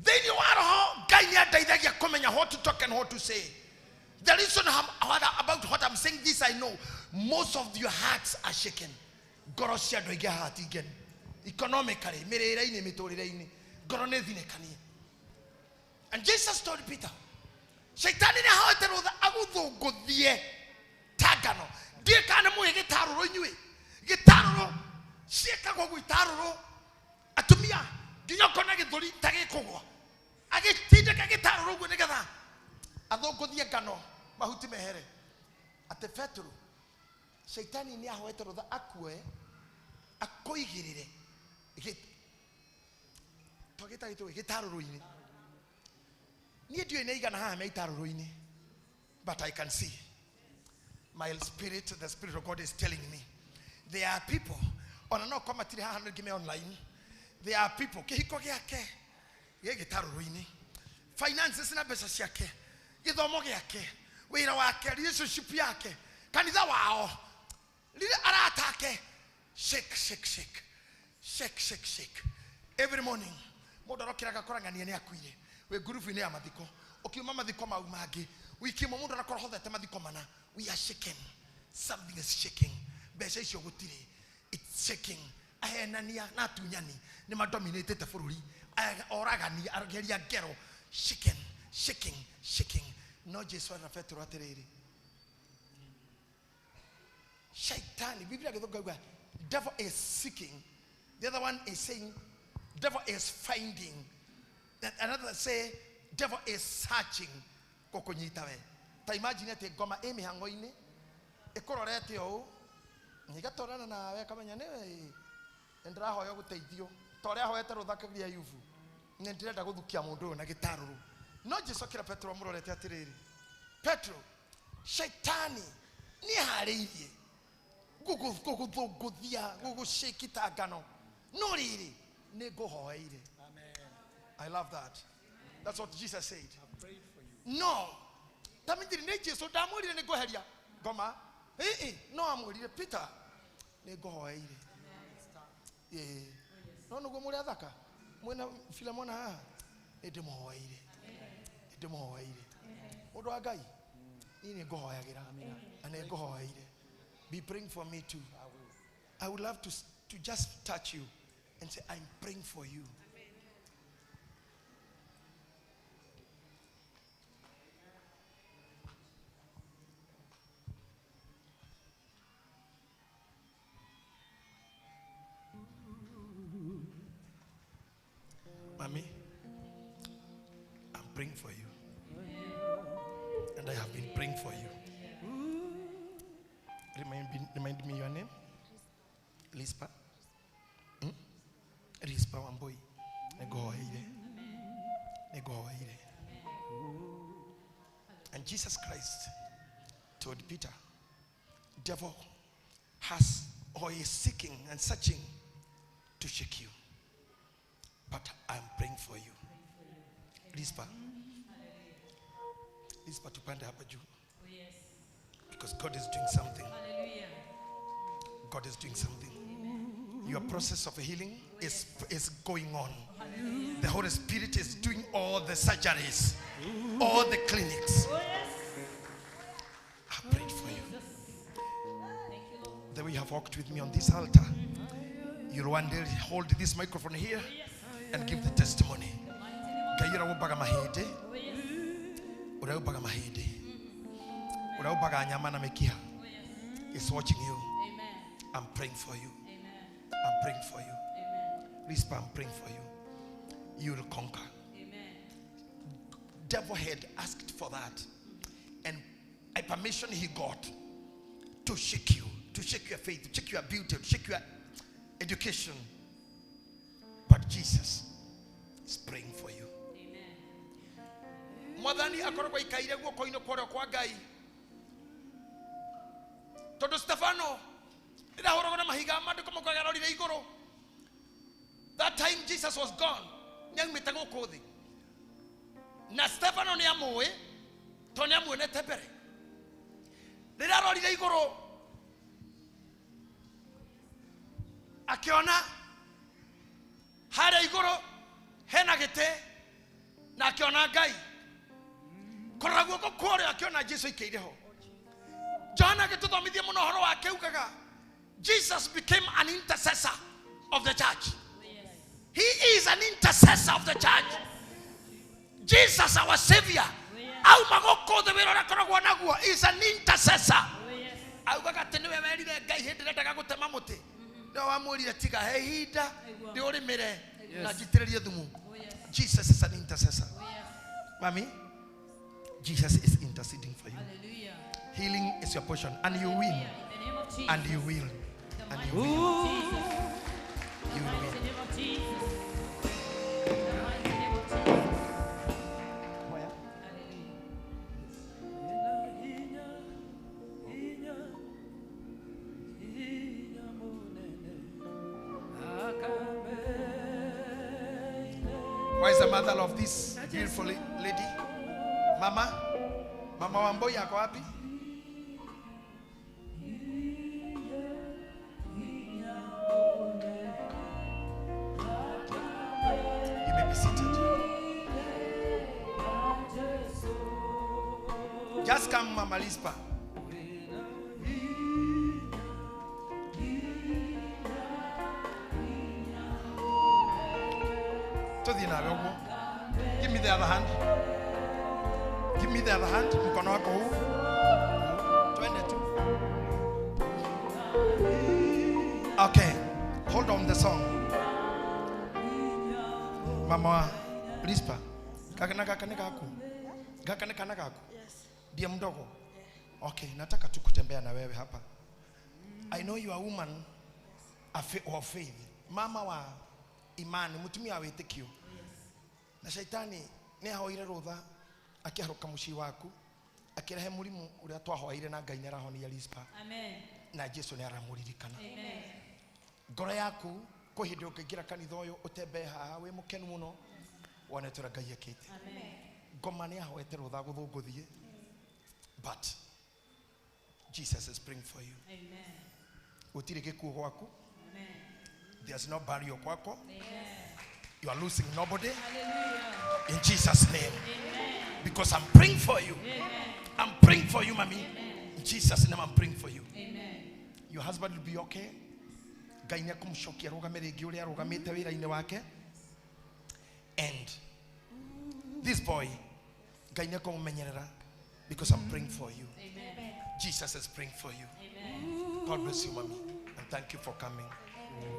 thĩinĩ wa roho Ngai nĩ andeithagia kũmenya what to talk and what to say. The reason about what I'm saying this, I know most of your hearts are shaken. Ngoro cia andũ aingĩ haha ti ngenu. Economically, mĩrĩre-inĩ, mĩtũrĩre-inĩ, ngoro nĩ thinĩkanie. And Jesus told Peter, shaitani nĩ ahoete rũtha agũthũngũthie ta ngano. Ndiũĩ kana nĩ mũĩ gĩtarũrũ inyuĩ. Gĩtarũrũ ciĩkagwo ũguo itarũrũ. Atumia nginya ũkona gĩthũri ta gĩkũgwa. Agĩtindĩka gĩtarũrũ ũguo nĩgetha athũngũthie ngano mahuti mehere. Atĩ Petero, shaitani nĩ ahoete rũtha akue akũigĩrĩre twagĩta gĩtũĩ gĩtarũrũ-inĩ. Niĩ ndiũĩ nĩ aigana haha me itarũrũ-inĩ, but I can see my spirit, the spirit of God is telling me there are people, ona no korwo matirĩ haha ningĩ me online, there are people kĩhiko gĩake gĩ gĩtarũrũ-inĩ, finances na mbeca ciake, gĩthomo gĩake, wĩra wake, relationship yake, kanitha wao, rĩrĩa arata ake, Shake, shake, shake. Shake, shake, shake. Every morning, mũndũ arokĩra agakora ng'ania nĩ akuire. Wĩ ngurubu-inĩ ya mathiko. Ũkiuma mathiko mau mangĩ, wiki ĩmwe mũndũ arakorwo hothete mathiko mana. We are shaking. Something is shaking. Mbeca icio gũtirĩ. It's shaking. Ahenania na atunyani nĩ madominatĩte bũrũri. Oragani, ageria ngero. Shaking, shaking, shaking. No Jesu arera Petero atĩrĩrĩ, Shaitani, Biblia gĩthũngũ yauga, devil is seeking. The other one is saying, devil is finding. Another say, devil is searching. Gũkũnyita we. Ta imagine atĩ ngoma ĩ mĩhang'o-inĩ, ĩkũrorete ũũ, ĩgatwarana nawe ĩkamenya nĩwe nĩ ndĩrahoya gũteithio. Ta ũrĩa ahoete rũtha Ayubu. Nĩ ndĩrenda gũthukia mũndũ ũyũ na gĩtarũrũ. No Jesu akĩra Petero amũrorete atĩrĩrĩ, Petero, shaitani nĩeharĩirie gũgũthũngũthia, gũgũshake ta ngano. No rĩrĩ, nĩ ngũhoeire. I love that. That's what Jesus said. No. Ta mithiri nĩ Jesu ndamwĩrire nĩ ngweheria ngoma. Ĩĩ, no amwĩrire Peter, nĩ ngũhoeire. Ĩĩ. No nĩguo mũrĩ athaka. Mwĩna Filemona haha. Nĩ ndĩmũhoeire. Nĩ ndĩmũhoeire. Mũndũ wa Ngai, niĩ nĩ ngũhoyagĩra. Na nĩ ngũhoeire. Be praying for me too. I would love to just touch you and say, I'm praying for you. Mommy, I'm praying for you. And I have been praying for you. Remind me your name? Lispa? Rispa Wambui. And Jesus Christ told Peter, devil has or is seeking and searching to shake you. But I am praying for you. Rispa. Rispa tupande hapa juu. Because God is doing something. God is doing something. Your process of healing is going on. The Holy Spirit is doing all the surgeries, all the clinics. I prayed for you. The way you have walked with me on this altar, you'll one day hold this microphone here and give the testimony. Ngai ũrĩa ũmbaga mahĩndĩ, ũrĩa ũmbaga mahĩndĩ, ũrĩa ũmbaga nyama na mĩkiha is watching you. I'm praying for you. I'm praying for you. Rispa, I'm praying for you. You will conquer. Devil had asked for that, and a permission he got to shake you, to shake your faith, to shake your beauty, to shake your education. But Jesus is praying for you. Mwathani akoragwo aikaire guoko-inĩ kwa ũrĩo kwa Ngai. Tondũ Stefano rĩrĩa ahũragwo na mahiga, maandĩko maugaga arorire igũrũ. That time Jesus was gone. Nĩaumĩte gũkũ thĩ. Na Stefano nĩamũĩ, tondũ nĩamuonete mbere. Rĩrĩa arorire igũrũ, akĩona harĩa igũrũ hena gĩtĩ, na akĩona Ngai. Kũrora guoko kwa ũrĩo akĩona Jesu aikaire ho. John agĩtũthomithia mũno ũhoro wake augaga, Jesus became an intercessor of the church. He is an intercessor of the church. Jesus, our Savior, auma gũkũ thĩ wĩra ũrĩa akoragwo naguo, is an intercessor. Augaga atĩ nĩwe werire Ngai hĩndĩ ĩrĩa endaga gũtema mũtĩ. Nĩwe wamwĩrire tiga he ihinda ndĩũrĩmĩre na njitĩrĩrie thumu. Jesus is an intercessor. Mami, Jesus is interceding for you. Healing is your portion, and you win. And you will. And you will. You will win. Why is the mother of this beautiful lady? Mama? Mama Wambui ako wapi? Just come, Mama Lispa. Give me the other hand. Give me the other hand. Mkono wako huu. Twende tu. Okay. Hold on the song. Mama Lispa. Gaka gaku. Gaka kana gaku. Yes. Ndiye mdogo. Okay, nataka tu kutembea na wewe hapa. I know you are a woman of faith. Mama wa imani, mutumia wa wĩtĩkio. Na shaitani nĩ ahoire rũtha akĩharũka mũciĩ waku akĩrehe mũrimũ ũrĩa twahoire na Ngai nĩarahonia Lispa. Amen. Na Jesu nĩaramũririkana. Amen. Ngoro yaku kwĩ hĩndĩ ũngĩingĩra kanitha ũyũ ũtembee haha wĩ mũkenu mũno wone ũrĩa Ngai ekĩte. Amen. Ngoma nĩahoete rũtha gũthũngũthie, but Jesus is praying for you. Amen. Gũtirĩ gĩkuũ gwaku. Amen. There's no barrier kwako. Amen. You are losing nobody. Hallelujah. In Jesus' name. Amen. Because I'm praying for you. Amen. I'm praying for you, mommy. Amen. In Jesus' name, I'm praying for you. Amen. Your husband will be okay. Ngai nĩekũmũcokia arũgame rĩngĩ ũrĩa arũgamĩte wĩra-inĩ wake. And this boy, Ngai nĩekũmũmenyerera because I'm praying for you. Amen. Jesus is praying for you. Amen. God bless you, mommy. And thank you for coming.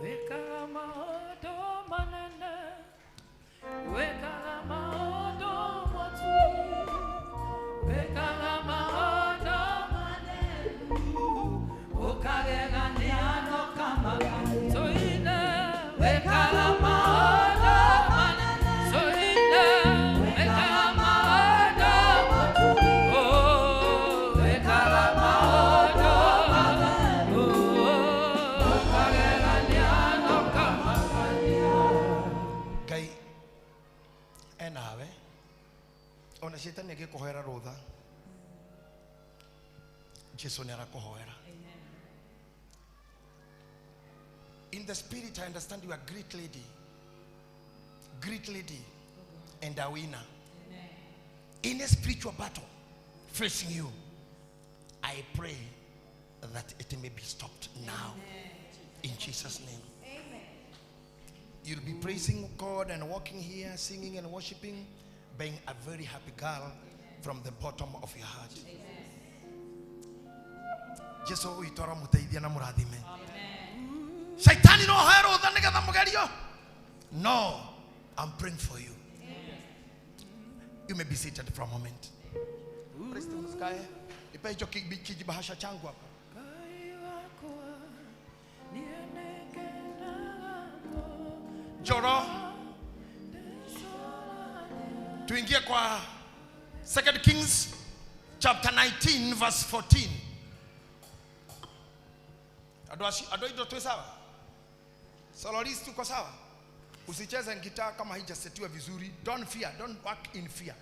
Wekaga maũndũ manene, wekaga maũndũ matuĩ, wekaga maũndũ manene, ũkagegania na ũkamaka. Tũine, wekaga maũndũ manene, tũine, wekaga maũndũ matuĩ, oh, wekaga maũndũ manene, oh, ũkagegania na ũkamaka. Ngai enawe ona cetani agĩkũhoera rũtha Jesu nĩarakũhoera. In the spirit I understand you are a great lady. Great lady and a winner. In a spiritual battle facing you, I pray that it may be stopped now. In Jesus' name. You'll be praising God and walking here, singing and worshiping, being a very happy girl from the bottom of your heart. Jesu witũ aramũteithia na mũrathime. Shaitani no ahoe rũtha nĩgetha mũgerio. No, I'm praying for you. You may be seated for a moment. Praise the sky. Nipe hicho kijibahasha changu hapa. Joro, tuingie kwa 2 Kings chapter 19 verse 14. Ado indo tu sawa? Soloist tuko sawa? Usicheze gitaa kama haijasetiwa vizuri. Don't fear, don't work in fear.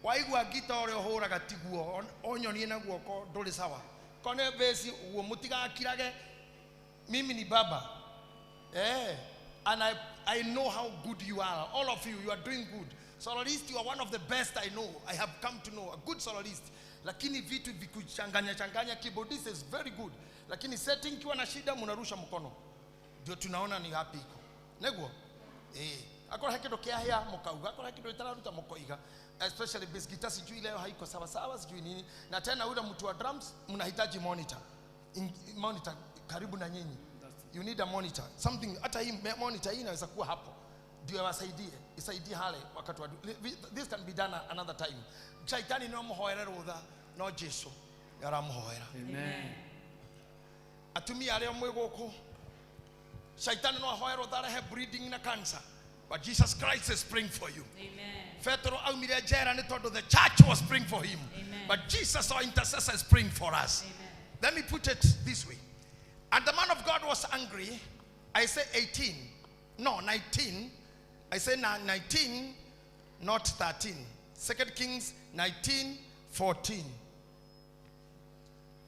Waigua gitaa ũrĩa ũhũraga tiguo, onyonie na guoko ndũrĩ sawa. Kone besi uo mutigakirage. Mimi ni baba. And I know how good you are. All of you, you are doing good. Soloist, you are one of the best I know. I have come to know a good soloist. Lakini vitu vikuchanganya changanya, keyboardist is very good. Lakini setting kiwa na shida mnarusha mkono. Ndio tunaona ni happy iko. Neguo? Akora hakido kia hea mukauga, akora hakido itararuta mukoiga. Especially bass guitar sijui leo haiko sawa sawa, sijui nini. Na tena yule mtu wa drums mnahitaji monitor. Monitor karibu na nyinyi. You need a monitor. Something hata hii monitor hii inaweza kuwa hapo. Ndio iwasaidie, isaidie hale wakati wa this can be done another time. Shaitani no muhoere rutha no Jesu yaramuhoera. Amen. Atumia aria mwi guku shaitani no ahoe rutha arehe bleeding na cancer, but Jesus Christ is praying for you. Amen. Petro aumire jera ni tondu the church was praying for him. Amen. But Jesus our intercessor is praying for us. Amen. Let me put it this way. And the man of God was angry. I say 18. No, 19. I say 19, not 13. 2 Kings 19:14.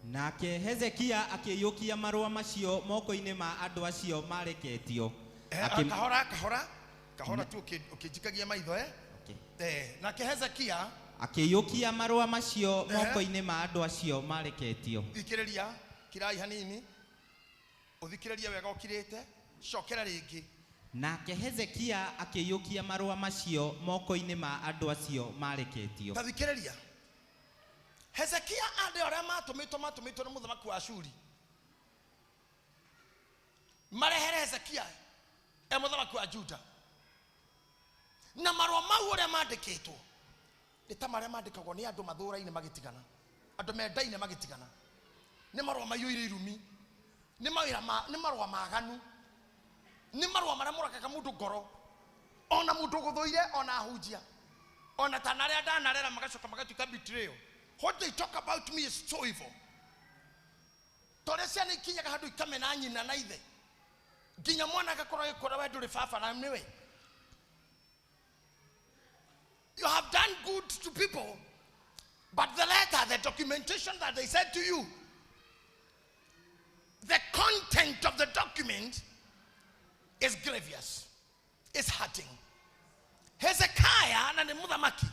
Nake Hezekia akĩiyũkia marũa macio moko-inĩ ma andũ acio mareketio. Kahora kahora kahora tu ukijikagia maitho Nake Hezekia Akĩiyũkia marũa macio moko-inĩ ma andũ acio mareketio. Thikĩrĩria kirai hanini, ũthikĩrĩrie wega ũkirĩte, cokera rĩngĩ. Nake Hezekia akĩiyũkia marũa macio moko-inĩ ma andũ acio mareketio. Ta thikĩrĩria. Hezekia andũ arĩa matũmĩtwo nĩ mũthamaki wa Ashuri marehere Hezekia e mũthamaki wa Juda, na marũa mau ũrĩa mandĩkĩtwo nĩ ta marĩa mandĩkagwo nĩ andũ mathũra-inĩ magĩtigana, andũ mendaine magĩtigana. Nĩ marũa maiyũire irumi, nĩ marũa maganu, nĩ marũa marĩa moragaga mũndũ ngoro, ona mũndũ ũgũthũire, ona ahunjia, ona ta arĩa ndanarera magacoka magatuĩka betrayal. What they talk about me is so evil. Torĩa ciana ikinyaga handũ ikamena nyina na ithe, nginya mwana agakorwo agĩkũra we ndũrĩ baba na nĩwe. You have done good to people, but the letter, the documentation that they said to you, the content of the document is grievous, is hurting. Hezekiah na nĩ mũthamaki,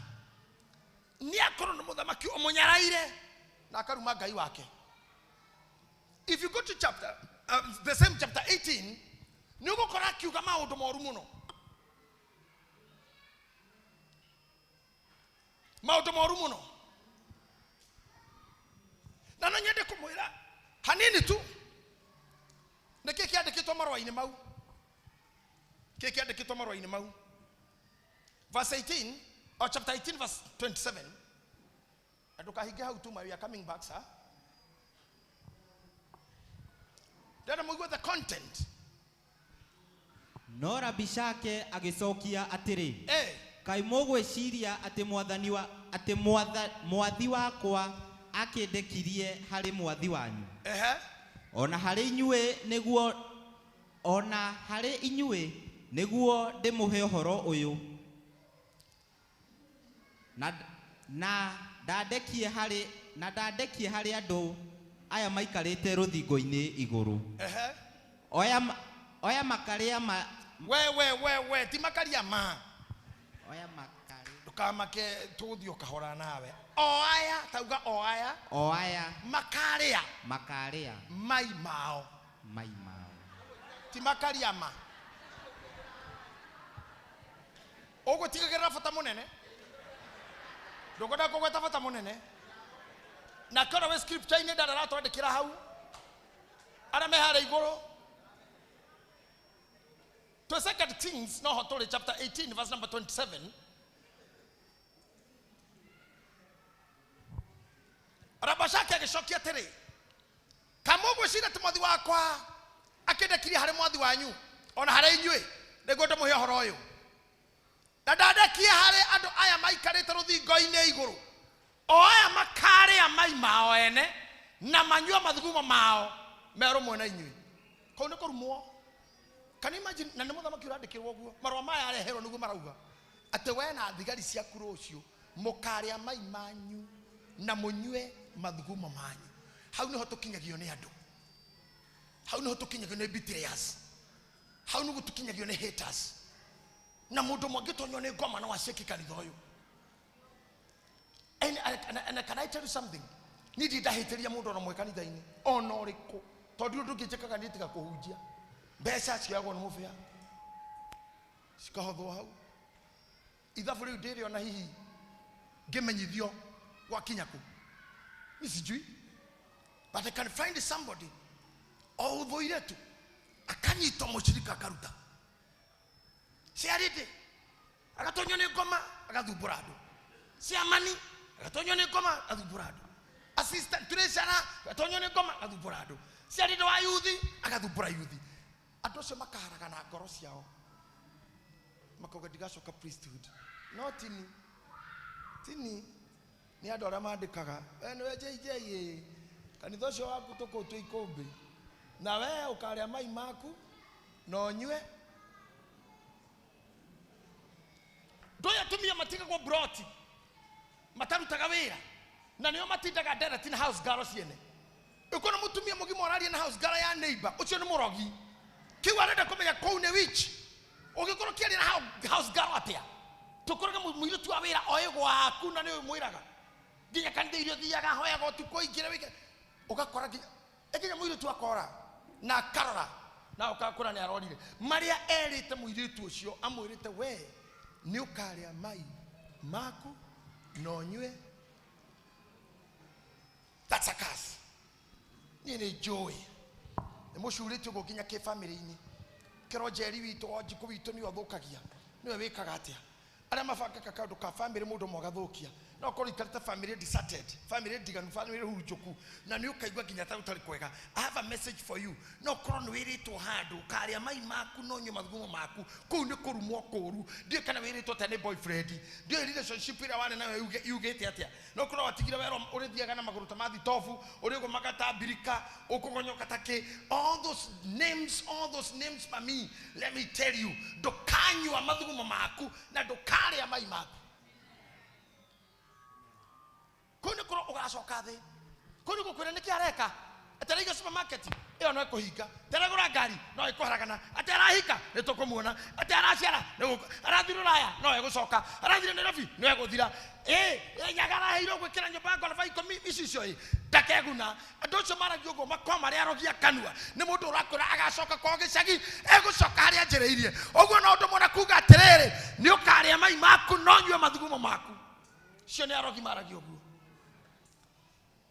nĩ akorwo nĩ mũthamaki ũmũnyaraire na akaruma Ngai wake. If you go to chapter, the same chapter 18, nĩ ũgũkora akiuga maũndũ moru mũno. Maũndũ moru mũno. Na no nyende kũmwĩra hanini tu nĩkĩ kĩandĩkĩtwo marũa-inĩ mau. Kĩ kĩandĩkĩtwo marũa-inĩ mau. Verse 18 or chapter 18 verse 27. Na ndũkahinge hau tu, we are coming back, sir. Ndĩrenda mũigue the content. No Rabishake agĩcokia atĩrĩ, kaĩ mũgwĩciria atĩ mwathani wa atĩ mwathi wakwa akĩndekirie harĩ mwathi wanyu? Ona harĩ inyuĩ nĩguo, ona harĩ inyuĩ nĩguo ndĩmũhe ũhoro ũyũ, na ndandekie harĩ andũ aya maikarĩte rũthingo-inĩ igũrũ. Oya makarĩa ma we ti makaria ma. Oya makarĩa. Ndũkamake tũgũthiĩ ũkahora nawe. O aya tauga o aya. O aya makarĩa. Makarĩa mai mao. Mai mao. Ti makaria ma. Ũgũtigagĩrĩra bata mũnene. Ndũkwenda kũgweta bata mũnene. Na korwo wĩ scripture-inĩ ndarĩ aratwandĩkĩra hau. Arĩa me harĩa igũrũ. To Second Kings, no tũrĩ chapter 18 verse number 27. Rabashake agĩcokia atĩrĩ, kamũgwĩciria atĩ mwathi wakwa akĩndekirie harĩ mwathi wanyu ona harĩ inyuĩ nĩguo ndĩmũhe ũhoro ũyũ, na ndandekie harĩ andũ aya maikarĩte rũthingo-inĩ igũrũ, o aya makarĩa mai mao ene na manyue mathugumo mao me rũmwe na inyuĩ. Kũu nĩ kũrumwo. Can you imagine? Na nĩ mũthamaki ũrandĩkĩrwo ũguo, marũa maya areherwo nĩguo marauga atĩ we na thigari ciaku rũciũ mũkarĩa mai manyu na mũnyue mathugumo manyu. Hau nĩho tũkinyagio nĩ andũ, hau nĩho tũkinyagio nĩ betrayers, hau nĩho tũkinyagio nĩ haters. Na mũndũ ũmwe angĩtonywo nĩ ngoma no aceke kanitha ũyũ. And can I tell you something? Niĩ ndirĩ ndahĩtĩria mũndũ ona ũmwe kanitha-inĩ ona ũrĩkũ, tondũ ũndũ ũngĩ njĩkaga niĩ tiga kũhunjia. Mbeca cioyagwo nĩ mũbĩa cikahothwo hau. Ithabu rĩu ndĩrĩona hihi ngĩmenyithio gwakinya kũ, ni sijui, but I can find somebody o ũthũire tu akanyita mũcirika akaruta ciarĩndĩ agatonywo nĩ ngoma agathumbũra andũ, ciamani agatonywo nĩ ngoma agathumbũra andũ, assistant treasurer agatonywo nĩ ngoma agathumbũra andũ, ciarĩndĩ wa yuthi agathumbũra yuthi. Andũ acio makaharaga na ngoro ciao makauga ndigacoka priesthood. No tini tini nĩ andũ arĩa mandĩkaga we nĩwe JJ ĩ kanitha ũcio waku tũkũu twĩ ikũmbĩ, na we ũkarĩa mai maku na ũnyue. Ndũĩ atumia matigagwo broti matarutaga wĩra na nĩo matindaga ndereti na house girl ciene. Ũkona mũtumia mũgima ũraria na house girl ya neighbor, ũcio nĩ mũrogi. Kĩu arenda kũmenya kũu nĩ witch. Ũngĩkorwo ũkĩaria na house girl atĩa? Tukorage mũirĩtu wa wĩra oĩ gwaku na nĩwe mwĩraga. Nginya kanitha iria ũthiaga hoyaga ũtukũ ingĩre wĩke. Ũgakora nginya mũirĩtu akora na akarora na ũkakora nĩ arorire. Marĩa erĩte mũirĩtu ũcio amwĩrĩte we nĩ ũkarĩa mai maku na ũnyue. That's a curse. Niĩ nĩ njũĩ. Nĩ mũcurĩtio ũguo nginya kĩbamĩrĩ-inĩ. Kĩro Njeri witũ o Njikũ witũ nĩwe ũthũkagia. Nĩwe wĩkaga atĩa? Arĩa mabangaga kaũndũ ka bamĩrĩ mũndũ ũmwe agathũkia. No ũkorwo ũikarĩte bamĩrĩ deserted, bamĩrĩ ndiganu, bamĩrĩ hurunjũku, na nĩ ũkaigua nginya ta ũtarĩ kwega. I have a message for you. No ũkorwo nĩ wĩrĩtwo handũ ũkarĩa mai maku na ũnyue mathugumo maku. Kũu nĩ kũrumwo kũũru. Ndiũĩ kana wĩrĩtwo atĩa nĩ boyfriend. Ndiũĩ relationship ĩrĩa warĩ nayo yugĩte atĩa. No ũkorwo watigire werwo ũrĩthiaga na magũrũ ta ma thitobu, ũrĩgũmaga ta mbirika, ũkũgonyoka ta kĩ. All those names, mami, let me tell you, ndũkanyua mathugumo maku na ndũkarĩa mai maku. Kũu nĩ kũrwo ũgacoka thĩ. Kũu nĩ gũkwĩra nĩkĩ areka. Atĩ araiga supermarket ĩyo no ĩkũhinga. Atĩ aragũra ngari no ĩkũharagana. Atĩ arahika nĩ tũkũmuona. Atĩ araciara arathiĩ Rũraya no egũcoka. Arathire Nairobi no egũthira. Nyaga araheirwo gwĩkĩra nyũmba ya ngoroba 10 icicio ĩ ndakeguna. Andũ acio maragia ũguo makorwo marĩ arogia kanua. Nĩ mũndũ ũrakwĩra agacoka kwao gĩcagi, egũcoka harĩa anjĩrĩirie. Ũguo no ũndũ mũna kuga atĩrĩrĩ, nĩ ũkarĩa mai maku no ũnyue mathugumo maku. Cio nĩ arogi maragia ũguo.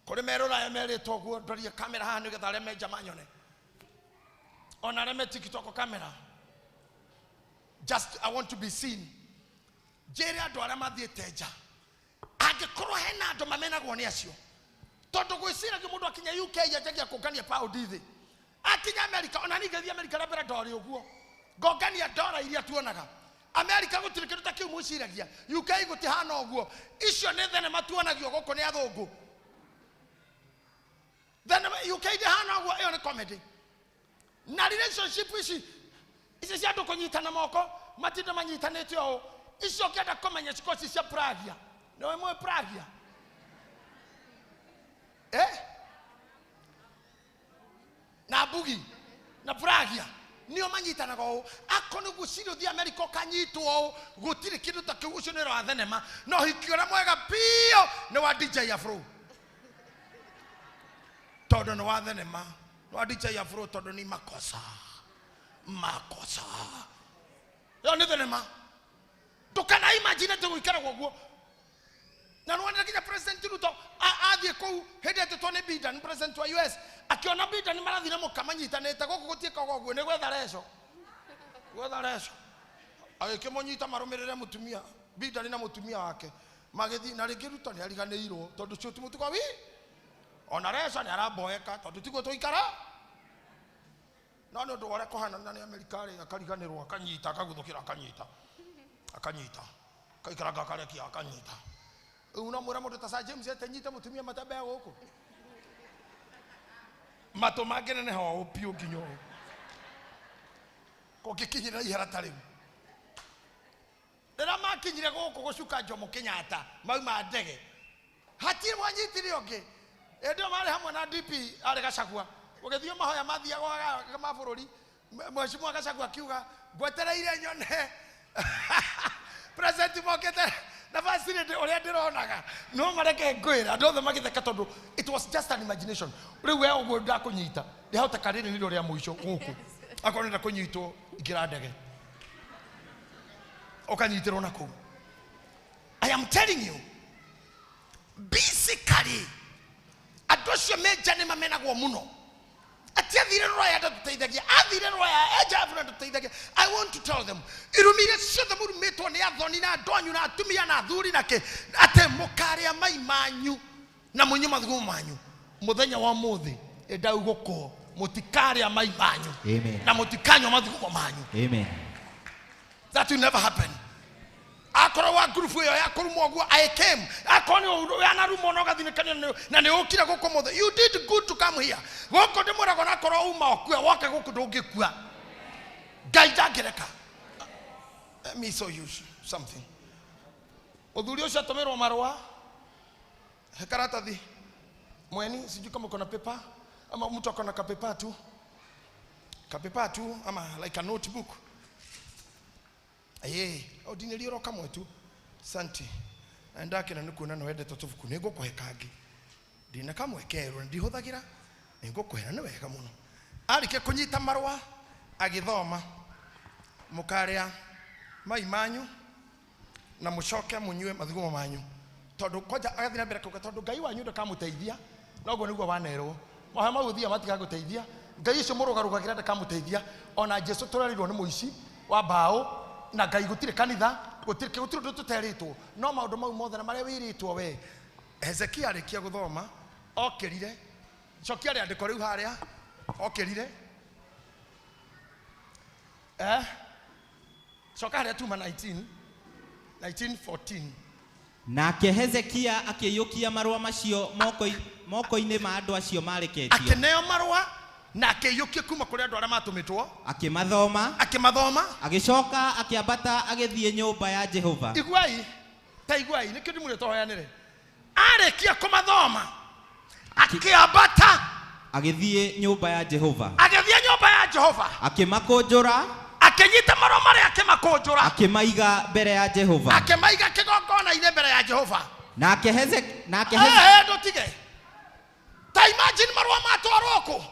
Kũrĩ merũraya merĩtwo ũguo, ndorie kamera haha nĩgetha arĩa me nja manyone. Ona arĩa me TikTok kamera. Just I want to be seen. Njĩre andũ arĩa mathiĩte nja. Angĩkorwo hena andũ mamenagwo nĩ acio. Tondũ gwĩciragia mũndũ akinya UK anjagia kũngania paundi thĩ. Akinya America, ona niĩ ngĩthiĩ America rĩa mbere ndorĩ ũguo. Ngongania ndora iria tuonaga. America gũtirĩ kĩndũ ta kĩu mwĩciragia. UK gũtihana ũguo. Icio nĩ thenema tuonagio gũkũ nĩ athũngũ. Then UK ndĩhana ũguo, ĩyo nĩ comedy. Na relationship ici cia andũ kũnyitana moko matinda manyitanĩte ũũ. Icio ũngĩenda kũmenya cikorwo ci cia Pragia. Nĩwe mũĩ Pragia? Na Bugi na Pragia nĩo manyitanaga ũũ. Akorwo nĩ gwĩciria ũthiĩ America ũkanyitwo ũũ, gũtirĩ kĩndũ ta kĩu. Ũcio nĩ wĩra wa thenema. No ũhiki ũrĩa mwega biũ nĩ wa DJ Afro. Tondũ nĩ wa thenema. Nĩ wa DJ Afro tondũ ni makosa. Makosa. Ĩyo nĩ thenema. Ndũkana imagine atĩ gũikaragwo ũguo. Na nĩwonire nginya President Ruto athiĩ kũu hĩndĩ etĩtwo nĩ Biden, President wa US, akĩona Biden marathiĩ na mũka manyitanĩte gũkũ gũtiĩkagwo ũguo, nĩ gwetha reco. Gwetha reco. Agĩkĩmũnyita marũmĩrĩre mũtumia, Biden na mũtumia wake. Magĩthiĩ na rĩngĩ Ruto nĩ ariganĩirwo tondũ cio ti mũtugo wi. Ona reco nĩ aramboeka tondũ tiguo tũikara. No nĩ ũndũ wa ũrĩa kũhanana nĩ Amerika rĩ, akariganĩrwo, akanyita, akaguthũkĩra, akanyita. Akanyita. Akaikaranga akarekia, akanyita. Rĩu no mwĩra mũndũ ta Sir James ete nyite mũtumia matembea gũkũ. Matũ mangĩneneha ũũ biũ nginya ũũ. Kũngĩkinyĩra ihera ta rĩu. Rĩrĩa makinyire gũkũ gũcuka Jomo Kenyatta, mauma ndege. Hatirĩ mwanyitire ũngĩ. Hĩndĩ ĩyo marĩ hamwe na DP arĩ Gachagua. Gũgĩthiĩ mahoya mathiagwo ma bũrũri. Mheshimiwa Gachagua akiuga ngwetereire nyone President mokĩte na facility ũrĩa ndĩronaga. No mareke ngwĩra andũ othe magĩtheka tondũ it was just an imagination. Rĩu we ũguo ndakũnyita. Ndĩhoteka rĩrĩ nĩrĩo rĩa mũico gũkũ. Akorwo nĩenda kũnyitwo ingĩra ndege. Ũkanyitĩrwo na kũu. I am telling you, basically andũ acio me nja nĩ mamenagwo mũno. Ati athire Rũraya ndatũteithagia, athire Rũraya enja Afro ndatũteithagia. I want to tell them, irumi iria ciothe mũrumĩtwo nĩ athoni na andũ anyu na atumia na athuri na kĩ, atĩ mũkarĩa mai manyu na mũnyue mathugumo manyu. Mũthenya wa ũmũthĩ ĩndaugũkwo mũtikarĩa mai manyu Amen. na mũtikanyua mathugumo manyu. Amen. That will never happen. Akorwo wa group ĩyo ya kũrumwo ũguo, I came. Akorwo nĩ yanarumwo na ũgathinĩkanio na nĩ ũkire gũkũ mũthĩ. You did good to come here. Gũkũ ndĩmwĩraga onakorwo uma ũkue, woka gũkũ ndũngĩkua. Ngai ndangĩreka. Let me show you something. Mũthuri ũcio atũmĩrwo marũa, he karatathi. Mweni, sijui kama uko na paper ama mtu ako na kapepa tu. Kapepa tu ama like a notebook. Aye, ordinary ro kamwe tu. Santi na ndakena nĩ kuona nĩ wendete tũbuku nĩ ngũkũhe kangĩ ndina kamwe kerũ na ndihũthagĩra nĩ ngũkũhe na nĩ wega mũno. Arĩkia kũnyita marũa agĩthoma, mũkarĩa mai manyu na mũcoke mũnyue mathugumo manyu, tondũ kwanja agathiĩ na mbere kuga tondũ Ngai wanyu ndakamũteithia, noguo nĩguo wanerwo mahoya mau ũthiaga matigagũteithia, Ngai ũcio mũrũgarũgagĩra ndakamũteithia, ona Jesu tũrerirwo nĩ mũici wa mbaũ na Ngai gũtirĩ kanitha gũtirĩ gũtirĩ ũndũ tũterĩtwo, no maũndũ mau mothe na marĩa wĩrĩtwo we. Hezekia arĩkia gũthoma okĩrire, cokia rĩandĩko rĩu harĩa okĩrire, coka harĩa tuma 19:14. Nake Hezekia akĩiyũkia marũa macio moko-inĩ ma andũ acio mareketio, akĩneo marũa na akĩiyũkia kuma kũrĩ andũ arĩa matũmĩtwo, akĩmathoma, agĩcoka akĩambata agĩthiĩ nyũmba ya Jehova. Iguai ta iguai nĩkĩo ndimwĩre tũhoyanĩre. Arĩkia kũmathoma akĩambata agĩthiĩ nyũmba ya Jehova, agĩthiĩ nyũmba ya Jehova, akĩmakũnjũra, akĩnyita marũa marĩa akĩmakũnjũra, akĩmaiga mbere ya Jehova, akĩmaiga kĩgongona-inĩ mbere ya Jehova. Nake ndũtige ta imagine marũa matwarwo kũ,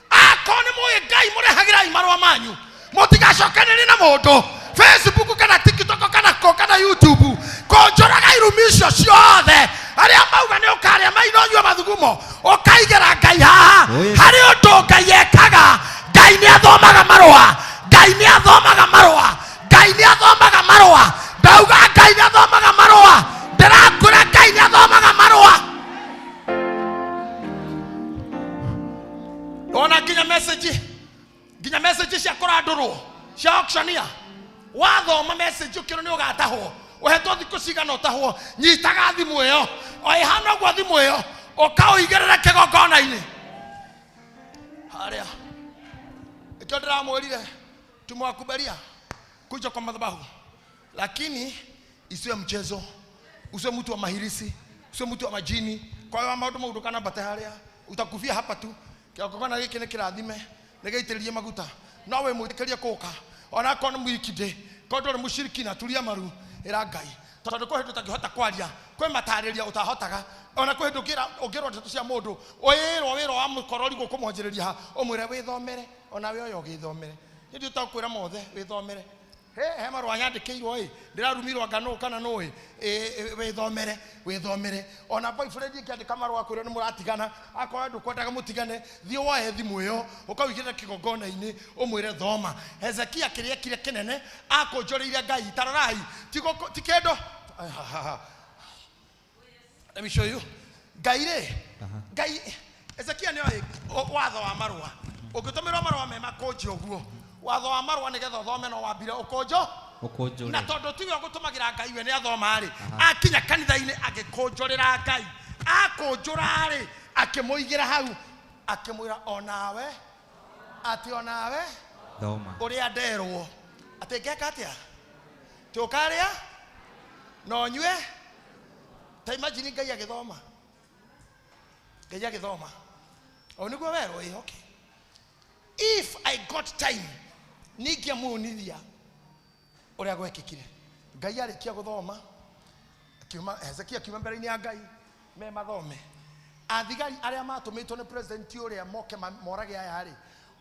akorwo nĩ mũĩ Ngai mũrehagĩrai marũa manyu, mũtigacokanĩrie na mũndũ Facebook kana TikTok kana kũ kana YouTube, kũnjũraga irumi icio ciothe arĩa mauga nĩ ũkarĩa maino ũnyue mathugumo, ũkaigĩra Ngai haha. Harĩ ũndũ Ngai ekaga, Ngai nĩ athomaga marũa, Ngai nĩ athomaga marũa, Ngai nĩ athomaga marũa, ndauga Ngai nĩ athomaga marũa, ndĩrakwĩra Ngai nĩ athomaga marũa. Ona nginya message cia kũrandũrwo cia auctioneer, wathoma message ũkĩrwo nĩ ũgatahwo, ũhetwo thikũ cigana ũtahwo, nyitaga thimũ ĩyo o ĩhana ũguo thimũ ĩyo ũkaũigĩrĩra kĩgongona-inĩ harĩa. Ĩkĩo ndĩramwĩrire tumewakubalia kuja kwa madhabahu, lakini isiwe mchezo, usiwe mtu wa mahirisi, usiwe mtu wa majini. Kwa hiyo maũndũ mau ndũkanambate harĩa, utakufia hapa tu. Kĩgongona gĩkĩ nĩ kĩrathime, nĩgĩitĩrĩrie maguta, no wĩ mwĩtĩkĩrie kũka ona akorwo nĩ mwikinde, korwo ndũrĩ mũcirikina, turia maru ĩra Ngai, tondũ kwĩ hĩndĩ ũtangĩhota kwaria, kwĩ matarĩria ũtahotaga, ona kwĩ hĩndĩ ũngĩrwo ndeto cia mũndũ, wĩrwo wĩra wa mũkorori gũkũmwanjĩrĩria ha, ũmwĩre wĩthomere, ona we ũyũ ũgĩthomere, nĩ ndĩtakwĩra mothe wĩthomere. He marũa nyandĩkĩirwo ĩ, ndĩrarumirwo anga nũ kana nũ ĩ, wĩthomere, wĩthomere. Ona boyfriend ĩngĩandĩka marũa kwĩrwo nĩ mũratigana, akorwo ndũkwendaga mũtigane, thiĩ woe thimũ ĩyo ũkawĩigĩrĩra kĩgongona-inĩ ũmwĩre thoma. Hezekia kĩrĩa ekire kĩnene akũnjũrĩire Ngai, ta rorai, ti kĩndũ. Let me show you. Ngai rĩ, Ngai Hezekia nĩoĩ watho wa marũa, ũngĩtũmĩrwo marũa me makũnje ũguo, watho wa marũa nĩgetha ũthome no wambire ũkũnjo, na tondũ tiwe ũgũtũmagĩra Ngai we nĩ athoma rĩ, akinya kanitha-inĩ agĩkũnjũrĩra Ngai, akũnjũra rĩ akĩmũigĩra hau, akĩmwĩra onawe atĩ onawe thoma ũrĩa nderwo atĩ ngeka atĩa, tũkarĩa na ũnyue. Ta imagine Ngai agĩthoma, Ngai agĩthoma o nĩguo werwo ĩ, okay, if I got time ningĩamuonithia ũrĩa gwekĩkire. Ngai arĩkia gũthoma akiuma, Hezekia akiuma mbere-inĩ ya Ngai me mathome, athigari arĩa matũmĩtwo nĩ president ũrĩa moke morage aya rĩ,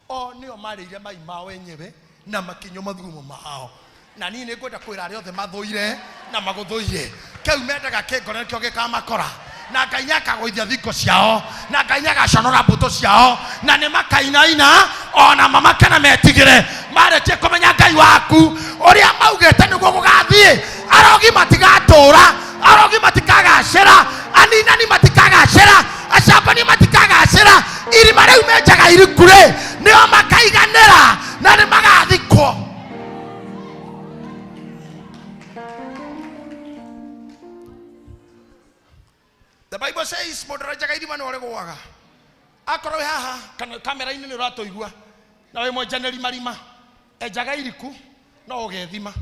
o nĩo marĩire mai mao enyewe na makĩnyua mathugumo mao. Na niĩ nĩngwenda kwĩra arĩa othe mathũire na magũthũire, kĩu mendaga kĩngoro nĩkĩo gĩkamakora, na Ngai nĩakagũithia thingo ciao, na Ngai nĩagaconora mbũtũ ciao, na nĩmakainaina ona mamake na metigĩre. Marĩkie kũmenya Ngai waku ũrĩa maugĩte nĩguo gũgathiĩ, arogi matigatũra, arogi matikagacĩra, aninani matikagacĩra, acambani matikagacĩra, irima rĩu menjaga iriku rĩ nĩo makaiganĩra na nĩmagathikwo. The Bible says mũndũ ũrenjaga irima nĩwe ũrĩgũaga. Akorwo wĩ haha kana kamera-inĩ nĩ ũratũigua na wĩ mwenjanĩri marima, enjaga iriku no ũgethima.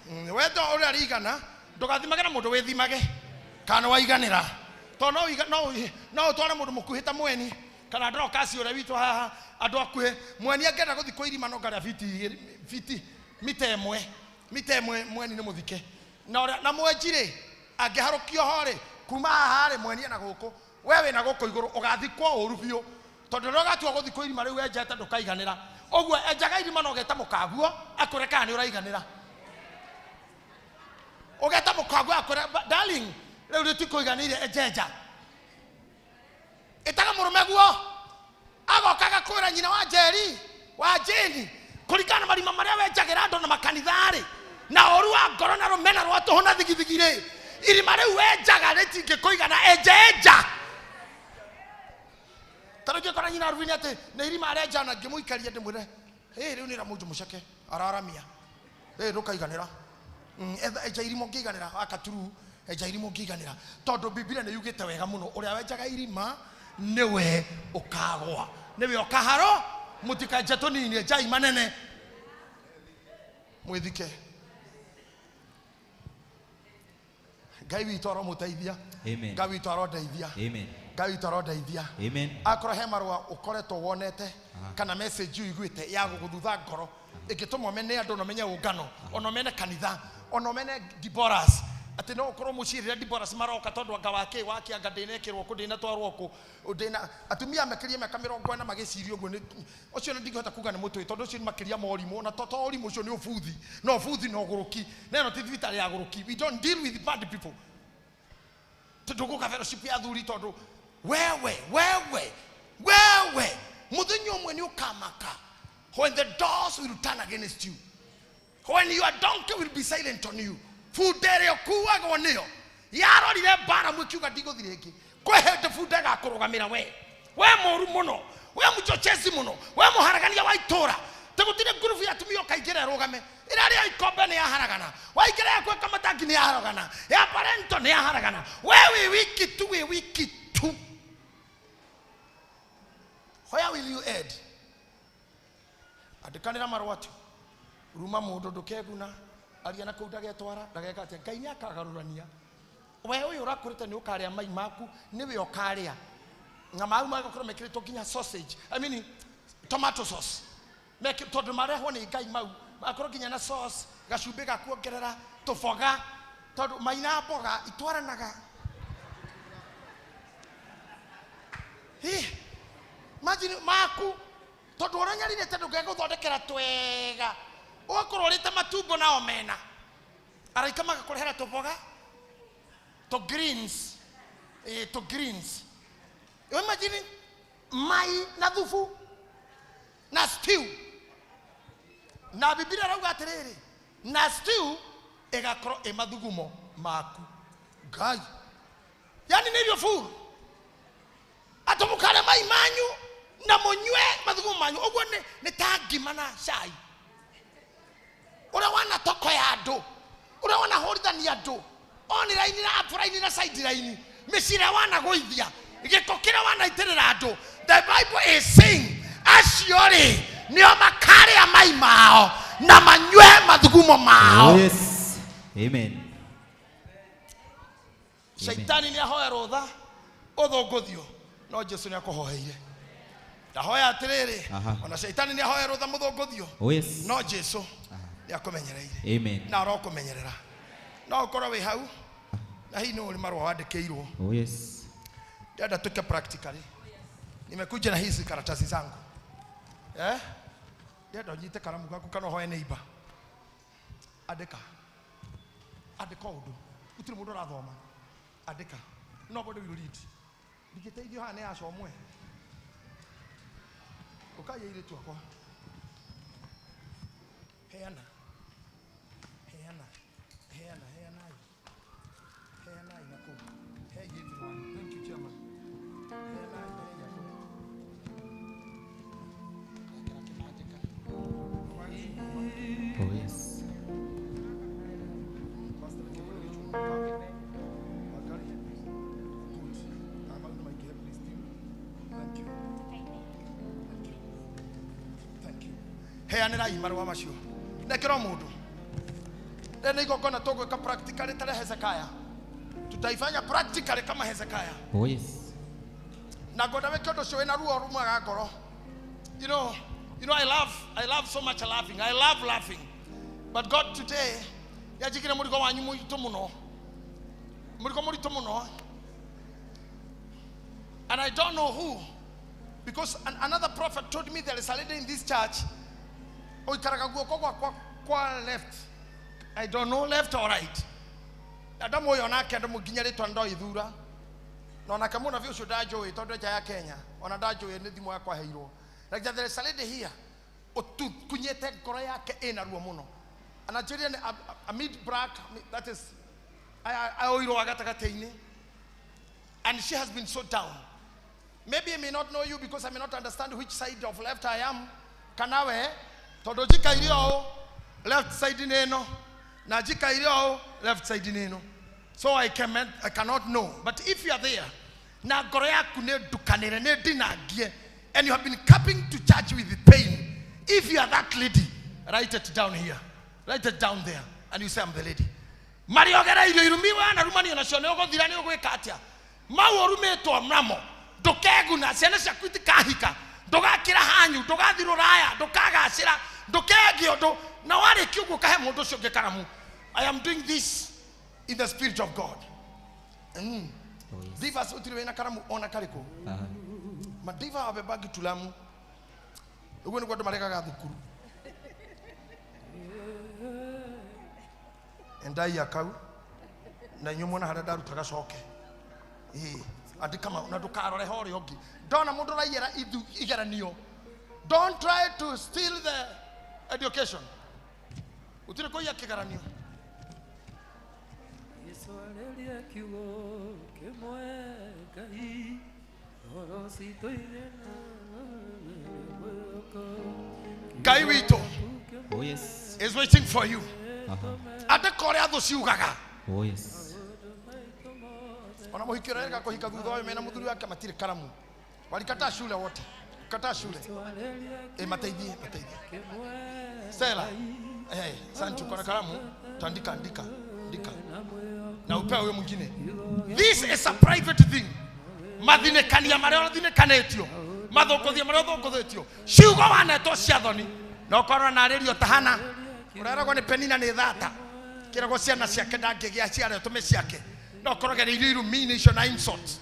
Wendo ũrĩa rĩigana ndũgathimage na mũndũ wĩthimage kana waiganĩra, tondũ no ũtware mũndũ mũkuhĩ ta mweni kana Dorcas ũrĩa witũ haha, andũ akuhĩ. Mweni angĩenda gũthiĩ kwa irima no ngarĩa fiti mita ĩmwe, Mita ĩmwe mweni nĩ mũthike. Na ũrĩa na mwenji rĩ, angĩharũkio ho rĩ, kuma haha rĩ mweni na gũkũ, we wĩna gũkũ igũrũ ũgathikwo ũru biũ. Tondũ rĩrĩa ũgatua gũthikwo irima rĩu wenjete ndũkaiganĩra. Ũguo enjaga irima na ũgeta mũkaguo akwĩre kana nĩ ũraiganĩra. Ũgeta mũkaguo akwĩre darling rĩu rĩtikũiganĩire enjenja. Ĩtaga mũrũme guo agoka agakwĩra nyina wa Njeri wa Jane kũringana na marima marĩa wenjagĩra andũ na makanitha rĩ na ũru wa ngoro na rũmena rwa tũhũ na thigithigi rĩ irima rĩu wenjaga rĩtingĩkũigana enjenja. Tarä ngä kora nyina Rubini atä nä irima arenja na ngä må ikaria ndä mwä re rä u nä ra må njå må ceke araramia rä ndå kaiganä ra enja irima å ngä iganä ra akaturu enja irima å ngä iganä ra tondå Biblia nä yugä te wega må no å rä a wenjaga irima nä we å kagwa nä we å kaharo må tikenje tå nini enjai manene mwä thike Ngai witå aromå teithia. Ngai witå arondeithia. Ngai witũ arondeithia. Akorwo he marũa ũkoretwo wonete kana message ũiguĩte ya gũgũthutha ngoro ĩngĩtũma ũmene andũ na ũmenye ũngano ona ũmene kanitha ona ũmene Deborahs atĩ no ũkorwo mũciĩ rĩrĩa Deborahs maroka tondũ anga wakĩ wake anga ndĩnekĩrwo kũ ndĩnatwarwo kũ ndĩna atumia makĩria mĩaka 40 magĩciria ũguo ũcio nĩ ndingĩhota kuga nĩ mũtwe tondũ ũcio nĩ makĩria ma ũrimũ na to ũrimũ ũcio nĩ ũbuthi na ũbuthi na ũgũrũki na ĩno ti thibitarĩ ya ũgũrũki. We don't deal with bad people. Tũndũgũka fellowship ya athuri tondũ wewe wewe wewe muthenya ũmwe nĩ ũkamaka when the doors will turn against you, when your donkey will be silent on you. Bunda ĩrĩa ũkuagwo nĩyo yarorire Balamu ĩkiuga ndigũthiĩ rĩngĩ. Kwĩ hĩndĩ bunda ĩgakũrũgamĩra we we mũru mũno we mũchochezi mũno we mũharagania wa itũra tĩgũtirĩ ngurubu ya atumia ũkaingĩra ĩrũgame ĩrarĩa ya ikombe nĩ yaharagana waingĩra ya gwĩka matangi nĩ yaharagana ya parento nĩ yaharagana we wĩ wiki tu wĩ wiki tu. Where will you end? Andĩkanĩra marũa tu ruma mũndũ ndũkeguna aria na kũu ndagetwara ndageka atĩa Ngai nĩ akagarũrania we ũyũ ũrakũrĩte nĩ ũkarĩa mai maku nĩwe ũkarĩa na mau magakorwo mekĩrĩtwo nginya sausage I mean tomato sauce tondũ marehwo nĩ Ngai mau magakorwo nginya na sauce gacumbĩ ga kuongerera tũboga tondũ mai na mboga itwaranaga. Imagine maku tondũ ũranyarire ndũngegũthondekera twega ũgakorwo ũrĩte matumbo na omena araika magakũrehera tũboga tũ greens tũ greens. Imagine mai na thubu na stew na Biblia ĩrauga atĩrĩrĩ na stew ĩgakorwo ĩ mathugumo maku Ngai yani nĩ irio full atĩ mũkarĩa mai manyu na mũnyue mathugumo manyu ũguo nĩ ta ngima na cai ũrĩa wanatokoya andũ ũrĩa wanahũrithania andũ online na offline na sideline mĩciĩ ĩrĩa wanagũithia gĩko kĩrĩa wanaitĩrĩra andũ. The Bible is saying acio rĩ nĩo makarĩa mai mao na manyue mathugumo mao. Yes. Amen. Shaitani nĩ ahoya rũtha ũthũngũthio no Jesu nĩ akũhoeire. Ndahoya atĩrĩrĩ ona shaitani nĩ ahoya rũtha mũthũngũthio no Jesu nĩ akũmenyereire. Amen. Na arokũmenyerera no ũkorwo wĩ hau na hihi nĩ ũrĩ marũa wandĩkĩirwo. Oh yes. Ndĩrenda tuke practically. Nimekuja na hizi karatasi zangu ndĩrenda ũnyite karamu gaku kana ũhoe neighbor. Andĩka andĩka ũndũ gũtirĩ mũndũ ũrathoma andĩka nobody will read. Ndingĩteithio haha nĩ aca ũmwe ũkaia airĩtu akwa heana heana heana heanai heanai na kũu hey everyone thank you chairman heanai heanai Oh yes. Thank you. Heanĩrai marũa macio nekĩrwo mũndũ rĩu nĩ igongona tũgwĩka practically ta rĩa Hezekiah. Tutaifanya practically kama Hezekiah. Oh yes. Na ngwenda wĩke ũndũ ũcio wĩna ruo rumaga ngoro. You know I love so much laughing. I love laughing. But God today, yajikire murigo wanyu muritu muno. Murigo muritu muno. And I don't know who, because another prophet told me there is a lady in this church. Oikaraga guoko gwakwa kwa left. I don't know left or right. Adamu oyo nake andu nginya ritwa ndo ithura. Na onake munabii ucio ndanjũĩ tondũ nja ya Kenya ona ndanjũĩ nĩ thimũ yakwa heirwo. Like there is a lady here ũtukunyĩte ngoro yake ĩna ruo mũno. A Nigerian, a mid black, that is aoirwo wa gatagatĩ-inĩ, and she has been so down. Maybe I may not know you because I may not understand which side of left I am. Kana we tondũ njikaire ũũ left side nĩ ĩno na njikaire ũũ left side nĩ ĩno. So I cannot know. But if you are there, na ngoro yaku nĩ ndukanĩre, nĩ ndinangie, and you have been coming to church with pain, if you are that lady, write it down here. Write it down there. And you say, I'm the lady. Mariogereirio irumi wanarumanio nacio nĩ ũgũthira nĩ ũgwĩka atĩa? Mau ũrumĩtwo namo ndũkeguna, ciana ciaku itikahika, ndũgakĩra hanyu, ndũgathiĩ rũraya, ndũkagacĩra, ndũkegĩa ũndũ, na warĩkia ũguo ũkahe mũndũ ũcio ũngĩ karamu. I am doing this in the spirit of God. Divas utiri wena karamu ona kariko. Madiva wabebagi tulamu. Uguo nĩguo andũ maregaga thukuru. Endai akau na inyuĩ muona harĩa ndarutaga coke. Andĩka na ndũkarore ho ũrĩa ũngĩ. Ndona mũndũ ũraiyĩra igeranio. Don't try to steal the education. Gũtirĩ kũiya kĩgeranio. Ngai witũ Oh yes. is waiting for you. Andĩka ũrĩa thũ ciugaga. Oh yes. Ona mũhiki ũrĩa erĩga kũhika thutha ũyũ mena mũthuri wake matirĩ karamu. Walikataa shule wote. Kataa shule. Mateithie, mateithie. Stella. Asante uko na kalamu, tandika andika, andika. Na upewe huyo mwingine. This is a private thing. Mathinĩkania marĩa ũrathinĩkanĩtio. Mathũkũthia marĩa ũthũkũthĩtio. Ciugo wanetwo cia thoni. Na ũkorwo narĩrio ta Hana. Ũreragwo nĩ Penina nĩ thata. Kĩragwo ciana ciake ndangĩgĩa ciara ũtũme ciake. Na ũkorwo gereirio irumi-inĩ icio na insult.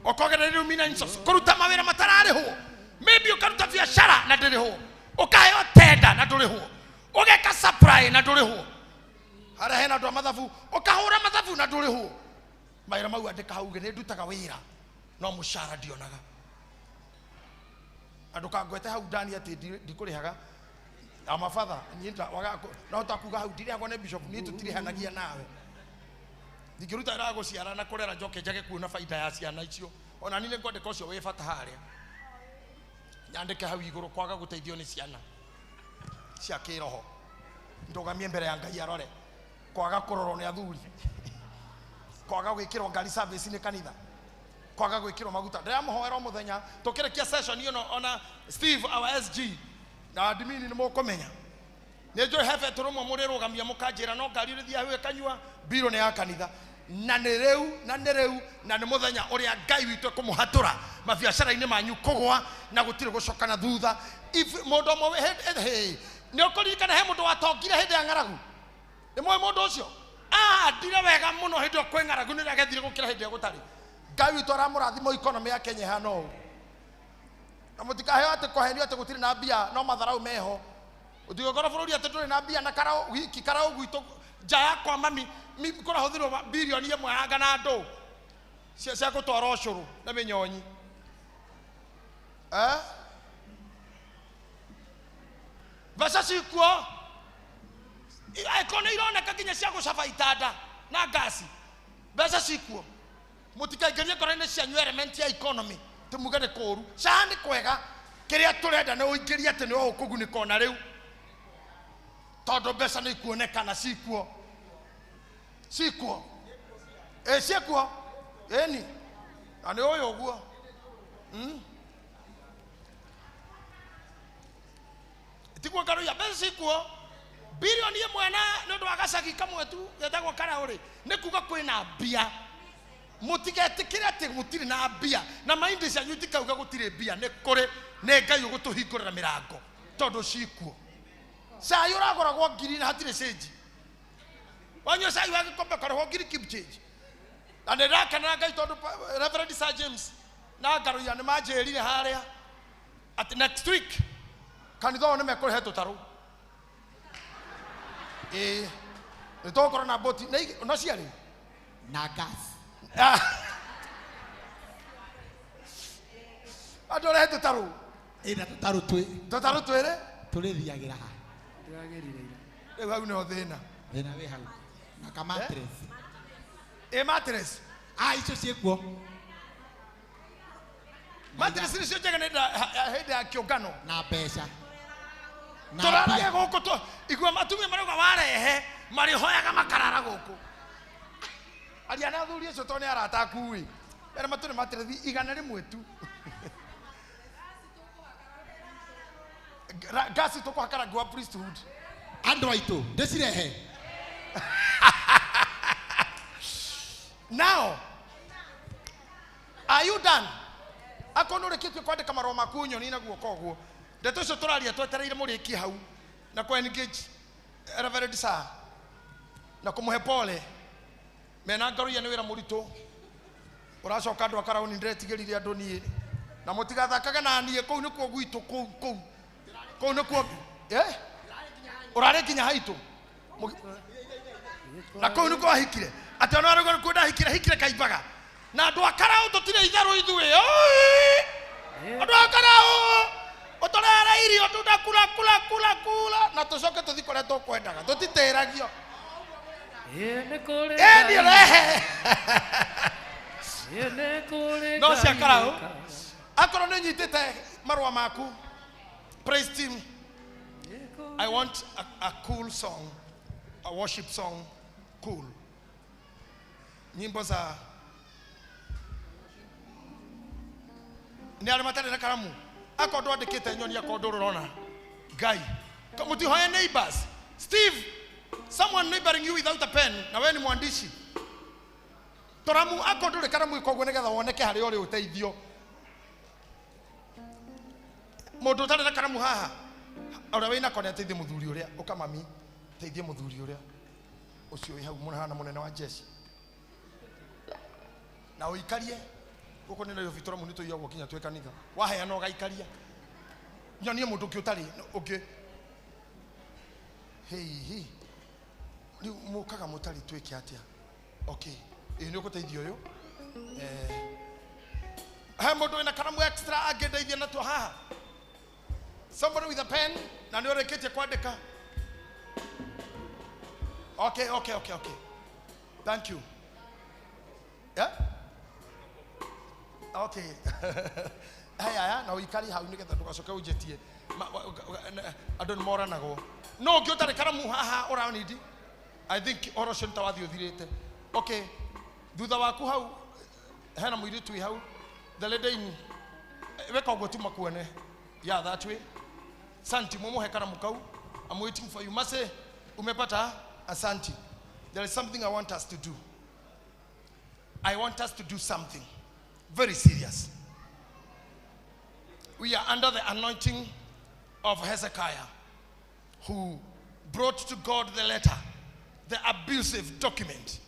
Ũkorwo gereirio irumi na insult. Kũruta mawĩra matararĩhwo. Maybe ũkaruta biacara na ndĩrĩhwo. Ũkaheo tenda na ndũrĩhwo. Ũgeka supply na ndũrĩhwo. Harĩa hena andũ a mathabu, ũkahũra mathabu na ndũrĩhwo. Mawĩra mau andĩka hau uge nĩ ndutaga wĩra no mũcara ndionaga. Na ndũkangwete hau ndani atĩ ndikũrĩhaga. Ama father, no takuga hau ndirĩhagwo nĩ bishop, niĩ tũtirĩhanagia nawe. Ndingĩruta wĩra wa gũciara na kũrera njoke njage kuona baida ya ciana icio. Ona niĩ nĩngwandĩka ũcio wĩ bata harĩa. Nyandĩke hau igũrũ kwaga gũteithio nĩ ciana cia kĩroho. Ndũgamie mbere ya Ngai arore. Kwaga kũrorwo nĩ athuri. Kwaga gwĩkĩrwo ngari service nĩ kanitha. Kwaga gwĩkĩrwo maguta. Ndĩramũhoera o mũthenya tũkĩrĩkia session ĩno ona Steve our SG na admin nĩ mũkũmenya. Nĩ njũĩ he betũrũ ũmwe mũrĩrũgamia mũkanjĩra no ngari ũrĩthiaga hau ĩkanyua mbirũ nĩ ya kanitha. Na nĩ rĩu, na nĩ rĩu, na nĩ mũthenya ũrĩa Ngai witũ ekũmũhatũra mabiacara-inĩ manyu kũgwa na gũtirĩ gũcoka na thutha. If mũndũ ũmwe nĩ ũkũririkana he mũndũ watongire hĩndĩ ya ng'aragu? Nĩ mũĩ mũndũ ũcio? Ahandire wega mũno hĩndĩ ĩyo kwĩ ng'aragu nĩ agethire gũkĩra hĩndĩ ĩyo gũtarĩ. Ngai witũ aramũrathima economy ya Kenya ĩhana ũũ. Na mũtikaheo atĩ kũhenio atĩ gũtirĩ na mbia no matharau meho. Ũtigũkorwo bũrũri atĩ ndũrĩ na mbia na karau wiki karau gwitũ nja yakwa mami kũrahũthĩrwo birioni ĩmwe anga na ndũ cia gũtwara ũcũrũ na mĩnyonyi. Mbeca cikuo angĩkorwo nĩ ironeka nginya cia gũcaba itanda na ngasi. Mbeca cikuo. Mũtikaingĩrie ngoro-inĩ cianyu element ya economy tĩmuge nĩ kũũru. Ca nĩ kwega. Kĩrĩa tũrenda nĩ ũingĩrie atĩ nĩ ũkũgunĩka ona rĩu. Tondũ mbeca nĩ ikuonekana cikuo. Cikuo. Ciĩkuo. Ĩni. Na nĩ ũyũ ũguo. Tiguo ngaruia mbeca cikuo. Bilioni ĩmwe na nĩ ũndũ wa gacagi kamwe tu getagwo Karaũ rĩ, nĩ kuga kwĩna mbia. Mũtigetĩkĩre atĩ gũtirĩ na mbia. Na maindi cianyu itikauga gũtirĩ mbia, nĩ kũrĩ, nĩ Ngai ũgũtũhingũrĩra mĩrango tondũ cikuo. Cai ũragũragwo ngiri na hatirĩ cĩnji. Wanyua cai wa gĩkombe ũkarĩhwo ngiri keep change. Na nĩ ndĩrakenera Ngai tondũ Reverend Sir James na Ngaruiya nĩ manjĩrire harĩa atĩ next week kanitha ũyũ nĩ mekũrehe tũtarũ. Ĩĩ nĩ tũgũkorwo na boti na no ciarĩ na gas. Andũ ũrehe tũtarũ. Ĩ na tũtarũ twĩ. Tũtarũ twĩrĩ? Tũrĩthiagĩra ha? Rĩu hau nĩho thĩna. Thĩna wĩ hau. Na ka mattress. Ĩ mattress. Ah, icio ciĩkuo. Mattress nĩcio njega nĩ hĩndĩ ya kĩũngano. Na mbeca. Tũraragia gũkũ tũ igua atumia marauga warehe marĩhoyaga makarara gũkũ. Aria na athuri acio tondũ nĩ arata aku ĩ. Mere matũrĩ mattress 100 tu. Gasi tũkũhaka rangi wa priesthood. Andũ aitũ ndĩcirehe. Now, are you done? Akorwo nĩ ũrĩkĩtie kwandĩka marũa maku nyoni na guoko ũguo. Ndeto icio tũraria twetereire mũrĩkie hau na kũ engage Reverend Sir na kũmũhe pole. Mena Ngaruiya nĩ wĩra mũritũ. Ũracoka andũ a Karaũni ndĩretigĩrire andũ niĩ. Na mũtigathakage na niĩ kũu nĩkuo gwitũ kũu kũu. Kũu nĩkuo eh? Ũrarĩ nginya haitũ. Na kũu nĩkuo wahikire. Atĩ ona arauga nĩkuo ndahikire hikire kaimbaga. Na andũ a Karaũ tũtirĩ itherũ ithuĩ. Andũ a Karaũ ũtũrehere irio tunda kula kula kula kula na tũcoke tũthiĩ kũrĩa tũkwendaga. Tũtitĩragio. Ĩ niĩ rehe. No cia Karaũ. Akorwo nĩ nyitĩte marũa maku. Praise team. I want a cool song, a worship song, cool. Nyimbo za nĩ arĩa matarĩ na karamu. Akorwo ndwandĩkĩte nyoni akorwo ndũrona. Ngai. Mũtihoe neighbors. Steve, someone neighboring you without a pen, na we ni mwandishi. Toramu akorwo ndũrĩ karamu koguo nĩgetha woneke harĩa ũrĩ ũteithio. Mũndũ ũtarĩ na karamu haha ũrĩa wĩna ko nĩ ateithie mũthuri ũrĩa ũka mami teithie mũthuri ũrĩa ũcio wĩ hau mũhana mũnene wa jeshi na ũikarie gũkũ nĩ Nairobi tũramu nĩ tũiyagwo nginya twĩ kanitha waheana ũgaikaria nyonie mũndũ ũngĩ ũtarĩ ũngĩ hihi rĩu mũkaga mũtarĩ twĩke atĩa okay ĩĩ nĩ ũgũteithia ũyũ he mũndũ wĩna karamu extra angĩndeithia natuo haha. Somebody with a pen na nĩ ũrĩkĩtie kwandĩka. Okay, okay, okay, okay. Thank you. Yeah? Okay. Haya, haya, na ũikari hau nĩgetha ndũgacoke ũnjĩtie. Andũ nĩ moranagwo. No ũngĩ ũtarĩ karamu haha ũranindi. I think ũhoro ũcio nĩ ta wathiĩ ũthirĩte. Okay. Thutha waku hau hena mũirĩtu wĩ hau. The lady in weka ũguo tu makuone. Yeah, that way. Santi, mumuhe karamu kau. I'm waiting for you. Mase, umepata? Asante. There is something I want us to do. I want us to do something very serious. We are under the anointing of Hezekiah, who brought to God the letter, the abusive document.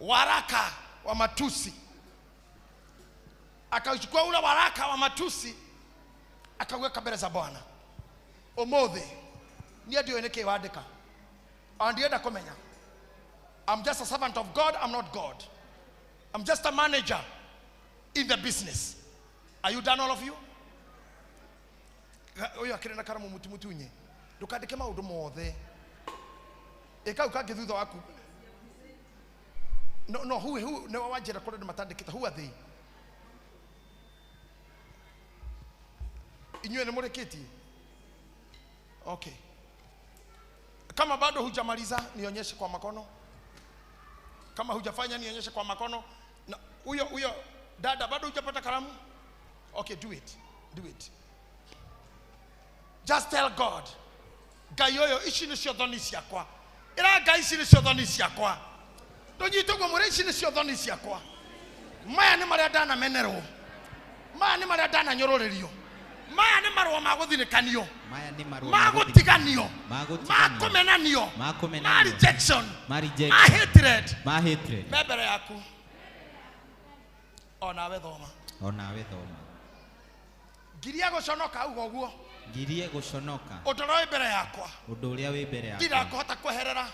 Waraka wa matusi. Akauchukua ule waraka wa matusi akaweka mbele za Bwana. Omothe niĩ ndiũĩ nĩkĩ wandĩka. Andienda kũmenya. I'm just a servant of God, I'm not God. I'm just a manager in the business. Are you done, all of you? Ũyũ akĩrĩ na karamu mũtumutunye. Ndũkandĩke maũndũ mothe. Ĩka kangĩ thutha waku. No, no, who nĩ wanjĩra kũrĩa andũ matandĩkĩte. Who are they? Inyuĩ nĩ mũrĩkĩtie? Okay. Kama bado hujamaliza nionyeshe kwa makono. Kama hujafanya nionyeshe kwa makono. Na huyo huyo dada bado hujapata kalamu? Okay, do it. Do it. Just tell God. Ngai ũyũ ici nĩcio thoni ciakwa. Ĩra Ngai ici nĩcio thoni ciakwa. Ndũnyite ũguo mwĩre ici nĩcio thoni ciakwa. Maya nĩ marĩa ndanamenerwo. Maya nĩ marĩa ndananyũrũrĩrio. Maya nĩ marũa ma gũthinĩkanio, Maya nĩ marũa ma gũtiganio, ma ma gũtiganio, kũmenanio, ma ma kũmenanio, rejection, ma ma rejection, hatred. Ma hatred. Me mbere yaku, onawe thoma. Onawe thoma. Ngiria gũconoka uga ũguo. Ngirie gũconoka. Ũndũ ũrĩa wĩ mbere yakwa, ũndũ ũrĩa wĩ mbere yakwa, ndingĩhota kweherera,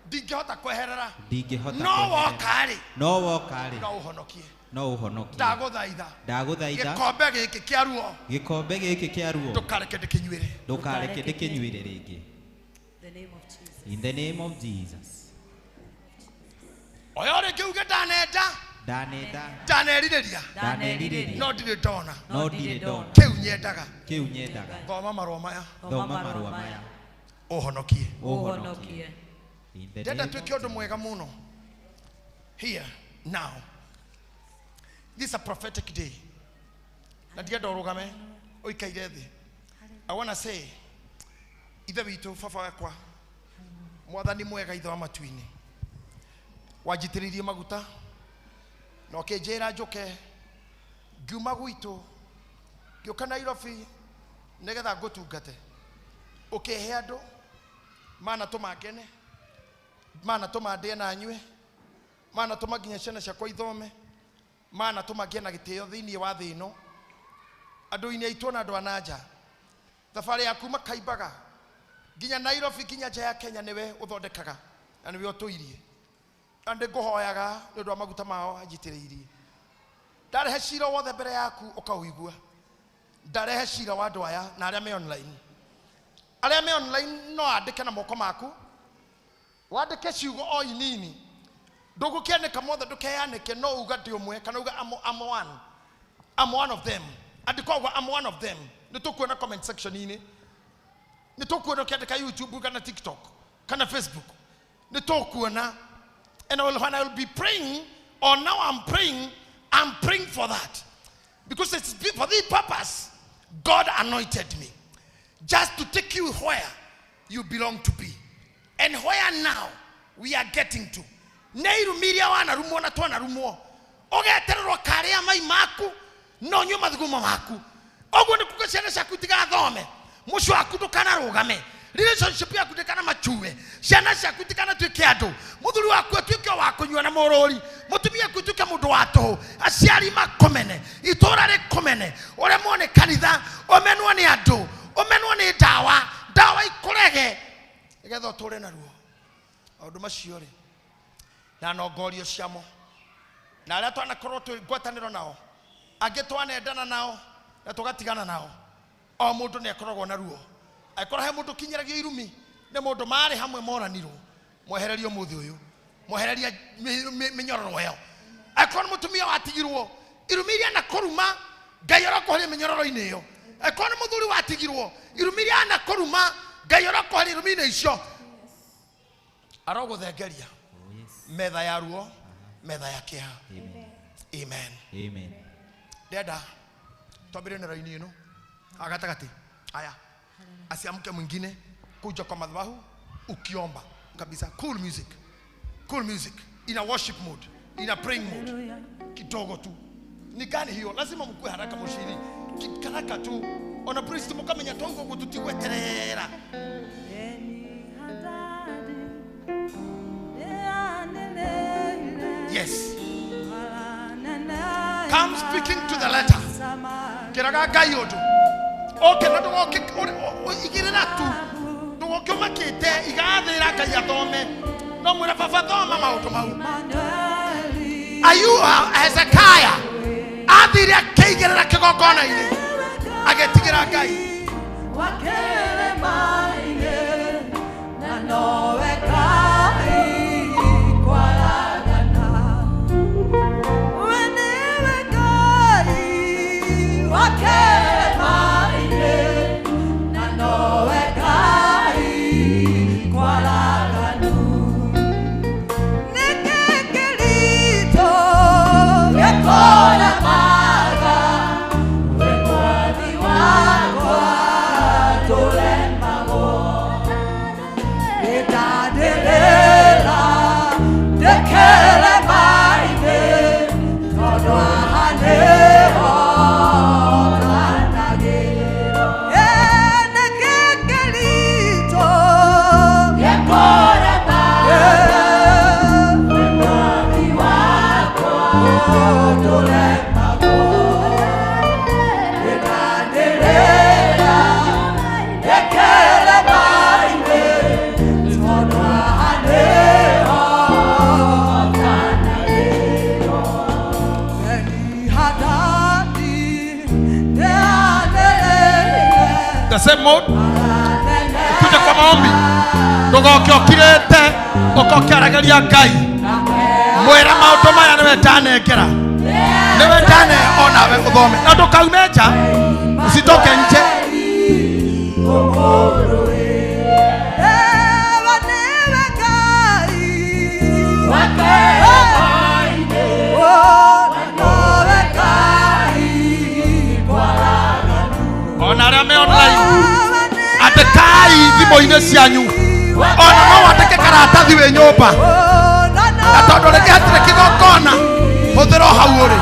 ndingĩhota kweherera, ndingĩhota no kweherera. Woka rĩ, no woka rĩ, no ũhonokie. No ũhonokie. Ndagũthaitha, ndagũthaitha, gĩkombe gĩkĩ kĩa ruo, gĩkombe gĩkĩ kĩa ruo, ndũkareke ndĩkĩnyuĩre. Ndũkareke ndĩkĩnyuĩre rĩngĩ. The name of Jesus. In the name of Jesus. Oyo rĩngĩ uge ndanenda, ndanenda, ndanerirĩria, ndanerirĩria, no ndirĩ ndona, no ndirĩ ndona kĩu nyendaga. Kĩu nyendaga. Thoma marũa maya. Thoma marũa maya. Ũhonokie. Ũhonokie. In the Ndenda name twĩke ũndũ mwega mũno here now. This is a prophetic day, na ndienda ũrũgame ũikaire thĩ. I wanna say, ithe witũ, baba wakwa, mwathani mwega, ithe wa matu-inĩ, wanjitĩrĩirie maguta na ũkĩnjĩra njũke, ngiuma gwitũ ngĩũka Nairobi nĩgetha ngũtungate. Ũkĩhe andũ manatũma ngene, manatũma ndĩe na nyue, manatũma nginya ciana ciakwa ithome, manatũma ngĩe na gĩtĩo thĩinĩ wa thĩ ĩno, andũ-inĩ aitũ na andũ a na nja. Thabarĩ ya kuma Kaimbaga nginya Nairobi nginya nja ya Kenya nĩwe ũthondekaga na nĩwe ũtũirie, na nĩngũhoyaga nĩ ũndũ wa maguta mao anjitĩrĩirie. Ndarehe cira wothe mbere yaku ũkaũigua. Ndarehe cira wa andũ aya na arĩa me online. Arĩa me online no andĩke na moko maku, wandĩke ciugo o inini, ndũgũkĩanĩka mothe, ndũkeanĩke, no uga ndĩ ũmwe, kana uga I'm one. I'm one of them. Andĩka ũguo, I'm one of them. Nĩ tũkuona comment section inĩ, nĩ tũkuona ũkĩandĩka YouTube kana TikTok kana Facebook, nĩ tũkuona. And when I will be praying, or now I'm praying for that, because it's for this purpose God anointed me, just to take you where you belong to be, and where now we are getting to. Nĩ irumi iria wanarumwo na twanarumwo, ũgetererwo karĩa mai maku no nyue mathugumo maku. Ũguo nĩ kuga ciana ciaku itigathome, mũciĩ waku ndũkanarũgame, relationship yaku ndĩkanamachue, ciana ciaku itikanatuĩke andũ, mũthuri waku atuĩke o wa kũnyua na mũrũri, mũtumia waku atuĩke mũndũ wa tũhũ, aciari makũmene, itũũra rĩkũmene, ũremwo nĩ kanitha, ũmenwo nĩ andũ, ũmenwo nĩ ndawa, ndawa ikũrege, nĩgetha ũtũũre naruo. Maũndũ macio rĩ, na nongorio ciamo, na arĩa twanakorwo twĩ ngwatanĩro nao, angĩ twanendana nao na tũgatigana nao, o mũndũ nĩ akoragwo na ruo. Angĩkorwo he mũndũ ũkinyĩragio irumi nĩ mũndũ marĩ hamwe moranirwo, mwehererio mũthĩ ũyũ, mwehereria mĩnyororo ĩyo. Angĩkorwo nĩ mũtumia watigirwo irumi iria anakũruma, Ngai arokũhoria mĩnyororo-inĩ ĩyo. Angĩkorwo nĩ mũthuri watigirwo irumi iria anakũruma, Ngai arokũhoria irumi-inĩ icio. Arogũthengeria metha ya ruo, metha ya kĩeha. Amen. Amen. Ndenda twambĩrĩrie na raini ĩno gatagatĩ. Aya, asiamke mwingine kuja kwa madhabahu ukiomba kabisa. Cool music, cool music, in a worship mode, in a praying mode, kidogo tu. Ni gani hiyo? Lazima mkue haraka mushiri haraka tu, ona priest mukamenya tongo gututigweterera. Yes, come speaking to the letter. Kiraga Ngai undu oke na ndugoke igirira tu, ndugoke umakite igathira Ngai athome, no mwira baba thoma maundu mau. Ayuha Hezekiah athire akĩigĩrĩra kĩgongona-inĩ agĩtigĩra Ngai. Wakwa. same mode. Ukuje kwa maombi. Ndugoke ukirete, ukoke aragĩria Ngai. Mwĩra maũndũ maya nĩwe ndanengera. Nĩwe ndane onawe ũthome. Na ndũkaume nja. Usitoke nje. Ona arĩa me online andĩkai thimũ-inĩ cianyu ona no wandĩke karatathi wĩ nyũmba na tondũ rĩngĩ hatirĩ kĩgongona hũthĩra o hau ũrĩ.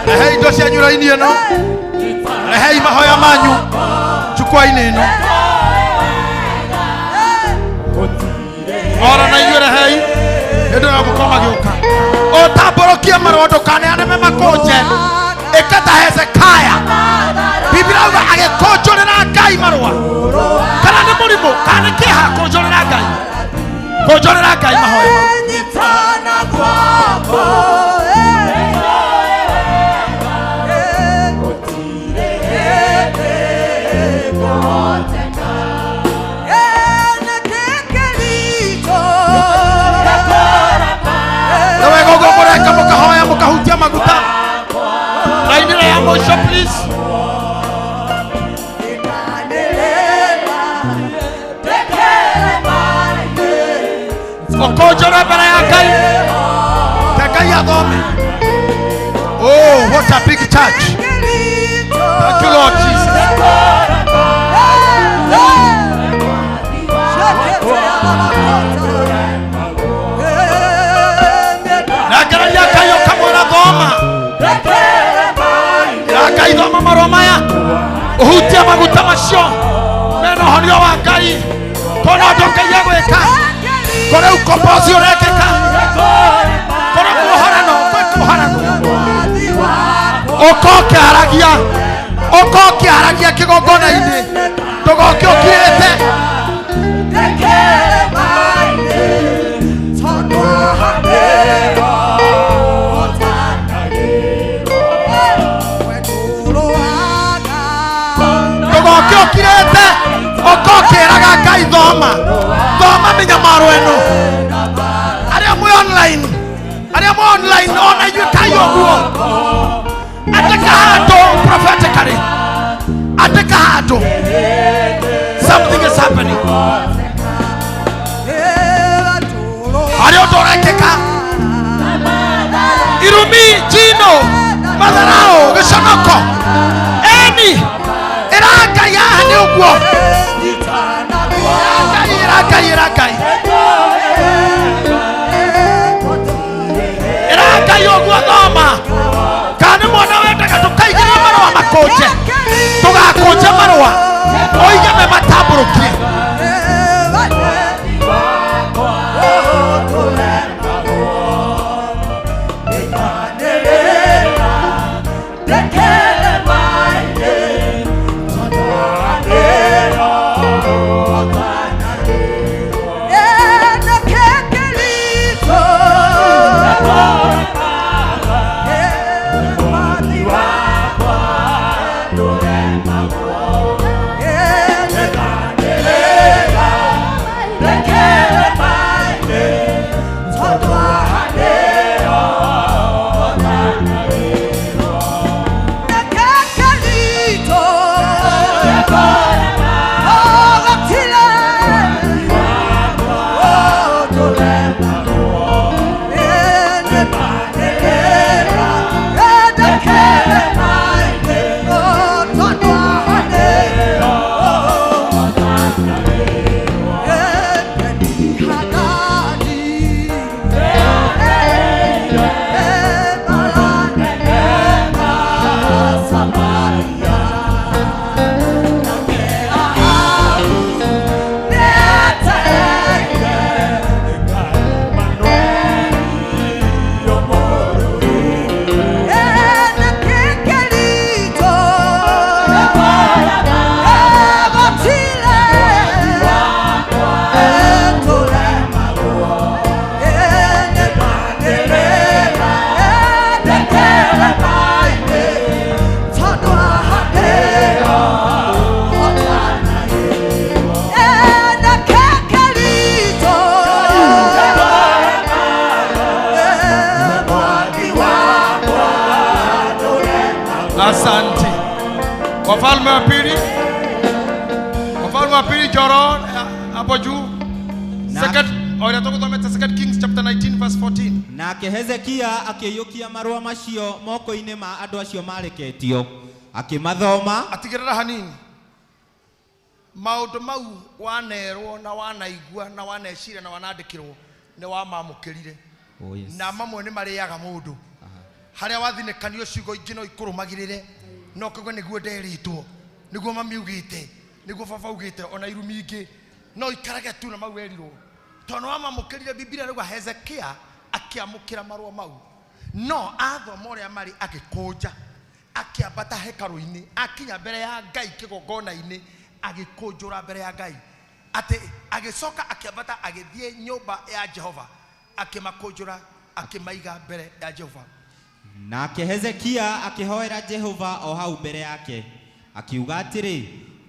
Rehei indo cianyu raini ĩno, rehei mahoya manyu jukwaa-inĩ ĩno, ora na inyuĩ rehei hĩndĩ ĩyo gũkorwo magĩũka. Ũtambũrũkie marũa ndũkaneane me makũnje, ĩka ta Hezekiah. Biblia auga agĩkũnjũrĩra Ngai marũa, kana nĩ mũrimũ kana nĩ kĩeha, kũnjũrĩra Ngai, kũnjũrĩra Ngai mahoya. Mukahoya mukahutia maguta raini ya mwisho please. Okonjora mbere ya Ngai, Ngai athome. Oh, what a big church. Thank you Lord Jesus. Ngai thoma marũa maya ũhutie maguta macio mena ũhonia wa Ngai kona ũndũ Ngai egwĩka kũrĩ ukombozi ũrekĩka kũrĩ kuohorano kwĩ kuohorano ũka ũkĩaragia ũka ũkĩaragia kĩgongona-inĩ ndũgoke ũkirĩte. Ukirete ukokeraga Ngai thoma thoma mĩnyamaro ĩno. Arĩa mwĩ online, arĩa mwĩ online ona inyuĩ kai ũguo, andĩka handũ prophetically, andĩka handũ something is happening, harĩ ũndũ ũrekĩka. Irumi, njino, matharao, gĩconoko, eni ĩra Ngai haha nĩ ũguo. Ĩra Ngai, ĩra Ngai, ĩra Ngai ũguo thoma. Kana nĩ mwana wendaga ndũkaigĩrĩre marũa makũnje, ndũgakũnje marũa ũige me matambũrũkie. Asante. Wafalme wa pili, Wafalme wa pili Joro hapo juu. Second, oria tũgũthomete Second Kings chapter 19 verse 14. Nake Hezekia akĩiyũkia marũa macio moko-inĩ ma andũ acio mareketio, akĩmathoma. Atigĩrĩra hanini. Maũndũ mau wanerwo na wanaigua na waneciria na wanandĩkĩrwo nĩ wamamũkĩrire. Oh, yes. Na mamwe nĩ marĩaga mũndũ. Harĩa wathinĩkanio ciugo ingĩ no ikũrũmagĩrĩre no ũkauga nĩguo nderĩtwo, nĩguo mami augĩte, nĩguo baba augĩte, ona irumi ingĩ no ikarage tu na mau werirwo. Tondũ wamamũkĩrire, Biblia rauga Hezekia akĩamũkĩra marũa mau, no athoma ũrĩa marĩ agĩkũnja, akĩambata hekarũ-inĩ, akinya mbere ya Ngai kĩgongona-inĩ, agĩkũnjũra mbere ya Ngai, atĩ agĩcoka akĩambata agĩthiĩ nyũmba ya Jehova, akĩmakũnjũra, akĩmaiga mbere ya Jehova. Nake Hezekia akĩhoera Jehova o hau mbere yake, akiuga atĩrĩ,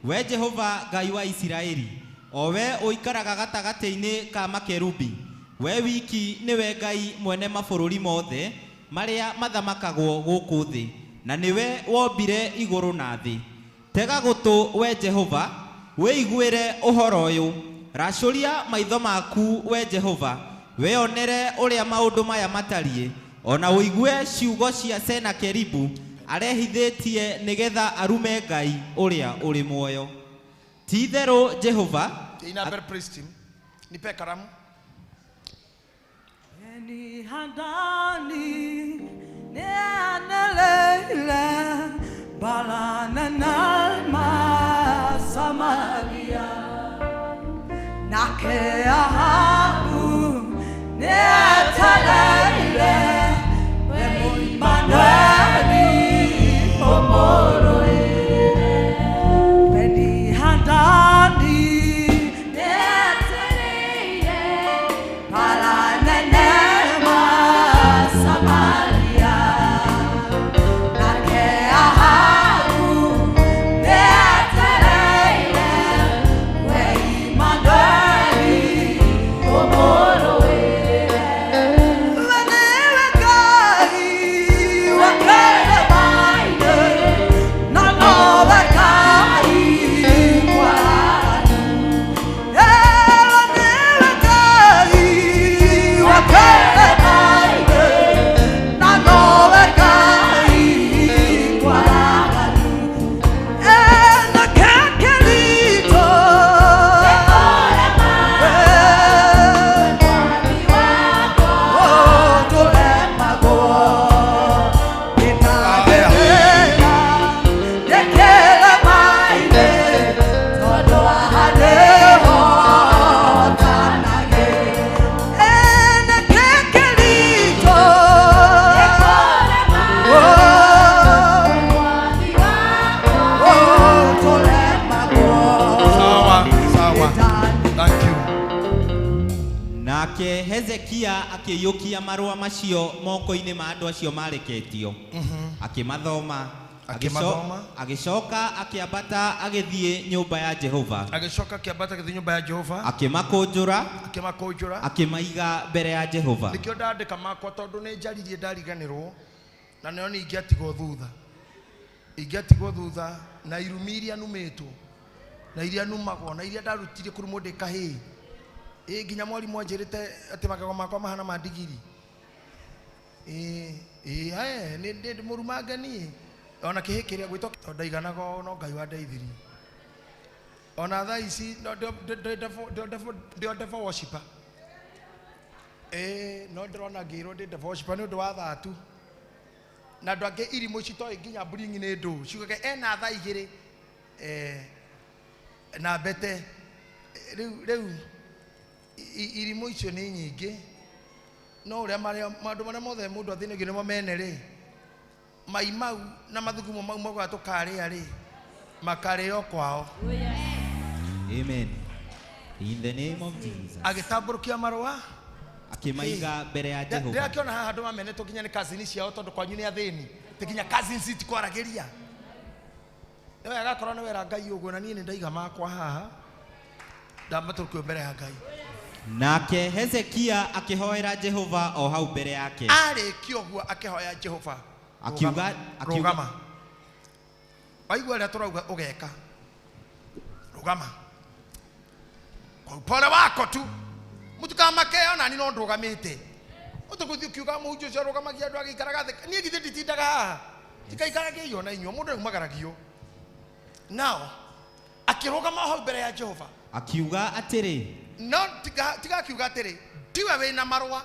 we Jehova Ngai wa Isiraeli, o we ũikaraga gatagatĩ-inĩ ka makerubi, we wiki nĩwe Ngai mwene mabũrũri mothe marĩa mathamakagwo gũkũ thĩ, na nĩwe wombire igũrũ na thĩ. Tega gũtũ, we Jehova, wĩiguĩre ũhoro ũyũ. Racũria maitho maku, we Jehova, wĩonere ũrĩa maũndũ maya matariĩ, ona ũigue ciugo cia Senakeribu arehithĩtie nĩgetha arume Ngai ũrĩa ũrĩ muoyo. Ti itherũ Jehova. Ina mbere praise team. Nipe karamu. Eni handani ne aneleile balana na Samaria nake Ahabu ne ataleile we Emmanueli omoro Eni handani ne ataleile balana na Samaria nake Ahabu ne ataleile we Emmanueli omoro. Sawa, sawa. Thank you. Nake Hezekia akĩiyũkia marũa macio moko-inĩ ma andũ acio mareketio, akĩmathoma. Akĩmathoma. Agĩcoka akĩambata agĩthiĩ nyũmba ya Jehova, Agĩcoka akĩambata agĩthiĩ nyũmba ya Jehova, akĩmakũnjũra, akĩmakũnjũra, akĩmaiga mbere ya Jehova. Nĩkĩo ndandĩka makwa tondũ nĩ njaririe ndariganĩrwo, na nĩo nĩ ingĩatigwo thutha, ingĩatigwo thutha na irumi iria numĩtwo na iria numagwo na iria ndarutire kũrumwo ndĩ kahĩĩ. Ĩ nginya mwarimũ anjĩrĩte atĩ magego makwa mahana ma ndigiri. Ĩ ĩ ae nĩ ndĩ mũrumange niĩ ona kĩhĩ kĩrĩa gwĩtwo tondũ ndaiganaga ũũ no Ngai wandeithirie. Ona thaa ici no ndĩ devil worshipper. Ĩ no ndĩrona ngĩrwo ndĩ devil worshipper nĩ ũndũ wa thaa tu. Na andũ angĩ irimũ citoĩ nginya bring nĩ ndũ ciugage ena thaa igĩrĩ na mbete. Rĩu rĩu irimũ icio nĩ nyingĩ, no ũrĩa maũndũ marĩa mothe mũndũ athĩnagio nĩmo mene rĩ, mai mau na mathugumo mau maugaga tũkarĩa rĩ, makarĩo kwao. Amen. In the name of Jesus. Agĩtambũrũkia marũa akĩmaiga mbere ya Jehova. Ndĩrakĩona haha andũ mamenetwo nginya nĩ cousins ciao tondũ kwanyu nĩ athĩni, ti nginya cousins itikwaragĩria. Nĩ wega akorwo nĩ wera Ngai ũguo, na niĩ nĩ ndaiga makwa haha ndamatũrũkio mbere ya Ngai. Nake Hezekia akĩhoera Jehova o hau mbere yake. Arĩkia ũguo akĩhoya Jehova. Akiuga Rũgama. Waigua ũrĩa tũrauga ũgeka. Rũgama. Kwa upole wako tu. Mũtikamake ona niĩ no ndũgamĩte. Ũtũgũthiĩ ũkiuga mũhunjia ũcio arũgamagia andũ agĩikaraga thĩ. Niĩ githĩ nditindaga haha. Ndikaikarage na inyuĩ, mũndũ aumagaragiũ. Nao akĩrũgama hau mbere ya Jehova. Akiuga atĩrĩ. No tiga akiuga atĩrĩ, tiwe wĩna marũa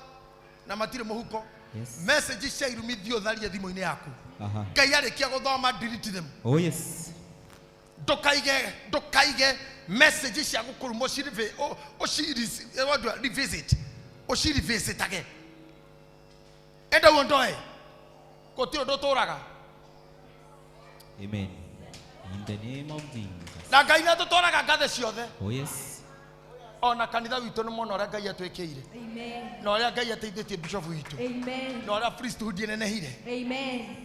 na matirĩ mũhuko. Yes. Message cia irumi thiĩ ũtharie thimũ-inĩ yaku. Aha. Ngai arĩkia gũthoma delete them. Oh yes. Ndũkaige message cia gũkũruma revisit. Ũcirevisit-age. Enda uondoe. Gũtirĩ ũndũ ũtũraga. Amen. In the name of Jesus. Na Ngai nĩ atũtwaraga ngathe ciothe. Oh yes. Ona kanitha witũ nĩ mona ũrĩa Ngai atwĩkĩire. Amen. Na ũrĩa Ngai ateithĩtie bishop witũ. Amen. Na ũrĩa priesthood ĩnenehire. Amen.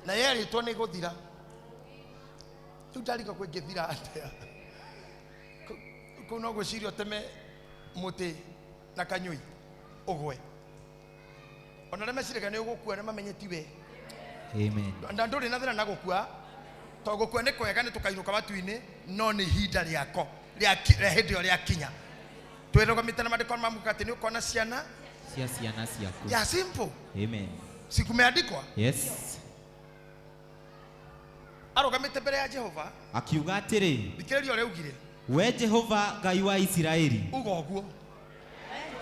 Na yerĩtwo nĩ gũthira. Rĩu ndarigwo kwĩngĩthira atĩa. Kũu no gwĩciria ũteme mũtĩ na kanyũi ũgwe. Ona arĩa meciragia nĩ ũgũkua nĩ mamenye ti we. Amen. Na ndũrĩ na thĩna na gũkua. Tondũ gũkua nĩ kwega nĩ tũkainũka matu-inĩ, no nĩ ihinda rĩako rĩa hĩndĩ ĩyo rĩakinya. Twĩrũgamĩte na maandĩko ma Mũhaka atĩ nĩ ũkona ciana cia ciana ciaku. Ya simple. Amen. Si kumeandikwa? Yes. Arũgamĩte mbere ya Jehova. Akiuga atĩrĩ. Thikĩrĩria ũrĩa augire. We Jehova Ngai wa Isiraeli. Uga ũguo.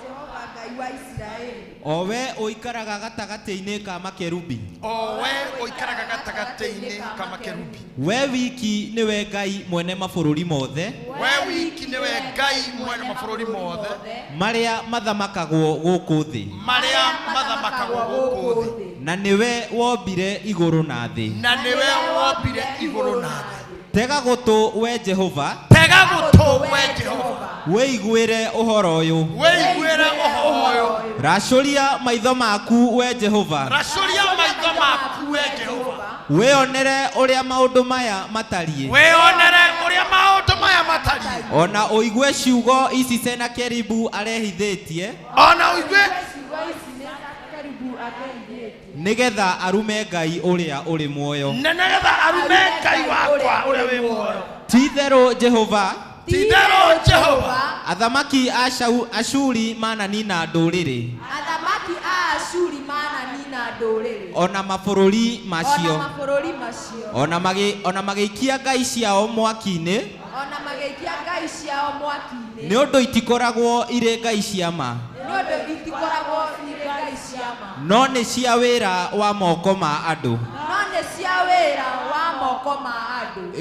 Jehova Ngai wa Isiraeli. O we ũikaraga gatagatĩ-inĩ ka makerubi. O we ũikaraga gatagatĩ-inĩ ka makerubi. We wiki nĩwe Ngai mwene mabũrũri mothe. We wiki nĩwe Ngai mwene mabũrũri mothe. Marĩa mathamakagwo gũkũ thĩ. Marĩa mathamakagwo gũkũ thĩ. Na nĩwe wombire igũrũ na thĩ. Na nĩwe wombire igũrũ na thĩ. Tega gũtũ we Jehova. Tega gũtũ we Jehova. Wĩiguĩre ũhoro ũyũ. Wĩiguĩre ũhoro ũyũ. Racũria maitho maku we Jehova. Racũria maitho maku we Jehova. Wĩonere ũrĩa maũndũ maya matariĩ. Wĩonere ũrĩa maũndũ maya matariĩ. Ona ũigue ciugo ici Senakeribu arehithĩtie. Ona ũigue ciugo ici Senakeribu arehithĩtie. Nĩgetha arume Ngai ũrĩa ũrĩ muoyo. Na nĩgetha arume Ngai wakwa ũrĩa wĩ muoyo. Ti-itherũ Jehova. Ti-itherũ Jehova. Athamaki a Ashuri mananina ndũrĩrĩ. Athamaki a Ashuri mananina ndũrĩrĩ. Ona mabũrũri macio. Ona mabũrũri macio. Ona magĩikia ngai ciao mwaki-inĩ. Ona magĩikia ngai ciao mwaki-inĩ. Nĩ ũndũ itikoragwo irĩ ngai cia ma. Nĩ ũndũ itikoragwo irĩ ngai cia ma. No nĩ cia wĩra wa moko ma andũ. No nĩ cia wĩra wa moko ma andũ.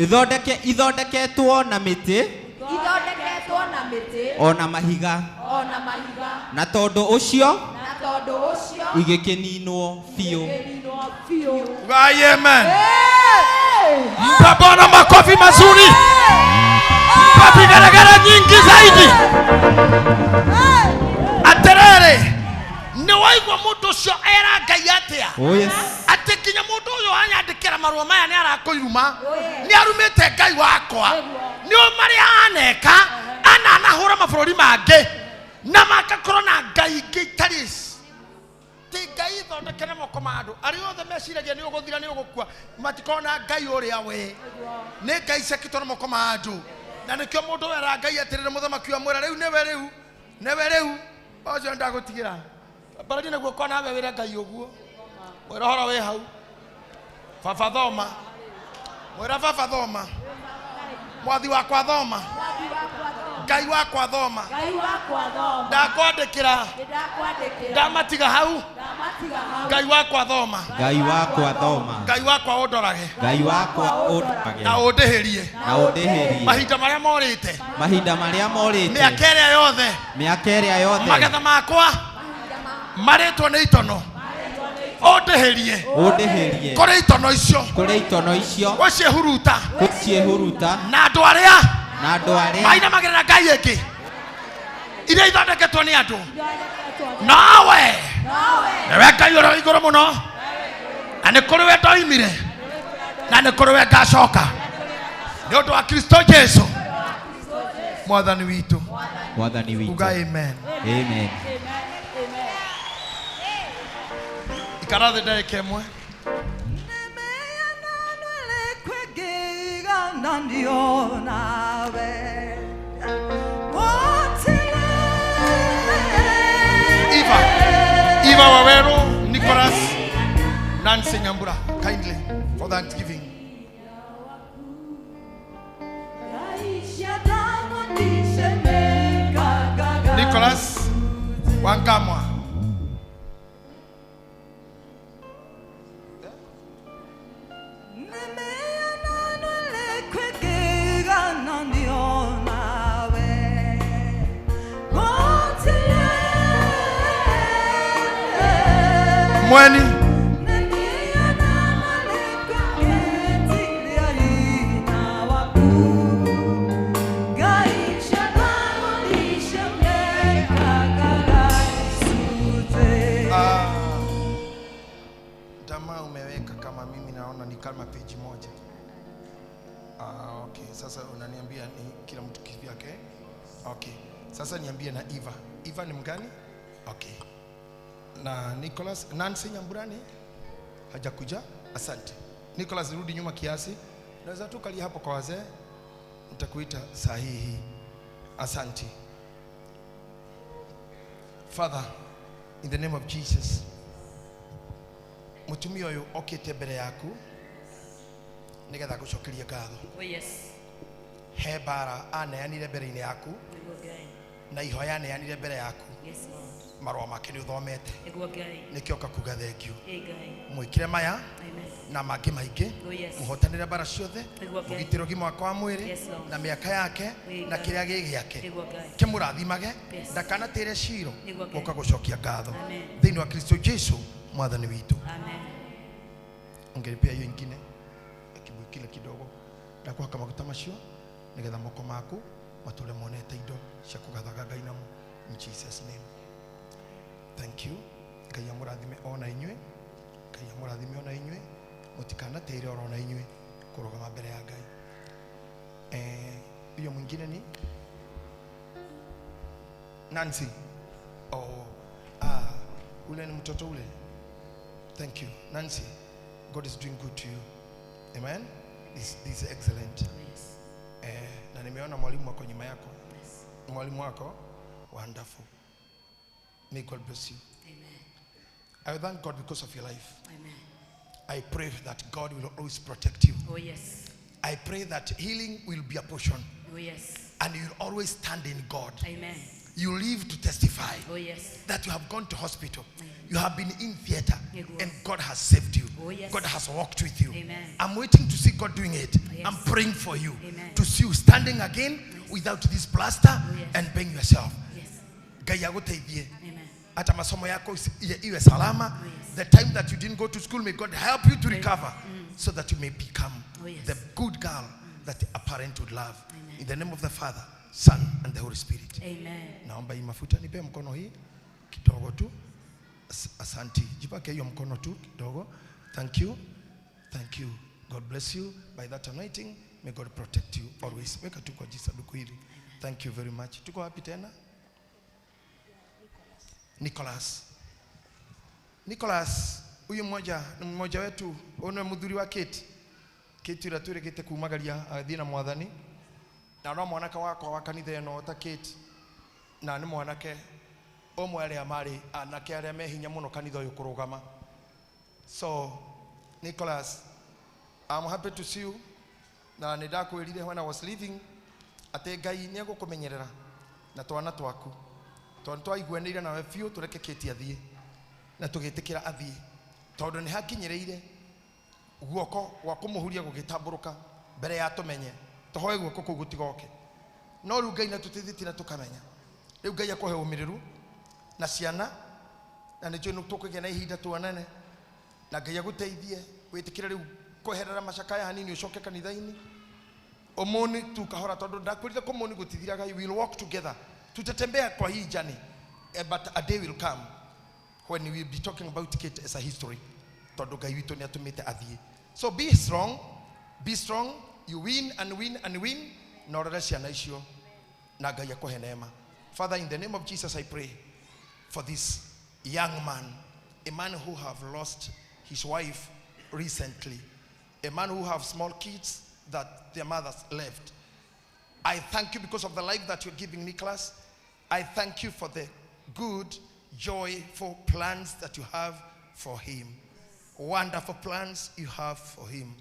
Ithondeketwo na mĩtĩ. Ithondeketwo na mĩtĩ. Ona mahiga. Ona mahiga. Na tondũ ũcio. Na tondũ ũcio. Igĩkĩninwo biũ. Igĩkĩninwo biũ. Ugai amen. Mpa Bwana makofi mazuri. Mpa vigelegele nyingi zaidi. Aterere. Nĩ waigua mũndũ ũcio era Ngai atĩa? Oh yes. Atĩ nginya mũndũ ũyũ anyandĩkĩra marũa maya nĩ arakũiruma. Nĩ arumĩte Ngai wakwa. Nĩ o marĩa aneka ananahũra mabũrũri mangĩ na makakorwo na ngai ingĩ itarĩ ti ngai ithondeke na moko ma andũ. Arĩa othe meciragia nĩ ũgũthira nĩ ũgũkua matikorwo na Ngai ũrĩa we. Nĩ ngai ciakĩtwo na moko ma andũ. Na nĩkĩo mũndũ wera Ngai atĩrĩrĩ mũthamaki wa mwĩra rĩu nĩwe rĩu nĩwe rĩu ũcio ndagũtigĩra. Baradi na guoko nawe wĩre Ngai ũguo. Mwĩra ũhoro wĩ hau. Baba thoma. Mwĩra baba thoma. Mwathi wakwa thoma. Ngai wakwa thoma. Ngai wakwa thoma. Ndakwandĩkĩra. Ndakwandĩkĩra. Ndamatiga hau. Ndamatiga hau. Ngai wakwa thoma. Ngai wakwa thoma. Ngai wakwa ũndorage. Ngai wakwa ũndorage. Na ũndĩhĩrie. Na ũndĩhĩrie. Mahinda marĩa morĩte. Mahinda marĩa morĩte. Mĩaka ĩrĩa yothe. Mĩaka ĩrĩa yothe. Magetha makwa. Marĩtwo nĩ itono. Ũndĩhĩrie. Ũndĩhĩrie. Kũrĩ itono icio. Kũrĩ itono icio. Gũciĩhuruta. Gũciĩhuruta. Na andũ arĩa. Na andũ arĩa. Mainamagĩrĩra ngai ĩngĩ. Iria ithondeketwo nĩ andũ. Nawe. Nĩwe Ngai ũrĩa wĩ igũrũ mũno. Na nĩ kũrĩ we ndoimire. Na nĩ kũrĩ we ngacoka. Nĩ ũndũ wa Kristo Jesu. Mwathani witũ. Mwathani witũ. Uga amen. Amen. Ikara thĩ ndagĩka ĩmwe. Eva Wawero, Nicholas, Nancy Nyambura, kindly for thanksgiving. Nicholas Wangamwa. Mweni. Jamaa umeweka kama mimi naona ni kama page moja. Okay, sasa unaniambia ni kila mtu kivyake. Okay. Sasa niambie na Eva. Eva ni mgani? Okay. Na Nicholas, Nancy Nyamburani hajakuja. Asante. Nicholas, rudi nyuma kiasi. Naweza tu kalia hapo kwa wazee. Nitakuita sahihi. Asante. Father, in the name of Jesus, mutumia uyu okite mbere yaku nigetha gucokeria ngatho. Oh yes. He bara aneanire mbere-inĩ yaku na ihoya aneanire mbere yaku. Yes Lord. Marũa make nĩ ũthomete. Nĩguo Ngai. Nĩkĩo kakuga thengiũ. Ngai. Mwĩkire maya na mangĩ maingĩ. Mũhotanĩre bara ciothe. Mũgitĩre ũgima wakwa wa mwĩrĩ na mĩaka yake na kĩrĩa gĩ gĩake. Kĩmũrathimage ndakanatĩre ciro gũka gũcokia ngatho. Thĩinĩ wa Kristo Jesu mwathani witũ. Amen. Ungelipea hiyo ingine kibuyu kile kidogo ndakuhaka maguta macio nigetha moko maku matũre monete indo cia kũgathaga Ngai namo. In Jesus name. Thank you. Ngai amũrathime ona inyuĩ. Ngai amũrathime ona inyuĩ. Mũtikanatĩre oro na inyuĩ kũrũgama mbere ya Ngai. Hiyo mwingine ni Nancy. Oh, ule ni mtoto ule. Thank you, Nancy. God is doing good to you. Amen. This is excellent. Yes. Na nimeona mwalimu wako nyuma yako. Yes. Mwalimu wako wonderful. May God bless you. Amen. I thank God because of your life. Amen. I pray that God will always protect you. Oh yes. I pray that healing will be a portion. Oh yes. And you will always stand in God. Amen. You live to testify. Oh yes. That you have gone to hospital. Amen. You have been in theater. Yes. And God has saved you. Oh, yes. God has walked with you. Amen. I'm waiting to see God doing it. Yes. I'm praying for you. Amen. To see you standing again without this plaster. Oh, yes. And being yourself. Yes. Ngai aguteithie. Amen. Hata masomo yako iwe salama. Oh, yes. The time that you didn't go to school, may God help you to recover so that you may become Oh, yes. the good girl that a parent would love. Amen. In the name of the Father, Son, and the Holy Spirit. Amen. Naomba hii mafuta, nipe mkono hii kidogo tu. Asanti. Jipake hiyo mkono tu kidogo. Thank you. Thank you. God bless you. By that anointing, may God protect you always. Weka tu kwa jisanduku hili. Thank you very much. Tuko wapi tena? Nicholas. Nicholas, huyu mmoja ni mmoja wetu, one muthuri wa Kate. Kate ira twirigite kumagaria athie na mwathani. Na no mwanake wakwa wa kanitha ĩno ta Kate. Na nĩ mwanake ũmwe arĩa marĩ anake arĩa me hinya mũno kanitha ũyũ kũrũgama. So Nicholas, I'm happy to see you. Na nĩ ndakwĩrire when I was leaving atĩ Ngai nĩ egũkũmenyerera na twana twaku. Tondũ twaiguanĩire nawe biũ tũreke Kate athiĩ na tũgĩtĩkĩra athiĩ tondũ nĩ hakinyĩrĩire guoko gwa kũmũhuria gũgĩtambũrũka mbere ya tũmenye tũhoe guoko kũu gũtigoke. No rĩu Ngai nĩatũteithĩtie na tũkamenya. Rĩu Ngai akũhe ũmĩrĩru na ciana na nĩ njũĩ nĩ tũkũgĩa na ihinda tuonane na Ngai agũteithie wĩtĩkĩre rĩu kweherera macakaya hanini ũcoke kanitha-inĩ ũmũni tu kahora tondũ ndakwĩrire kũmũni gũtithiraga. We will walk together, tutatembea kwa hii journey, but a day will come when we will be talking about Kate as a history tondũ Ngai witũ nĩ atũmĩte athiĩ. So be strong, be strong, you win and win and win na ũrere ciana icio na Ngai akũhe neema. Father, in the name of Jesus, I pray for this young man, a man who have lost his wife recently, a man who have small kids, that their mothers left. I thank you because of the life that you're giving Nicholas. I thank you for the good, joyful plans that you have for him. Wonderful plans you have for him.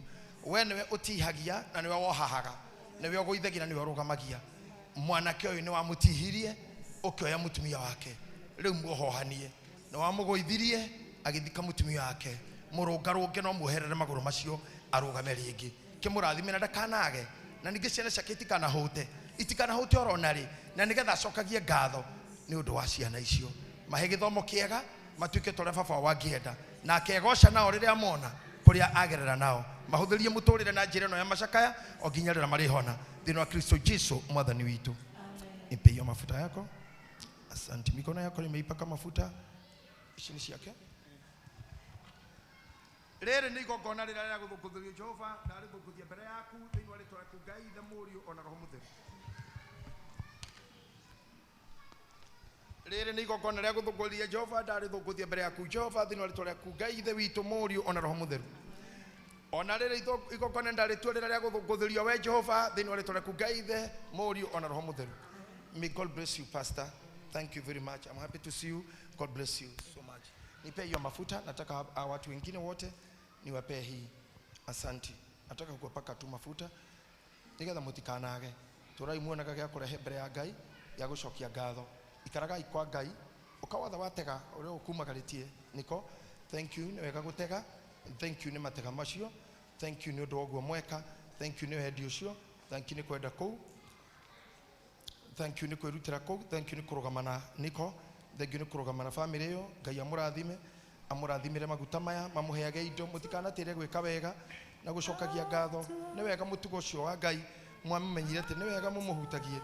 We niwe utihagia na niwe wohahaga, niwe ũgũithagia na niwe ũrũgamagia. Mwanake ũyũ nĩ wamũtihirie ũkĩoya mũtumia wake, rĩu muohohanie. Nĩ wamũgũithirie agĩthika mũtumia wake. Mũrũngarũnge no muoherere magũrũ macio arũgame rĩngĩ. Kĩmũrathime na ndakanage, na ningĩ ciana ciake itikanahũte, itikanahũte oro narĩ, na nĩgetha acokagie ngatho nĩ ũndũ wa ciana icio. Mahe gĩthomo kĩega, matuĩke ta ũrĩa baba wao angĩenda, na akegoca nao rĩrĩa mona kũrĩa agerera nao. Mahũthĩrie mũtũrĩre na njĩra ĩno ya macakaya o nginya rĩrĩa marĩhona. Thĩinĩ wa Kristo Jesu mwathani witũ. Nipe hiyo mafuta yako. Asante. Mikono yako nimeipaka mafuta. Ici nĩ ciake. Rĩrĩ nĩ igongona rĩrĩa rĩa gũthũngũthĩrio Jehova, ndarĩthũngũthia mbere yaku thĩinĩ wa rĩtwa rĩaku Ngai Ithe, Mũriũ ona Roho Mũtheru. Rĩrĩ nĩ igongona rĩa gũthũngũthia Jehova, ndarĩthũngũthia mbere yaku Jehova thĩinĩ wa rĩtwa rĩaku Ngai Ithe witũ, Mũriũ ona Roho Mũtheru. Ona rĩrĩ igongona ndarĩtua rĩrĩa rĩa gũthũngũthĩrio we Jehova thĩinĩ wa rĩtwa rĩaku Ngai Ithe, Mũriũ ona Roho Mũtheru. May God bless you, Pastor. Thank you very much. I'm happy to see you. God bless you so much. Nipe hiyo mafuta, nataka watu wengine wote niwapee hii. Asante. Nataka kuwapaka tu mafuta nigetha mutikanage. Turai muonaga gĩa kũrehe mbere ya Ngai ya gũcokia ngatho. Ikaragai kwa Ngai ukawatha watega ũrĩa ũkumagarĩtie niko. Thank you nĩ wega gũtega. Thank you nĩ matega macio. Thank you nĩ ũndũ wa ũguo mweka. Thank you nĩ wendi ũcio. Thank you nĩ kwenda kũu. Thank you nĩ kwĩrutĩra kũu. Thank you nĩ kũrũgama na niko. Thank you nĩ kũrũgama na family ĩyo. Ngai amũrathime, amũrathimĩre maguta maya, mamũheage indo, mũtikanatĩre gwĩka wega na gũcokagia ngatho. Nĩ wega mũtugo ũcio wa Ngai mwamenyire atĩ nĩ wega mũmũhutagie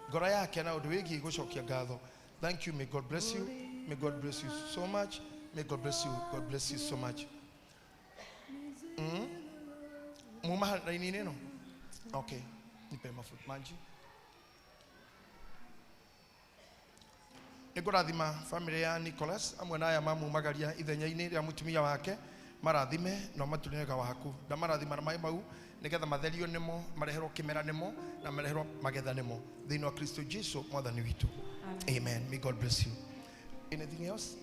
ngoro yake na ũndũ wĩgiĩ gũcokia ngatho. Thank you. May God bless you. May God bless you so much. May God bless you. God bless you so much. Muma raini-inĩ ĩno? Okay. Nipe mafuta manji. Nĩngũrathima family ya Nicholas amwe na aya mamumagaria ithenya-inĩ rĩa mũtumia wake, marathime na mature wega waku. Ndamarathima na maĩ mau nĩgetha matherio nĩmo, mareherwo kĩmera nĩmo, na mareherwo magetha nĩmo thĩinĩ wa Kristo Jesu mwathani witũ. Amen. May God bless you. Anything else?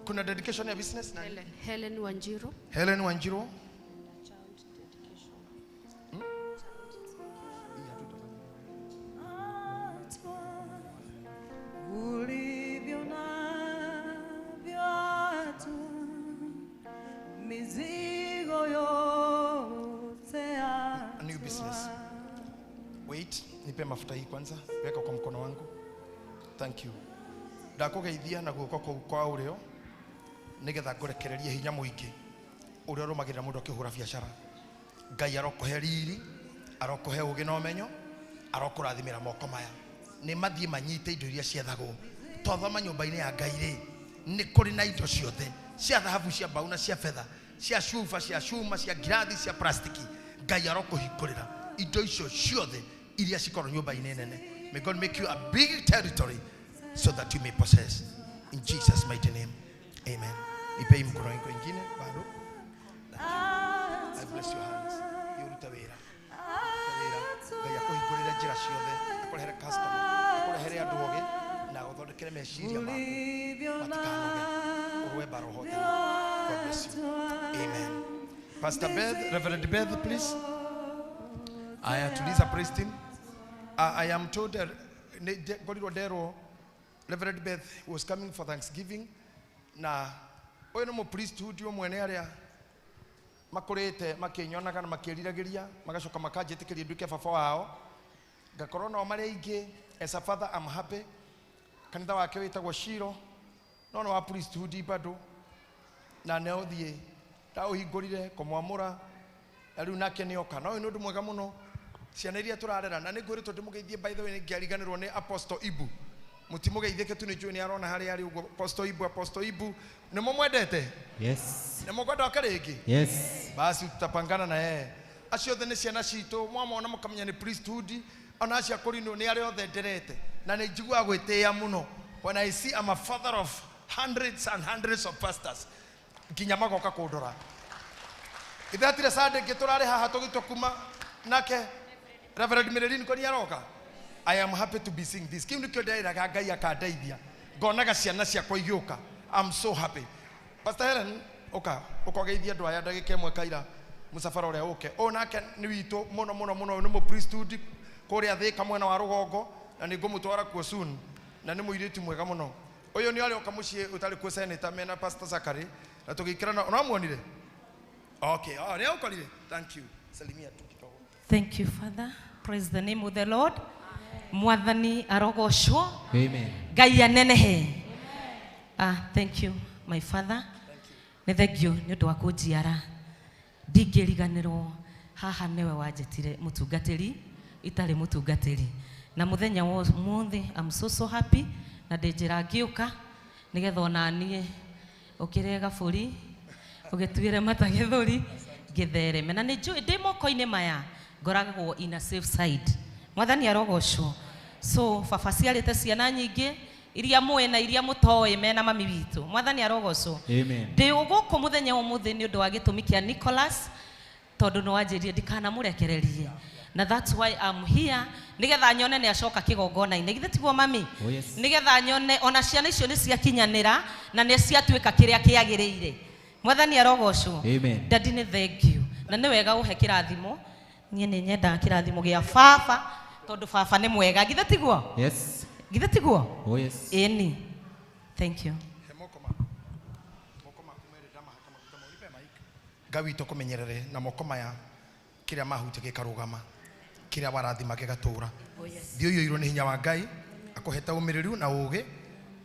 Kuna dedication ya business nani? Helen Wanjiru. Helen Wanjiru. Ulivyo navyo mizigo yote. A new business. Wait, nipe mafuta hii kwanza, weka kwa mkono wangu. Thank you. Ndakũgeithia na guoko kũu kwa ũrĩo nĩgetha ngũrekererie hinya mũingĩ ũrĩa ũrũmagĩrĩra mũndũ akĩhũra biacara. Ngai arokũhe riri, arokũhe ũgĩ na ũmenyo, arokũrathimĩra moko maya. Nĩ mathiĩ manyite indo iria ciethagwo. Twathoma nyũmba-inĩ ya Ngai rĩ, nĩ kũrĩ na indo ciothe cia thahabu, cia mbaũ na cia betha, cia cuba, cia cuma, cia ngirathi, cia plastiki. Ngai arokũhingũrĩra indo icio ciothe iria cikorwo nyũmba-inĩ nene. May God make you a big territory so that you may possess. In Jesus' mighty name. Amen. Nipe mkono wako ingine bado. I bless your hands. Yurute wĩra. Wĩra. Ngai akũhingũrĩre njĩra ciothe, akũrehere customer, akũrehere andũ ogĩ na agũthondekere meciria maku matikanoge. Ũrũe mbara ũhotane. God bless you. Amen. Pastor Beth, Reverend Beth, please. Aya, tuliza praise team. I am told that Reverend Beth was coming for Thanksgiving. Na ũyũ nĩ mũpriesthood ũmwe nĩ arĩa makũrĩte makĩnyonaga na makĩriragĩria magacoka makanjĩtĩkĩria nduĩke baba wao, ngakorwo nao marĩ aingĩ. As a father I'm happy. Kanitha wake wĩtagwo Shiro, no nĩ wa priesthood bado, na nĩ ũthiĩ ndaũhingũrire kũmwamũra na rĩu nake nĩoka. Na ũyũ nĩ ũndũ mwega mũno ciana iria tũrarera, na nĩngwĩrĩtwo ndĩmũgeithie. By the way, nĩngĩariganĩrwo nĩ Apostle Ibu. Mũtimũgeithĩke tu, nĩnjũĩ nĩ arona harĩa arĩ ũguo. Apostle Ibu, Apostle Ibu, nĩmũmwendete? Yes. Nĩmũkwenda oke rĩngĩ? Yes. Basi tutapangana na yeye. Acio othe nĩ ciana citũ, mwamona mũkamenya nĩ priesthood. Ona acio akũrinũ nĩ arĩa othe nderete, na nĩ njiguaga gwĩtĩĩa mũno when I see I'm a father of hundreds and hundreds of pastors nginya magoka kũndora. Ithatire Sunday ngĩtũrarĩ haha tũgĩtua kuma nake Reverend Merelin ko nĩaroka. I am happy to be seeing this. Kĩu nĩkĩo ndĩraga Ngai akandeithia. Ngonaga ciana ciakwa igĩũka. I'm so happy. Pastor Helen, ũka ũkogeithia andũ aya ndagĩka ĩmwe kaira mũcabara ũrĩa ũke. Ũyũ nake nĩ witũ mũno mũno mũno, nĩ mũpriesthood kũrĩa Thĩka mwena wa rũgongo, na nĩ ngũmũtwara kuo soon, na nĩ mũirĩtu mwega mũno. Ũyũ nĩ arĩoka mũciĩ ũtarĩ kuo senator mena Pastor Zachary, na tũgĩikara na ũramuonire? Okay, oh, nĩ ũkorire. Thank you. Salimia tu kidogo. Thank you, Father. Praise the name of the Lord. Mwathani arogocwo. Amen. Ngai anenehe. Ah, thank you, my father. Nĩ thengio nĩ ũndũ wa kũnjiara. Ndingĩriganĩrwo haha nĩwe wanjĩtire mũtungatĩri, itarĩ mũtungatĩri. Na mũthenya wa ũmũthĩ, I'm so so happy, na ndĩ njĩra ngĩũka nĩgetha ona niĩ ũkĩrĩe gabũri, ũgĩtuĩre mata gĩthũri, ngĩthereme. Na nĩ njũĩ ndĩ moko-inĩ maya ngoragwo in a safe side. Mwathani arogocwo. So baba ciarĩte ciana nyingĩ iria mũĩ na iria mũtoĩ mena mami witũ. Mwathani arogocwo. Amen. Ndĩ gũkũ mũthenya wa ũmũthĩ nĩ ũndũ wa gĩtũmi kĩa Nicholas, tondũ nĩ wanjĩrire ndikanamũrekererie. Na that's why I'm here, nĩgetha nyone nĩ acoka kĩgongona-inĩ. Githĩ tiguo mami? Oh, yes. Nĩgetha nyone ona ciana icio nĩ ciakinyanĩra na nĩ ciatuĩka kĩrĩa kĩagĩrĩire. Mwathani arogocwo. Amen. Daddy nĩ thank you. Na nĩ wega ũhe kĩrathimo. Niĩ nĩ nyendaga kĩrathimo gĩa baba, tondũ baba nĩ mwega. Githĩ tiguo? Yes. Githĩ tiguo? Oh, yes. Ĩni. Thank you. Ngai witũ kũmenyerere na moko maya kĩrĩa mahutia gĩkarũgama, kĩrĩa warathima gĩgatũra. Thiĩ ũiyũirwo nĩ hinya wa Ngai, akũhete ũmĩrĩru na ũũgĩ,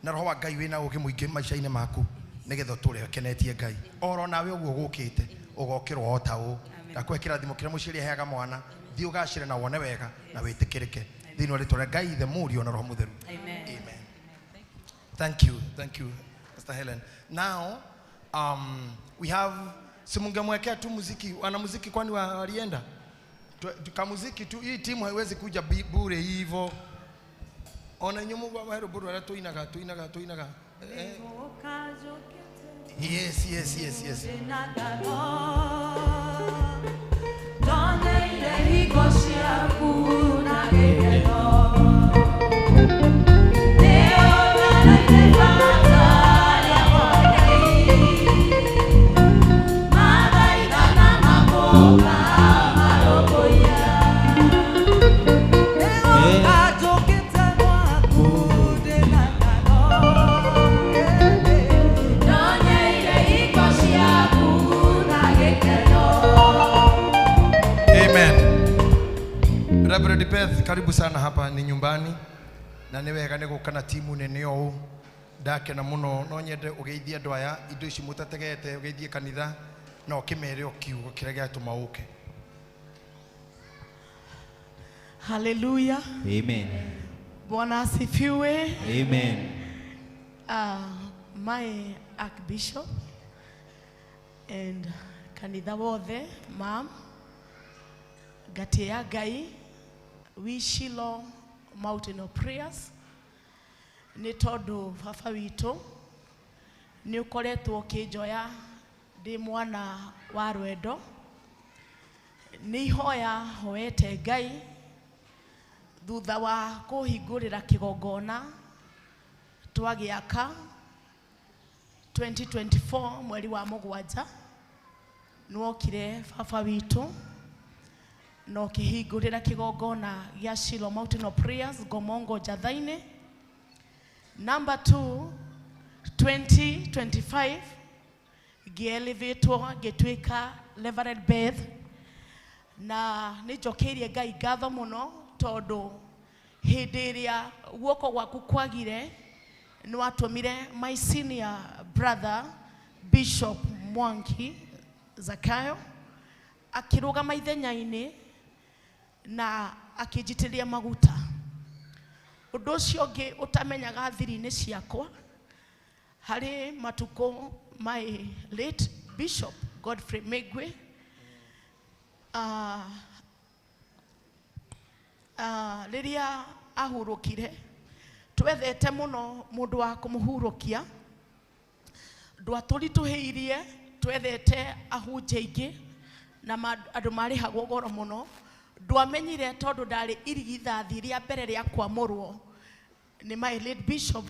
na roho wa Ngai wĩna ũũgĩ mũingĩ maica-inĩ maku, nĩgetha ũtũre ũkenetie Ngai. Oro nawe ũguo gũkĩte, ũgokĩrwo o ta ũũ. Ndakũhe kĩrathimo kĩrĩa mũciari aheaga mwana, thiĩ ũgacĩre na wone wega na wĩtĩkĩrĩke. Thĩinĩ wa rĩtwa rĩa Ngai Ithe, Mũriũ na Roho Mũtheru. Amen. Amen. Thank you. Thank you, Pastor Helen. Now, we have simungemwekea tu muziki, wanamuziki kwani walienda? Kamuziki tu, hii timu haiwezi kuja bure hivyo. Ona nyumu wa hero buru tuinaga tuinaga tuinaga. Yes, yes, yes, yes. Amen. Reverend Beth, karibu sana hapa ni nyumbani. Na nĩ wega nĩ gũka na timu nene ũũ. Ndakena mũno, no nyende ũgeithie andũ aya indo ici mũtategete, ũgeithie kanitha na ũkĩmere o kiugo kĩrĩa gĩatũma ũke. Hallelujah. Amen. Bwana asifiwe. Amen. My Archbishop and kanitha wothe, ma'am, ngatia Ngai, we Shiloh Mountain of Prayers, nĩ tondũ baba witũ nĩ ũkoretwo ũkĩnjoya ndĩ mwana wa rwendo. Nĩ ihoya hoete Ngai thutha wa kũhingũrĩra kĩgongona twagĩaka 2024 mweri wa mũgwanja, nĩwokire baba witũ na ũkĩhingũrĩra kĩgongona gĩa Shiloh Mountain of Prayers Ngomongo Njatha-inĩ. Number 2, 2025 ngĩelevatwo ngĩtuĩka Reverend Beth, na nĩ njokeirie Ngai ngatho mũno tondũ hĩndĩ ĩrĩa guoko gwaku kwagire nĩ watũmire my senior brother Bishop Mwangi Zakayo akĩrũgama ithenya-inĩ na akĩnjitĩrĩria maguta. Ũndũ ũcio ũngĩ ũtamenyaga thiri-inĩ ciakwa, harĩ matukũ my late Bishop Godfrey Migwe rĩrĩa ahurũkire, twethete mũno mũndũ wa kũmũhurũkia, ndwatũritũhĩirie, twethete ahunjia aingĩ, na andũ marĩhagwo goro mũno. Ndwamenyire tondũ ndarĩ irigithathi rĩa mbere rĩa kwamũrwo nĩ my late bishop,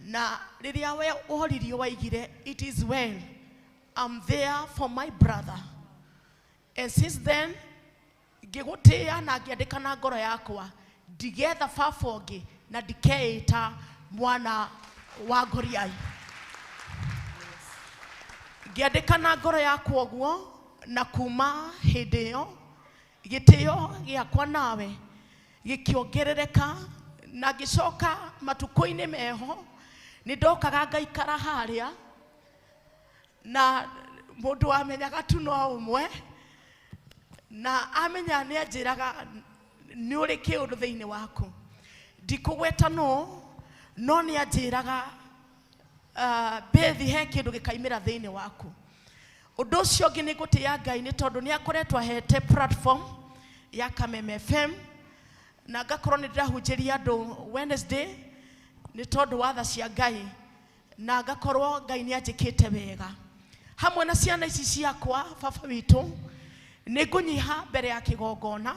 na rĩrĩa we ũhoririo waigire it is well, I'm there for my brother. And since then ngĩgũtĩĩa na ngĩandĩka na ngoro yakwa ndigetha baba ũngĩ na ndikeĩta mwana wa Ngoriai. Ngĩandĩka na ngoro yakwa ũguo, na kuma hĩndĩ ĩyo gĩtĩo gĩakwa nawe gĩkĩongerereka, na ngĩcoka matukũ-inĩ meho nĩ ndokaga ngaikara harĩa na mũndũ wamenyaga tu no ũmwe, na amenya nĩ anjĩraga nĩ ũrĩ kĩũndũ thĩinĩ waku. Ndikũgweta no nĩ anjĩraga Bethi he kĩndũ gĩkaimĩra thĩinĩ waku. Ũndũ ũcio ũngĩ nĩ ngũtĩĩa Ngai nĩ tondũ nĩ akoretwo ahete platform ya Kameme FM, na ngakorwo nĩ ndĩrahunjĩria andũ Wednesday nĩ tondũ wa tha cia Ngai, na ngakorwo Ngai nĩ anjĩkĩte wega. Hamwe na ciana ici ciakwa baba witũ nĩ ngũnyiha mbere ya kĩgongona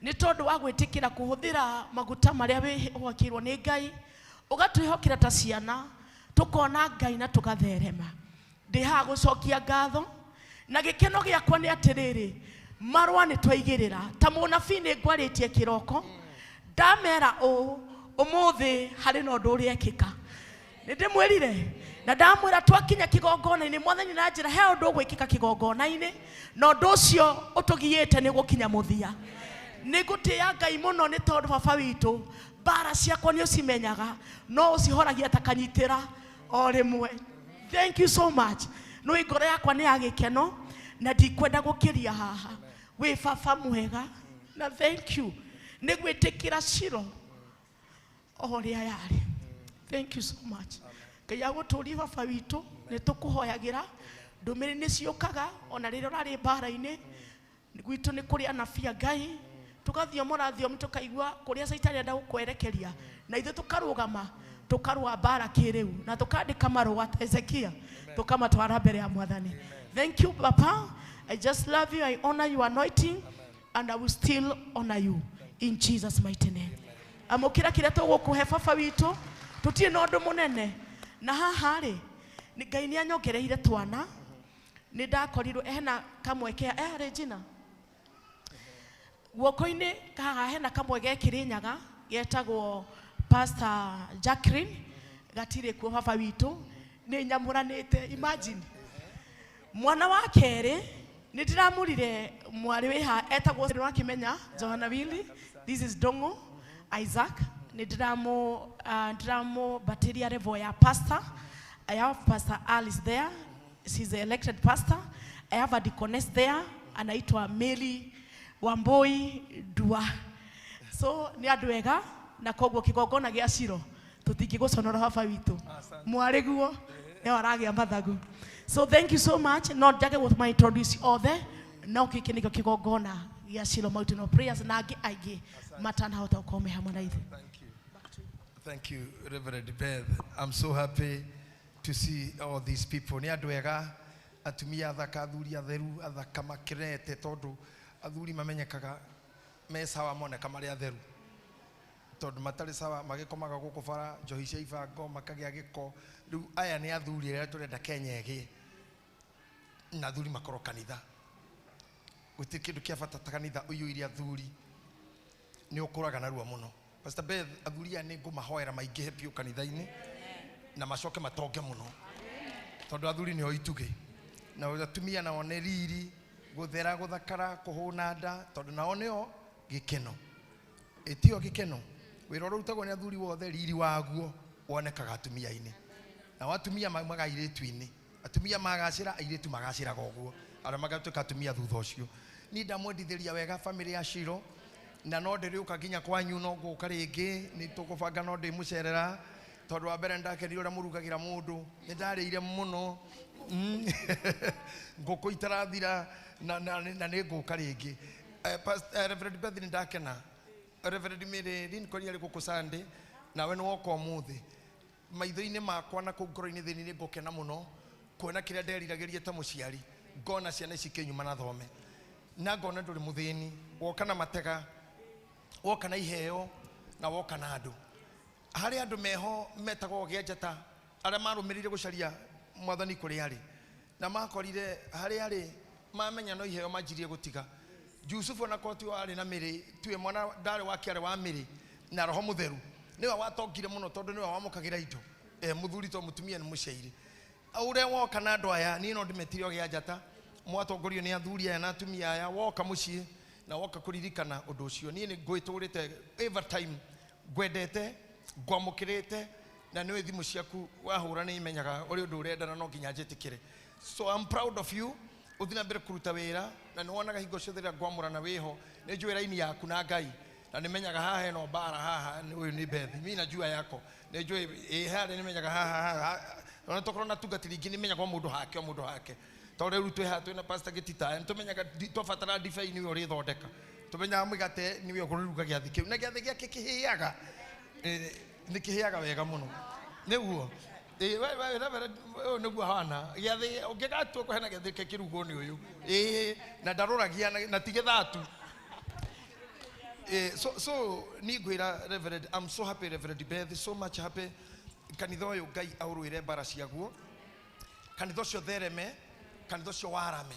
nĩ tondũ wa gwĩtĩkĩra kũhũthĩra maguta marĩa wĩhokirwo nĩ Ngai, ũgatwĩhokera ta ciana tũkona Ngai na tũgatherema. Ndĩ haha gũcokia ngatho, na gĩkeno gĩakwa nĩ atĩrĩrĩ, marũa nĩ twaigĩrĩra ta mũnabii nĩ ngwarĩtie kĩroko ndamera ũũ ũmũthĩ harĩ na ũndũ ũrekĩka. Nĩ ndĩmwĩrire na ndamwĩra twakinya kĩgongona-inĩ mwathani na njĩra he ũndũ ũgwĩkĩka kĩgongona-inĩ, na ũndũ ũcio ũtũgiĩte nĩ gũkinya mũthia. Nĩ ngũtĩĩa Ngai mũno nĩ tondũ baba witũ mbara ciakwa nĩ ũcimenyaga no ũcihoragia ta kanyitĩra o rĩmwe. Thank you so much. No ngoro yakwa nĩ ya gĩkeno na ndikwenda gũkĩria haha. Wĩ baba mwega na thank you nĩ gwĩtĩkĩra Shilo o ũrĩa yarĩ. Thank you so much. Ngai agũtũrie baba witũ, nĩ tũkũhoyagĩra ndũmĩrĩri nĩ ciũkaga ona rĩrĩa ũrarĩ mbara-inĩ gwitũ nĩ kũrĩ anabii a Ngai, tũgathiomora thiomi tũkaigua kũrĩa caitani enda gũkwerekeria, na ithuĩ tũkarũgama tũkarũa mbara kĩrĩu na tũkandĩka marũa ta Ezekia tũkamatwara mbere ya mwathani. Thank you papa, I just love you, I honor your anointing and I will still honor you in Jesus mighty name. Amũkĩra kĩrĩa tũgũkũhe baba witũ, tũtirĩ na ũndũ mũnene na haha rĩ Ngai nĩ anyongereire twana, nĩ ndakorirwo hena kamwe ke Regina guoko-inĩ haha hena kamwe ge Kĩrĩnyaga getagwo Pastor Jacqueline, gatirĩ kuo baba witũ, nĩ nyamũranĩte. Imagine mwana wa kerĩ nĩ ndĩramũrire mwarĩ wĩha etagwo Wakĩmenya Johanna Willy, this is Dongo Isaac, nĩ ndĩramũbatĩria level ya pastor. I have Pastor Alice there, she's the elected pastor. I have a deaconess there anaitwa Mary Wambui Dua. So nĩ andũ ega na koguo kĩgongona gĩa Shilo tũtingĩgũconora baba witũ, mwarĩ guo nĩwe aragĩa mathagu. So thank you so much. No njage gũtũma introduce othe, no gĩkĩ nĩkĩo kĩgongona gĩa Shilo Mountain of Prayers, na angĩ aingĩ matanahota gũkorwo me hamwe na ithuĩ. Thank you, Reverend Beth. I'm so happy to see all these people. Nĩ andũ ega, atumia athaka, athuri atheru, athaka makĩrete, tondũ athuri mamenyekaga me sawa moneka marĩ atheru, tondũ matarĩ sawa magĩkomaga gũkũ bara, njohi cia ibango, makagĩa gĩko. Rĩu aya nĩ athuri arĩa tũrenda Kenya ĩgĩe na athuri makorwo kanitha. Gũtirĩ kĩndũ kĩa bata ta kanitha ũiyũire athuri, nĩ ũkũraga narua mũno. Pastor Beth, athuri aya nĩ ngũmahoera maingĩhe biũ kanitha-inĩ na macoke matonge mũno, tondũ athuri nĩo itugĩ, na atumia nao nĩ riri, gũthera, gũthakara, kũhũna nda, tondũ nao nĩo gĩkeno. Ĩtio gĩkeno, wĩra ũrĩa ũrutagwo nĩ athuri wothe, riri waguo wonekaga atumia-inĩ, nao atumia maumaga airĩtu-inĩ. Atumia magacĩra, airĩtu magacĩraga ũguo, arĩa magatuĩka atumia thutha ũcio. Niĩ ndamwendithĩria wega bamĩrĩ ya Shilo, na no ndĩrĩũka nginya kwanyu, no ngũka rĩngĩ, nĩ tũkũbanga, no ndĩmũcerera, tondũ wa mbere ndakenire ũrĩa mũrugagĩra mũndũ, nĩ ndarĩire mũno ngũkũ itarathira, na nĩ ngũka rĩngĩ. Reverend Beth nĩ ndakena. Reverend Mary Lincoln arĩ gũkũ Sunday, nawe nĩ woka ũmũthĩ. Maitho-inĩ makwa na kũu ngoro-inĩ thĩinĩ nĩ ngũkena mũno kuona kĩrĩa nderiragĩria ta mũciari, Ngona ciana ici ikĩnyuma na thome. Na ngona ndũrĩ mũthĩni, woka na matega, woka na iheo, na woka na andũ. Harĩ andũ meho metagwo gĩa njata, arĩa marũmĩrĩire gũcaria mwathani kũrĩa arĩ. Na makorire harĩa arĩ, mamenya no iheo manjirie gũtiga. Jusufu ona korwo tiwe warĩ na mĩrĩ, tiwe mwana ndarĩ wake arĩ wa mĩrĩ na roho mũtheru. Nĩwe watongire mũno tondũ nĩwe wamũkagĩra indo. Mũthuri to mũtumia nĩ mũcairi. Ũrĩa woka na andũ aya, niĩ no ndĩmetire o gĩa njata, mwatongorio nĩ athuri aya na atumia aya, woka mũciĩ na woka kũririkana ũndũ ũcio. Niĩ nĩ ngwĩtũrĩte every time ngwendete, ngwamũkĩrĩte, na nĩũĩ thimũ ciaku wahũra nĩ imenyaga ũrĩa ũndũ ũrenda na no nginya njĩtĩkĩre. So I'm proud of you. Ũthiĩ na mbere kũruta wĩra, na nĩwonaga hingo ciothe rĩrĩa ngwamũrana wĩho, nĩ njũĩ raini yaku na Ngai. Na nĩmenyaga haha hena mbara haha, ũyũ nĩ Bethi, mi najua yako. Nĩ njũĩ, ĩ harĩa nĩmenyaga haha, haha. Ona tokorwo na tungatĩri ingĩ nĩmenyaga o mũndũ hake, o mũndũ hake. Tondũ rĩu twĩ haha twĩna Pastor Gĩtita, nĩtũmenyaga twabatara ndibei nĩwe ũrĩthondeka. Tũmenyaga mũgate nĩwe ũkũruga gĩathĩ kĩu. Na gĩathĩ gĩake kĩhĩaga. Nĩ kĩhĩaga wega mũno. Nĩguo. Ũyũ nĩguo ahana. Gĩathĩ, ũngĩgatua kũheana gĩathĩ kĩu kĩrugwo nĩ ũyũ. Na ndarũragia na ti gĩthatu. So niĩ ngwĩra Reverend, I'm so happy Reverend Beth, so much happy. Kanitha ũyũ Ngai aũrũĩre mbara ciaguo. Kanitha ũcio thereme, kanitha ũcio warame.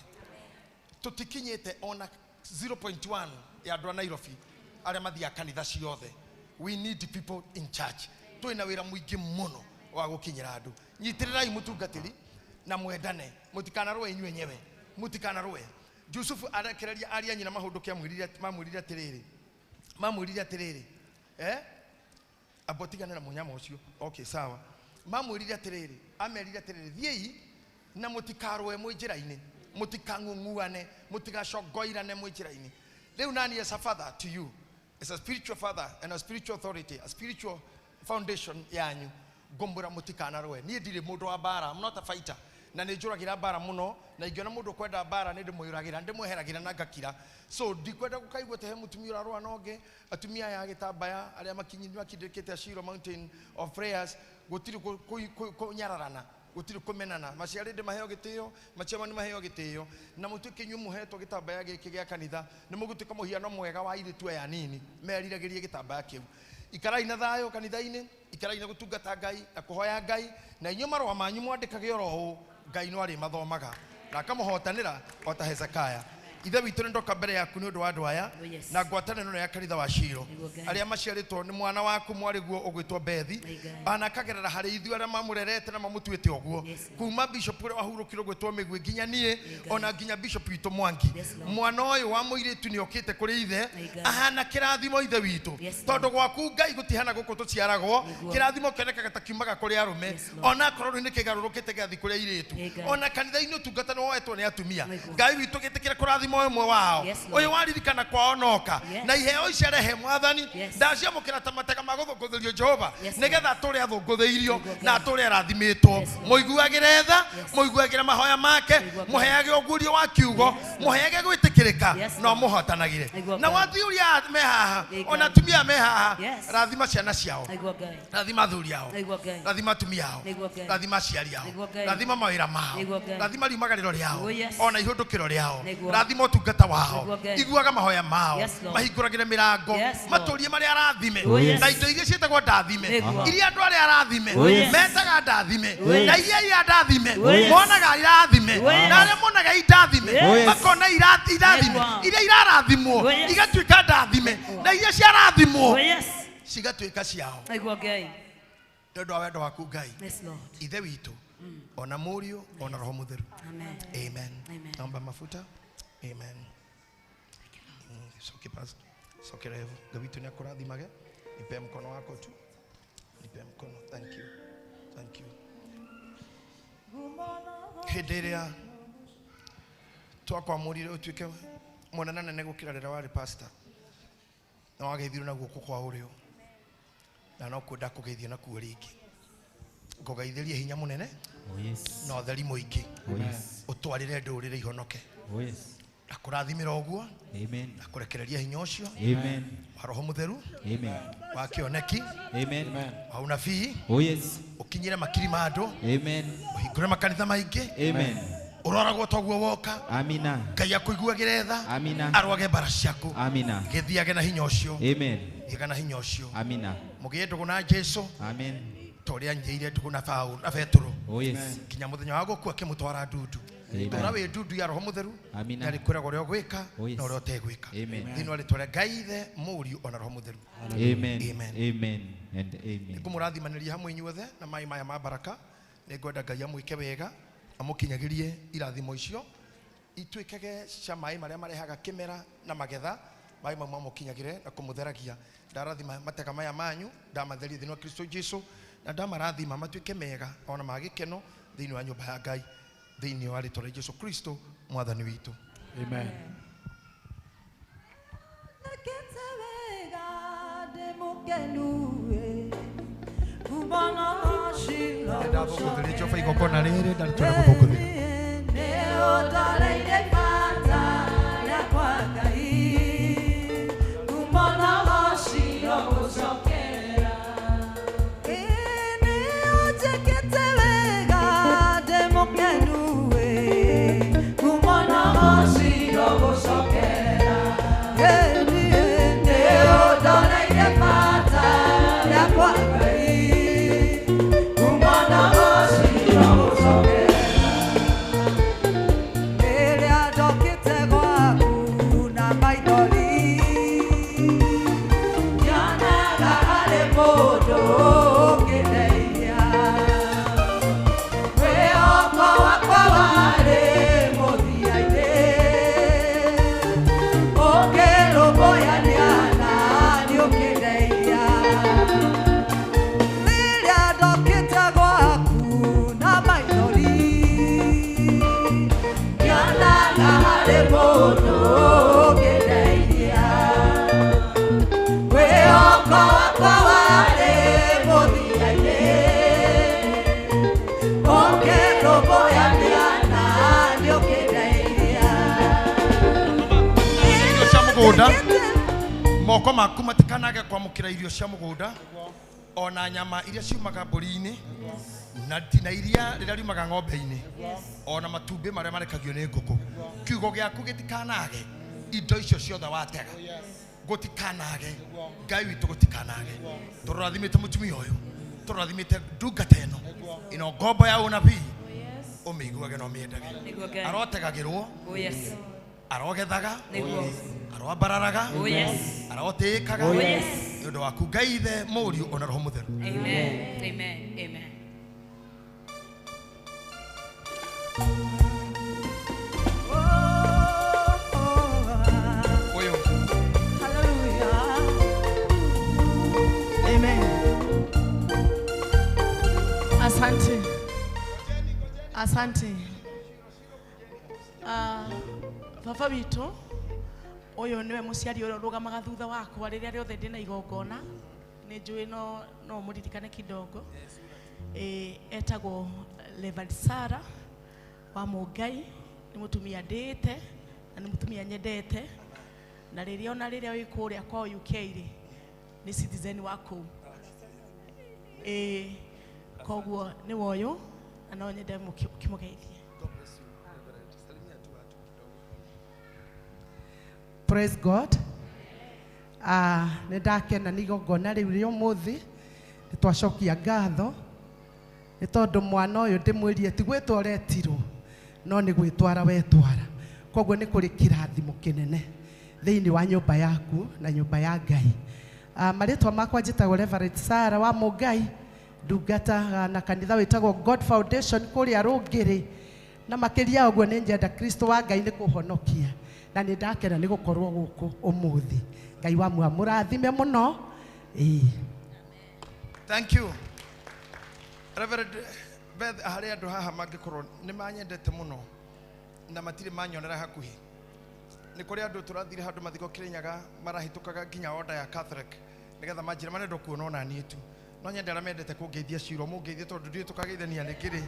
Tũtikinyĩte ona 0.1 ya andũ a Nairobi arĩa mathiaga kanitha ciothe. We need people in church. Twĩna wĩra mũingĩ mũno wa gũkinyĩra andũ. Nyitĩrĩrai mũtungatĩri na mwendane, mũtikanarũe inyuĩ enyewe, mũtikanarũe. Jusufu arekereria aria nyina mahũndũke mamwĩrire atĩrĩrĩ, mamwĩrire atĩrĩrĩ, amba ũtigane na mũnyama ũcio. Okay, sawa. Mamwĩrire atĩrĩrĩ, amerire atĩrĩrĩ, thiĩi na mũtikarũe mwĩ njĩra-inĩ, mũtikang'ung'uane, mũtigacongoirane mwĩ njĩra-inĩ. Rĩu nani as a father to you, as a spiritual father and a spiritual authority, a spiritual foundation yanyu, ngũmwĩra mũtikanarũe. Niĩ ndirĩ mũndũ wa mbara, I'm not a fighter. Na nĩ njũragĩra mbara mũno, na ingĩona mũndũ ũkwenda mbara nĩ ndĩmũyũragĩra, nĩ ndĩmweheragĩra na ngakira. So ndikwenda gũkaigua atĩ he mũtumia ũrarũa na ũngĩ, atumia aya a gĩtambaya arĩa makindĩkĩte a Shiro Mountain of Prayers, gũtirĩ kũnyararana, gũtirĩ kũmenana. Maciarĩ ndĩ maheo gĩtĩo, maciama nĩ maheo gĩtĩo, na mũtuĩke inyuĩ mũhetwo gĩtambaya gĩkĩ gĩa kanitha, nĩ mũgũtuĩka mũhiano mwega wa airĩtu aya anini meriragĩrie gĩtambaya kĩu. Ikarai na thayũ kanitha-inĩ, ikarai na gũtungata Ngai na kũhoya Ngai, na inyuĩ marũa manyu mwandĩkage oro ũũ, Ngai no arĩmathomaga na akamũhotanĩra o ta Hezekiah. Ithe witũ nĩ ndoka mbere yaku nĩ ũndũ wa andũ aya na ngwatanĩro ĩno ya kanitha wa Shiro, arĩa maciarĩtwo nĩ mwana waku mwarĩguo ũgwĩtwo Bethi, ana akagerera harĩ ithuĩ arĩa mamũrerete na mamũtuĩte ũguo, kuma bishop ũrĩa wahurũkire ũgwĩtwo Mĩgwi nginya niĩ, ona nginya bishop witũ Mwangi. Mwana ũyũ wa mũirĩtu nĩ okĩte kũrĩ ithe ahana kĩrathimo ithe witũ, tondũ gwaku Ngai gũtihana gũkũ tũciaragwo, kĩrathimo kĩonekaga ta kiumaga kũrĩ arũme, ona akorwo rĩu nĩ kĩgarũrũkĩte gĩgathiĩ kũrĩ airĩtu. Ona kanitha-inĩ ũtungata nĩ woetwo nĩ atumia. Ngai witũ gĩtĩkĩre kũrathimo ũmwe wao, ũyũ waririkana kwao noka, na iheo ici arehe mwathani, ndaciamũkĩra ta matega ma gũthũngũthĩrio Jehova, nĩgetha atũre athũngũthĩirio na atũre arathimĩtwo. Mũiguagĩre tha, mũiguagĩre mahoya make, mũheage ũguũrio wa kiugo, mũheage gwĩtĩkĩrĩka, na ũmũhotanagĩre. Na wathuri aya me haha, ona atumia me haha, rathima ciana ciao, rathima athuri ao, rathima atumia ao, rathima aciari ao, rathima mawĩra mao, rathima riumagarĩro rĩao, ona ihũndũkĩro rĩao, rathima ũtungata wao, iguaga mahoya mao, mahingũragĩre mĩrango, matũrie marĩa arathime, na indo iria ciĩtagwo ndathime, iria andũ arĩa arathime metaga ndathime, na iria iria ndathime monaga irathime, na arĩa monaga indathime makona irathime, iria irarathimwo igatuĩka ndathime, na iria ciarathimwo cigatuĩka ciao. Nĩ ũndũ wa wendo waku Ngai, Ithe witũ, ona Mũriũ, ona Roho Mũtheru. Amen. Naomba mafuta. Amen. Soke pastor. Soke revo. Ngai witũ nĩ akũrathimage. Nipe mkono wako tu. Nipe mkono. Thank you. Thank you. Hĩndĩ ĩrĩa twakwamũrire ũtuĩke mwanana nene gũkĩra rĩrĩa warĩ pastor, na wageithirio na guoko kwa ũrĩo, na no kwenda kũgeithio nakuo rĩngĩ. Ngũgeithĩrie hinya mũnene na ũtheri mũingĩ, ũtwarĩre ndũrĩrĩ ihonoke. Na kũrathimĩra ũguo, na kũrekereria hinya ũcio wa Roho Mũtheru, wa kĩoneki, wa unabii, ũkinyĩre makiri ma andũ, ũhingũre makanitha maingĩ, Ũroragwo toguo woka. Amina. Ngai akũiguagĩre tha. Amina. Arwage mbara ciaku. Amina. Gĩthiage na hinya ũcio. Amen. Thiaga na hinya ũcio. Amina. Mũgĩe ndũgũ na Jesu. Amen. Ta ũrĩa nyĩire ndũgũ na Paũlũ na Petero. Oh yes. Nginya mũthenya wa gũkua akĩmũtwara ndundu. Amen. Tũra wĩ ndundu ya Roho Mũtheru. Amina. Na rĩkwĩraga ũrĩa ũgwĩka Oh yes. na ũrĩa ũtegwĩka. Amen. Thĩinĩ wa rĩtwa rĩa Ngai Ithe, Mũriũ ona Roho Mũtheru. Amen. Amen. Amen and amen. Ngũmũrathimanĩria hamwe inyuothe na maĩ maya ma baraka. Nĩngwenda Ngai amwĩke wega, amũkinyagĩrie irathimo icio ituĩkage cia maĩ marĩa marehaga kĩmera na magetha. Maĩ mau mamũkinyagĩre na kũmũtheragia. Ndarathima matega maya manyu, ndamatheria thĩinĩ wa Kristo Jesu, na ndamarathima matuĩke mega ona ma gĩkeno thĩinĩ wa nyũmba ya Ngai, thĩinĩ wa rĩtwa rĩa Jesu Kristo mwathani witũ. Amen. Ndathũngũthĩria Jehova igongona rĩrĩ, ndarĩtwara gũthũngũthĩria. Moko maku matikanage kwamũkĩra irio cia mũgũnda ona nyama iria ciumaga mbũri-inĩ na na iria rĩrĩa riumaga ng'ombe-inĩ ona matumbĩ marĩa marekagio nĩ ngũkũ. Kiugo gĩaku gĩtikanage indo icio ciothe watega, gũtikanage. Ngai witũ gũtikanage. Tũrathimĩte mũtumia ũyũ, tũrathimĩte ndungata ĩno ĩno ngombo ya ũnabii, ũmĩiguage na ũmĩendage. Arotegagĩrwo, arogethaga, aroambararaga, arotĩĩkaga nĩ ũndũ waku Ngai Ithe, Mũriũ ona Roho Mũtheru. Amen. Amen. Amen. Ũyũ. Amen. Asante. Asante. Baba witũ ũyũ nĩwe mũciari ũrĩa ũrũgamaga thutha wakwa rĩrĩa rĩothe ndĩna igongona. Nĩ njũĩ no mũririkane kidogo. Etagwo Reverend Sarah wa Mũngai, nĩ mũtumia ndĩĩte na nĩ mũtumia nyendete, na rĩrĩa ona rĩrĩa wĩ kũrĩa kwao UK rĩ, nĩ citizen wa kũu. Koguo nĩ woyũ na no nyende mũkĩmũgeithie. Praise God. Nĩ ndakena nĩ igongona rĩu rĩa ũmũthĩ, nĩ twacokia ngatho nĩ tondũ mwana ũyũ ndĩmwĩrire ti gwĩtwo ũretirwo no nĩ gwĩtwara wetwara. Koguo nĩ kũrĩ kĩrathimo kĩnene thĩinĩ wa nyũmba yaku na nyũmba ya Ngai. Marĩtwa makwa njĩtagwo Reverend Sarah wa Mũngai, ndungata na kanitha wĩtagwo God Foundation kũrĩa Rũngĩrĩ, na makĩria ũguo nĩ njenda Kristo wa Ngai nĩ kũhonokia, na nĩ ndakena nĩ gũkorwo gũkũ ũmũthĩ. Ngai wa mũrathime mũno. Thank you. Reverend Beth, harĩ andũ haha mangĩkorwo nĩ manyendete mũno na matirĩ manyonera hakuhĩ. Nĩ kũrĩ andũ tũrathire handũ mathiko Kĩrĩnyaga marahĩtũkaga nginya order ya Catholic nĩgetha manjĩre marenda kuona ona niĩ tu. No nyende arĩa mendete kũngeithia ciro mũngeithie tondũ ndiũĩ tũkageithania nĩkĩ rĩ.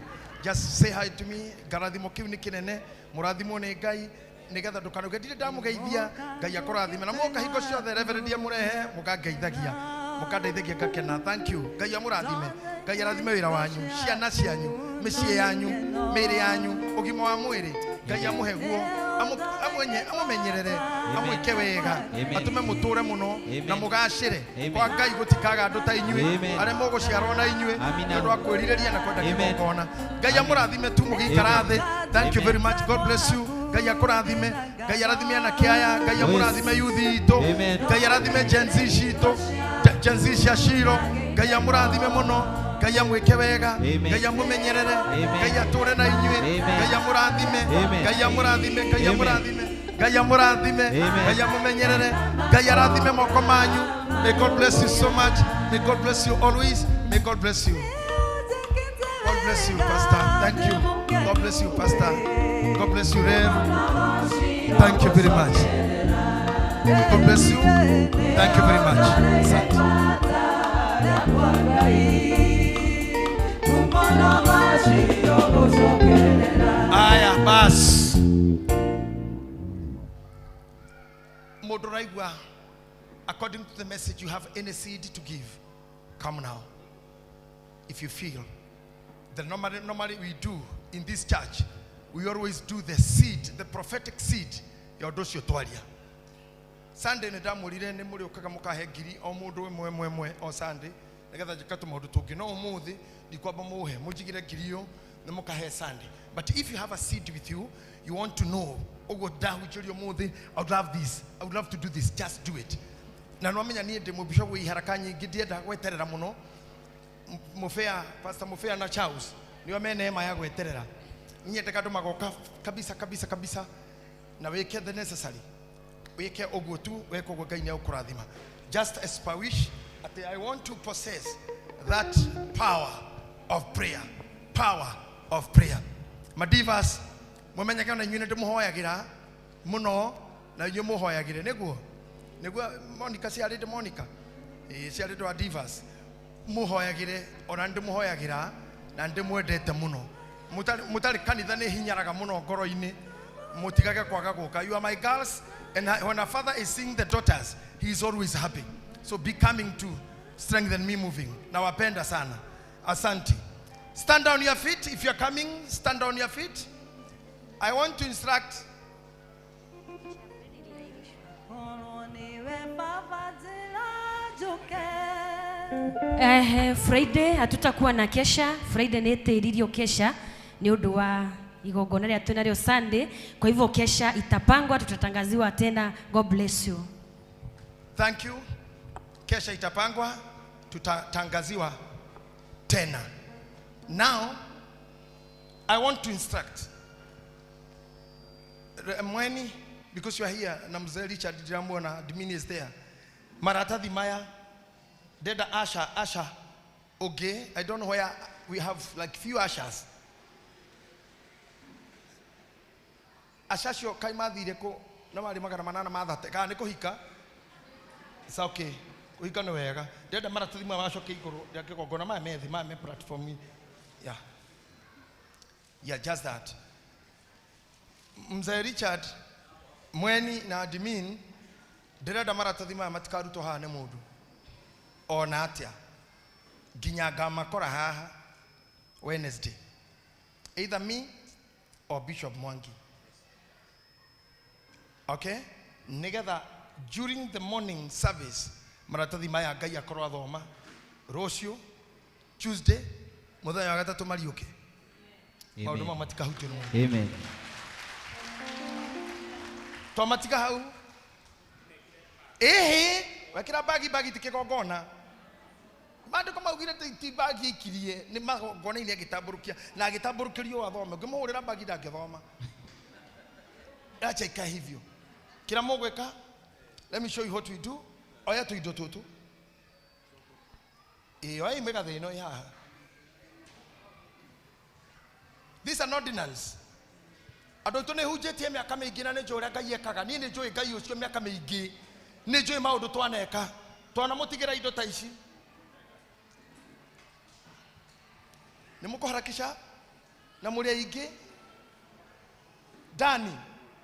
Just say hi to me. Ngarathimo kĩu nĩ kĩnene, mũrathimwo nĩ Ngai nĩgetha ndũkanauge ndirĩ ndamũgeithia. Ngai akũrathime na mwoka hingo ciothe Reverend amũrehe mũkangeithagia. Mũkandeithagia ngakena. Thank you. Ngai amũrathime. Ngai arathime wĩra wanyu, ciana cianyu, mĩciĩ yanyu, mĩĩrĩ yanyu, ũgima wa mwĩrĩ. Ngai amũhe guo, amũmenyerere, amwĩke wega, atũme mũtũre mũno na mũgacĩre. Kwa Ngai gũtikaga andũ ta inyuĩ, arĩa mũgũciarwo na inyuĩ, nĩ ũndũ wa kwĩrirĩria na kwenda kĩgongona. Ngai amũrathime tu mũgĩikara thĩ. Thank you very much. God bless you. Ngai akũrathime. Ngai arathime anake aya. Ngai amũrathime youth itũ. Ngai arathime Gen Z citũ, Gen Z cia Shiro. Ngai amũrathime mũno. Ngai amwĩke wega. Ngai amũmenyerere. Ngai atũre na inyuĩ. Ngai amũrathime. Ngai amũrathime. Ngai amũrathime. Ngai amũrathime. Ngai amũmenyerere. Ngai arathime moko manyu. May God bless you so much. May God bless you always. May God bless you. God bless you, Pastor. Thank you. God bless you, Pastor. God bless you, Rev. Thank you very much. God bless you. Thank you very much. Asante. Aya, bas. Mũndũ ũraigua, according to the message, you have any seed to give. Come now. If you feel. The normally we do in this church, we always do the seed, the prophetic seed. Ya ũndũ ũcio twaria. Sunday nĩ ndamwĩrire nĩ mũrĩũkaga mũkahe ngiri o mũndũ ĩmwe ĩmwe ĩmwe o Sunday nĩgetha njĩka tũmaũndũ tũngĩ, no ũmũthĩ ndikwamba mũhe mũnjigĩre ngiri ĩyo nĩ mũkahe Sunday. But if you have a seed with you, you want to know ũguo ndahunjĩrio ũmũthĩ, I would love this, I would love to do this, just do it. Na nĩwamenya niĩ ndĩ mũbishop wĩ iharaka nyingĩ, ndiendaga gweterera mũno. Mufea, Pastor Mufea na Charles nĩo me neema ya gweterera. Nyendeka andũ magoka kabisa kabisa kabisa na wĩke the necessary. Wĩke ũguo tu, weka ũguo Ngai nĩegũkũrathima. Just as per wish, atĩ I want to possess that power of prayer. Power of prayer. Madivas, mũmenyeke ona inyuĩ nĩndĩmũhoyagĩra mũno na inyuĩ mũhoyagĩre nĩguo. Nĩguo Monica ciarĩte Monica. Ĩĩ ciarĩtwo Divas. Mũhoyagĩre ona nĩndĩmũhoyagĩra na nĩndĩmwendete mũno. Mũtarĩ kanitha nĩ hinyaraga mũno ngoro-inĩ. Mũtigage kwaga gũka. You are my girls, and when a father is seeing the daughters, he is always happy. So be coming to strengthen me moving. Nawapenda sana. Asante. Stand on your feet. If you are coming, stand on your feet. I want to instruct. Friday hatutakuwa na kesha. Friday nĩ ĩtĩririo kesha nĩ ũndũ wa igongona rĩa twĩnarĩo Sunday. Kwa hivyo kesha itapangwa, tutatangaziwa tena. God bless you. Thank you. Kesha itapangwa, tutatangaziwa tena. Now I want to instruct Mweni, because you are here, na mzee Richard Jambo na admin is there. Maratathi maya deda Asha, Asha, okay. I don't know where we have like few Ashas. Asha cio kai mathire kũ na marĩ magana manana ma thate kana nĩ kũhika. It's okay. Kũhika nĩ wega. Ndĩrenda maratathi maya macoke igũrũ rĩa kĩgongona maya me thĩ, maya me platform. Yeah. Yeah, just that. Mzee Richard Mweni na admin ndĩrenda maratathi maya matikarutwo haha nĩ mũndũ ona atĩa nginya ngamakora haha Wednesday, either me or Bishop Mwangi. Okay, nigetha during the morning service maratathi maya Ngai akorwo athoma rũciũ Tuesday mũthenya wa gatatũ mariũke maũndũ mau matikahutio nĩ mũndũ. Amen. Twamatiga hau ĩhĩ wekĩra bagi bagi ti kĩgongona maandĩko maugire ti bagi ikirie nĩ magongona-inĩ agĩtambũrũkia na agĩtambũrũkĩrio athome ũngĩmũhũrĩra bagi ndangĩthoma. Acha ikae hivyo. Kila mũgwĩka, let me show you what we do. Oya tũindo tũtũ. Ĩĩ oya mĩgathĩ ĩno ĩ haha. This is an ordinance. Andũ aitũ nĩ hunjĩtie mĩaka mĩingĩ na nĩ njũĩ ũrĩa Ngai ekaga. Niĩ nĩ njũĩ Ngai ũcio mĩaka mĩingĩ. Nĩ njũĩ maũndũ twaneka. Twanamũtigĩra indo ta ici. Nĩ mũkũharakisha na mũrĩ aingĩ. Dani,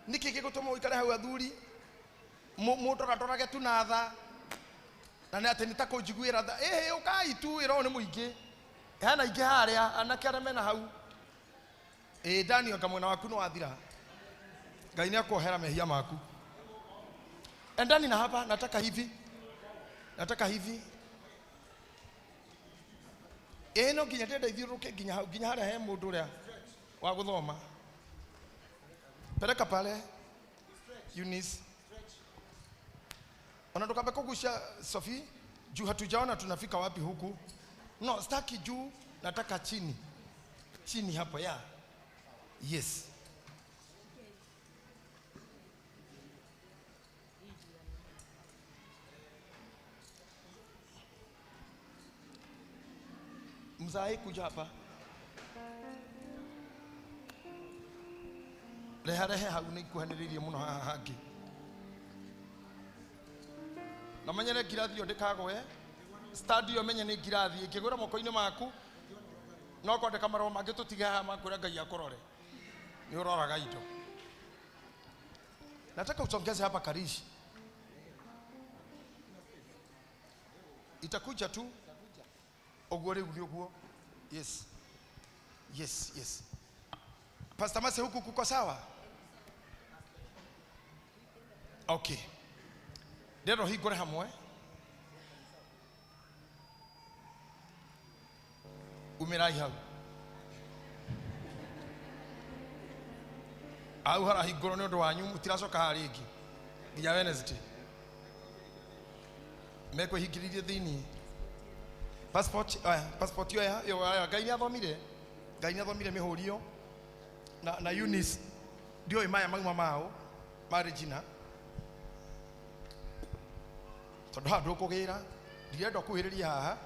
nĩkĩ gĩgũtũma ũikare hau athuri? Mũndoradorage tu na tha. Na nĩ atĩ nĩ ta kũnjiguĩra tha. Ĩhĩ ũkai tu wĩra ũyũ nĩ mũingĩ. Hena ingĩ harĩa anake arĩa mena hau. Ĩĩ Daniel anga mwena waku nĩ wathira. Ngai nĩ akuohera mehia maku. Endani na hapa, nataka hivi. Nataka hivi. Ĩĩ no nginya ndĩrenda ithiũrũrũke nginya hau, nginya harĩa he mũndũ ũrĩa wa gũthoma. Peleka pale Eunice. Ona ndũkambe kũgucia Sophie, juu hatujaona tunafika wapi huku. No, sitaki juu, nataka chini. Chini hapo ya. Yes. Mzae kuja hapa. Reha rehe hau nĩ ikuhanĩrĩirie mũno haha hangĩ. Na menyere ngirathi ĩyo ndĩkagwe. Stand ĩyo menye nĩ ngirathi ĩngĩgwĩra moko-inĩ maku no kwandĩka marũa mangĩ tũtige haha makwĩra Ngai akũrore. Nĩ ũroraga indo. Nataka usongeze hapa karishi. Itakuja tu. Ũguo rĩu nĩ ũguo. Yes. Yes, yes. Pastor Mase huku kuko sawa? Okay. Ndero hingũre hamwe. Umĩrai hau. Hau harahingũrwo nĩ ũndũ wanyu mũtiracoka haha rĩngĩ nginya Wednesday. Mekwĩhingĩrĩrie thĩiniĩ. Passport oya, passport oya, yo oya, Ngai nĩathomire. Ngai nĩathomire mĩhũri ĩyo. Na Eunice ndiũĩ maya mauma mao ma Regina. Tondũ haha ndũkũgĩra, ndirenda ũkuhĩrĩrie haha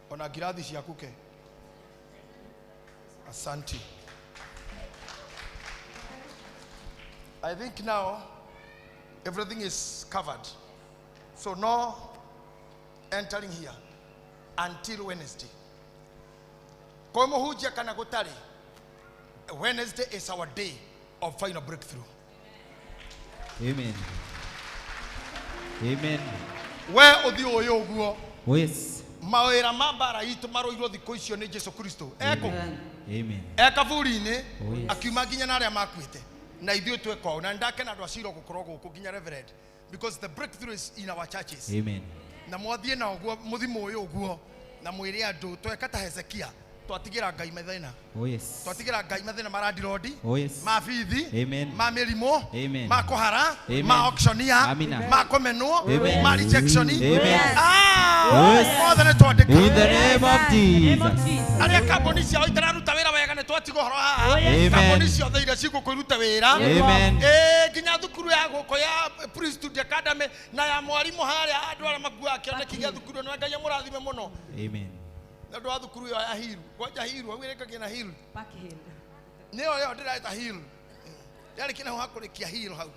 ona ngirathi ciaku ke. Asante. I think now everything is covered. So no entering here until Wednesday. Kwa mũhunjia kana gũtarĩ, Wednesday is our day of final breakthrough. Amen. Amen. We ũthiũ ũyũ ũguo. Oh yes. Mawĩra ma mbara itũ marũirwo thikũ icio nĩ Jesu Kristo. Eko. Amen. E kaburi-inĩ Oh yes. akiuma nginya na arĩa makuĩte. Na ithuĩ tweka ũũ. Na nĩndakena andũ a Shilo gũkorwo gũkũ nginya Reverend, because the breakthrough is in our churches. Amen. Na mwathiĩ na ũguo mũthimo ũyũ ũguo na mwĩre andũ tweka ta Hezekia twatigĩra Ngai mathĩna. Oh yes. Twatigĩra Ngai mathĩna ma landirondi, Oh yes. ma bithi, Amen. ma mĩrimũ, Amen. ma kũhara, Amen. ma auctioneer, Amina. ma kũmenwo, Amen. ma rejection. Amen. Ah, Yes. mothe nĩ twandĩka. In the name of Jesus. Arĩa kambuni ciao itararuta wĩra wega nĩ twatiga ũhoro haha. Amen. Kambuni ciothe iria cigũkũ irute wĩra. Amen. Nginya thukuru ya gũkũ ya Priesthood Academy na ya mwarimũ harĩa andũ arĩa makuaga kĩoneki gĩa thukuru ĩno, Ngai amũrathime mũno. Amen. Nĩ ũndũ wa thukuru ĩyo ya Hill. Kwanja Hill, hau ĩrĩkagia na Hill. Nĩyo ĩyo ndĩraĩta Hill. Yarĩ kĩna hau hakũrĩkia Hill hau.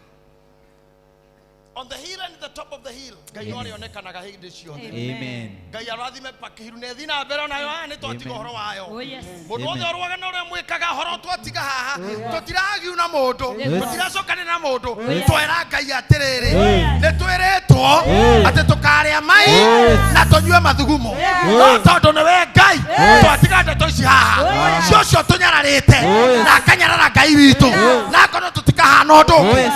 On the hill and the top of the hill. Ngai no arĩonekanaga hĩndĩ ciothe. Amen. Ngai arathime Park Hill na ĩthiĩ na mbere onayo haha nĩ twatiga Amen. ũhoro wayo. Oh yes. Mũndũ wothe Amen. ũrũaga na ũrĩa mwĩkaga ũhoro twatiga haha, tũtiragiuna mũndũ, Yes. tũtiracokanĩra na mũndũ, Yes. twera Ngai atĩrĩrĩ, Yes. nĩ twĩrĩtwo Yes. atĩ tũkarĩa mai Yes. na tũnyue mathugumo. No tondũ nĩwe Ngai, Yes. twatiga ndeto ici haha, Yes. cio cio tũnyararĩte Yes. na akanyarara Ngai witũ, na akorwo tũtikahana ũndũ Oh ũngĩ, yes.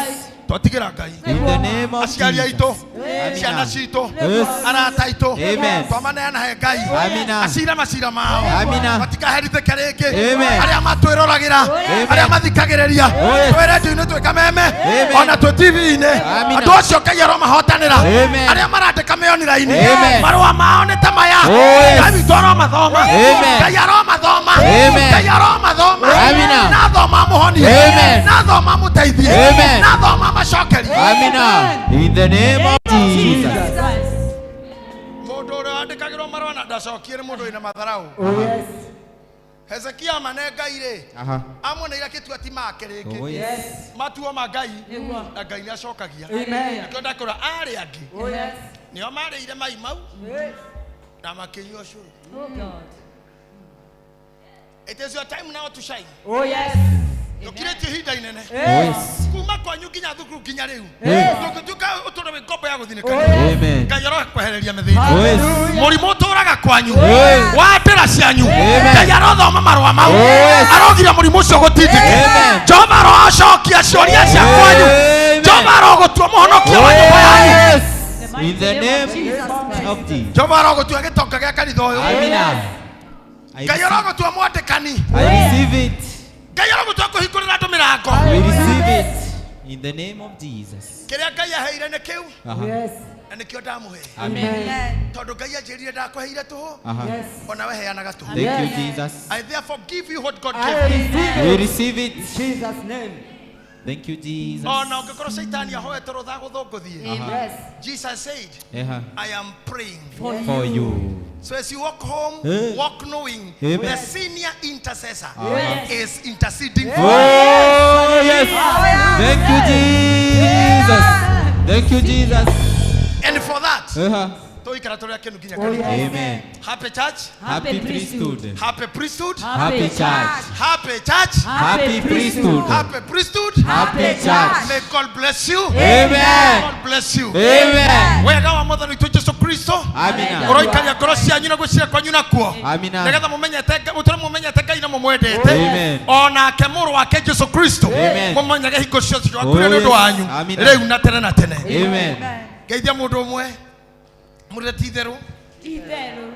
twatigĩra Ngai. In the name of Aciari aitũ, Jesus. ciana citũ, Yes. arata aitũ, Amen. twamaneana he Ngai. Amina. Acira macira mao. Amina. Matikaherithĩke rĩngĩ. Amen. Arĩa matwĩroragĩra, Amen. arĩa mathikagĩrĩria, Oh yes. twĩ redio-inĩ twĩ kameme, Amen. ona twĩ TV-inĩ. Amina. Andũ acio Ngai aromahotanĩra. Amen. Arĩa marandĩka mĩonira-inĩ, Amen. marũa mao nĩ ta maya. Oh yes. Ngai witũ aromathoma. Amen. Ngai aromathoma. Amen. Ngai aromathoma. Amina. Na thoma amũhonie. Amen. Na thoma amũteithie. Amen. Na thoma amacokerie. Amina. In the name of Jesus. Mũndũ ũrĩa wandĩkagĩrwo marũa na ndacokie nĩ mũndũ wĩna matharau. Hezekia amane Ngai rĩ, Aha. amuoneire akĩtua ti make rĩngĩ. Oh yes. Matuo ma Ngai na Ngai nĩ acokagia. Amen. Nĩkĩo ndakũra arĩa angĩ Oh yes. nĩo marĩire mai mau na makĩnyua cũrũ. Oh God. It is your time now to shine. Oh yes. Ndũkirĩtie ihinda inene. Yes. Kuma kwanyu nginya thukuru nginya rĩu. Yes. Ndũngĩtuĩka ũtũũre wĩ ngombo ya gũthinĩka. Amen. Ngai arokwehereria mĩthĩna. Yes. Mũrimũ ũtũũraga kwanyu. Yes. Wa ndĩra cianyu. Amen. Ngai arothoma marũa mau. Yes. Arogiria mũrimũ ũcio gũtindĩke. Amen. Jehova arocokia ciũria cia kwanyu. Amen. Jehova arogũtua mũhonokia wa nyũmba yanyu. Yes. In the name of Jesus. Jehova arogũtua gĩtonga gĩa kanitha ũyũ. Amina. I Ngai receive, arogũtua mwandĩkani. I receive it. Ngai arogũtua kũhingũrĩra andũ mĩrango. We receive it. In the name of Jesus. Kĩrĩa Ngai aheire nĩ kĩu. Aha. Yes. Na nĩkĩo ndamũhe. Amen. Tondũ Ngai anjĩrire ndakũheire tũhũ. Aha. Yes. Ona we heanaga tũhũ. Thank you, Jesus. I therefore give you what God gave me. We receive it. In Jesus' name. Thank you, Jesus. Ona ũngĩkorwo caitani ahoete rũtha gũthũngũthie. Aha. Yes. Jesus said, Eha. I am praying For you. So as you walk home, Eh. walk knowing Amen. the senior intercessor Yes. is interceding for you. Oh, yes. Thank you, Jesus. Thank you, Jesus. And for that, Uh-huh. tũikara tũrĩ akenu nginya Oh, kanitha. yes. Amen. Happy church. Happy priesthood. Happy priesthood. Happy church. Happy church. Happy priesthood. Happy priesthood. Happy church. May God bless you. Amen. God bless you. Amen. Wega wa Mwathani witũ Jesu Kristo. Amina. Ũroikaria ngoro cianyu na gwĩciria kwanyu nakuo. Amina. Nĩgetha mũmenyete mũtũre mũmenyete Ngai na mũmwendete. Amen. Onake mũrũ wake Jesu Kristo. Amen. Mũmenyage hingo ciothe twakuire Oh, nĩ ũndũ yes. wanyu. Amina. Rĩu na tene na tene. Amen. Geithia mũndũ ũmwe. Mũrĩre ti itherũ. Itherũ.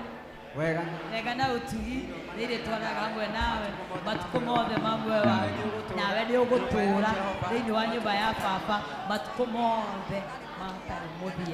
Wega. Wega na ũtugi nĩ irĩtwaraga hamwe nawe matukũ mothe ma muoyo waku, nawe nĩ ũgũtũũra thĩinĩ wa nyũmba ya baba matukũ mothe matarĩ mũthia.